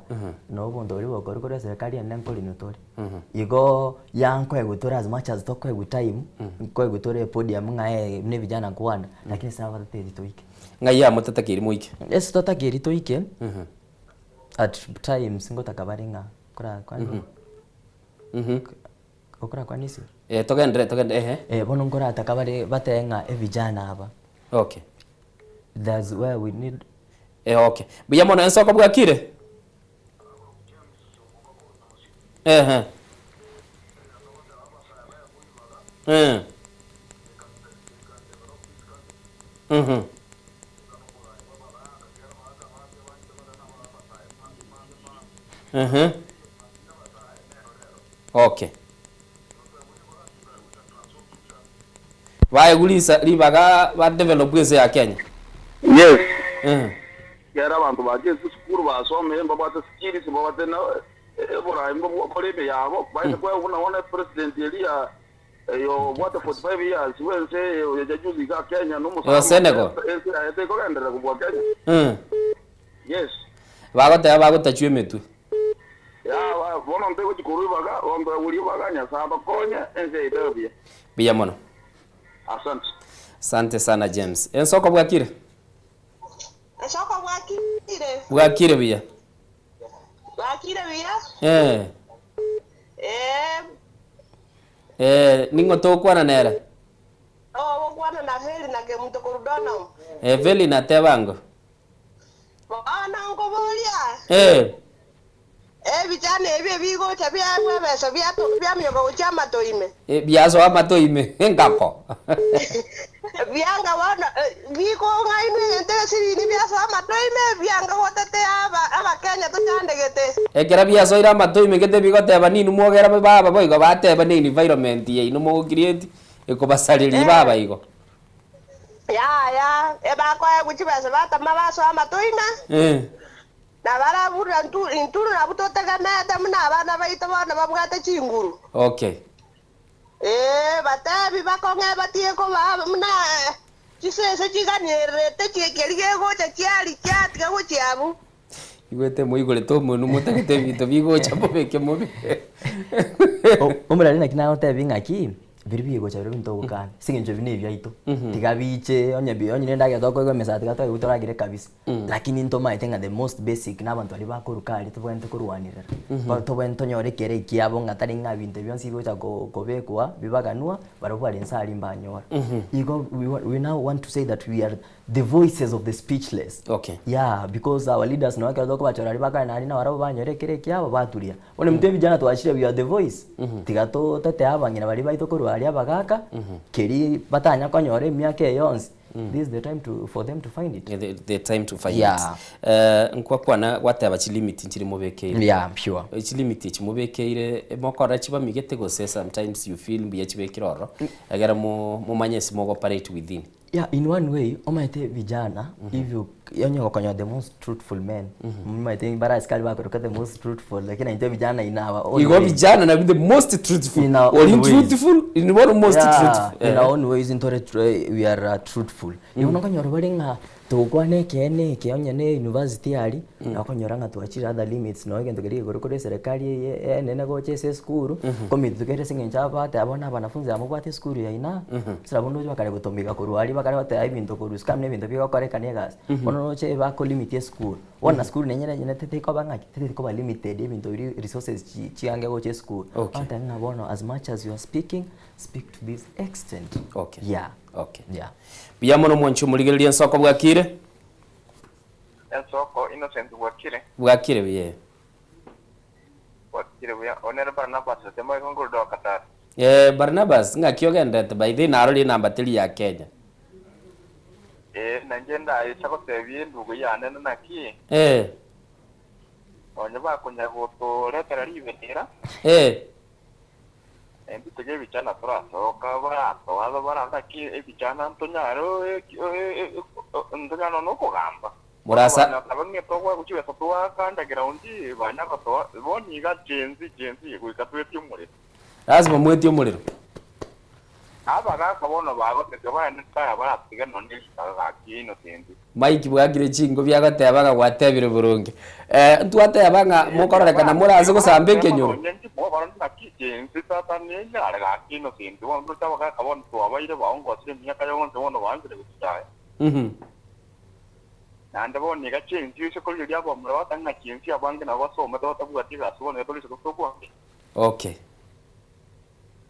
na obonto boria bokorwa korwa eserekari ende nkorinu tore. Igo yankoegwa tore as much as tokoegwa time, nkoegwa tore epodium ng'a eh buna evijana nkwana, lakini ase abatateti toike. Ng'ai amo tatakeiri moike? Ase totakeiri toike, at times ngotaka bare ng'a kora kwani okora kwani ase? Eh togenderere togenderere ehe. Eh bono nkorataka bare batebe ng'a evijana aba. Okay. That's where we need. Eh okay. Mbuya mono ensoko bwakire? Ehe. Eh. Mhm. Mhm. Okay. Baegwe risa ribaga ba develop ense ya Kenya. Yes. Eh. Ekero abanto bachire ase esukuru basomire mbabwate skills mbabwate na oborai mbabokore ime yabo baise koegwa buna bono epresident eria eyo obwate 45 years bwense eye oyocha juzi iga Kenya Oyo nomosacha Senegal. ense yaye tekogenderera kobua Kenya. Yes. Bagoteba bagotachwa emetwe. Yaba bono ntegochi korwa ribaga, bono ntoegwe ribaga, Nyasae atokonye, ense yaito ebe buya. Mbuya mono. Asante. Asante sana James. Ensoko bwakire? Ensoko bwakire? Bwakire buya. Bwakire buya? Eh. Ee. Eh, ning'o togokwana nere? Ogokwana na Velina Kemunto korwa Donholm. Eh, Velina tebango. Bono nkoboria, Eh. ebichana ebi ebigocha biaegwa ebeso biaminyoka gochia amato ime? Biasoa amato ime, engako. Bianga bono bikong'ainwa egento egesirini biasoa amato ime, bianga gotetea Abakenya tochandegete. Ekero biasoire amato ime gete bigoteba ninwe mwogera baba boigo bateba ne environment yaino mogo create ekobasareria baba igo. Yaya, ebakoegwa chibesa batama basoa amato ime. Na barabwo intwe nabwo totegemeete buna abana baito bono babwate chinguru. Okay. Ee, batebi bakong'e batige koba buna chisese chiganiererete keria kegocha chiaria chiatiga gochia abwo. Igwete moigorete omonwa motagete ebinto bigocha mobeke mobe. Omorari naki nagotebi ng'aki, biria bigocha biria binto ogokana, ase eng'encho ebi nebiaito, tiga biche onye bi onye na endagera tokoegwa emesa tiga toegwe toragere kabisa. Lakini ntomaete ng'a the most basic na abanto baria bakoruka aria tobwenerete korwanerera, Ba tobwenerete tonyore ekere ekiabo ng'a tari ng'a binto bionsi bigocha ko kobekwa bibaganwa, barabwo bare inse aria mbanyora. Igo we wa we now want to say that we are the voices of the speechless. Okay. Yeah, because our leaders nabo ekero tokobachora aria bakare naende nabarabwo banyora ekere ekiabo baturia. Bono intwe vijana twachire we are the voice. Tiga totetee abang'ina baria baito korwa aria abagaka, keria batanya konyora emiaka eye yonsi. This is the time to, for them to find it. The, the time to find Yeah. it. Eh, nkwakwana gwateba chilimit nchiri mobekeire. Yeah, sure. Eh, Chilimit echi mobekeire eh, mokora chibamigete gose sometimes you feel mbuya chibekire ororo egere mo momanye ase mogo operate within. Yeah, in one way, omaete vijana, if you onye gokonya the most truthful men, mm bara askari bakoroka the most truthful, lakini naite vijana in our own Igo way. vijana na the most truthful. In our Ori own ways. truthful, in one most yeah, truthful. In Eh. our own ways intore we are truthful. Mm. Igo nokonyora bare ng'a togokwana ekeene eke onye ne university aria, nokonyora ng'a twachire other limits nonye egento keria kegoro korwa eserekari eye enene gocha ase esukuru, komiti tokere ase eng'encho abate abwo na abanafunzi aba mobwate esukuru yaino aa, ase nabo ndoche bakare gotomeka korwa aria bakare goteba ebinto korwa isiko amo na ebinto bigokorekana egasi. Bono roche bakolimit esukuru, bono na sukuru nenyene enyene tekoba ng'aki, tekoba limited ebinto biria resources chi chiange gocha esukuru. Okay. Bagoteba ng'a bono as much as you are speaking, speak to this extent. Okay. Yeah. Okay. Yeah. Mbuya mono mwanche omorigereria ensoko bwakire? Ensoko Innocent bwakire? Bwakire buya. Bwakire buya. One nere Barnabas Otemo igo nkoruda o Qatar. Eh, Barnabas, ng'aki ogenderete by the way narorire enamba teri ya Kenya. Ee, nainche ndaisa gotebia endugu yane naki, Eh. nonya bakonya gotoretera riberera, Eh. naintwe toria ebichana torasoka baratoa bara naki ebichana ntonyare ntonyare nonya okogamba. Morasa- Bono banya ng'a togoa chibesa togoaka underground banya gotoa bono iga chenzi chenzi goika twetie omorero. Lazima mwetie omorero. Abagaka bono bagotebia baane taya baratiga nonya risaga gaki Innocent. Mike bwakire chinko biagoteba ng'a gwatebire boronge. Eh, ntwateba ng'a mokororekana more ase gosamba ekenyoro. Nonya ndimo naki chenzi tata nenyare gaki Innocent bono ndoche abagaka bono twabaire baongosire emiaka yonsi bono baanchire gochichaya. Mhm. Naende bono iga chenzi ase korigereria abamura batang'ana ng'a chenzi abange nabo basomete batabwati egasi bono iga tori isiko tokwancha. Okay.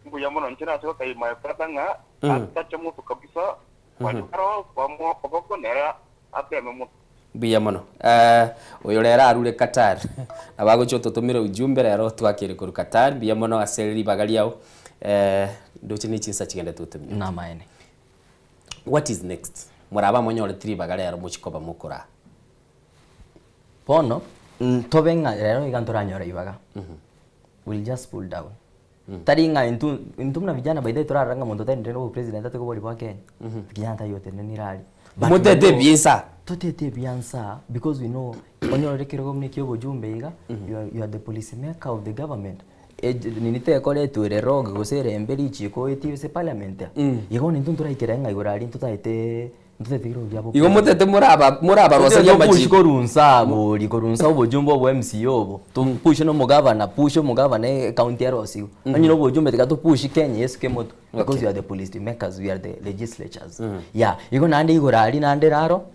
Mbuya mono inche nase gotebia my brother ng'a atache moto kabisa baria baroo bamoa okoboko nere ateme moto. Mbuya mono. Eh, oyo rero arure Qatar. Nabo agochia ototomera ujumbe rero twakere korwa Qatar. Mbuya mono ase ribaga riao. Eh, ndoche ne chinsa chigendete gotominyoka. Namaene. What is next? Morabe amonyorete ribaga rero mochie koba mokoraa. Bono, ntobe ng'a rero iga ntoranyora ribaga, we'll just pull down. Tari ng'a intwe, intwe buna vijana by the way torarora ng'a monto otenenire obopresident atoke obori bwa Kenya, kijana taiyo otenenire aria. But we Motete know- ebiansa. Totete ebiansa because we know onyorore ekerogo buna ekia obojumbe iga, you are, you are the policy maker of the government. Ej- nini tekoretwa ere wrong gose erembe richiko oetie ase parliament aa. Igo bono intwe ntoraikere ng'a igoro aria ntotaete ntotaete ekerogo kia Igo motete moraba morabaroseria Tote amachiko. korwa nsa bori korwa nsa obojumbe obo MCA obo topushe na omogavana push omogavana ecounty erosiwe onye na obojumbe tiga topush Kenya esuke motwe because we are the policy makers we are the legislatures yeah igo naende igoro aria naende raro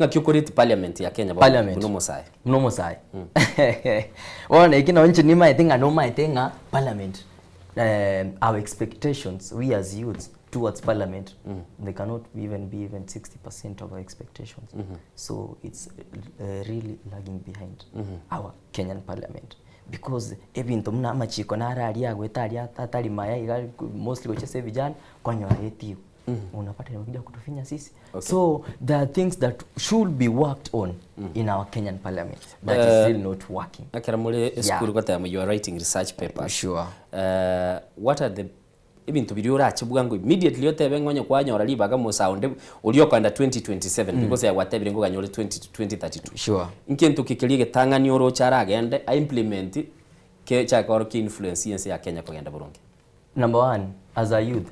Ng'aki okoreti parliament ya Kenya bono Parliament. buna omosae? Buna omosae. Bono eki nonye inche nimaete ng'a nomaete ng'a parliament our expectations we as youths towards parliament they cannot even be even 60% of our expectations. So it's really lagging behind our Kenyan parliament because ebinto buna amachiko nare aria agoeta aria atari maya iga mostly gochia ase ebijana kwanyora etigo. Unapata imekuja kutufinya sisi. Okay. So there are things that should be worked on in our Kenyan parliament but it's still not working. Ekero more esukuru goteba you are writing research papers. Sure. What are the ebinto biria orache bwango immediately otebe ng'a onye kwanyora ribaga mosa onde oria okoenda 2027 because aye gwatebire ngoganya ore 20 2032. Sure. Nkento ki keria egetang'ani oroche aragende a implement ke chakoro ki influence yense ya Kenya kogenda boronge? Number one, as a youth,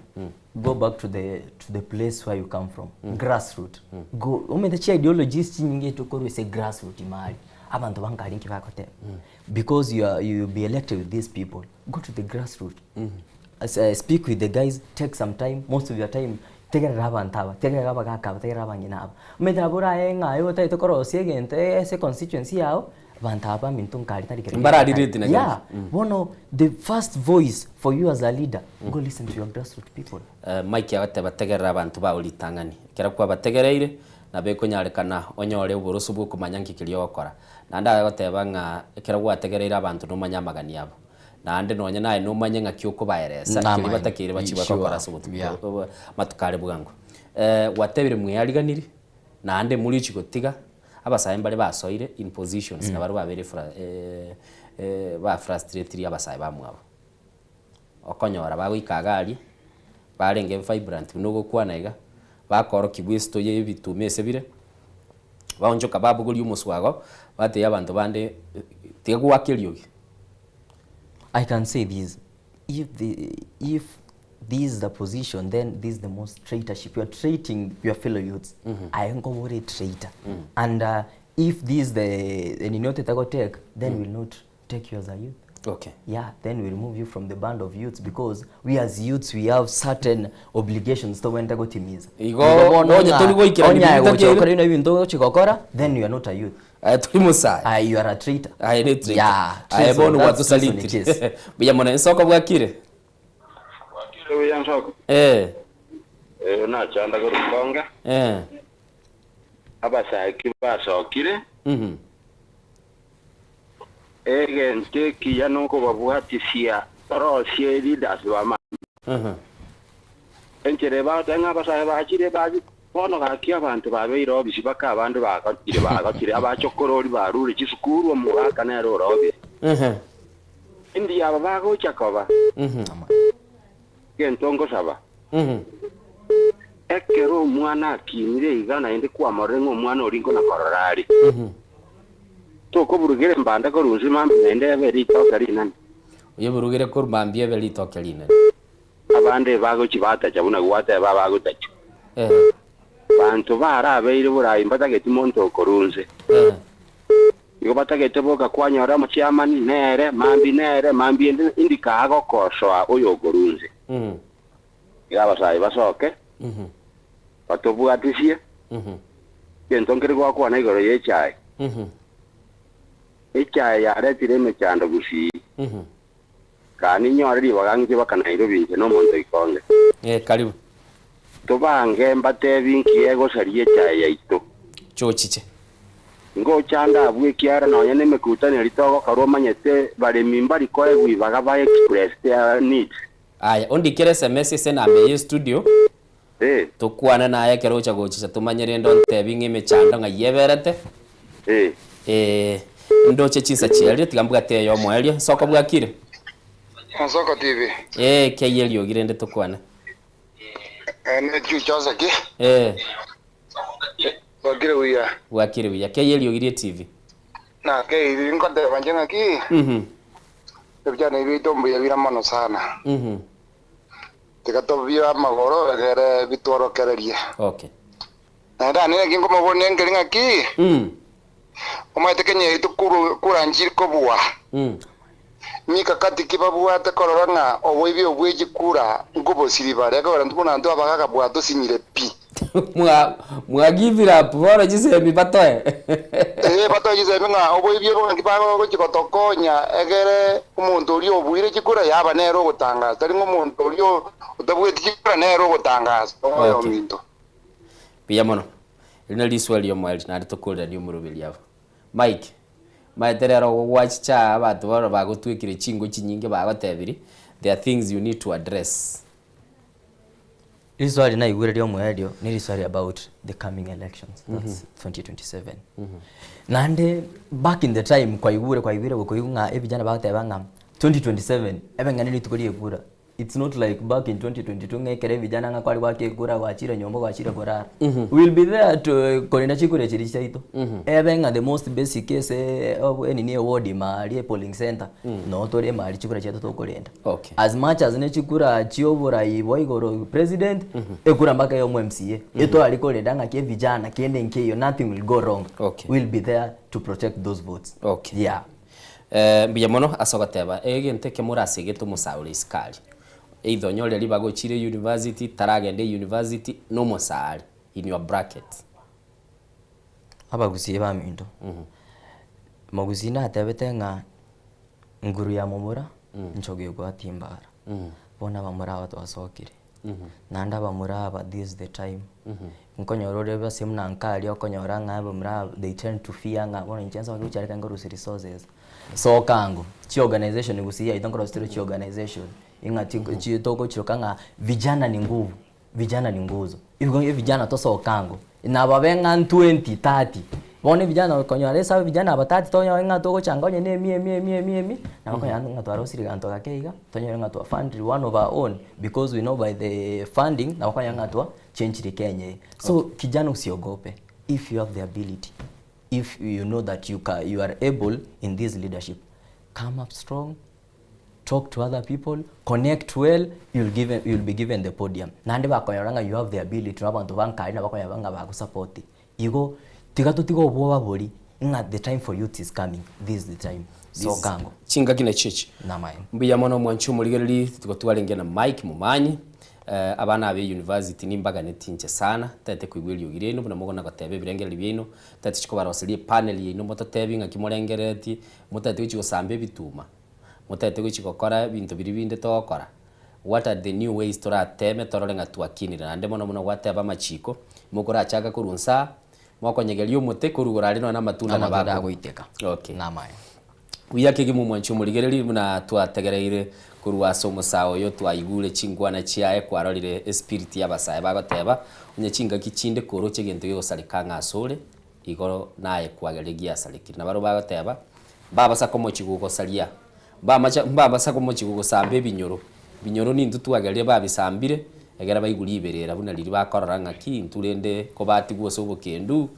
go back to the to the place where you come from, grassroot. Go omanyete chi ideologies chinyinge tokorwa ase grassroot imari abanto bankare nki bagoteba because you are you will be elected with these people go to the grassroot As, speak with the guys take some time most of your time tegerera abanto aba tegerera abagaka aba tegerera abang'ina aba omanyete nabo oraye ng'a aye otagete korosia egento ase econstituency yago Abanto aba baminto nkare tari kero Mbararire na Yeah. kero. Bono the first voice for you as a leader, go listen to your grassroot people. Eh, Mike agateba tegerera abanto bao ritang'ani. Ekero kwabategereire, nabo ekonyarekana onyore oboroso bw'okomanya nki keria ogokora. Naende agoteba ng'a ekero gwategereire abanto nomanye amagani abo. Naende nonye naye nomanye ng'aki okobaeresa, keria Namaene. batakeire bachie Sure. bagokora ase obotuko Yeah. amatuko are bwango. Gwatebire mweariganiri, naende morichi gotiga, abasae mbare basoire in positions na baria babeire fra ba frustratirie abasae bamwabo. Okonyora bagoika iga aria, barenge vibrant buna ogokwana iga, bakorokigwa esito ya ebituma ase bire, baonchoka babogoria omoswago, batebia abanto bande tiga goaka eriogi. I can say this, if the if this is the position then this is the most traitorship you are traiting your fellow youths aye nkoba ore traitor and uh, if this is the nini otete gotake then we'll not take you as a youth Okay. Yeah, then we remove you from the band of youths because we as youths we have certain obligations tobwenerete gotimiza. Igo, Igo bono onye ng'a tori goikerania onyae ebinto gocha bitakeire. gokora bino ebinto ogochi gokora then you are not a youth. Aye tori mosae. Aye you are a traitor. Aye ne traitor. Yeah, Aye treason, bono that's treason gwatosaritire. it is. Mbuya mono ensoko bwakire? Bwakire buya nsoko. Eh. Eh nachanda korukonga. Eh. Abasae ki basokire. Mhm. Egento ekiya nokobabwatisia torosie leaders b'amang'ana. Enchera ebagoteba ng'a abasae bachire bache, bono gaki abanto babeire obisi baka abande bagotire bagotire abachokorori barure chisukuru omogaka nere ore obisi. Indi aba bagocha koba egento ngosaba, ekero omwana akinire iga naende kwamorire ng'a omwana oria nkona korora are. Tokoburugera embanda korwa inse mambia naende ebe ritoke rinene. Oyeburugere korwa mambia ebe ritoke rinene. Abande bagochia batacha buna gwateba abagotacha. Banto barabeire borai mbatageti monto okorwa inse. Igo batagete boka kwanyora omochiamani nere, mambia nere, mambia ende indi kagokosoa oyokorwa inse. Iga abasae basoke, batobwatisie, egento nkere gwakwana igoro y'echae. Echae yaretire emechando gusii. Kaa ninyore ribaga ng'che baka Nairobi inche nomonto ikonge. Eh, karibu. Tobange mbatebi nki egosaria echae yaito. Chochiche. Ngochanda abwo ekiagera nonya nemekutano eria togokorwa omanyete baremi mbari koegwa ibaga ba express their needs. Aya, ondikere SMS ase enamba eye y'estudio, Eh. tokwane naye ekero ocha gochicha tomanye rende ontebi ng'a emechando ng'ai eberete. Eh. Eh, ndoche chinsa chiaerire tiga mbwate eyomo erio. Nsoko bwakire? Nsoko TV. Eh, keyia eriogi rende tokwane. Eh, ne Jose ki? Eh. Bwakire buya. Bwakire buya. Keyia eriogi rie TV. Na keiri nkoteba nche ng'aki. Ebichana ebi biaito mbuya bire mono sana. Tiga tobie amagoro egere bitworokererie. Okay. Naende ane naki nkomoboria nenkeri ng'aki. Omanyete Kenya yaito kura nchiri kobua. Mikakati ki babwate korora ng'a oboibi obwe chikura nkobosiri bare, ekogera intwe buna intwe abagaaka bwatosinyire pi. Mwa mwa give it up bono chisemi batoe. Ee, batoe chisemi ng'a oboibi obo ng'aki bagochia gotokonya egere omonto oria obuire chikura yaba nere ogotangasa, tari ng'a omonto oria otabueti chikura nere ogotangasa, Okay. oyominto. Mbuya mono. Eri nari riswali riomoerio naende tokorirania omoroberi aba. Mike, Maete rero ogogwachicha aa abanto bono bagotwekire chingo chinyinge bagotebiri there are things you need to address. Riswali naigure riomoerio ne riswali about the coming elections that's 2027. Naende back in the time kwaigure kwaigwire gokoigwa ng'a ebijana bagoteba ng'a 2027 ebe ng'a nerituko rie ekura. It's not like back in 2022 ng'a ekero ebijana ng'a kware goaka ekura gwachire nyomba gwachire korara. We will be there to korenda chikura chiria chiaito. Ebe ng'a the most basic ase enini eward ime aria epolling center noo tore ime aria chikura chiaito tokorenda. Okay. As much as ne chikura chia oborai bwa igoro president, ekura mpaka ya omo MCA. Etware korenda ng'aki evijana kende nkeiyo nothing will go wrong. Okay. We will be there to protect those votes. Okay. Yeah. Eh, mbuya mono ase ogoteba egento eke morasegete omosae ore isiko aria. Either onyore ribaga ochire university, taragenda university, na omosae are in your bracket. Abagusii baminto, mogusii natebete ng'a nguru ya momura nchogu egwati mbara. Bono abamura aba twasokire, naende abamura aba this is the time, nkonyora ore ase buna nka aria okonyora ng'a abamura aba they tend to fear ng'a bono inche nsoke gochia reka nkorusia resources. Soka ango, chiorganization gusii yaito nkorosia tore chiorganization, ing'a chi togochiroka ng'a vijana ni nguvu, vijana ni nguzo. Igo evijana tosoke ango, nababe ng'a 20, 30, bono evijana okonyora esabu vijana aba 30 tonyore ng'a togochanga onye na emia emia emia emia emia, nabo okonyora ng'a twarosirie ganto gake iga, tonyore ng'a twa funded one of our own because we know by the funding nabo okonyora ng'a twa changed Kenya eye. So kijana usiogope if you have the ability, if you know that you ca you are able in this leadership, come up strong, talk to other people, connect well, you'll given, you'll be given the podium. Naende bakonyora ng'a you have the ability na abanto ba nkare nabo bakonyora ng'a bagosupport. Igo tiga totige obwoba boria ng'a the time for youths is coming, this is the time. Soka ango. Chingaki nachio echi. Namaene. Mbuya mono mwanche omorigereri, tigo twarenge na Mike Momanyi, eh, abana abe university nimbaganeti inche sana, ntagete koigwa eriogi riaino buna mogona goteba ebirengererio biaino, ntagete chikobaroseria epanel yaino mototebi ng'aki morengereretie, motagete gochia gosamba ebituma. Motagete gochia gokora ebinto biria binde togokora? What are the new ways torateme torore ng'a twakinire? Naende mono mono gwateba amachiko, mokorachaka korwa nsaa, mokonyegeria omote korwa igoro aria nonya na amatunda nabo Amatunda akogwa. agoiteka. Okay. Namaya. Buya kegima omwanchi omorigereri buna twategereire korwa ase omosae oyo twaigure chinkwana chiaye kwarorire espirit y'abasae bagoteba onye chingaki chinde koroche egento gegosareka ng'a asore Igoro naye kwageria giasarekire. Na barabwo bagoteba, Mbabasa komochia gogosaria, mbamacha mbabasa komochia gogosamba ebinyoro. Ebinyoro nintwe twagerire babisambire, ekero baigwa riberera buna riria bakorora ng'aki intwe rende kobatigwa ase obokendu,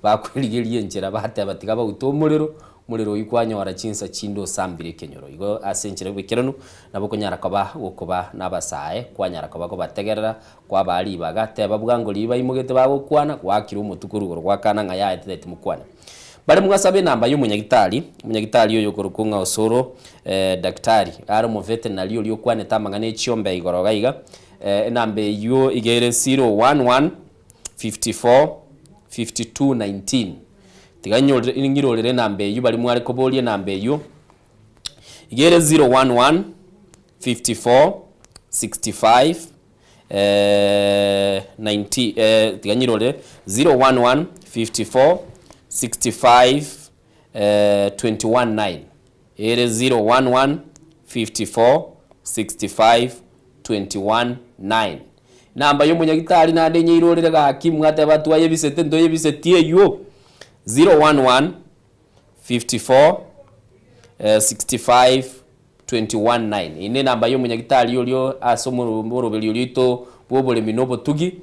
bakwerigeria enchera bateba tiga baute omorero, omorero oyio kwanyora chinsa chinde osambire ekenyoro. Igo ase enchera y'oboikeranu, nabo okonyara koba gokoba nabasae, kwanyara koba kobategerera, Kwabaa ribaga, teba bwango riria baimogete bagokwana, gwakire omotwe korwa igoro gwakana ng'a yaya titaeti mokwane. Bare mwasabe enamba y'omonyagitari, omonyagitari oyo okorokwa ng'a Osoro eh, daktari, are omoveterinary oria okwanete amang'ana echiombe igoro iga iga, eh, enamba eyio iga ere 011 54 52 19. Tiga nyorere ng'irorere enamba eyio baria mware koboria enamba eyio, iga ere 011 54 65 eh, 90 eh, tiga nyirore 011 54 65 eh, 21 9 ere 011 54 65 21 9 namba y'omonyagitari naende nyeirorere gaki mwateba twayebisete ntoyebiseti eywo 011 54 eh, 65 21 9. Eye nenamba y'omonyagitari oria ase omoroberio oria oito bw'oboremi na obotugi,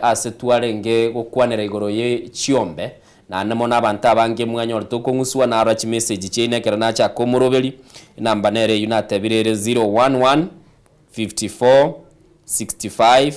ase twarenge gokwanera igoro ye chiombe. Naende mono abanto abange mwanyorete okong'uswa narora chimessage chiaino ekero nachaka omoroberi. Enamba nere eyio natebire ere 011 54 65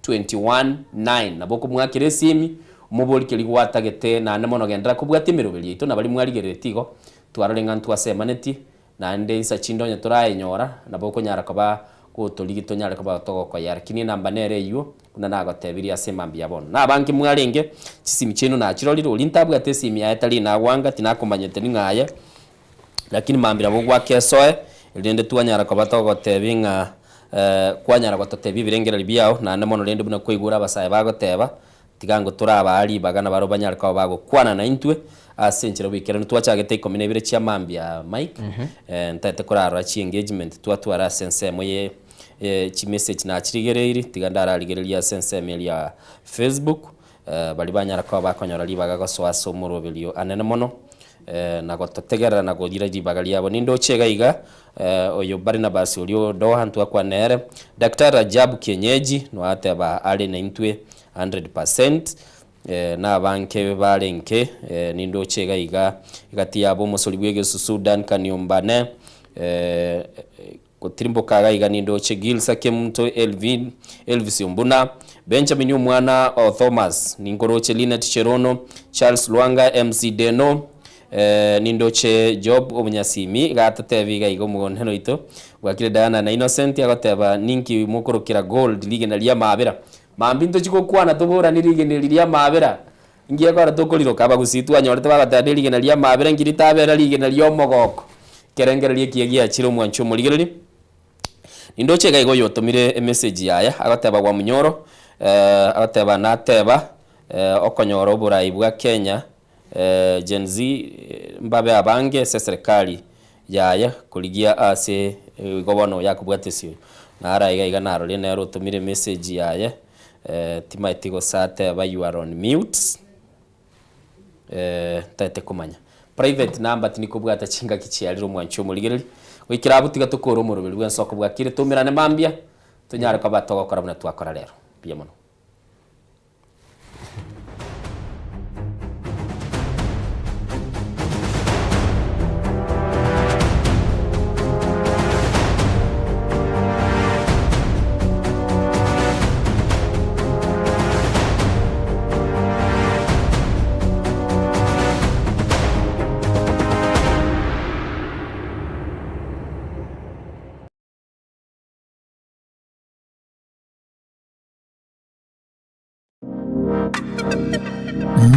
21 9. Nabo okomwakera esimi, omoborie keria gwatagete naende mono genderera kobwatia emeroberi yaito na baria mwarigereretie igo, twarore ng'a ntwasemanetie, naende insa chinde onye torayenyora, nabo okonyara koba gotorigia tonyare koba togokoyia. Lakini enamba nere eywo, buna nagotebirie ase emambia ya bono. Nabange mwarenge, chisimi chiaino nachirorire, oria ntabwate esimi yaye tari nagwanga, tinakomanyete ning'o aye, Lakini mambia nabo gwakesoe, erinde twanyara koba togotebia ng'a kwanyara gototebia ebirengererio biao, naende mono rende buna kwaigure abasae bagoteba, tiga ango torabaa ribaga nabarabwo banyare koba bagokwana naintwe ase enchera y'oboikeranu. Twachagete ikomi na ibere chia mambia Mike, ntagete korarora chiengagement twatwara ase ensemo ye chimessage nachirigereiri, tiga ndararigererie ase ensemo eria ya Facebook, baria banyara koba bakonyora ribaga gosoa ase omoroberio anene mono, na gototegerera na korira ribaga riabo. Nindoche iga iga oyo Barnabas oria o Doha ntwakwana nere, Daktari Rajabu Kienyeji noateba are naintwe 100%, na abange barenge, nindoche iga iga egati yabo omosori bw'egesusu Duncan Ombane, Gotirimboka iga iga nindoche Gilsa Kemunto, Elvin, Elvis Ombuna, Benjamin omwana o Thomas, ninkoroche Linet Cherono, Charles Lwanga, MC Deno, eh, nindoche Job Omunyasimi iga atotebi iga iga omogoneno oito bwakire Diana na Innocent agoteba ninki mokorokera gold rigena ria amaabera. Mambia ntochi gokwana toborani rigena eri ria amaabera inki ekora tokoriroka abagusii twanyorete bagoteba nerigena ria amaabera inki ritabera rigena ria omogoko. Ekerengererio ekiya giachire omwanchi omorigereria. Nindoche iga iga oyotomire emessage yaye agoteba Wamunyoro eh, agoteba nateba eh, okonyora oborai bwa Kenya eh, Gen Z mbabe abange ase eserekari yaye korigia ase igo bono yakobwata esioyo. Nara iga iga narorie nere otomire emessage yaye. Eh, timaeti gose ateba you are on mute. Eh, ntaete komanya. Private number tinikobwata chingaki chiarire omwanchi omorigereria. Goikera abwo tiga tokore omoroberi bw'ensoko bwakire toumerane mambia, tonyare koba togokora buna twakora rero. Mbuya mono.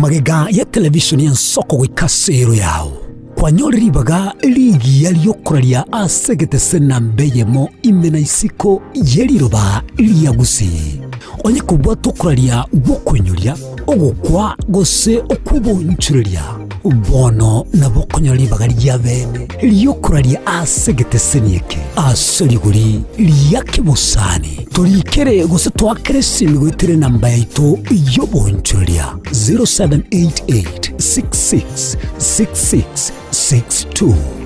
Magega ya televishoni y'ensoko goika ase ero yao, kwanyore ribaga rigiya ri'okoraria ase egetese namba eyemo ime na isiko ye riroba ria Gusii. Onye kobwata okoraria gw'okoinyoria, ogokwa, gose okw'obonchoreria, bono nabo okonyora ribaga ria bene ri'okoraria ase egeteseni eke ase rigori ria kebosani. Torikere gose toakere esimi goetera enamba yaito y'obonchoreria 0788 66 66 62.